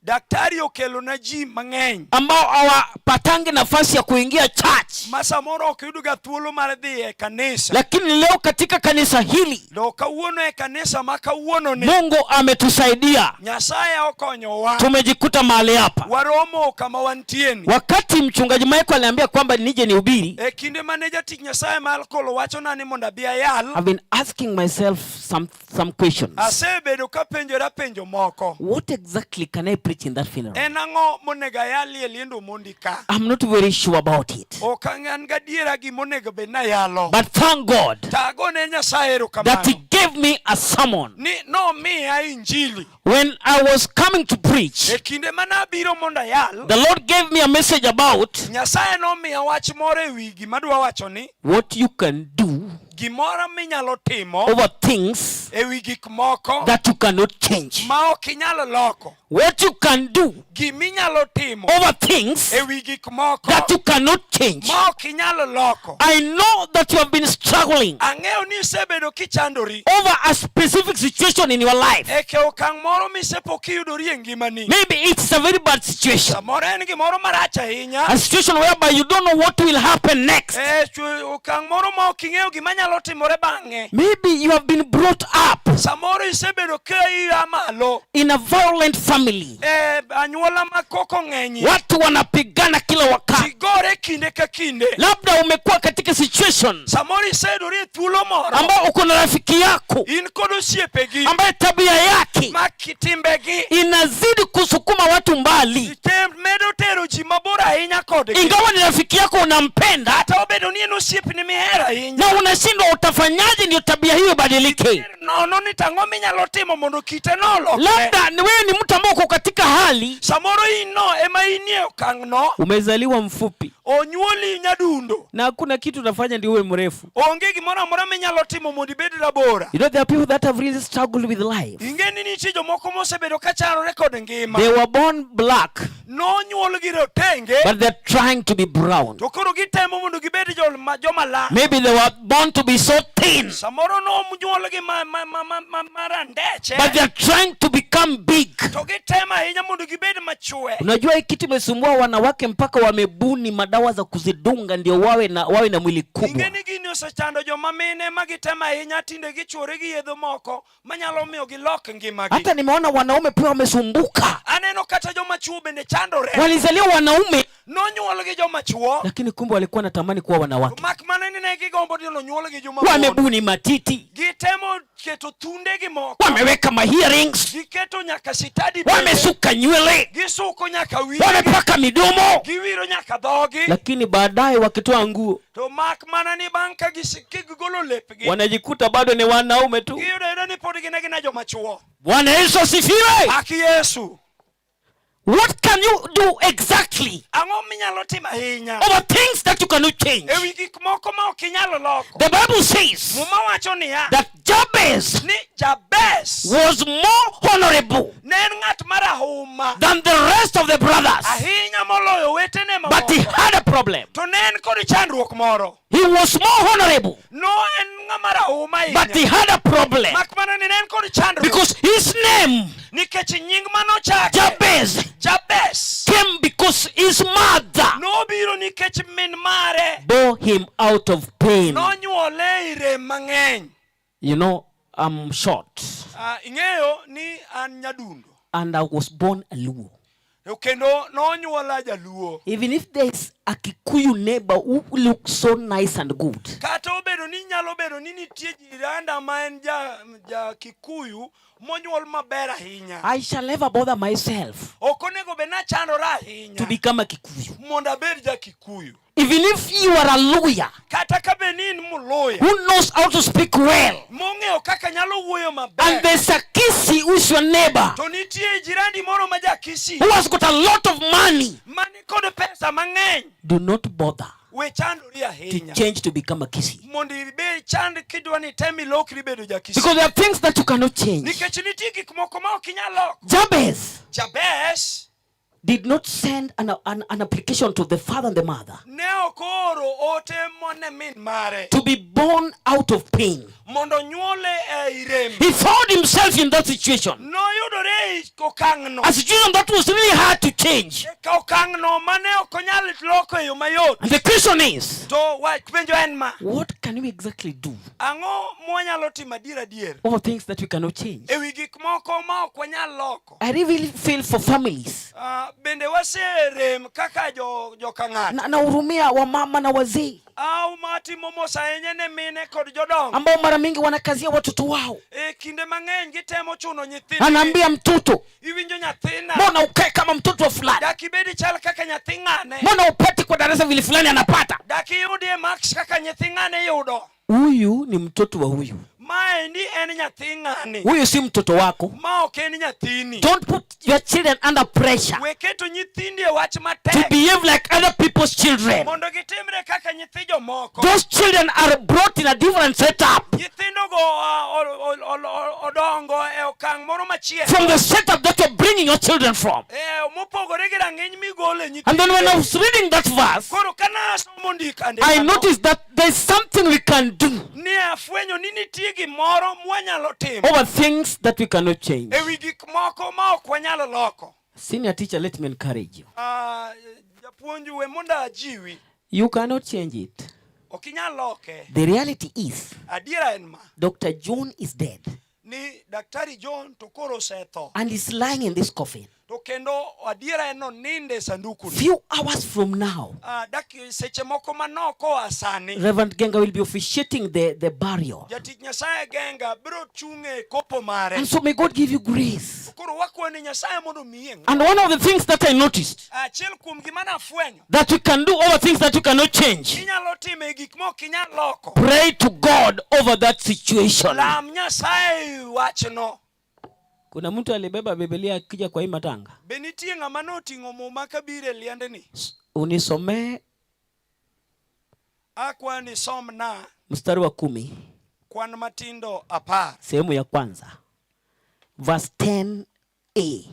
Daktari okelona ji mang'eny ambao hawapatangi nafasi ya kuingia church. Ma samoro ok yudoga thuolo mar dhi e kanisa. Lakini leo katika kanisa hili To kawuono e kanisa ma kawuono ni Mungu ametusaidia. Nyasaye okonyowa. Tumejikuta mahali hapa. Waromo kama wantieni. Wakati mchungaji Michael aliambia kwamba nije nihubiri, E kinde mane jatich Nyasaye Michael owachona ni mondo abi ayal, I've been asking myself some questions. Asebedo kapenjora penjo moko. What exactly can I preach in that funeral? En ang'o monego ayalie e liend Omondi ka? I'm not very sure about it. Ok an gadiera gima onego bed ni ayalo. But thank God To agone Nyasaye erokamano. that he gave me a sermon. Ni nomiya Injili. When I was coming to preach, E kinde mane abiro mondo ayal, the Lord gave me a message about Nyasaye nomiya wach moro e wi gima adwa wacho ni what you can do gimoro minyalo timo over things e wi gik moko that you cannot change. ma ok inyal loko. What you can do Giminyalo timo over things e wi gik moko that you cannot change. ma ok inyal loko. I know that you have been struggling Ang'eyo ni isebedo kichandori over a specific situation in your life. e ke okang' moro misepo kiyudori e ngimani. Maybe it's a very bad situation. Samoro en gimoro marach ahinya. A situation whereby you don't know what will happen next. E okang' moro ma ok ing'eyo gima nyalo timore bang'e. Maybe you have been brought up Samoro isebedo ka ia malo in a violent family. e anyuola ma koko ng'enyie. Watu wanapigana kila wakati. Ji gore kinde ka kinde. Labda umekuwa katika situation Samoro iseyudori e thuolo moro ambao uko na rafiki yako in kod osiepegi ambaye tabia yake ma timbegi inazidi kusukuma watu mbali. Medo tero ji mabor ahinya kodgi. Ingawa ni rafiki yako unampenda, Kata obedo ni en osiepni mihero ahinya, na unashindwa utafanyaje ndio tabia hiyo ibadilike. Nono ni tang'o minyalo timo mondo kite no olokre. Labda ni wewe ni mtu ambaye uko katika hali Samoro in no ema inie okang' no. Umezaliwa mfupi. Onyuoli nyadundo. Na hakuna kitu utafanya ndio uwe mrefu. Onge gimoro amora minyalo timo mondo ibed rabora. You know, there are people that have really struggled with life. Ing'e ni nitie jomoko mosebedo ka chandore kod ngima. They were born black, Nonyuolgi rotenge. but they're trying to be brown. To koro gitemo mondo gibed joma joma lar. Maybe they were born to be so thin, Samoro nonyuolgi ma ma ma ma ma marandeche. but they're trying to become big. To gitemo ahinya mondo gibed machwe. Unajua hii kitu imesumbua wanawake mpaka wamebuni madawa za kuzidunga ndio wawe na mwili kubwa. Ing'e ni gini osechando joma mine ma gitemo ahinya tinde gichwore gi yedhe moko manyalo miyo gilok ngimagi. Hata nimeona wanaume pia wamesumbuka, Aneno kata joma chuo bende chandore. walizaliwa wanaume Nonyuolgi joma chuo. lakini kumbe walikuwa natamani kuwa wanawake. Mak mana ni ne gigombo ni nonyuolgi joma mon. Wamebuni matiti, Gitemo keto thundegi moko. Wameweka ma earrings, Giketo nyaka sitadi bende. Wamesuka nywele, Gisuko nyaka wigi. Wamepaka midomo, Giwiro nyaka dhogi. Lakini baadaye wakitoa nguo To mak mana ni bang' ka gigolo lepgi. Wanajikuta bado ni wanaume tu. Giyudo ayuda ni pod gin agina joma chuo. Bwana Yesu asifiwe. Haki Yesu. What can you do exactly Ang'o minyalo timo ahinya? Over things that you cannot change? E wi gik moko ma ok inyalo loko. The Bible says Muma wacho niya. That Jabez Ni Jabez was more honorable ne en ng'at marahuma than the rest of the brothers. Ahinya moloyo owetene mamoko. But he had a problem. To ne en kod chandruok moro. He was more honorable. No en ng'ama rahuma ahinya. But he had a problem. Mak mana ni ne en kod chandruok. Because his name, Nikech nying manochake Jabez, Jabez came because his mother nobiro nikech min mare bore him out of pain. Nonyuole ei rem mang'eny. You know, I'm short. Ah, ing'eyo ni an nyadundo. And I was born a Luo. To kendo nonyuola jaluo. Even if there is a Kikuyu neighbor who looks so nice and good, Kata obedo ni nyalo bedo ni nitie jiranda ma en ja Kikuyu monyuol maber ahinya. I shall never bother myself Ok onego bed ni achandora ahinya to become a Kikuyu. Mondo abed ja Kikuyu. Even if you are a lawyer Kata ka bed ni in muluya who knows how to speak well, mong'eyo kaka nyalo wuoyo maber, and there's a Kisii who is your neighbor to nitie jirandi moro ma ja Kisii who has got a lot of money, mani kod pesa mang'eny, do not bother we chandori to ahinya change to become a Kisii. Mondo ibe chand kidwa ni tem ilokri bedo ja Kisii. Because there are things that you cannot change. Nikech nitie gik moko ma ok inyal loko. Jabez Jabez did not send an application to the father and the mother ne ok ooro ote mone min mare to be born out of pain. Mondo nyuole ei rem. He found himself in that situation. Noyudore ei okang'no. A situation that was really hard to change. Ka okang'no mane ok onyal loko e yo mayot. And the question is, To wach penjo en ma. What can we exactly do Ang'o mwanyalo timo adier adier over things that we cannot change? E wi gik moko ma ok wanyal loko? I really feel for families. Ah, bende waserem kaka jo joka ng'ato. Na nahurumia wamama na wazee Au matimo mos ahinya ne mine kod jodongo ambao mara mingi wanakazia watoto wao. E kinde mang'eny gitemo chuno nyithindgi. Anaambia mtoto, Iwinjo nyathina, mbona ukae kama mtoto wa fulani? Dak ibed chal kaka nyathi ng'ane. Mbona upate kwa darasa vile fulani anapata? Dak iyudie marks kaka nyathi ng'ane yudo. Huyu ni mtoto wa huyu. Maendi en nyathi ng'ani. Huyu si mtoto wako. Ma ok en nyathini. Don't put your children under pressure We keto nyithindi e wach matek to behave like other people's children. Mondo gitimre kaka nyithi jomoko. Those children are brought in a different setup Nyithindogo odongo e okang' moro machielo. From the setup that you're bringing your children from. Eh, mopogore gi rang'iny migole nyithindo. And then when I was reading that verse, Koro kana asomo ndiko I andikano, noticed that there's something we can do ne afwenyo ni nitie gimoro mwanyalo timo over things that we cannot change. E wi gik moko ma ok wanyalo loko. Senior teacher, let me encourage you. Ah, japuonj we mondo ajiwi. You cannot change it. Ok inyal loke. The reality is, Adiera en ma. Dr. John is dead. Ni Daktari John to koro osetho. And is lying in this coffin. To kendo adiera en nonindo e sanduku ni. Few hours from now, Ah, dak seche moko manok koa sani. Reverend Genga will be officiating the burial. Jatich Nyasaye Genga biro chung' e kopo mare. And so may God give you grace. Koro wakwayo ni Nyasaye mondo omiye ng'wono. And one of the things that I noticed Achiel kuom gima nafwenyo. that we can do over things that you cannot change. Inyalo timo e gik ma ok inyal loko. Pray to God over that situation. Lam Nyasaye e wachno. Kuna mtu alibeba Biblia akija kwa hii matanga. Be nitie ng'ama noting'o muma kabiro e liendni? Unisomee Akwayo ni somna mstari wa 10, kwan matindo 10. Sehemu ya kwanza. Verse 10a.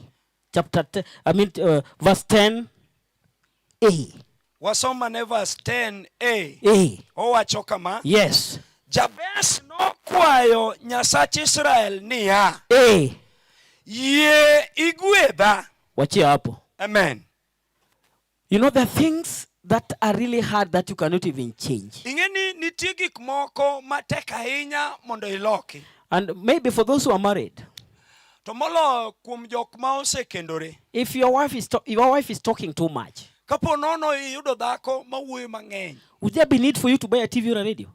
Chapter I mean, verse 10a. Wasoma ne verse 10a. A. Owacho kama. Yes. Jabez nokwayo Nyasach Israel niya. A. Yie igwedha. Wachia hapo. Amen. You know the things that are really hard that you cannot even change. Ing'e ni nitie gik moko matek ahinya mondo iloki. And maybe for those who are married. To moloyo kuom jok ma osekendore. If your wife is talking too much. Kapo nono iyudo dhako mawuoyo mang'eny. Would there be need for you to buy a TV or a radio?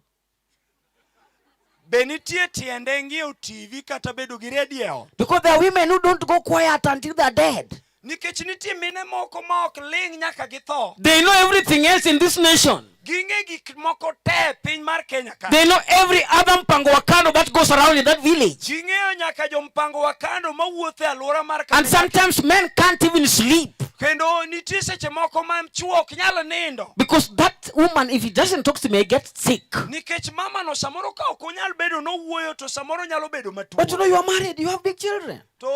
Be nitie tiende ng'iewo TV kata bedo gi radio? Because there are women who don't go quiet until they are dead. Nikech nitie mine moko ma ok ling' nyaka githo. They know everything else in this nation. Ging'e gik moko te piny mar Kenya ka. They know every other mpango wa kando that goes around in that village. Ging'eyo nyaka jompango wa kando mawuotho e alwora mar And sometimes men can't even sleep. Kendo nitie seche moko ma chwo ok nyal nindo. Because that woman, if he doesn't talk to me, I get sick. Nikech mama no samoro ka ok onyal bedo nowuoyo to samoro nyalo bedo matuo. But you know you are married, you have big children. To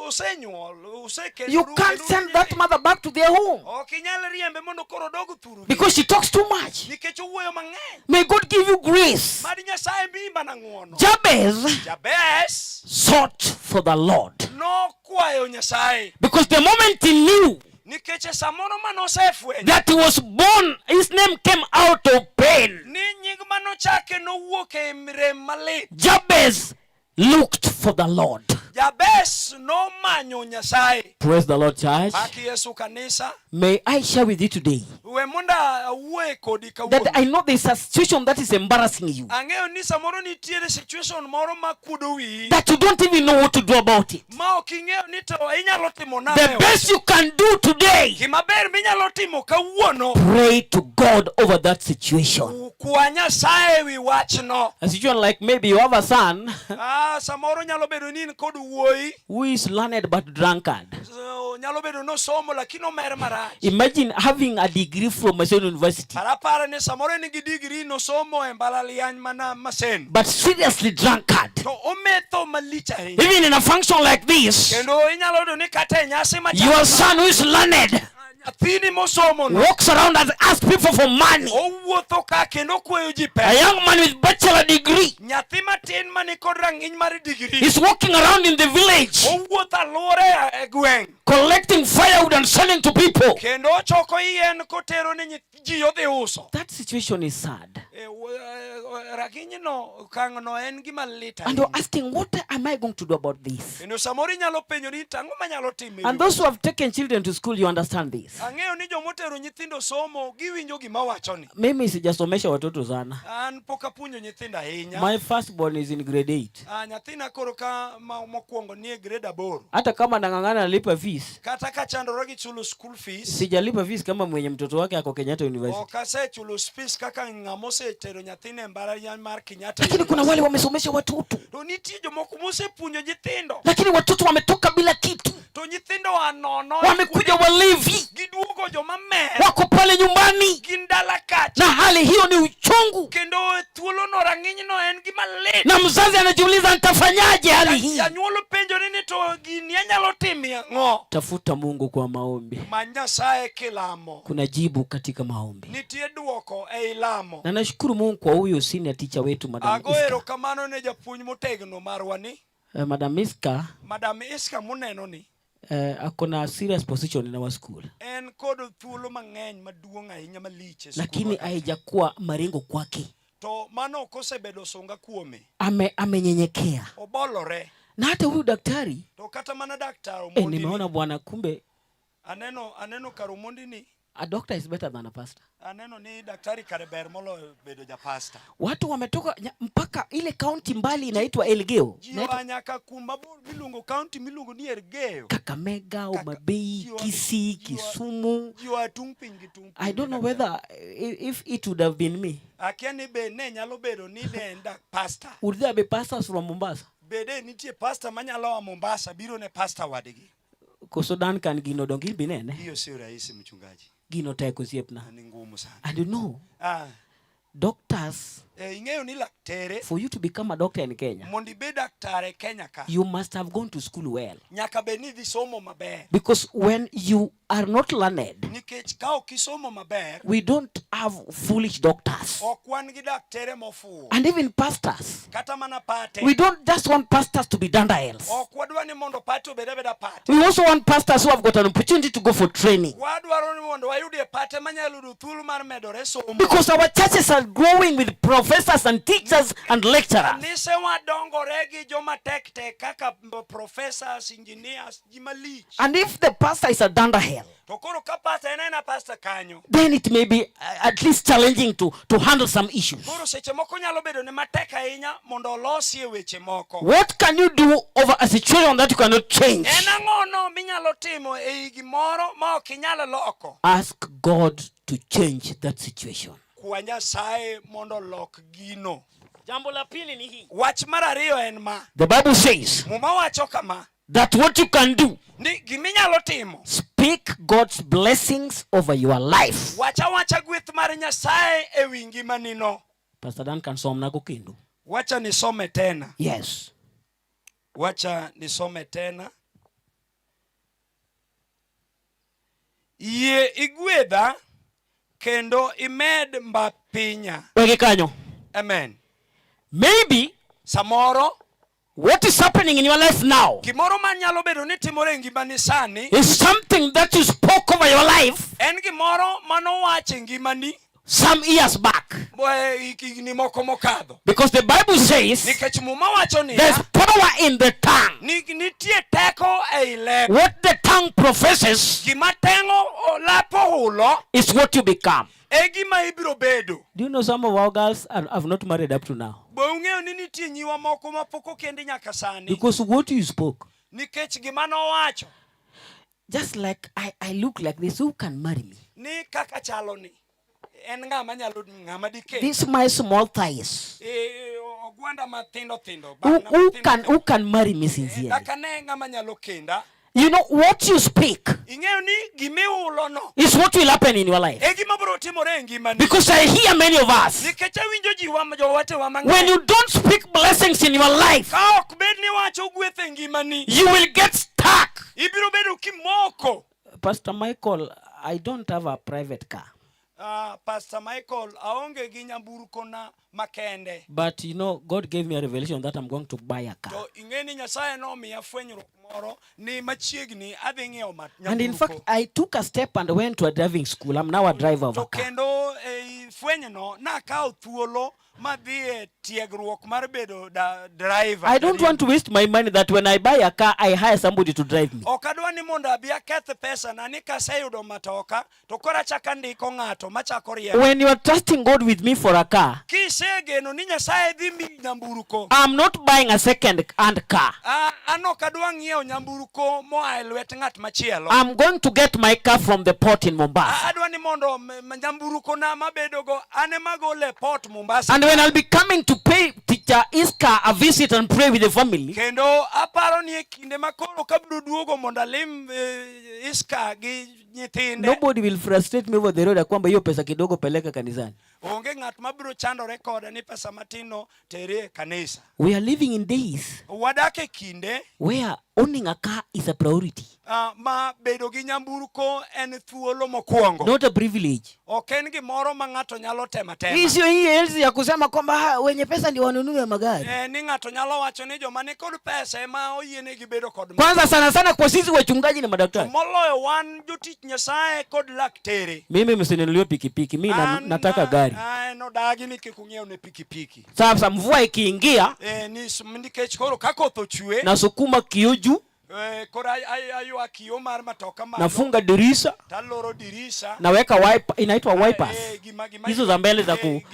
usenyuol, usekendoru, You can't kendo send that mother back to their home. Ok inyal riembe mondo koro odog thurgi. Because she talks too much. Nikech owuoyo mang'eny. May God give you grace. Mad Nyasaye miyi mana ng'uono. Jabez Jabez sought for the Lord. Nokwayo Nyasaye. Because the moment he knew Nikech e samoro mane osefwenyo that he was born, his name came out of pain. Ni nying manochake nowuok e rem malit. Jabez looked for the Lord. Jabez nomanyo Nyasaye. Praise the Lord, church. Pak Yesu kanisa. May I share with you today We mondo awuoye kodi that kawuono. I know there's a situation that is embarrassing you. Ang'eyo ni samoro nitiere situation moro ma kuodo wiyi. That you don't even know what to do about it. Ma ok ing'eyo ni to inyalo timo nade. The best you can do today. Gima ber minyalo timo kawuono. Pray to God over that situation. Kwa Nyasaye wi wachno. A situation like maybe you have a son. Samoro nyalo bedo ni in kod wuoyi. Who is learned but drunkard. So, nyalo bedo nosomo lakini omer marach. Imagine having a degree from Maseno University. Parapara ni samoro en gi degree nosomo e mbalariany mana Maseno. But seriously drunkard. To ometho malich ahinya. Even in a function like this, Kendo inyalo yudo ni kata e nyasi machalo your kama, son who is learned nyathini mosomo no walks around and asks people for money. Owuotho ka kendo okwayo ji A pesa. young man with bachelor degree Nyathi matin mani kod rang'iny mar degree is walking around in the village owuotho alwora e gweng' collecting firewood and selling to people. Kendo ochoko yien kotero ne ji odhi uso. That situation is sad. Rang'iny no, okang' no en gima lit And you're ahinya. asking, what am I going to do about this? Kendo samoro inyalo penjori ni to ang'o manyalo timo e And wi those who have taken children to school, you understand this. Ang'eyo ni jomotero nyithindo somo giwinjo gima wachoni. Mimi sijasomesha watoto sana. An pok apuonjo nyithindo ahinya. My firstborn is in grade 8. Nyathina koro ka mokwongo ni e grade 8. Hata kama nang'ang'ana nalipa fees. Kata ka chandora gi chulo school fees. Sijalipa fees kama mwenye mtoto wake ako Kenyatta University. Ok asechulo fees kaka ng'ama osetero nyathine e mbalariany mar Kenyatta. Lakini kuna wale wamesomesha watoto. To nitie jomoko mosepuonjo nyithindo. Lakini watoto wametoka bila kitu. To nyithindo wa nono. Wamekuja walevi. Giduogo joma mer. Wako pale nyumbani. Gin dala kacha. Na hali hiyo ni uchungu. Kendo thuolono rang'inyno en gima lit. Na mzazi anajiuliza nitafanyaje hali hii? Janyuol penjore ni to gini anyalo timo ang'o? Tafuta Mungu kwa maombi. Many Nyasaye kilamo. Kuna jibu katika maombi. Nitie dwoko ei lamo. Na nashukuru Mungu kwa huyu senior teacher wetu Madam Ago Iska. erokamano ne japuonj motegno marwa ni. Madam Iska. Madam Iska muneno ni. Ako na serious position in our school. En kod thuolo mang'eny maduong' ahinya malich e skul. Lakini haijakuwa marengo kwake. To mano ok osebedo sunga kuome. Amenyenyekea. Obolore. Na hata huyu daktari. To kata mana daktari Omondi ni. Nimeona bwana kumbe. Aneno kar Omondi ni. A doctor is better than a pastor. Aneno ni daktari kare ber moloyo bedo japasta. Watu wametoka mpaka ile county mbali inaitwa Elgeyo. Ji oa nyaka kuma bor miluongo county miluongo ni Elgeyo. Kakamega, Homa Bay, Kisii, Kisumu. Ji oa tung' piny gi tung' I piny don't know daktari. whether if it would have been me. Akia ni be ne nyalo bedo ni ne en pastor. Would there be pastors from Mombasa? Bede nitie pastor manyalo a Mombasa biro ne pastor wadgi. Koso Duncan gino dongi binene. Hiyo sio rahisi mchungaji. Gino tek osiepna. Ni ngumu sana. And you know, Doctors, E, ing'eyo ni laktere for you to become a doctor in Kenya, mondo ibed daktari e Kenya ka you must have gone to school well. nyaka bed ni idhi somo maber Because when you are not learned, nikech ka ok isomo maber we don't have foolish doctors ok wan gi daktere mofuwo and even pastors. kata mana pate We don't just want pastors to be dandahels. ok wadwa ni mondo pate obed abeda pate We also want pastors who have got an opportunity to go for training. wadwaro ni mondo wayudie pate manyalo yudo thuolo mar medore somo Because our churches are growing with professors and teachers and lecturers. kanise wadongore gi joma tek tek kaka professors engineers ji malich And if the pastor is a dandahel, to koro ka pasta en aena pasta kanyo then it may be at least challenging to handle some issues. koro seche moko nyalo bedo ne matek ahinya mondo olosie weche moko What can you do over a situation that you cannot change? en ang'ono minyalo timo ei gimoro ma ok inyal loko Ask God to change that situation. kwa nyasaye mondo olok gino Jambo la pili ni hii. wach mar ariyo en ma The Bible says muma wacho kama that what you can do, ni giminyalo timo speak God's blessings over your life. wach awacha gweth mar nyasaye e wi ngimanino Pastor Duncan somna kendo. wacha nisome tena Yes. wacha nisome tena yie igwedha kendo imed mba pinya Weke kanyo. amen Maybe samoro what is happening in your life now gimoro manyalo bedo ni timore e ngimani sani is something that you spoke over your life en gimoro manowach e ngimani some years back. higni moko mokadho Because the Bible says nikech muma wacho niya there's power in the tongue. ni nitie teko ei lep What the tongue professes gima teng'o lap ohulo is what you become. e gima ibiro bedo Do you know some of our girls have not married up to now? Be ung'eyo ni nitie nyiwa moko mapok okendi nyaka sani Because what you spoke, nikech gima nowacho just like I look like this, who can marry me? ni kaka chalo ni en ng'ama nyalo ng'ama dikend This my small thighs. Eh, ogwanda mathindo thindo Who can marry me sincerely? dakane ng'ama nyalo kenda You know what you speak ing'eyo ni gimihulo no is what will happen in your life. e gima biro timore e ngimani Because I hear many of us, nikech awinjo ji wa jowetewa when mang'eny you don't speak blessings in your life, ka ok bed ni wacho gweth e ngimani you will get stuck. ibiro bedo kimoko Pastor Michael, I don't have a private car. Pastor Michael aonge gi nyamburko na makende But you know, God gave me a revelation that I'm going to buy a car. to ing'e ni Nyasaye nomiya fwenyruok moro ni machiegni adhi ng'iewo And in nyamburko fact, I took a step and went to a driving school. I'm now a driver of to a car. kendo ei fwenyno nakawo thuolo madhi e tiegruok mar bedo da, driver I don't want to waste my money that when I buy a car, I hire somebody to drive me. ok adwa ni mondo abi aketh pesa na ni kaseyudo matoka to koro achako andiko ng'ato machako riembo When you are trusting God with me for a car, kisegeno ni Nyasaye dhi miyi nyamburko I'm not buying a second hand car. Ah, an ok adwa ng'iewo nyamburko moa e lwet ng'at machielo I'm going to get my car from the port in Mombasa. Adwa ni mondo nyamburko na mabedogo an ema gole e port Mombasa And when I'll be coming to pay teacher Iska a visit and pray with the family, kendo aparo ni e kinde ma koro kabiro duogo mondo alim Iska gi nyithinde nobody will frustrate me over the road ya kwamba hiyo pesa kidogo peleka kanisani. onge ng'at mabiro chandore koda ni pesa matin no tere e kanisa We are living in days wadak e kinde where owning a car is a priority, ma bedo gi nyamburko en thuolo mokwongo not a privilege. ok en gimoro ma ng'ato nyalo temo atema Hii sio hii enzi ya kusema kwamba wenye pesa ndio wanunue magari. Ni ng'ato nyalo wacho ni joma ni kod pesa ema oyienegi bedo kod Kwanza sana sana kwa sisi wachungaji na madaktari. moloyo wan jotich Nyasaye kod laktere Mimi msininunulie pikipiki, mimi nataka gari. Nodagi ni kik ung'iew pikipiki Sasa mvua ikiingia ni nikech koro ka koth ochwe nasukuma kioo juu, koro aywa kioo mar matoka malo, nafunga dirisha, taloro dirisa naweka wiper, inaitwa wipers. Gima Hizo za mbele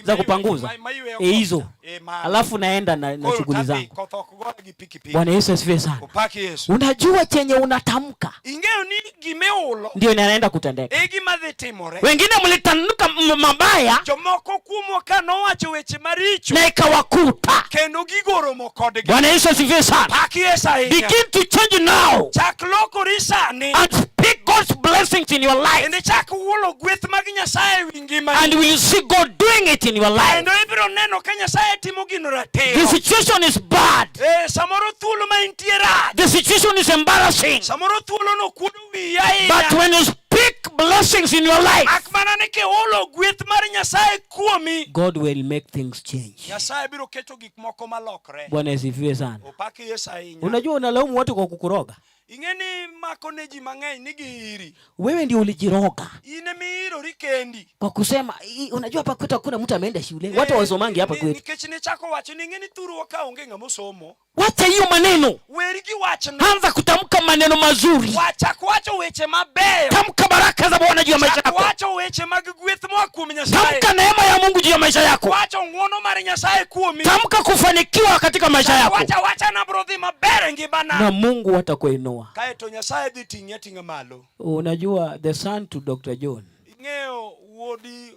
za kupanguza. mayweyo Hizo. koth. Mano. Alafu naenda na Koro shughuli tadhi, zangu. koth ok goya gi pikipiki. Bwana Yesu asifiwe sana. Opaki Yesu. Unajua chenye unatamka Ing'eyo ni gimiulo ndio inaenda kutendeka. e gima dhi timore. Wengine mlitamka mabaya Jomoko kuomwa ka nowacho weche maricho na ikawakuta. kendo gigo oromo kodgi. Bwana Yesu asifiwe sana. Pak Yesu ahinya. Begin to change now Chak lokori sani and speak God's blessings in your life. Kendo ichak hulo gweth mag Nyasaye e wi ngimani. And will see God doing it in your life. Kendo ibiro neno ka Nyasaye timo gino ratiro. The situation is bad. Eh, samoro thuolo ma intie rach. The situation is embarrassing. Samoro thuolo no kuodo wiyi ahinya. But when you speak blessings in your life, Mak mana ni kihulo gweth mar Nyasaye kuomi, God will make things change. Nyasaye biro keto gik moko malokre. Bwana asifiwe sana. Opak Yesu ahinya. Unajua unalaumu watu kwa kukuroga. Ing'e ni mako ne ji mang'eny ni giiri. Wewe ndio ulijiroga In emiirori kendi. kwa kusema unajua hapa kwetu hakuna mtu ameenda shule, watu hawasomangi hapa kwetu. Nikech nichako wacho ni ing'e ni thurwa ka onge ng'ama osomo. Wacha hiyo maneno, Weri gi wachno. anza kutamka maneno mazuri, Wachak wacho weche mabeyo. tamka baraka za Bwana juu ya maisha Chak yako, wacho weche mag gweth moa kuom Nyasaye. tamka neema ya Mungu juu ya maisha yako, Wacho ng'wono mar Nyasaye kuomi. tamka kufanikiwa katika maisha yako, Wacha wacha nabro dhi maber e ngimana. na Mungu atakuinua. Kaeto Nyasaye dhi ting'i ating'a malo. Unajua, the son to Dr. John, Ing'eyo wuodi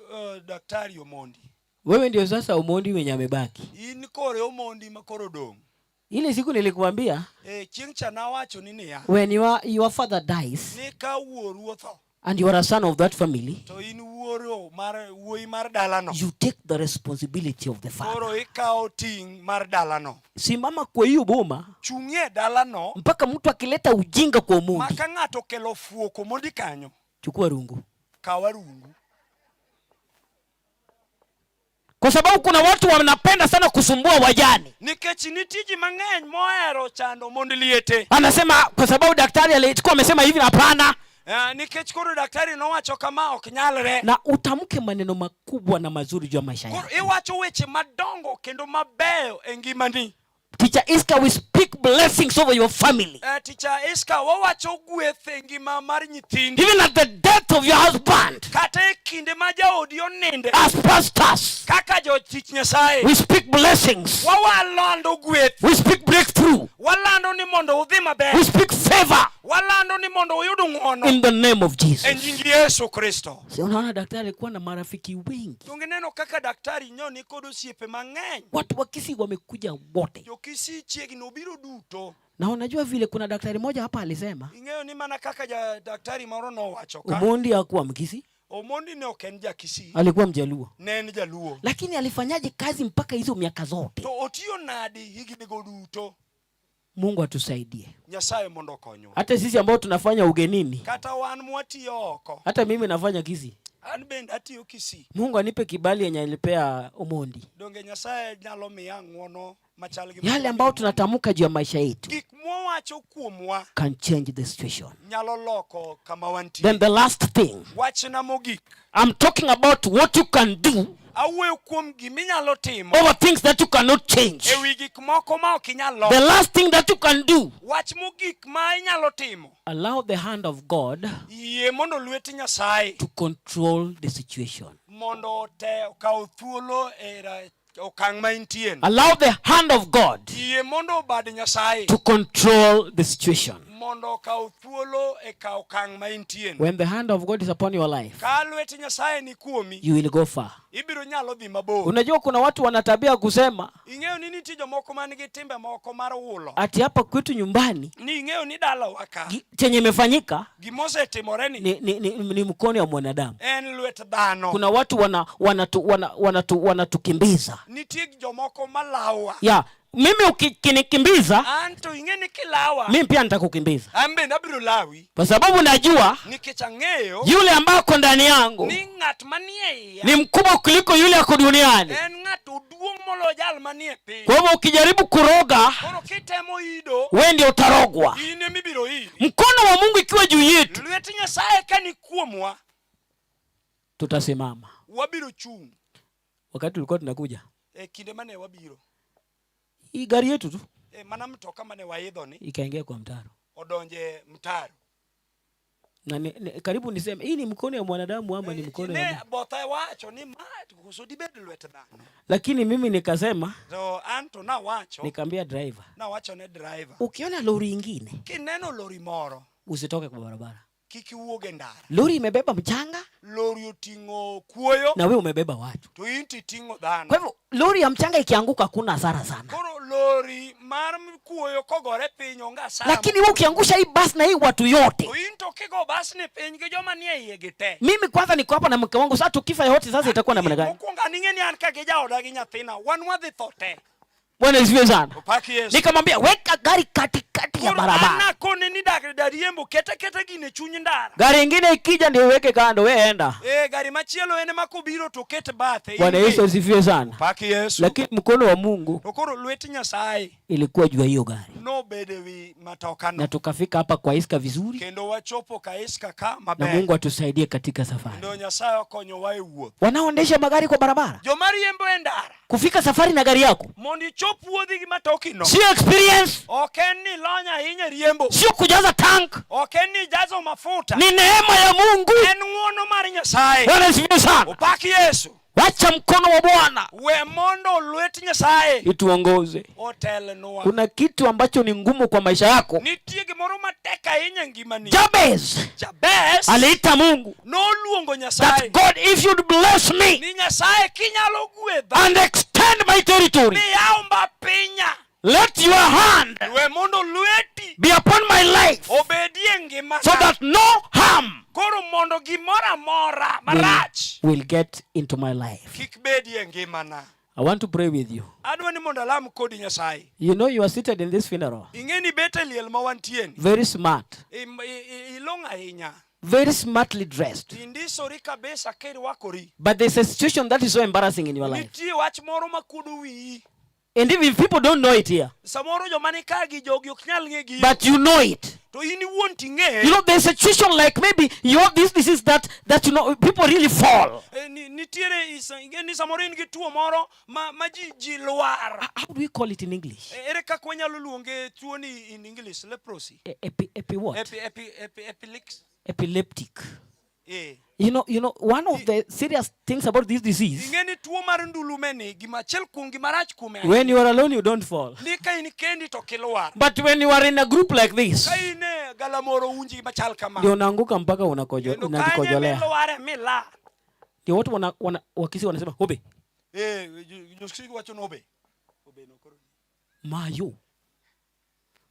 Daktari Omondi. wewe ndio sasa Omondi wenye amebaki. In kore Omondi ma koro dong'. Ile siku nilikuambia Eh, chieng' cha nawacho ni niya. when your father dies Ni ka wuoru otho and you are a son of that family, to in wuoro mar wuoyi mar dalano. you take the responsibility of the father. Koro ikawo ting' mar dalano. Simama kwa hiyo boma Chung'ie dalano mpaka mtu akileta ujinga kwa ma Omondi, ka ng'ato okelo fuok Omondi kanyo, chukua rungu, kaw arungu. kwa sababu kuna watu wanapenda sana kusumbua wajane. Nikech nitie ji mang'eny mohero chando mond liete. Anasema kwa sababu daktari alikuwa amesema hivi, hapana. Nikech koro daktari nowacho kama ok nyalre. Na utamke maneno makubwa na mazuri juu ya maisha yako. Koro iwacho weche madongo kendo mabeyo e ngimani. Teacher Iska, we speak blessings over your family. Teacher Iska, wawacho gweth e ngima mar nyithindi. Even at the death of your husband, Kata e kinde ma jaodi oninde. as pastors, Kaka jotich Nyasaye. we speak blessings. Wawalando gweth. We speak breakthrough. Walando ni mondo udhi maber. We speak favor Walando ni mondo uyud ng'wono. in the name of Jesus. E nying Yesu Kristo. Si unaona daktari alikuwa na marafiki wengi. Donge kaka daktari nyo ni kod osiepe mang'eny. Watu wa Kisii wamekuja wote. Jokisii chiegni obiro duto. Na unajua vile kuna daktari moja hapa alisema Ing'eyo ni mana kaka ja daktari moro nowacho ka. Omondi hakuwa Mkisii, Omondi ne ok en ja-Kisii. alikuwa Mjaluo. Ne en jaluo. Lakini alifanyaje kazi mpaka hizo miaka zote? To otiyo nadi higni go duto? Mungu atusaidie. Nyasaye mondo okonywa. Hata sisi ambao tunafanya ugenini, Kata wan mwatiyo oko. hata mimi nafanya Kisii. An bende atiyo Kisii. Mungu anipe kibali yenye alipea Omondi. Donge Nyasaye nyalo miya ng'wono machal gi Yale ambayo tunatamka juu ya maisha yetu Gik mwawacho kuomwa can change the situation. nyalo loko kama wantie. Then the last thing, Wachna mogik. I'm talking about what you can do Awuoyo kuom giminyalo timo over things that you cannot change. e wi gik moko ma ok inyal The loko. last thing that you can do, Wach mogik ma inyalo timo, allow the hand of God yie mondo lwet Nyasaye to control the situation. mondo te okaw thuolo e okang' ma intie. Allow the hand of God Yie mondo obad Nyasaye to control the situation. Mondo okaw thuolo e kaw okang' ma intie. When the hand of God is upon your life, Ka lwet Nyasaye ni kuomi, you will go far. ibiro nyalo dhi mabor. Unajua kuna watu wana tabia kusema Ing'eyo ni nitie jomoko man gi timbe moko mar wulo. ati hapa kwetu nyumbani Ni ing'eyo ni dalawa ka chenye imefanyika gimosetimore ni ni mkono ya mwanadamu. en lwet dhano. Kuna watu wanatukimbiza. Nitie jomoko malawa. Ya, mimi ukinikimbiza, An to ing'e ni kilawa. mimi pia nitakukimbiza. An bende abiro lawi. Kwa sababu najua Nikech ang'eyo yule ambaye ako ndani yangu ni ng'at manie iya ni mkubwa kuliko yule ako duniani. en ng'at oduong' moloyo jal manie piny. Kwa hivyo ukijaribu kuroga, Koro kitemo ido, wewe ndio utarogwa. in emibiro iri. Mkono wa Mungu ikiwa juu yetu, Lwet Nyasaye ka ni kuomwa, tutasimama. wabiro chung' Wakati tulikuwa tunakuja, e kinde mane wabiro. hii gari yetu tu Mana mtoka mane waidho ni ikaingia kwa mtaro. odonje mtaro. Na karibu niseme hii ni mkono ya mwanadamu ama ni mkono ya Ne Mungu? botha wacho ni ma koso dibed lwet dhano. Lakini mimi nikasema, To an to nawacho, nikaambia driver, nawacho ne driver, ukiona lori ingine kineno lori moro usitoke kwa barabara. Kik iwuog e ndara. Lori imebeba mchanga Lori oting'o kuoyo na wewe umebeba watu. to in to iting'o dhano. Kwa hivyo lori ya mchanga ikianguka hakuna hasara sana, Koro lori mar kuoyo kogore piny onge hasara. lakini wewe ukiangusha hii basi na hii watu yote. To in to kigo basni piny gi joma nie iye gi te. Mimi kwanza niko hapa na mke wangu, sasa tukifa yote sasa itakuwa namna gani? Mokwongo an ing'e ni an ka gi jaoda gi nyathina wan wadhi tho te. Bwana asifiwe sana. Opak Yesu. Nikamwambia weka gari katikati ya Koro an barabara, nakone ni dak dariembo keta keta gini e chuny ndara. gari ingine ikija ndio iweke kando, we enda. Eh, gari machielo en ema kobiro to ket bathe. Bwana Yesu asifiwe sana. Opak Yesu. Lakini mkono wa Mungu To koro lwet Nyasaye ilikuwa juu ya hiyo gari, nobedo ewi matokano. na tukafika hapa kwa Iska vizuri, Kendo wachopo Kaiska ka na maber. Mungu atusaidie katika safari. Kendo Nyasaye okonyowa e wuoth. Wanaoendesha magari kwa barabara, Joma riembo e ndara kufika safari na gari yako mondo ichop wuodhi gi matokino. sio experience, Ok en ni lony ahinya e riembo. sio kujaza tank, Ok en ni jazo mafuta. ni neema ya Mungu. En ng'wono mar Nyasaye. Bwana asifiwe sana. Opak Yesu. Wacha mkono wa Bwana We mondo lwet Nyasaye ituongoze. otelnwa. Kuna kitu ambacho ni ngumu kwa maisha yako. Nitie gimoro matek ahinya e ngimani. Jabez Jabez aliita Mungu noluongo that Nyasaye God, if you'd bless me ni Nyasaye kinyalo gwedha and extend my territory, miyaw pinya let your hand we mondo lweti be upon my life obedie ngimana so that no harm koro mondo gimoro amora marach will get into my life. kik bedie ngimana. I want to pray with you. Adwa ni mondo alam kodi Nyasaye. You know, you are seated in this funeral. Ing'e ni bet e liel ma wantieni. Very smart, Ilong'o ahinya. very smartly dressed. Indisori kabisa kirwakori. But there's a situation that is so embarrassing in your life. Nitie wach moro makuodo wiyi. And even if people don't know it here, Samoro joma ni ka gi jogi ok nyal ng'e gino. but you know it. To in iwuon ting'e. You know, there's a situation like maybe you have this disease that you know people really fall. Eh, nitiere ing'e ni samoro in gi tuo moro ma ji lwar. How do we call it in English? Ere kaka wanyalo luonge tuo ni in English leprosy? Epi what? Epilix. Epileptic. Eh. You know, one of the serious things about this disease, Ing'e ni tuo mar ndulume ni gima achiel kuom gima rach kuome when you are alone, you don't fall. Ni ka in kendi to ok ilwar. But when you are in a group like this, Ka in e galamoro unji machal kama. ndio unaanguka mpaka Kendo kanyo unajikojolea. milware mila. Ndio watu wakisi wanasema hobe. Eh, Josikisi wacho ni hobe. Hobe no koro. Mayo.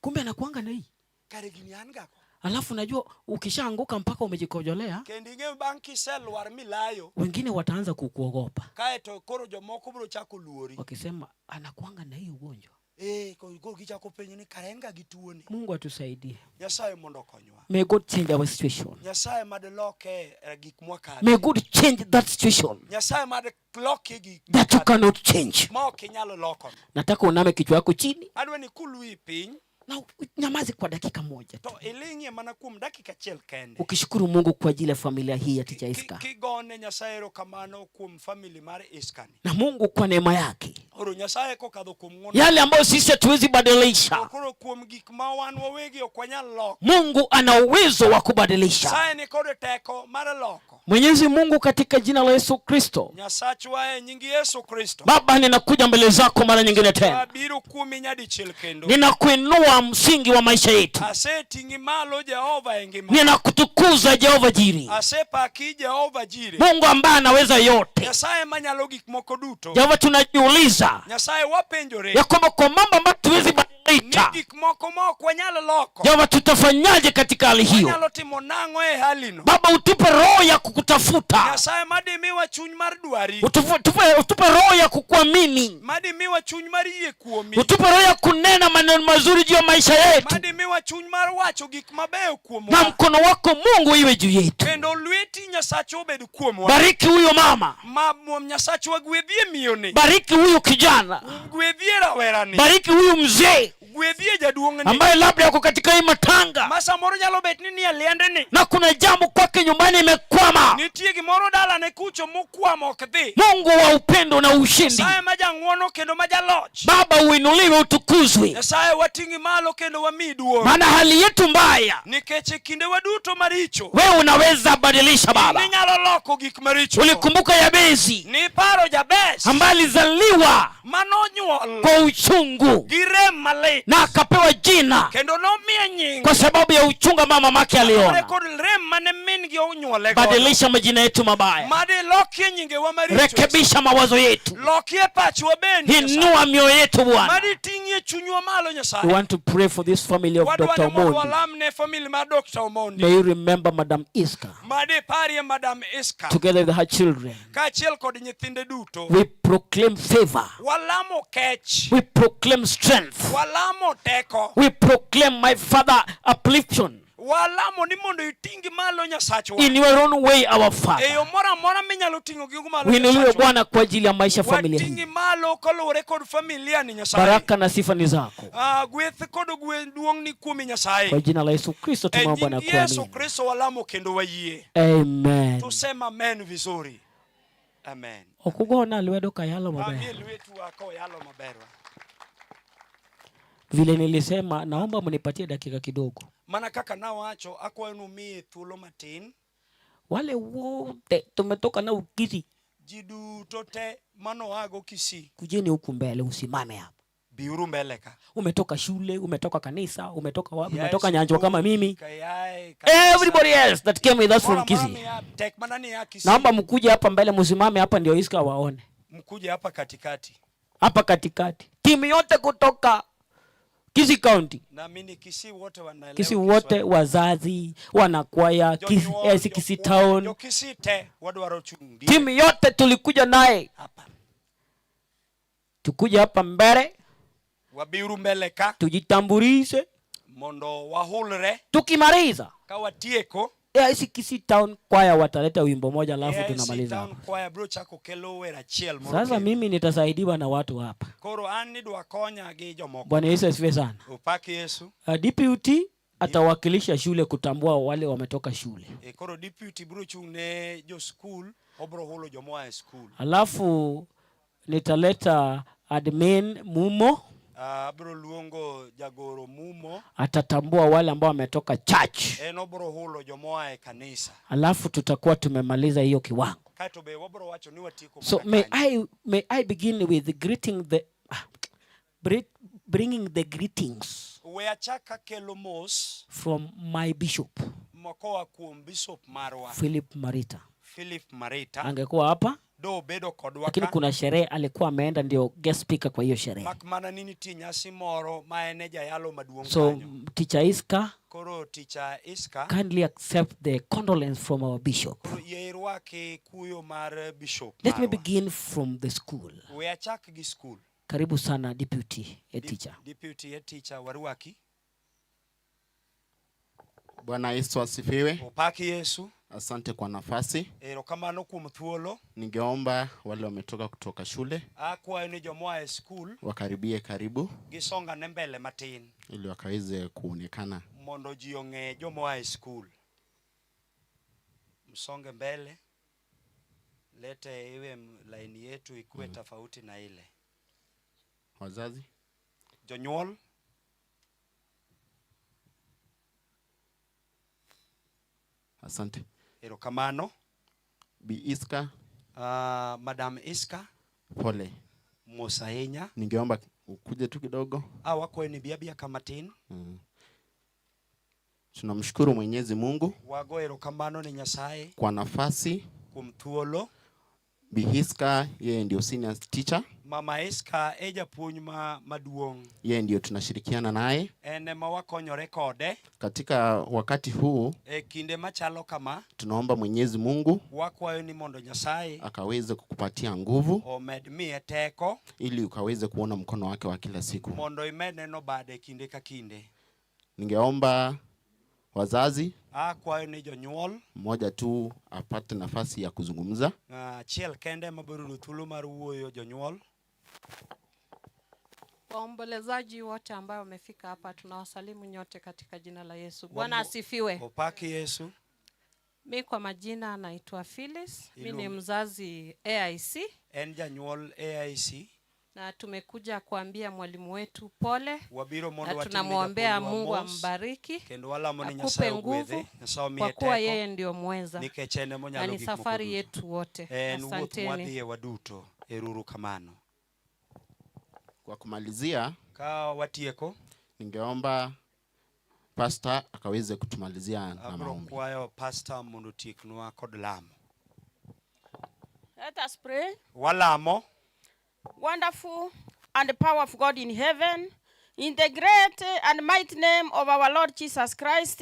Kumbe anakuanga na hii. Kare gini an ga go. Alafu unajua ukishaanguka mpaka umejikojolea, Kendo ing'e bang' kiselwar milayo. wengine wataanza kukuogopa. Kaeto koro jomoko biro chako luori. Wakisema anakuanga na hii ugonjwa. Eh, koro gichako penjo ni kare en ga gi tuo ni. Mungu atusaidie. Nyasaye mondo okonywa. May God change our situation. Nyasaye mad loke e gik mwakadhe. May God change that situation. Nyasaye mad loke gik That you cannot change. ma ok inyal loko. Nataka uname kichwa yako chini. Adwa ni kului piny. Na nyamaze kwa dakika moja tu. To iling'ie mana kuom dakika achiel kende. Ukishukuru Mungu kwa ajili ya familia hii ya Ticha Iska. Kigone Nyasaye erokamano kuom family mar Iska ni. Na Mungu kwa neema yake. Koro Nyasaye kokadho kuom ng'wono. Yale ambayo sisi hatuwezi badilisha. To koro kuom gik ma wan wawegi ok wanyal loko. Mungu ana uwezo wa kubadilisha. Nyasaye ni kod teko mar loko. Mwenyezi Mungu katika jina la Yesu Kristo. Nyasachwa e nying Yesu Kristo. Baba, ninakuja mbele zako mara nyingine tena. Abiro kuomi nyadichiel kendo. Ninakuinua msingi wa maisha yetu. Aseting'i malo Jehova e ngima. Ninakutukuza Jehova Jiri. Asepaki Jehova Jiri. Mungu ambaye anaweza yote. Nyasaye manyalo gik moko duto. Jehova, tunajiuliza Nyasaye wapenjore. ya kwamba kwa mambo ambayo tuwezi badilisha. Ni gik moko ma ok wanyal loko. Jehova, tutafanyaje katika hali hiyo? Wanyalo timo nang'o e halino? Baba, utupe roho ya kukutafuta. Nyasaye madimiwa chuny mar dwari. Utupe roho ya kukuamini. Madimiwa chuny mar yie kuomi. Utupe roho ya kunena maneno mazuri juu ya maisha yetu. Madimiwa chuny mar wacho gik mabeyo kuomwa. Na mkono wako Mungu iwe juu yetu. Kendo lweti Nyasache obed kuomwa. Bariki huyo mama. Ma Nyasachwa gwedhie miyoni. Bariki huyu kijana. Gwedhie rawerani. Bariki huyu mzee. Gwedhie jaduong'ni. Ambaye labda yuko katika hii matanga. Ma samoro nyalo bet ni nie liendeni. Na kuna jambo kwake nyumbani imekwama. Nitie gimoro dalane kucho mokwamo ok dhi. Mungu wa upendo na ushindi. Nyasaye ma jang'wono kendo ma jaloch. Baba, uinuliwe, utukuzwe. Nyasaye wating'i malo kendo wamiyi duong'. Maana hali yetu mbaya. Nikech e kinde waduto maricho. Wewe unaweza badilisha Baba. Inyalo loko gik maricho. Ulikumbuka Yabezi. Niparo Jabez. Ambaye alizaliwa Manonyuol kwa uchungu. gi rem malit. Na Na akapewa jina Kendo nomiye nying. kwa sababu ya uchungu ambao mamake aliona. Kod rem mane min gi onywole godo. Badilisha majina yetu mabaya, Madi lokie nyingewa maricho. rekebisha mawazo yetu, Lokie pachwa bende. inua mioyo yetu Bwana. Madi ting'ie chunywa malo We Nyasaye. want to pray for this family of Wadwa Dr. ni mondo Omondi. walam ne family mar Dr. Omondi. May you remember Madam Iska Madi parie Madam Iska. together with her children. Kaachiel kod nyithinde duto. We proclaim favor. Walamo kech. We proclaim strength. Walamo teko. We proclaim, my Father, upliftment Walamo ni mondo iting'i malo Nyasachwa. in your own way, our E Father. yo moro amora minyalo ting'o gigo malo Uinuliwe Nyasachwa. Bwana kwa ajili ya maisha ya familia hii. Wating'i malo koluwore kod familia ni Nyasaye. Baraka na sifa ni zako. Ah, gweth kod gwe duong' ni kuomi Nyasaye. Kwa jina la Yesu Kristo E tumeomba na nying Yesu kuamini. Kristo walamo kendo wayie. Amen. Tusema amen vizuri. Amen. Okugona lwedo kayalo maber. Amie lwetu ako yalo maber. Vile nilisema, naomba mnipatie dakika kidogo. Mana kaka nawacho akwayo numiye thuolo matin. Wale wote tumetoka na Ukisi, Ji duto te manoago Kisii kujeni huku mbele, usimame hapa. biuru mbele ka. Umetoka shule, umetoka kanisa, umetoka wapi, Yae umetoka Nyanjwa kama mimi. Kayae kanisa. Everybody else that came with us Moro from amora Kisii, mia tek mana ni ya Kisii. naomba mkuje hapa mbele, msimame hapa ndio Iska waone Mkuje hapa katikati. hapa katikati. Timu yote kutoka Kisii County, Naamini Kisii wote wanaelewa. Kisii wote, wazazi, wanakwaya, Kisii, eh, Kisii Town, Jo Kisii te wadwaro chung' di. timu yote tulikuja naye tukuja hapa mbele Wabiuru mbele ka tujitambulishe. mondo wahulre Tukimaliza ka watieko. AIC Kisii Town kwaya wataleta wimbo moja, alafu AIC tunamaliza Town hapa. Choir biro chako kelo wer achiel moro Sasa kendo. mimi nitasaidiwa na watu hapa. Koro an nidwa konya gi jomoko. Bwana Yesu asifiwe sana. Opak Yesu. Deputy atawakilisha shule kutambua wale wametoka shule, E, koro deputy biro chung' ne jo skul, obro hulo jomoa e skul. alafu nitaleta admin Mumo Abro luongo jagoro Mumo, atatambua wale ambao wametoka church, en obro hulo jomoa e kanisa. alafu tutakuwa tumemaliza hiyo kiwango. Kaeto be wabro wacho ni watieko So mana may I begin with greeting the bringing the greetings We achak akelo mos from my bishop mokoa kuom bishop marwa Philip Marita. Philip Marita. Angekuwa hapa Do obedo kodwa lakini ka. kuna sherehe alikuwa ameenda, ndio guest speaker kwa hiyo sherehe. Mak mana ni nitie nyasi moro ma en e jayalo maduong' So kanyo. teacher Iska, Koro ticha Iska kindly accept the condolence from our bishop. koro yie irwaki kuyo mar bishop Let me marwa. begin from the school. We achak gi skul. Karibu sana deputy a teacher. Deputy e teacher warwaki. Bwana Yesu asifiwe. Opak Yesu. Asante kwa nafasi. Erokamano kuom thuolo. Ningeomba wale wametoka kutoka shule Akwayo ni jomoa e skul wakaribie karibu gisongane mbele matin ili wakaweze kuonekana. mondo ji ong'e jomoa e skul. Msonge mbele, lete iwe laini yetu ikuwe tofauti na ile. Wazazi, Jonyuol, asante. erokamano. Bi Iska, Madam Iska, pole. mos ahinya. Ningeomba ukuje tu kidogo. Wakwayo ni bi abia ka matin. Tunamshukuru Mwenyezi Mungu Wago erokamano ne Nyasaye kwa nafasi. kuom thuolo. Bi Iska yeye ndio senior teacher, Mama Iska e japuonj ma maduong'. yeye ndio tunashirikiana naye En ema wakonyore kode katika wakati huu. e kinde machalo kama. Tunaomba Mwenyezi Mungu Wakwayo ni mondo Nyasaye akaweze kukupatia nguvu omed miye teko ili ukaweze kuona mkono wake wa kila siku. mondo imed neno bade kinde ka kinde. Ningeomba wazazi Akwayo ni jonyuol mmoja tu apate nafasi ya kuzungumza. achiel kende ema biro yudo thuolo mar wuoyo jonyuol. Waombolezaji wote ambao wamefika hapa tunawasalimu nyote katika jina la Yesu. Bwana asifiwe. Opak Yesu. Mi kwa majina naitwa Phyllis, mi ni Iluongo. mzazi AIC En janyuol AIC. na tumekuja kuambia mwalimu wetu pole Wabiro mondo na watimne tunamwombea japuonjwa Mungu mos, ambariki, kendo walamo ni akupe Nyasaye ogwedhe, nguvu Nyasaye omiye kwa kuwa teko, yeye ndio mweza, nikech en na emonyalo ni gik moko safari duto. yetu wote. En wuoth Asanteni. mwadhiye waduto. Eruru kamano. Kwa kumalizia, Ka watieko, Ningeomba pastor akaweze kutumalizia na Abro maombi. Kwayo pastor mondo otieknwa kod lamo. Let us pray. Walamo. Wonderful and powerful God in heaven, in the great and mighty name of our Lord Jesus Christ,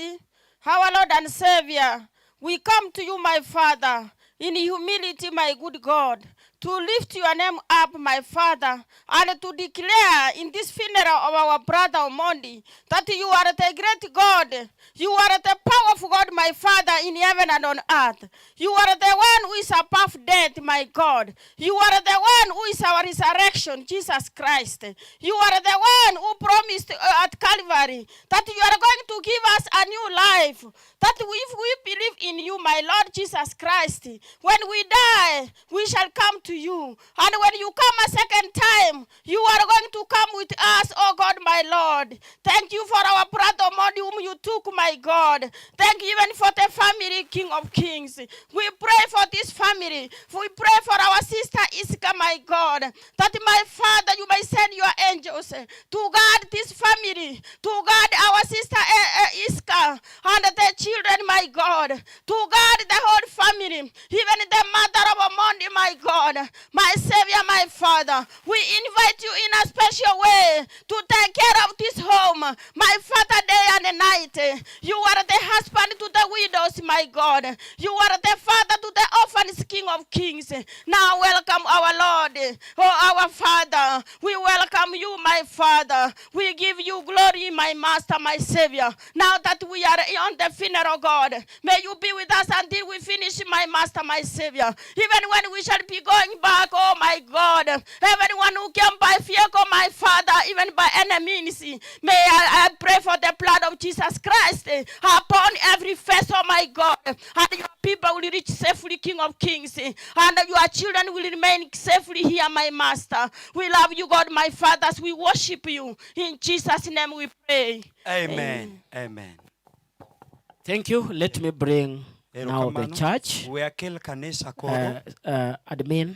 our Lord and Savior, we come to you, my Father, in humility, my good God, to lift your name up, my Father, and to declare in this funeral of our brother Omondi that you are the great God. You are the powerful God, my Father, in heaven and on earth. You are the one who is above death, my God. You are the one who is our resurrection, Jesus Christ. You are the one who promised at Calvary that you are going to give us a new life. That if we believe in you, my Lord Jesus Christ, when we die, we shall come to you. And when you come a second time, you are going to come with us, oh God, my Lord. Thank you for our brother Omondi, whom you took, my God. Thank you even for the family, King of Kings. We pray for this family. We pray for our sister Iska, my God, that my Father, you may send your angels to guard this family, to guard our sister Iska and the children, my God, to guard the whole family, even the mother of Omondi, my God, my Savior, my Father. We invite you in a special way to take care of this home, my Father, day and night. You are the husband to the widows, my God. You are the father to the orphans, King of Kings. Now welcome our Lord, oh our Father. We welcome you, my Father. We give you glory, my Master, my Savior. Now that we are on the funeral, God, may you be with us until we finish, my Master, my Savior. Even when we shall be going back, oh my God, everyone who came by vehicle, my Father, even by any means, may I pray for the blood of Jesus Christ upon every face, oh my God, and your people will reach safely, King of Kings, and your children will remain safely here, my Master. We love you, God, my fathers. We worship you. In Jesus' name we pray. Amen. Amen. Thank you. Let me bring now the Erokamano. church. We akel kanisa koro. Admin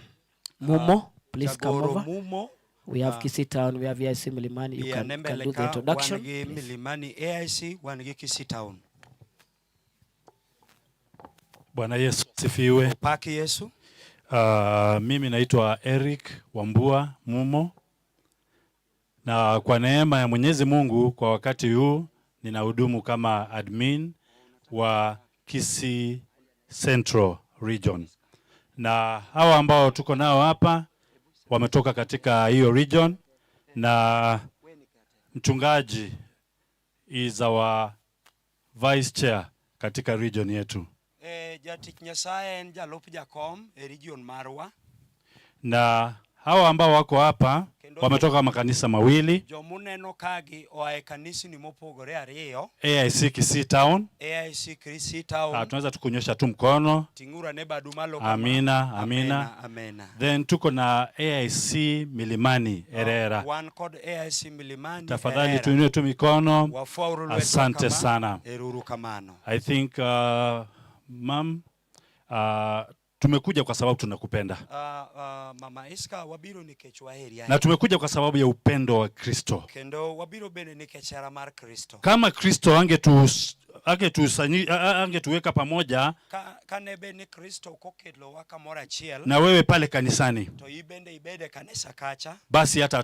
Mumo, please come Jagoro over. Mumo. We have Kisii Town, we have AIC Milimani. You Bi can ane do mbele the ka, introduction. Wan gi Milimani AIC, wan gi Kisii Town. Bwana Yesu asifiwe. Paki Yesu. Mimi naitwa Eric Wambua Mumo, na kwa neema ya Mwenyezi Mungu kwa wakati huu ninahudumu kama admin wa Kisii Central Region, na hawa ambao tuko nao hapa wametoka katika hiyo region, na mchungaji is our vice chair katika region yetu. Jatich Nyasaye en jalup jakom e region marwa. Na hawa ambao wako hapa wametoka makanisa mawili, Jomuneno kagi oa e kanisni mopogore ariyo. AIC Kisii Town. AIC Kisii Town. Tunaweza tukunyosha tu mkono. Ting'uru ane badu malo kama. Amina, amina. Amina, amina. Then tuko na AIC Milimani Erera. Wan kod AIC Milimani Tafadhali Erera. tuinue tu mikono. Wafwauru lwetwa Asante kama. sana. Eruru kamano. I think mam, tumekuja kwa sababu tunakupenda. Mama Iska, wabiro nikech waheri Na ahinya. tumekuja kwa sababu ya upendo wa Kristo. Kendo wabiro bende nikech hera mar Kristo. Kama Kristo angetuweka pamoja Ka ne bed ni Kristo ok okelowa kamoro achiel, na wewe pale kanisani, to ibende ibede e kanisa kacha, basi hata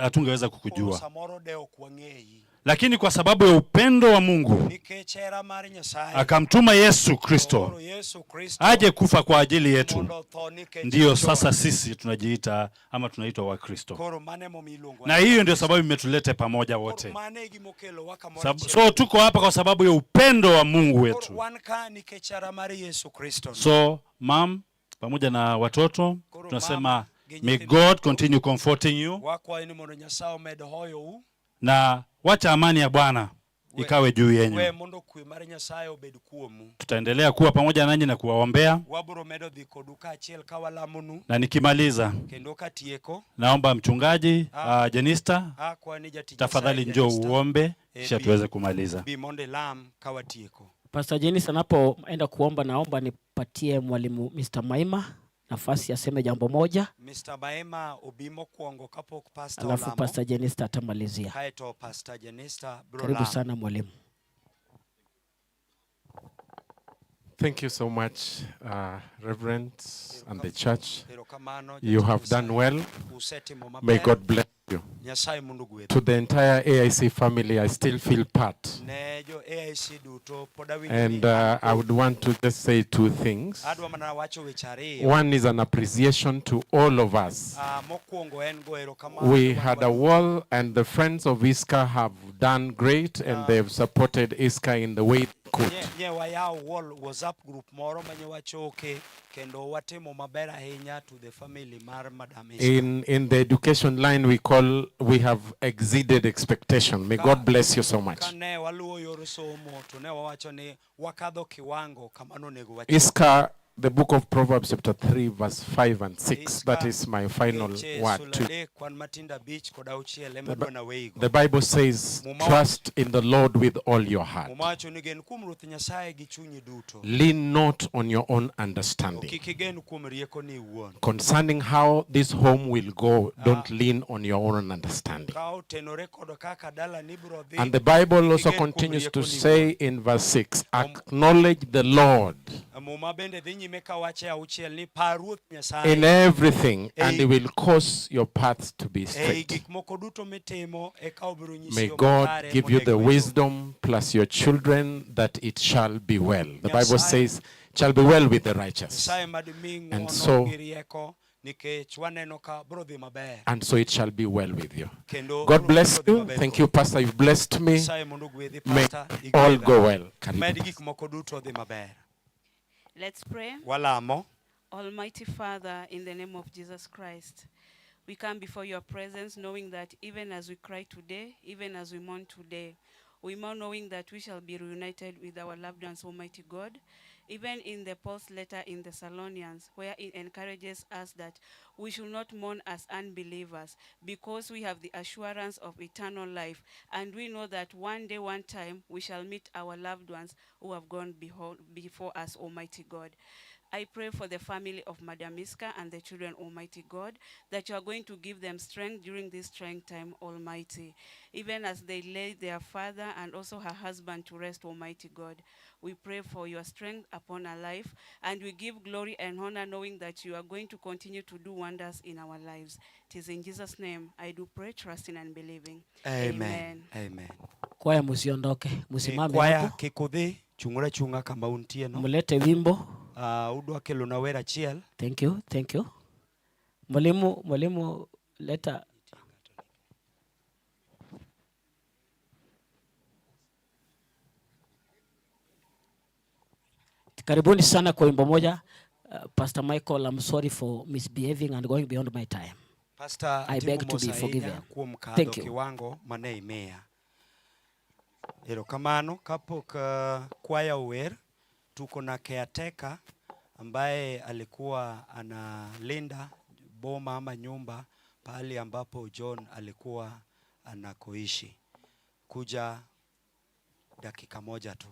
hatungeweza koro kukujua. samoro de ok wang'eyi. Lakini kwa sababu ya upendo wa Mungu Nikech hera mar Nyasaye akamtuma Yesu Kristo ooro Yesu Kristo aje kufa kwa ajili yetu. mondo otho nikech Ndiyo richowa. sasa sisi tunajiita ama tunaitwa Wakristo, Koro mano emomiyo iluongowa na ni hiyo ndio sababu imetuleta pamoja wote. Mano e gimokelowa kamoro achiel. So tuko hapa kwa sababu ya upendo wa Mungu Koro wetu. wan ka nikech hera mar Yesu Kristo. So mam, pamoja na watoto Koro tunasema mama gi may nyithindo God continue comforting you, wakwayo ni mondo Nyasaye omed hoyou. na wacha amani ya Bwana ikawe juu We yenyu. mondo kwe mar Nyasaye obed kuomu. Tutaendelea kuwa pamoja nanyi na kuwaombea, Wabiro medo dhi kodu kaachiel ka walamonu. na nikimaliza, Kendo katieko, naomba mchungaji Jenista, akwayo ni jatich tafadhali Nyasaye njoo Jenista, uombe kisha tuweze kumaliza. Bi mondo ilam ka watieko. Pastor Jenista anapoenda kuomba, naomba nipatie mwalimu Mr. Maima nafasi aseme jambo moja, Mr. Maema obi mokwongo kapok pastor alafu olamo. Pastor Jenista atamalizia. Kaeto Pastor Jenista biro Karibu lamo. sana mwalimu. Thank you so much, Reverend and the church. Erokamano, You have done well. Usetimo May maber. God bless you. Nyasaye mondo ogwedhu. To the entire AIC family, I still feel part. Ne jo AIC duto pod awinjo And ni I would want to just say two things. adwa mana wacho weche ariyo. One is an appreciation to all of us. Ah, mokwongo en go erokamano We ne wan had a wall, and the friends of ISCA have done great, and they've supported ISCA in the way they could. Nye, nye wayawo wall WhatsApp group moro manye wachoke kendo watimo maber ahinya to the family mar Madam Iska. In the education line, we call we have exceeded expectation. May God bless you so much. Kane waluwo yor somo to ne wawacho ni wakadho kiwango kama nonego wachop. ISCA, the book of Proverbs, chapter 3, verse 5 and 6. That Iska, is my final Ngeche word. sula To adek kwan matindo abich kod auchiel ema the, adwa naweigo. the Bible says, Muma trust in the Lord with all your heart. Muma wacho ni gen kuom Ruoth Nyasaye gi chunyi duto. Lean not on your own understanding. Kik igen kuom riekoni iwuon. Concerning how this home will go, don't lean on your own understanding. Ka otenore kod kaka dalani biro dhi, And the Bible kik also igen kuom continues to riekoni say in verse 6, acknowledge the Lord iwuon. Muma bende dhi nyime kawacho e auchiel ni par Ruoth Nyasaye in everything, and he Ei- will cause your paths to be ei straight. gik moko duto mitimo eka obiro nyisi May yo God makare give you the monego iluw. wisdom plus your children that it shall be well. The Bible Nyasaye- says, shall be well with the righteous. Nyasaye mad mi And ng'uono so, gi rieko nikech waneno ka biro dhi maber. and so it shall be well with you. Kendo God biro- bless biro dhi you. maber Thank you, Pastor. You've blessed me. Nyasaye mondo ogwedhi, May Pastor, all igwedha. go well. Karibu. Med gik moko duto dhi maber. Let's pray. Walamo. Almighty Father, in the name of Jesus Christ, we come before your presence knowing that even as we cry today, even as we mourn today, we mourn knowing that we shall be reunited with our loved ones, Almighty God. Even in the Paul's letter in Thessalonians, where it encourages us that we should not mourn as unbelievers, because we have the assurance of eternal life, and we know that one day, one time, we shall meet our loved ones who have gone before us, Almighty God. I pray for the family of Madam Iska and the children, Almighty God, that you are going to give them strength during this trying time, Almighty. Even as they lay their father and also her husband to rest, Almighty God. We pray for your strength upon our life, and we give glory and honor, knowing that you are going to continue to do wonders in our lives. It is in Jesus' name I do pray, trusting and believing. Amen. Amen. Kwaya msiondoke, msimame Kwaya hapo. kik udhi, chung'uru achung'a kama untie no. Mlete wimbo. Udwa kelona wer achiel. Thank you, thank you. Mwalimu, mwalimu leta. Karibuni sana kwa wimbo moja. Pastor Michael, I'm sorry for misbehaving and going beyond my time. Pastor, I beg to atimo be mos forgiven. ahinya kuom kadho Thank you. kiwango mane imiya. Erokamano kapok kwaya ower, tuko na caretaker ambaye alikuwa analinda boma ama nyumba pahali ambapo John alikuwa anakoishi. Kuja dakika moja tu.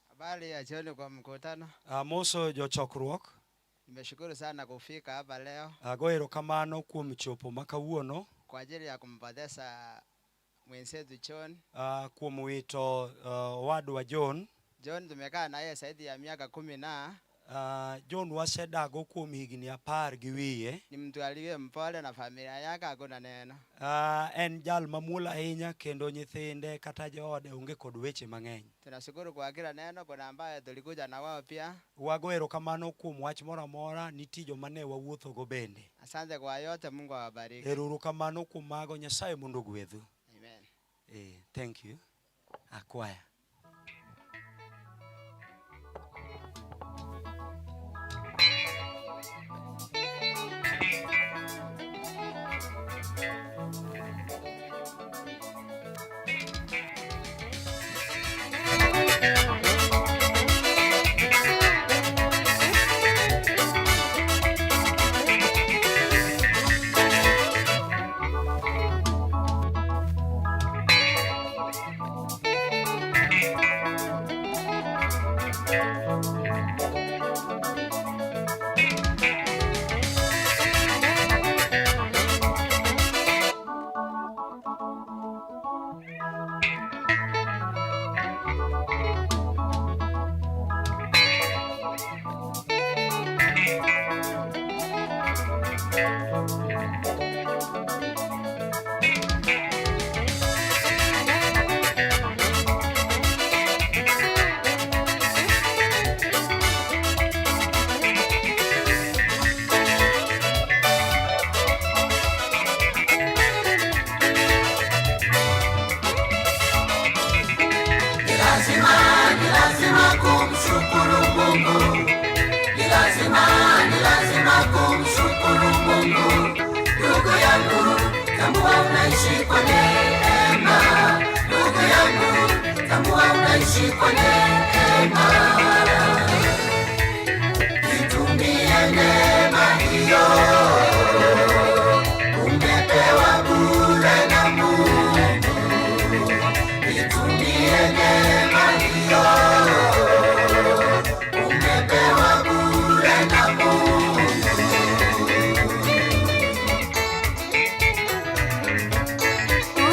Habari ya jioni kwa mkutano. Amoso jochokruok. Nimeshukuru sana kufika hapa leo Ago erokamano kuom chopo ma kawuono kwa ajili ya kumpoteza mwenzetu John. Kuom wito owadwa John. John tumekaa na yeye zaidi ya miaka 10 na John wasedago kuom higni 10 gi wiye. Ni mtu aliye mpole na familia yake hakuna neno. En jal mamuol ahinya kendo nyithinde kata joode onge kod weche mang'eny. Tunashukuru kwa kila neno, kuna ambaye tulikuja na wao pia. Wago erokamano kuom wach moro amora, nitie joma ne wawuothogo bende. Asante kwa yote, Mungu awabariki. Ero kamano kuom mago, Nyasaye mondo ogwedhu. Amen. Thank you. Akwaya. Ni lazima, ni lazima kumshukuru Mungu. Ni lazima kumshukuru Mungu. Ndugu yangu, tambua unaishi kwa neema. Ndugu yangu, tambua unaishi kwa neema. Itumie neema hiyo, umepewa bure na Mungu. Itumie neema hiyo, umepewa bure na Mungu.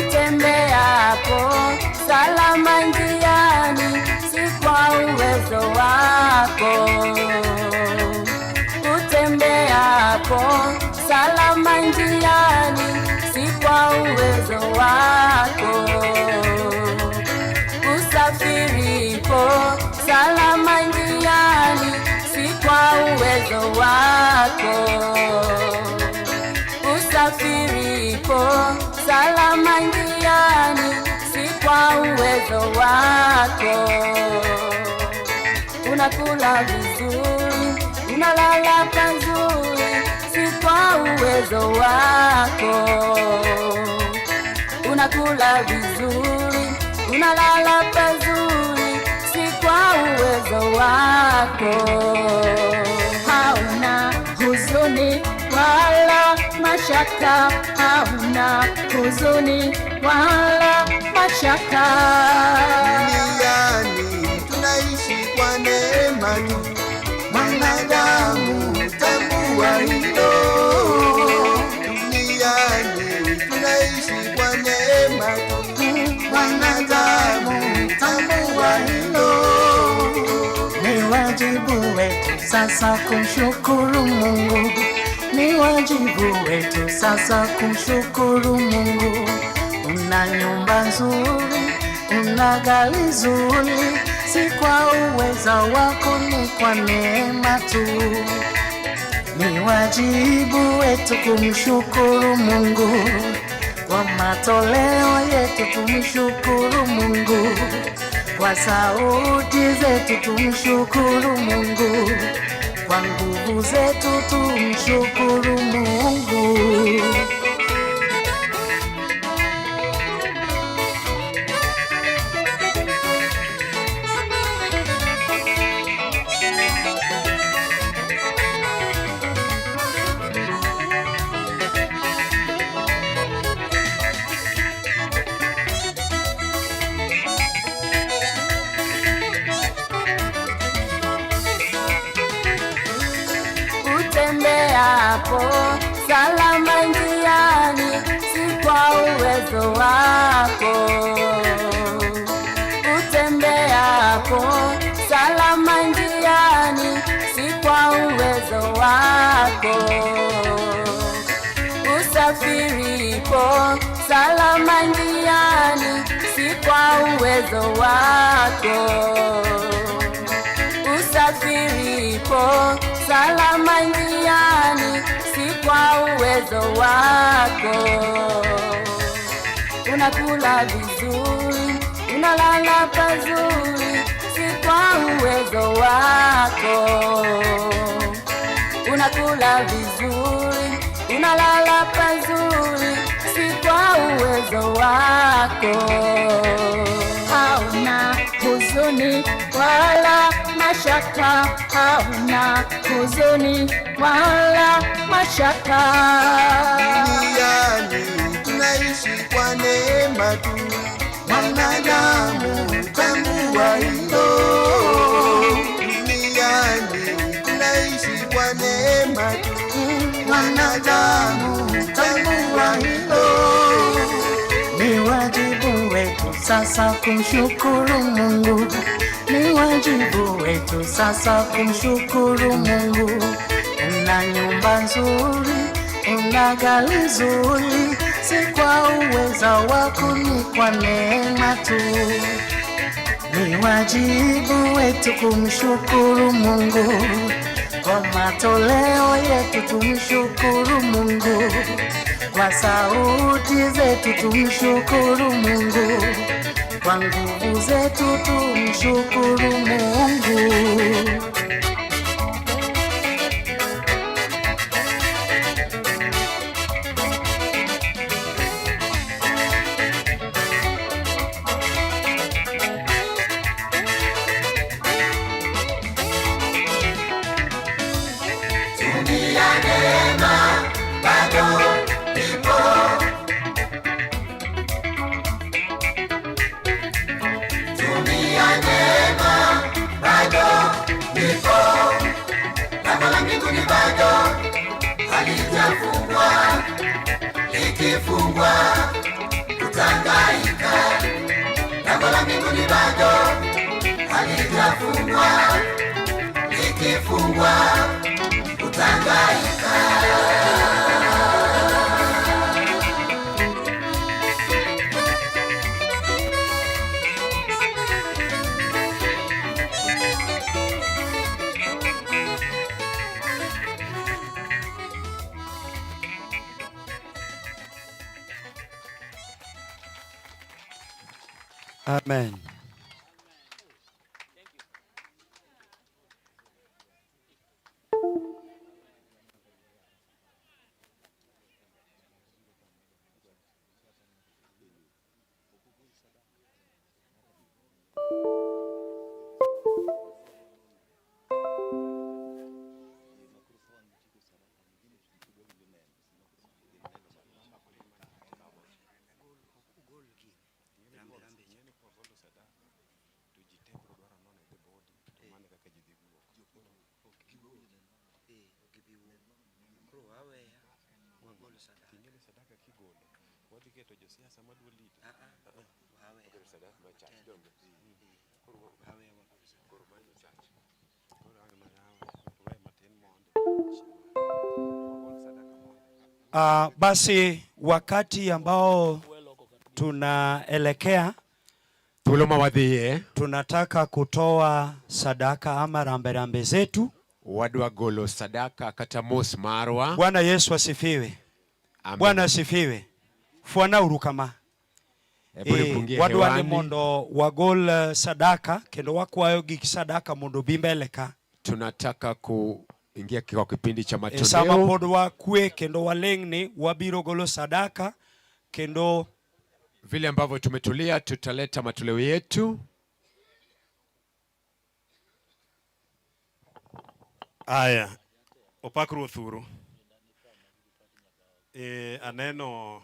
Utembeapo salama njiani, si kwa uwezo wako. Utembeapo salama njiani, si kwa uwezo wako. Usafiripo salama njiani, si kwa uwezo wako. Usafiripo salama njiani, si kwa uwezo wako. Unakula vizuri, unalala pazuri, si kwa uwezo wako. Unakula vizuri, unalala pazuri, si kwa uwezo wako. Hauna huzuni wala mashaka, hauna huzuni wala mashaka. Duniani tunaishi kwa neema tu, mwanadamu tambua hilo. Duniani tunaishi kwa neema tu, mwanadamu tambua hilo. Ni wajibu wetu sasa kumshukuru Mungu, ni wajibu wetu sasa kumshukuru Mungu. Una nyumba nzuri, una gari zuri, si kwa uweza wako, ni kwa neema tu. Ni wajibu wetu kumshukuru Mungu kwa matoleo yetu, tumshukuru Mungu kwa sauti zetu, tumshukuru Mungu kwa nguvu zetu, tumshukuru Mungu. Utembeapo salama njiani, si kwa uwezo wako. Utembeapo salama njiani, si kwa uwezo wako. Usafiripo salama njiani, si kwa uwezo wako. Usafiripo salama njiani, si kwa uwezo wako. Unakula vizuri, unalala pazuri, si kwa uwezo wako. Unakula vizuri, unalala pazuri, si kwa uwezo wako. Hauna huzuni wala mashaka, hauna huzuni wala mashaka. Duniani tunaishi kwa neema tu, mwanadamu tambua hilo. mwanadamu, tambua hilo. Ni wajibu wetu sasa kumshukuru Mungu, ni wajibu wetu sasa kumshukuru Mungu. Una nyumba nzuri, una gari nzuri, si kwa uweza wako, ni kwa neema tu. Ni wajibu wetu kumshukuru Mungu kwa matoleo yetu, tumshukuru Mungu kwa sauti zetu, tumshukuru Mungu kwa nguvu zetu, tumshukuru Mungu. Tumia neema bado ipo. Tumia neema bado ipo. Lango la mbinguni bado halijafungwa, likifungwa utahangaika. Lango la mbinguni bado halijafungwa, likifungwa utahangaika. Amen. Basi wakati ambao tunaelekea Thuolo ma wadhiye tunataka kutoa sadaka ama ramberambe zetu. Wadwa golo sadaka kata mos marwa. Bwana Yesu asifiwe. Amen. Bwana asifiwe. Fwana urukama. Hebu nipungie wadwa ni hewani. mondo wagol sadaka kendo wakwayo gik sadaka mondo bi mbele ka. Tunataka kuingia kwa kipindi cha E, sama matoleo. pod wakwe kendo waleng'ni wabiro golo sadaka kendo Vile ambavyo tumetulia, tutaleta matoleo yetu. Aya, opak Ruoth uru. E, aneno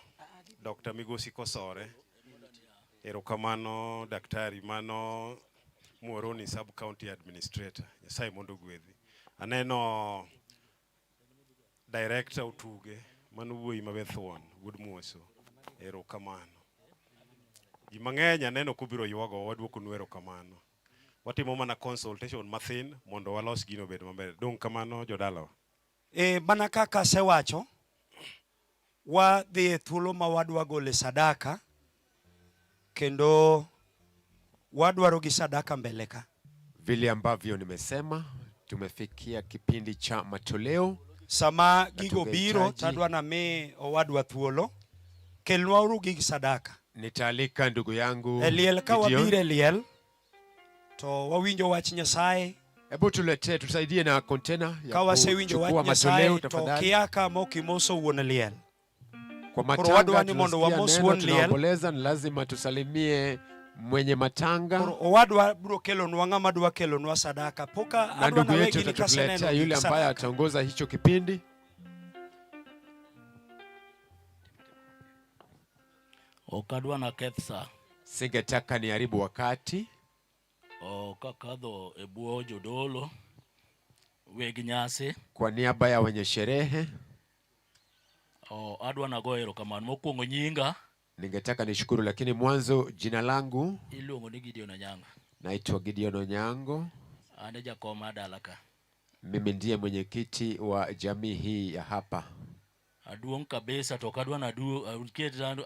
Dr. Migosi Kosore. Erokamano daktari, mano Muhoroni Sub County Administrator. Nyasaye mondo ogwedhi. Aneno Director Otuge, mano wuoyi mabe thuon, wuod Mwoso. Erokamano. Ji mang'eny aneno kubiro ywago, waduokonu erokamano. Watimo mana consultation mathin mondo walos gino obed maber. Dong' kamano jodalawa. E, mana kaka asewacho, wadhi e thuolo ma wadwa gole sadaka kendo wadwaro gi sadaka mbele ka. Vile ambavyo nimesema, tumefikia kipindi cha matoleo. Sama Na gigo biro tungehitaji- tadwa nami owadwa thuolo, kelnwauru gig sadaka. Nitaalika ndugu yangu E liel ka Gideon. wabiro e liel to wawinjo wach Nyasaye. Hebu tuletee, tusaidie na kontena ya Ka wasewinjo kuchukua wach matoleo Nyasaye to tafadhali. kia ka mok imoso wuon liel. Kwa Koro matanga wadwa ni mondo tunasikia wamos neno, wuon liel. tunaomboleza, ni lazima tusalimie mwenye matanga. Koro owadwa biro kelonwa ng'ama dwa kelonwa sadaka. Poka Na adwa ndugu nawe yetu gini kaseneno atatuletea gik yule ambaye sadaka. ataongoza hicho kipindi. Ok adwa naketh sa. Singetaka niharibu wakati. Ok akadho e bwo jodolo weg nyasi. Kwa niaba ya wenye sherehe, Oh, adwa nago erokamano. Mokwongo nyinga Ningetaka nishukuru, lakini mwanzo jina langu iluongo ni Gideon Onyango. naitwa Gideon Onyango. An e jakom mar dala ka. Mimi ndiye mwenyekiti wa jamii hii ya hapa. Aduong' kabisa to ok adwa ni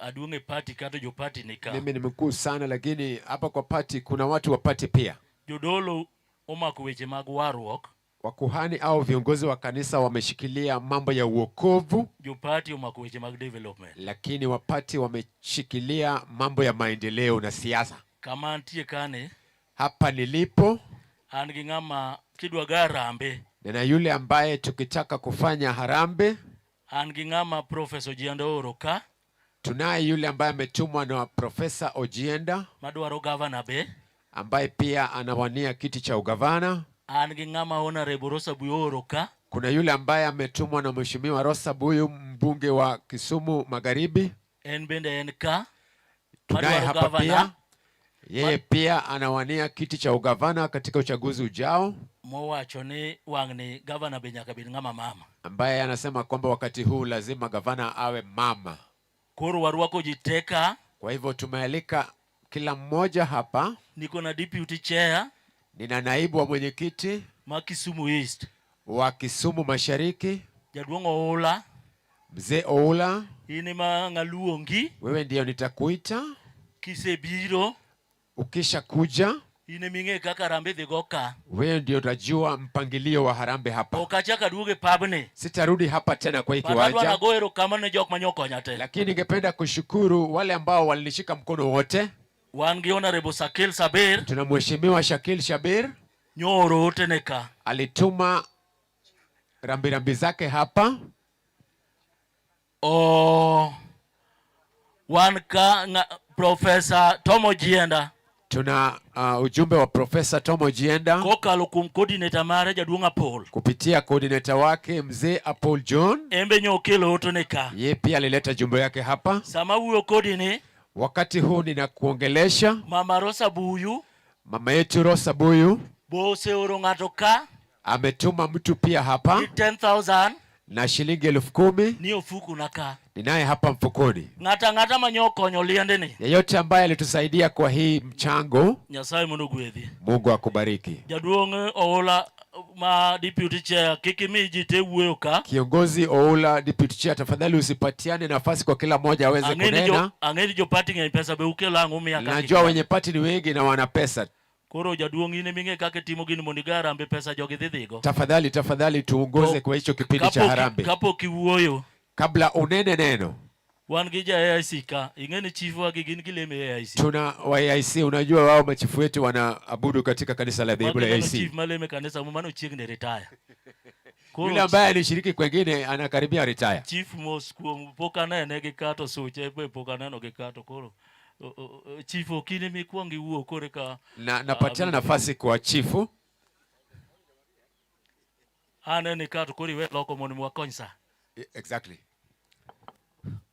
aduong' e party kata jo party ni ka. Mimi ni mkuu sana, lakini hapa kwa party kuna watu wa party pia. Jodolo omako weche mag warruok, Wakuhani au viongozi wa kanisa wameshikilia mambo ya uokovu, jo party omako weche mag development. lakini wa party wameshikilia mambo ya maendeleo na siasa. Kama antie kani, Hapa nilipo an gi ng'ama kidwa ga harambee, nina yule ambaye tukitaka kufanya harambee, an gi ng'ama Professor Ojienda ooro ka tunaye yule ambaye ametumwa na Profesa Ojienda madwaro gavana be, ambaye pia anawania kiti cha ugavana. an gi ng'ama Honorable Rosa Buyo ooro ka Kuna yule ambaye ametumwa na Mheshimiwa Rosa Buyu, mbunge wa Kisumu Magharibi. en bende en ka Tunaye madwaro hapa gavana pia, yeye pia anawania kiti cha ugavana katika uchaguzi ujao, mowacho ni wang'ni gavana be nyaka bed ng'ama mama. ambaye anasema kwamba wakati huu lazima gavana awe mama. Koro warwako ji te ka, Kwa hivyo tumealika kila mmoja hapa. niko na deputy chair Nina naibu wa mwenyekiti ma Kisumu East, wa Kisumu Mashariki, jaduong' Oula, mzee Oula, in ema ng'aluongi wewe ndiyo nitakuita kisebiro, ukisha kuja. in eming'e kaka harambee dhi go ka. Wewe ndio utajua mpangilio wa harambee hapa. Ok achak aduogo e pabni. Sitarudi hapa tena kwa hii But adwa kiwanja, nago erokamano ne jok manyokonya te. lakini ningependa kushukuru wale ambao walinishika mkono wote. Wan gi Honorable Sakil Sabir Tuna mheshimiwa Shakil Shabir nyooro otene ka. alituma rambirambi zake hapa. O wan ka Professor Tom Ojienda Tuna ujumbe wa Profesa Tom Ojienda kokalo kuom coordinator mare jaduong' Apol kupitia coordinator wake mzee Apol John, en be nyokelo otene ka. yeye pia alileta jumbe yake hapa. Sama awuoyo kodi ni Wakati huu ninakuongelesha, Mama Rosa Buyu mama yetu Rosa Buyu bo oseoro ng'ato ka ametuma mtu pia hapa gi 10,000 na shilingi 10,000 ni ofuku na ka. ninaye hapa mfukoni. Ng'ato ang'ata manyokonyo liendeni Yeyote ambaye alitusaidia kwa hii mchango, Nyasaye mondo ogwedhi. Mungu akubariki. Jaduong' Oula ma deputy chair kik imi ji te wuoyo ka. Kiongozi Oula, deputy chair, tafadhali usipatiane nafasi kwa kila mmoja aweze Ang'e ni jo kunena. ang'e ni jo party ng'eny pesa be ukelo ang' umiya kaka Najua wenye party ni wengi na wana pesa. Koro jaduong' in eming'e kaka itimo gini mondo iga harambee pesa jogi dhi dhigo. Tafadhali, tafadhali tuongoze kwa hicho kipindi cha harambee. Kapok iwuoyo, Kabla unene neno, wan gi ja AIC ka, ing'e ni chief wagi gin gilemo e AIC. tuna wa AIC, unajua wao machifu wetu wanaabudu katika kanisa la dhehebu la Magi neno AIC. chief malemo e kanisa mano chiegni retire. Koro Yule ambaye alishiriki kwengine anakaribia retire. Chief mos kuom pok anene gi kato suche be pok aneno gi kato koro chief ok in ema ikuong iwuo koro ka Na napatiana nafasi kwa chifu. Anene kato koro iwe loko mondo wakony sa. Exactly.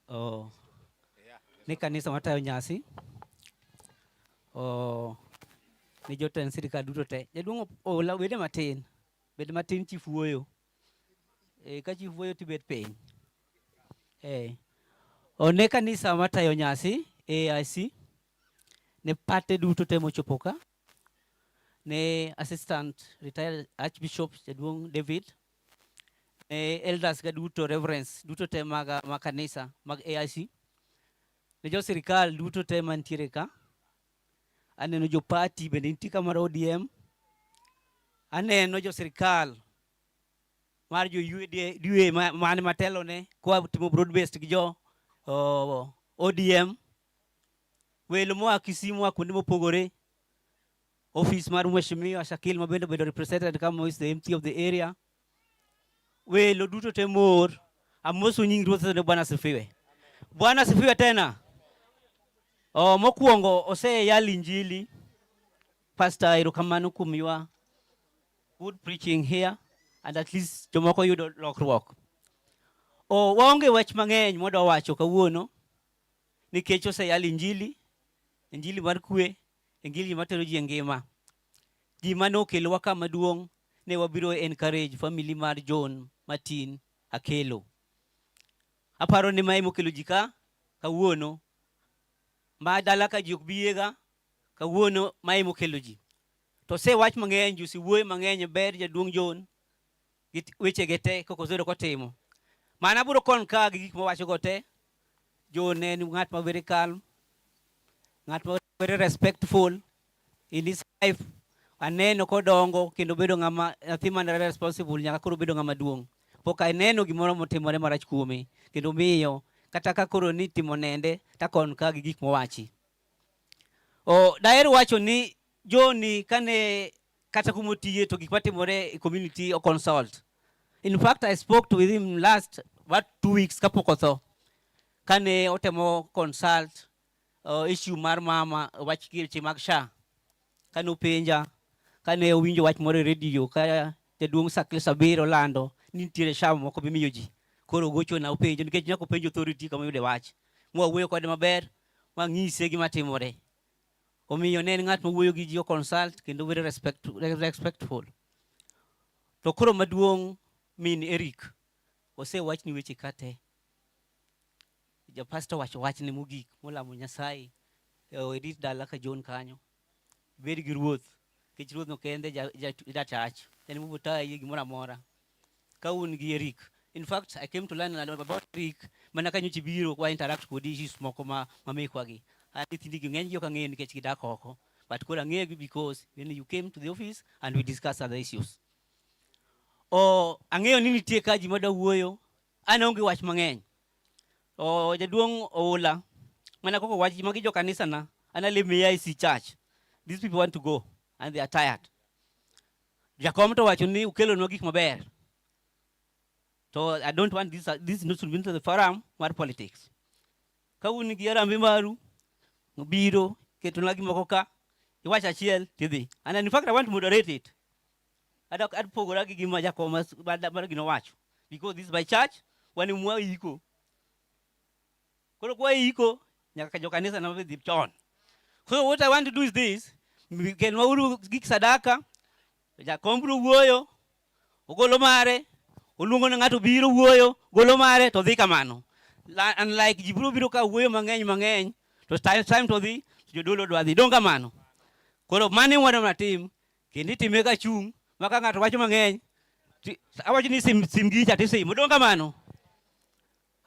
Oh. Ni kanisa matayo nyasi. Oh. Ni jotend sirikal duto te. Jaduong' Oula bede matin. Bed matin chief wuoyo. Ka chief wuoyo tibet piny. O ne kanisa matayo nyasi AIC. Ne pate duto te mochopo ka. Ne assistant retired Archbishop Jaduong' David. Ne elders ga duto, reverends duto te mag kanisa mag AIC. Ne jo sirikal duto te mantiere ka. Aneno jo party bende nitie ka mar ODM. Aneno jo sirikal mar jo UDA, DUA mane matelo ne kwa timo broad based gi jo ODM. Welo moa Kisii moa kuonde mopogore. Office mar Mheshimiwa Shakil ma bende obedo represented kama is the MP of the area. Welo duto te mor. Amoso nying Ruoth ne Bwana asifiwe. Bwana asifiwe tena. Oh, mokwongo oseyal injili. Pastor, erokamano kuom your good preaching here, and at least jomoko yudo lokruok. Oh, waonge wach mang'eny mwadwa wacho kawuono, nikech oseyal injili, injili mar kwe, injili matero ji e ngima. Ji mane okelowa ka maduong', ne wabiro encourage family mar John Martin Akelo. Aparo ni mae mokelo ji ka kawuono. Ma dala ka ji ok biyega kawuono mae mokelo ji. To osewach mang'eny, ji osewuoyo mang'eny ber jaduong' John gi wechege te kaka osebedo kotimo. Mana abiro concur gi gik mowachogo te. John en ng'at ma very calm, ng'at ma very respectful in his life. Aneno kodongo kendo bedo ng'ama nyathi man responsible nyaka koro bedo ng'ama duong'. Pok aneno gimoro motimore marach kuome kendo miyo kata ka koro ni timo nende ta concur gi gik mowachi. O, daher wacho ni John kane kata kumotiye to gik matimore e community o consult. In fact, I spoke to with him last what 2 weeks kapok otho. Kane otemo consult issue mar mama wach weche mag SHA. Kane openja, kane owinjo wach moro e radio ka jaduong' Sakil Sabir olando ni nitiere SHA moko mimiyo ji. Koro ogochona openjo nikech nyaka openj authority kama oyude wach. Mwawuoyo kode maber, mang'ise gima timore. Omiyo ne en ng'at mawuoyo gi ji o consult kendo very respectful. To koro maduong' min Eric osewachni weche ka te. Japastor wacho wachne mogik molamo Nyasaye e rit dala ka John kanyo. Bed gi ruoth, nikech ruoth no kende jatach. En mobiro tayi e gimoro amora. Ka un gi Eric. In fact, I came to learn about Eric mana ka nyocha ibiro wa interact kodi issues moko ma mekwa gi. An nyithindi gi ng'eny gi ok ang'eyo nikech gidak oko. But koro ang'eyo gi because when you came to the office and we discussed other issues. O ang'eyo ni nitie ka ji madwa wuoyo, an aonge wach mang'eny. O jaduong' Oula, mana koko wach magi jo kanisa na, an alemo e AIC church. These people want to go and they are tired. Jakom to wacho ni ukelonwa gik maber. To I don't want this not to be into the forum mar politics. Ka un gi harambee maru, biro ketonwa gimoko ka, iwacho achiel tidhi. And in fact I want to moderate it. Adok adpogora gi gima jakom mar gino wacho. Because this is my church, wan emwa iko. Koro kwa iko, nyaka jo kanisa na dhi chon. So what I want to do is this, kelnwa uru gik sadaka, jakom biro wuoyo, ogolo mare, oluongo ne ng'ato biro wuoyo, golo mare to dhi kamano. Unlike ji biro biro ka wuoyo mang'eny mang'eny, to time to dhi, jodolo dwa dhi. Dong kamano. Koro mano e wadwa tim, kendo itime ka chung', ma ka ng'ato wacho mang'eny, awacho ni sim gicha tisimo. Dong kamano.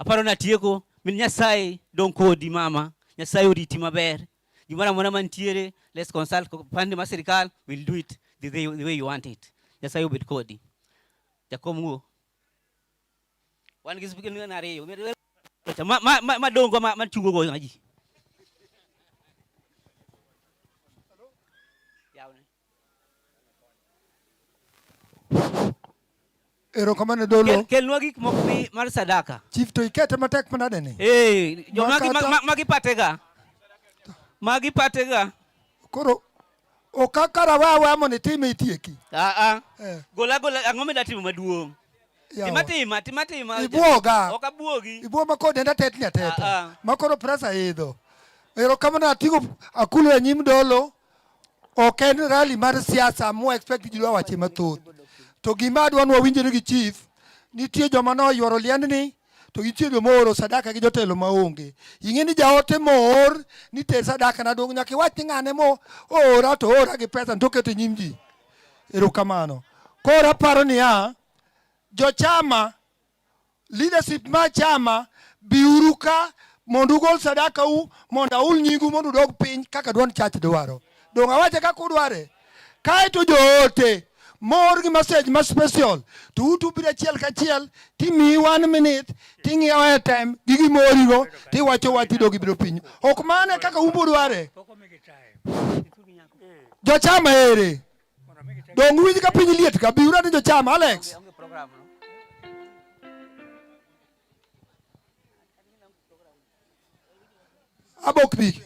Aparo ni atieko, min Nyasaye dong kodi mama, Nyasaye oriti maber. Gimoro amora mantiere, let's consult pande mar sirikal, we'll do it the way you want it. Nyasaye obed kodi. Jakom wuo. Wan gi speaker ni ariyo. Ma dongo ma chungo go ji. Yawne. Erokamano dolo. Kelnwa gik moko mar sadaka. Chief to ikete matek manade ni? Eh, jo magi patega. Magi patega. Koro okakara we aweya mondo itime itieki. Ah ah. Eh. Gola gola ang'o mida timo maduong'? Yawa. Tima tima, tima tima. Ibuoga. Ok abuogi. Ibuo ma kod denda tetni ateta. Ah, ah. Ma koro presa idho. Erokamano ating'o akulu e nyim dolo. Ok en rally mar siasa mwa expect ji dwa wache mathoth. To gima adwa ni wawinjre gi chief, nitie joma noyuoro liendni to nitie joma ooro sadaka gi jotelo maonge. Ing'e ni jaote moor ni ter sadaka na dong' nyaka iwach ni ng'ane mo oora to oora gi pesa to oketo e nyim ji. Erokamano. Koro aparo niya, jochama leadership mar chama biuru ka mondo ugol sadaka u mondo aul nyingu mondo udog piny kaka duond church dwaro. Dong' awache kaka udware. Kaeto joote moor gi message ma special to utu biro achiel kachiel timiyi one minute ting'iewo airtime gi gimoorigo tiwacho wach tidog ibiro piny. Ok mano e kaka umbo dware. Jochama ere? Dong' winj ka piny liet ka biuru ane jochama Alex. Abok bi.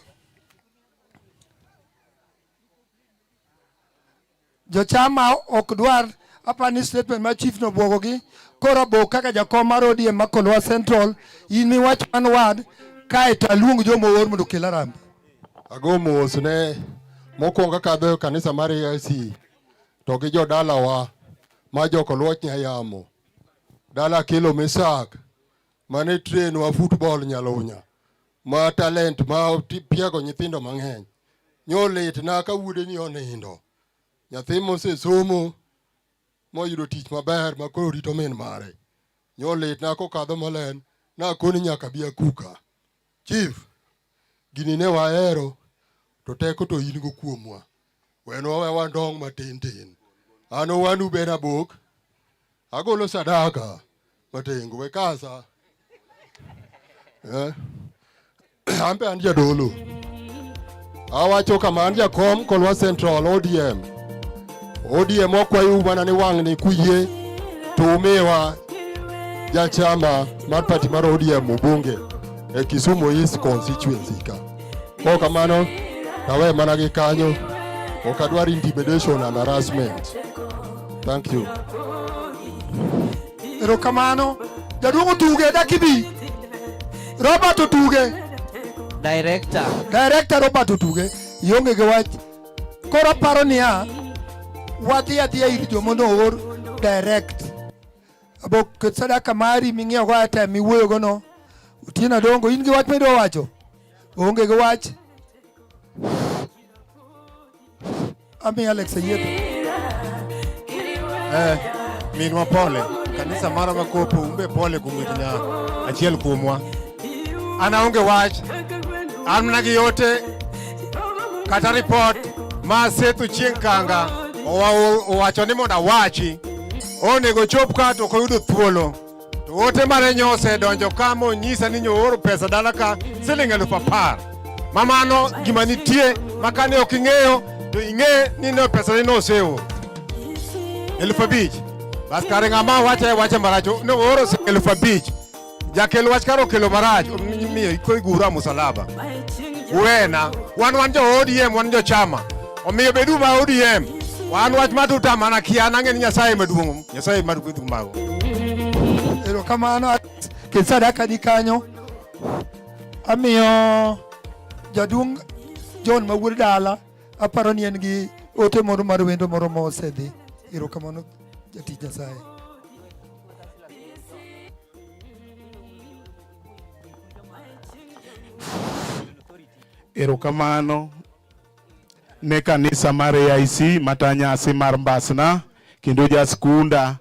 Jochama ok dwar apani statement ma chief no bwogogi koro abok kaka jakom mar ODM ma Kolwa Central in miwach one word kaeto aluong joma oor mondo okel harambee. Ago mos ne mokwongo akadho e kanisa mar AIC to gi jodalawa ma jokoluoch Nyayamo, dala Kilo Misak. mane train wa football Nyalunya ma talent ma piago nyithindo mang'eny. Nyolit na ka wuode ni onindo. Nyathi mosesomo moyudo tich maber ma koro rito min mare. Nyolit na kokadho molen nakoni nyaka bi akuka. Chief, gini ne wahero to teko to in go kuomwa. Wenwa we wandong' matin tin. An owanu Ben Abok, agolo sadaka matengo we kasa. Eh? An be an jadolo. Awacho kama an jakom Kolwa Central ODM. ODM wakwayou mana ni wang'ni kuyie to umiwa jachama mar party mar ODM ubunge e Kisumu East constituency ka. Kok kamano tawe mana gi kanyo. Ok adwar intimidation and harassment. Thank you. Erokamano. Jaduong' Otuge dak ibi. Robert Otuge. Director. Director Robert Otuge. Ionge gi wach. Koro aparo niya, wadhi adhiya ir joma noor direct. Abo ket sadaka mari ming'iewo go airtime miwuoyo go no. Otieno Adongo, in gi wach midwa wacho? Onge gi wach. Ami Alex Ayietho. Eh, minwa pole kanisa mara ma Kopo umbe pole kuom wit achiel kuomwa. An aonge wach, an mana gi yote kata report ma Sethu Chieng' Kanga owacho ni mondo awachi. Onego chop ka to ok oyudo thuolo. To ote mane nyo osedonjo ka monyisa ni nyooro pesa dala ka siling 10,000. Ma mano gima nitie ma kane ok ing'eyo to ing'e ni ne pesa ni noseoro. 5,000. Bas kare ng'ama wache wache marach ne ooro siling 5,000. Jakel wach kar okelo marach omiyo igura musalaba. Wena wan jo ODM wan jo chama. Omiyo bedu ma ODM. Wan wach matuta mana kia nang'e ni Nyasaye maduong'. Nyasaye maduong' mago. Erokamano ket sadaka ni kanyo. Amiyo jaduong' John ma wuod dala aparo ni en gi ote moro mar wendo moro ma osedhi. Erokamano jatich Nyasaye. Erokamano ne kanisa mar AIC mata nyasi mar Mbasna kendo jaskunda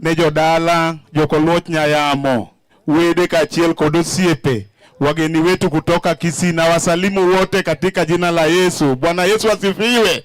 ne jodala jokoluoch Nyayamo wede kaachiel kod osiepe wageni wetu kutoka Kisii na wasalimu wote katika jina la Yesu. Bwana Yesu asifiwe.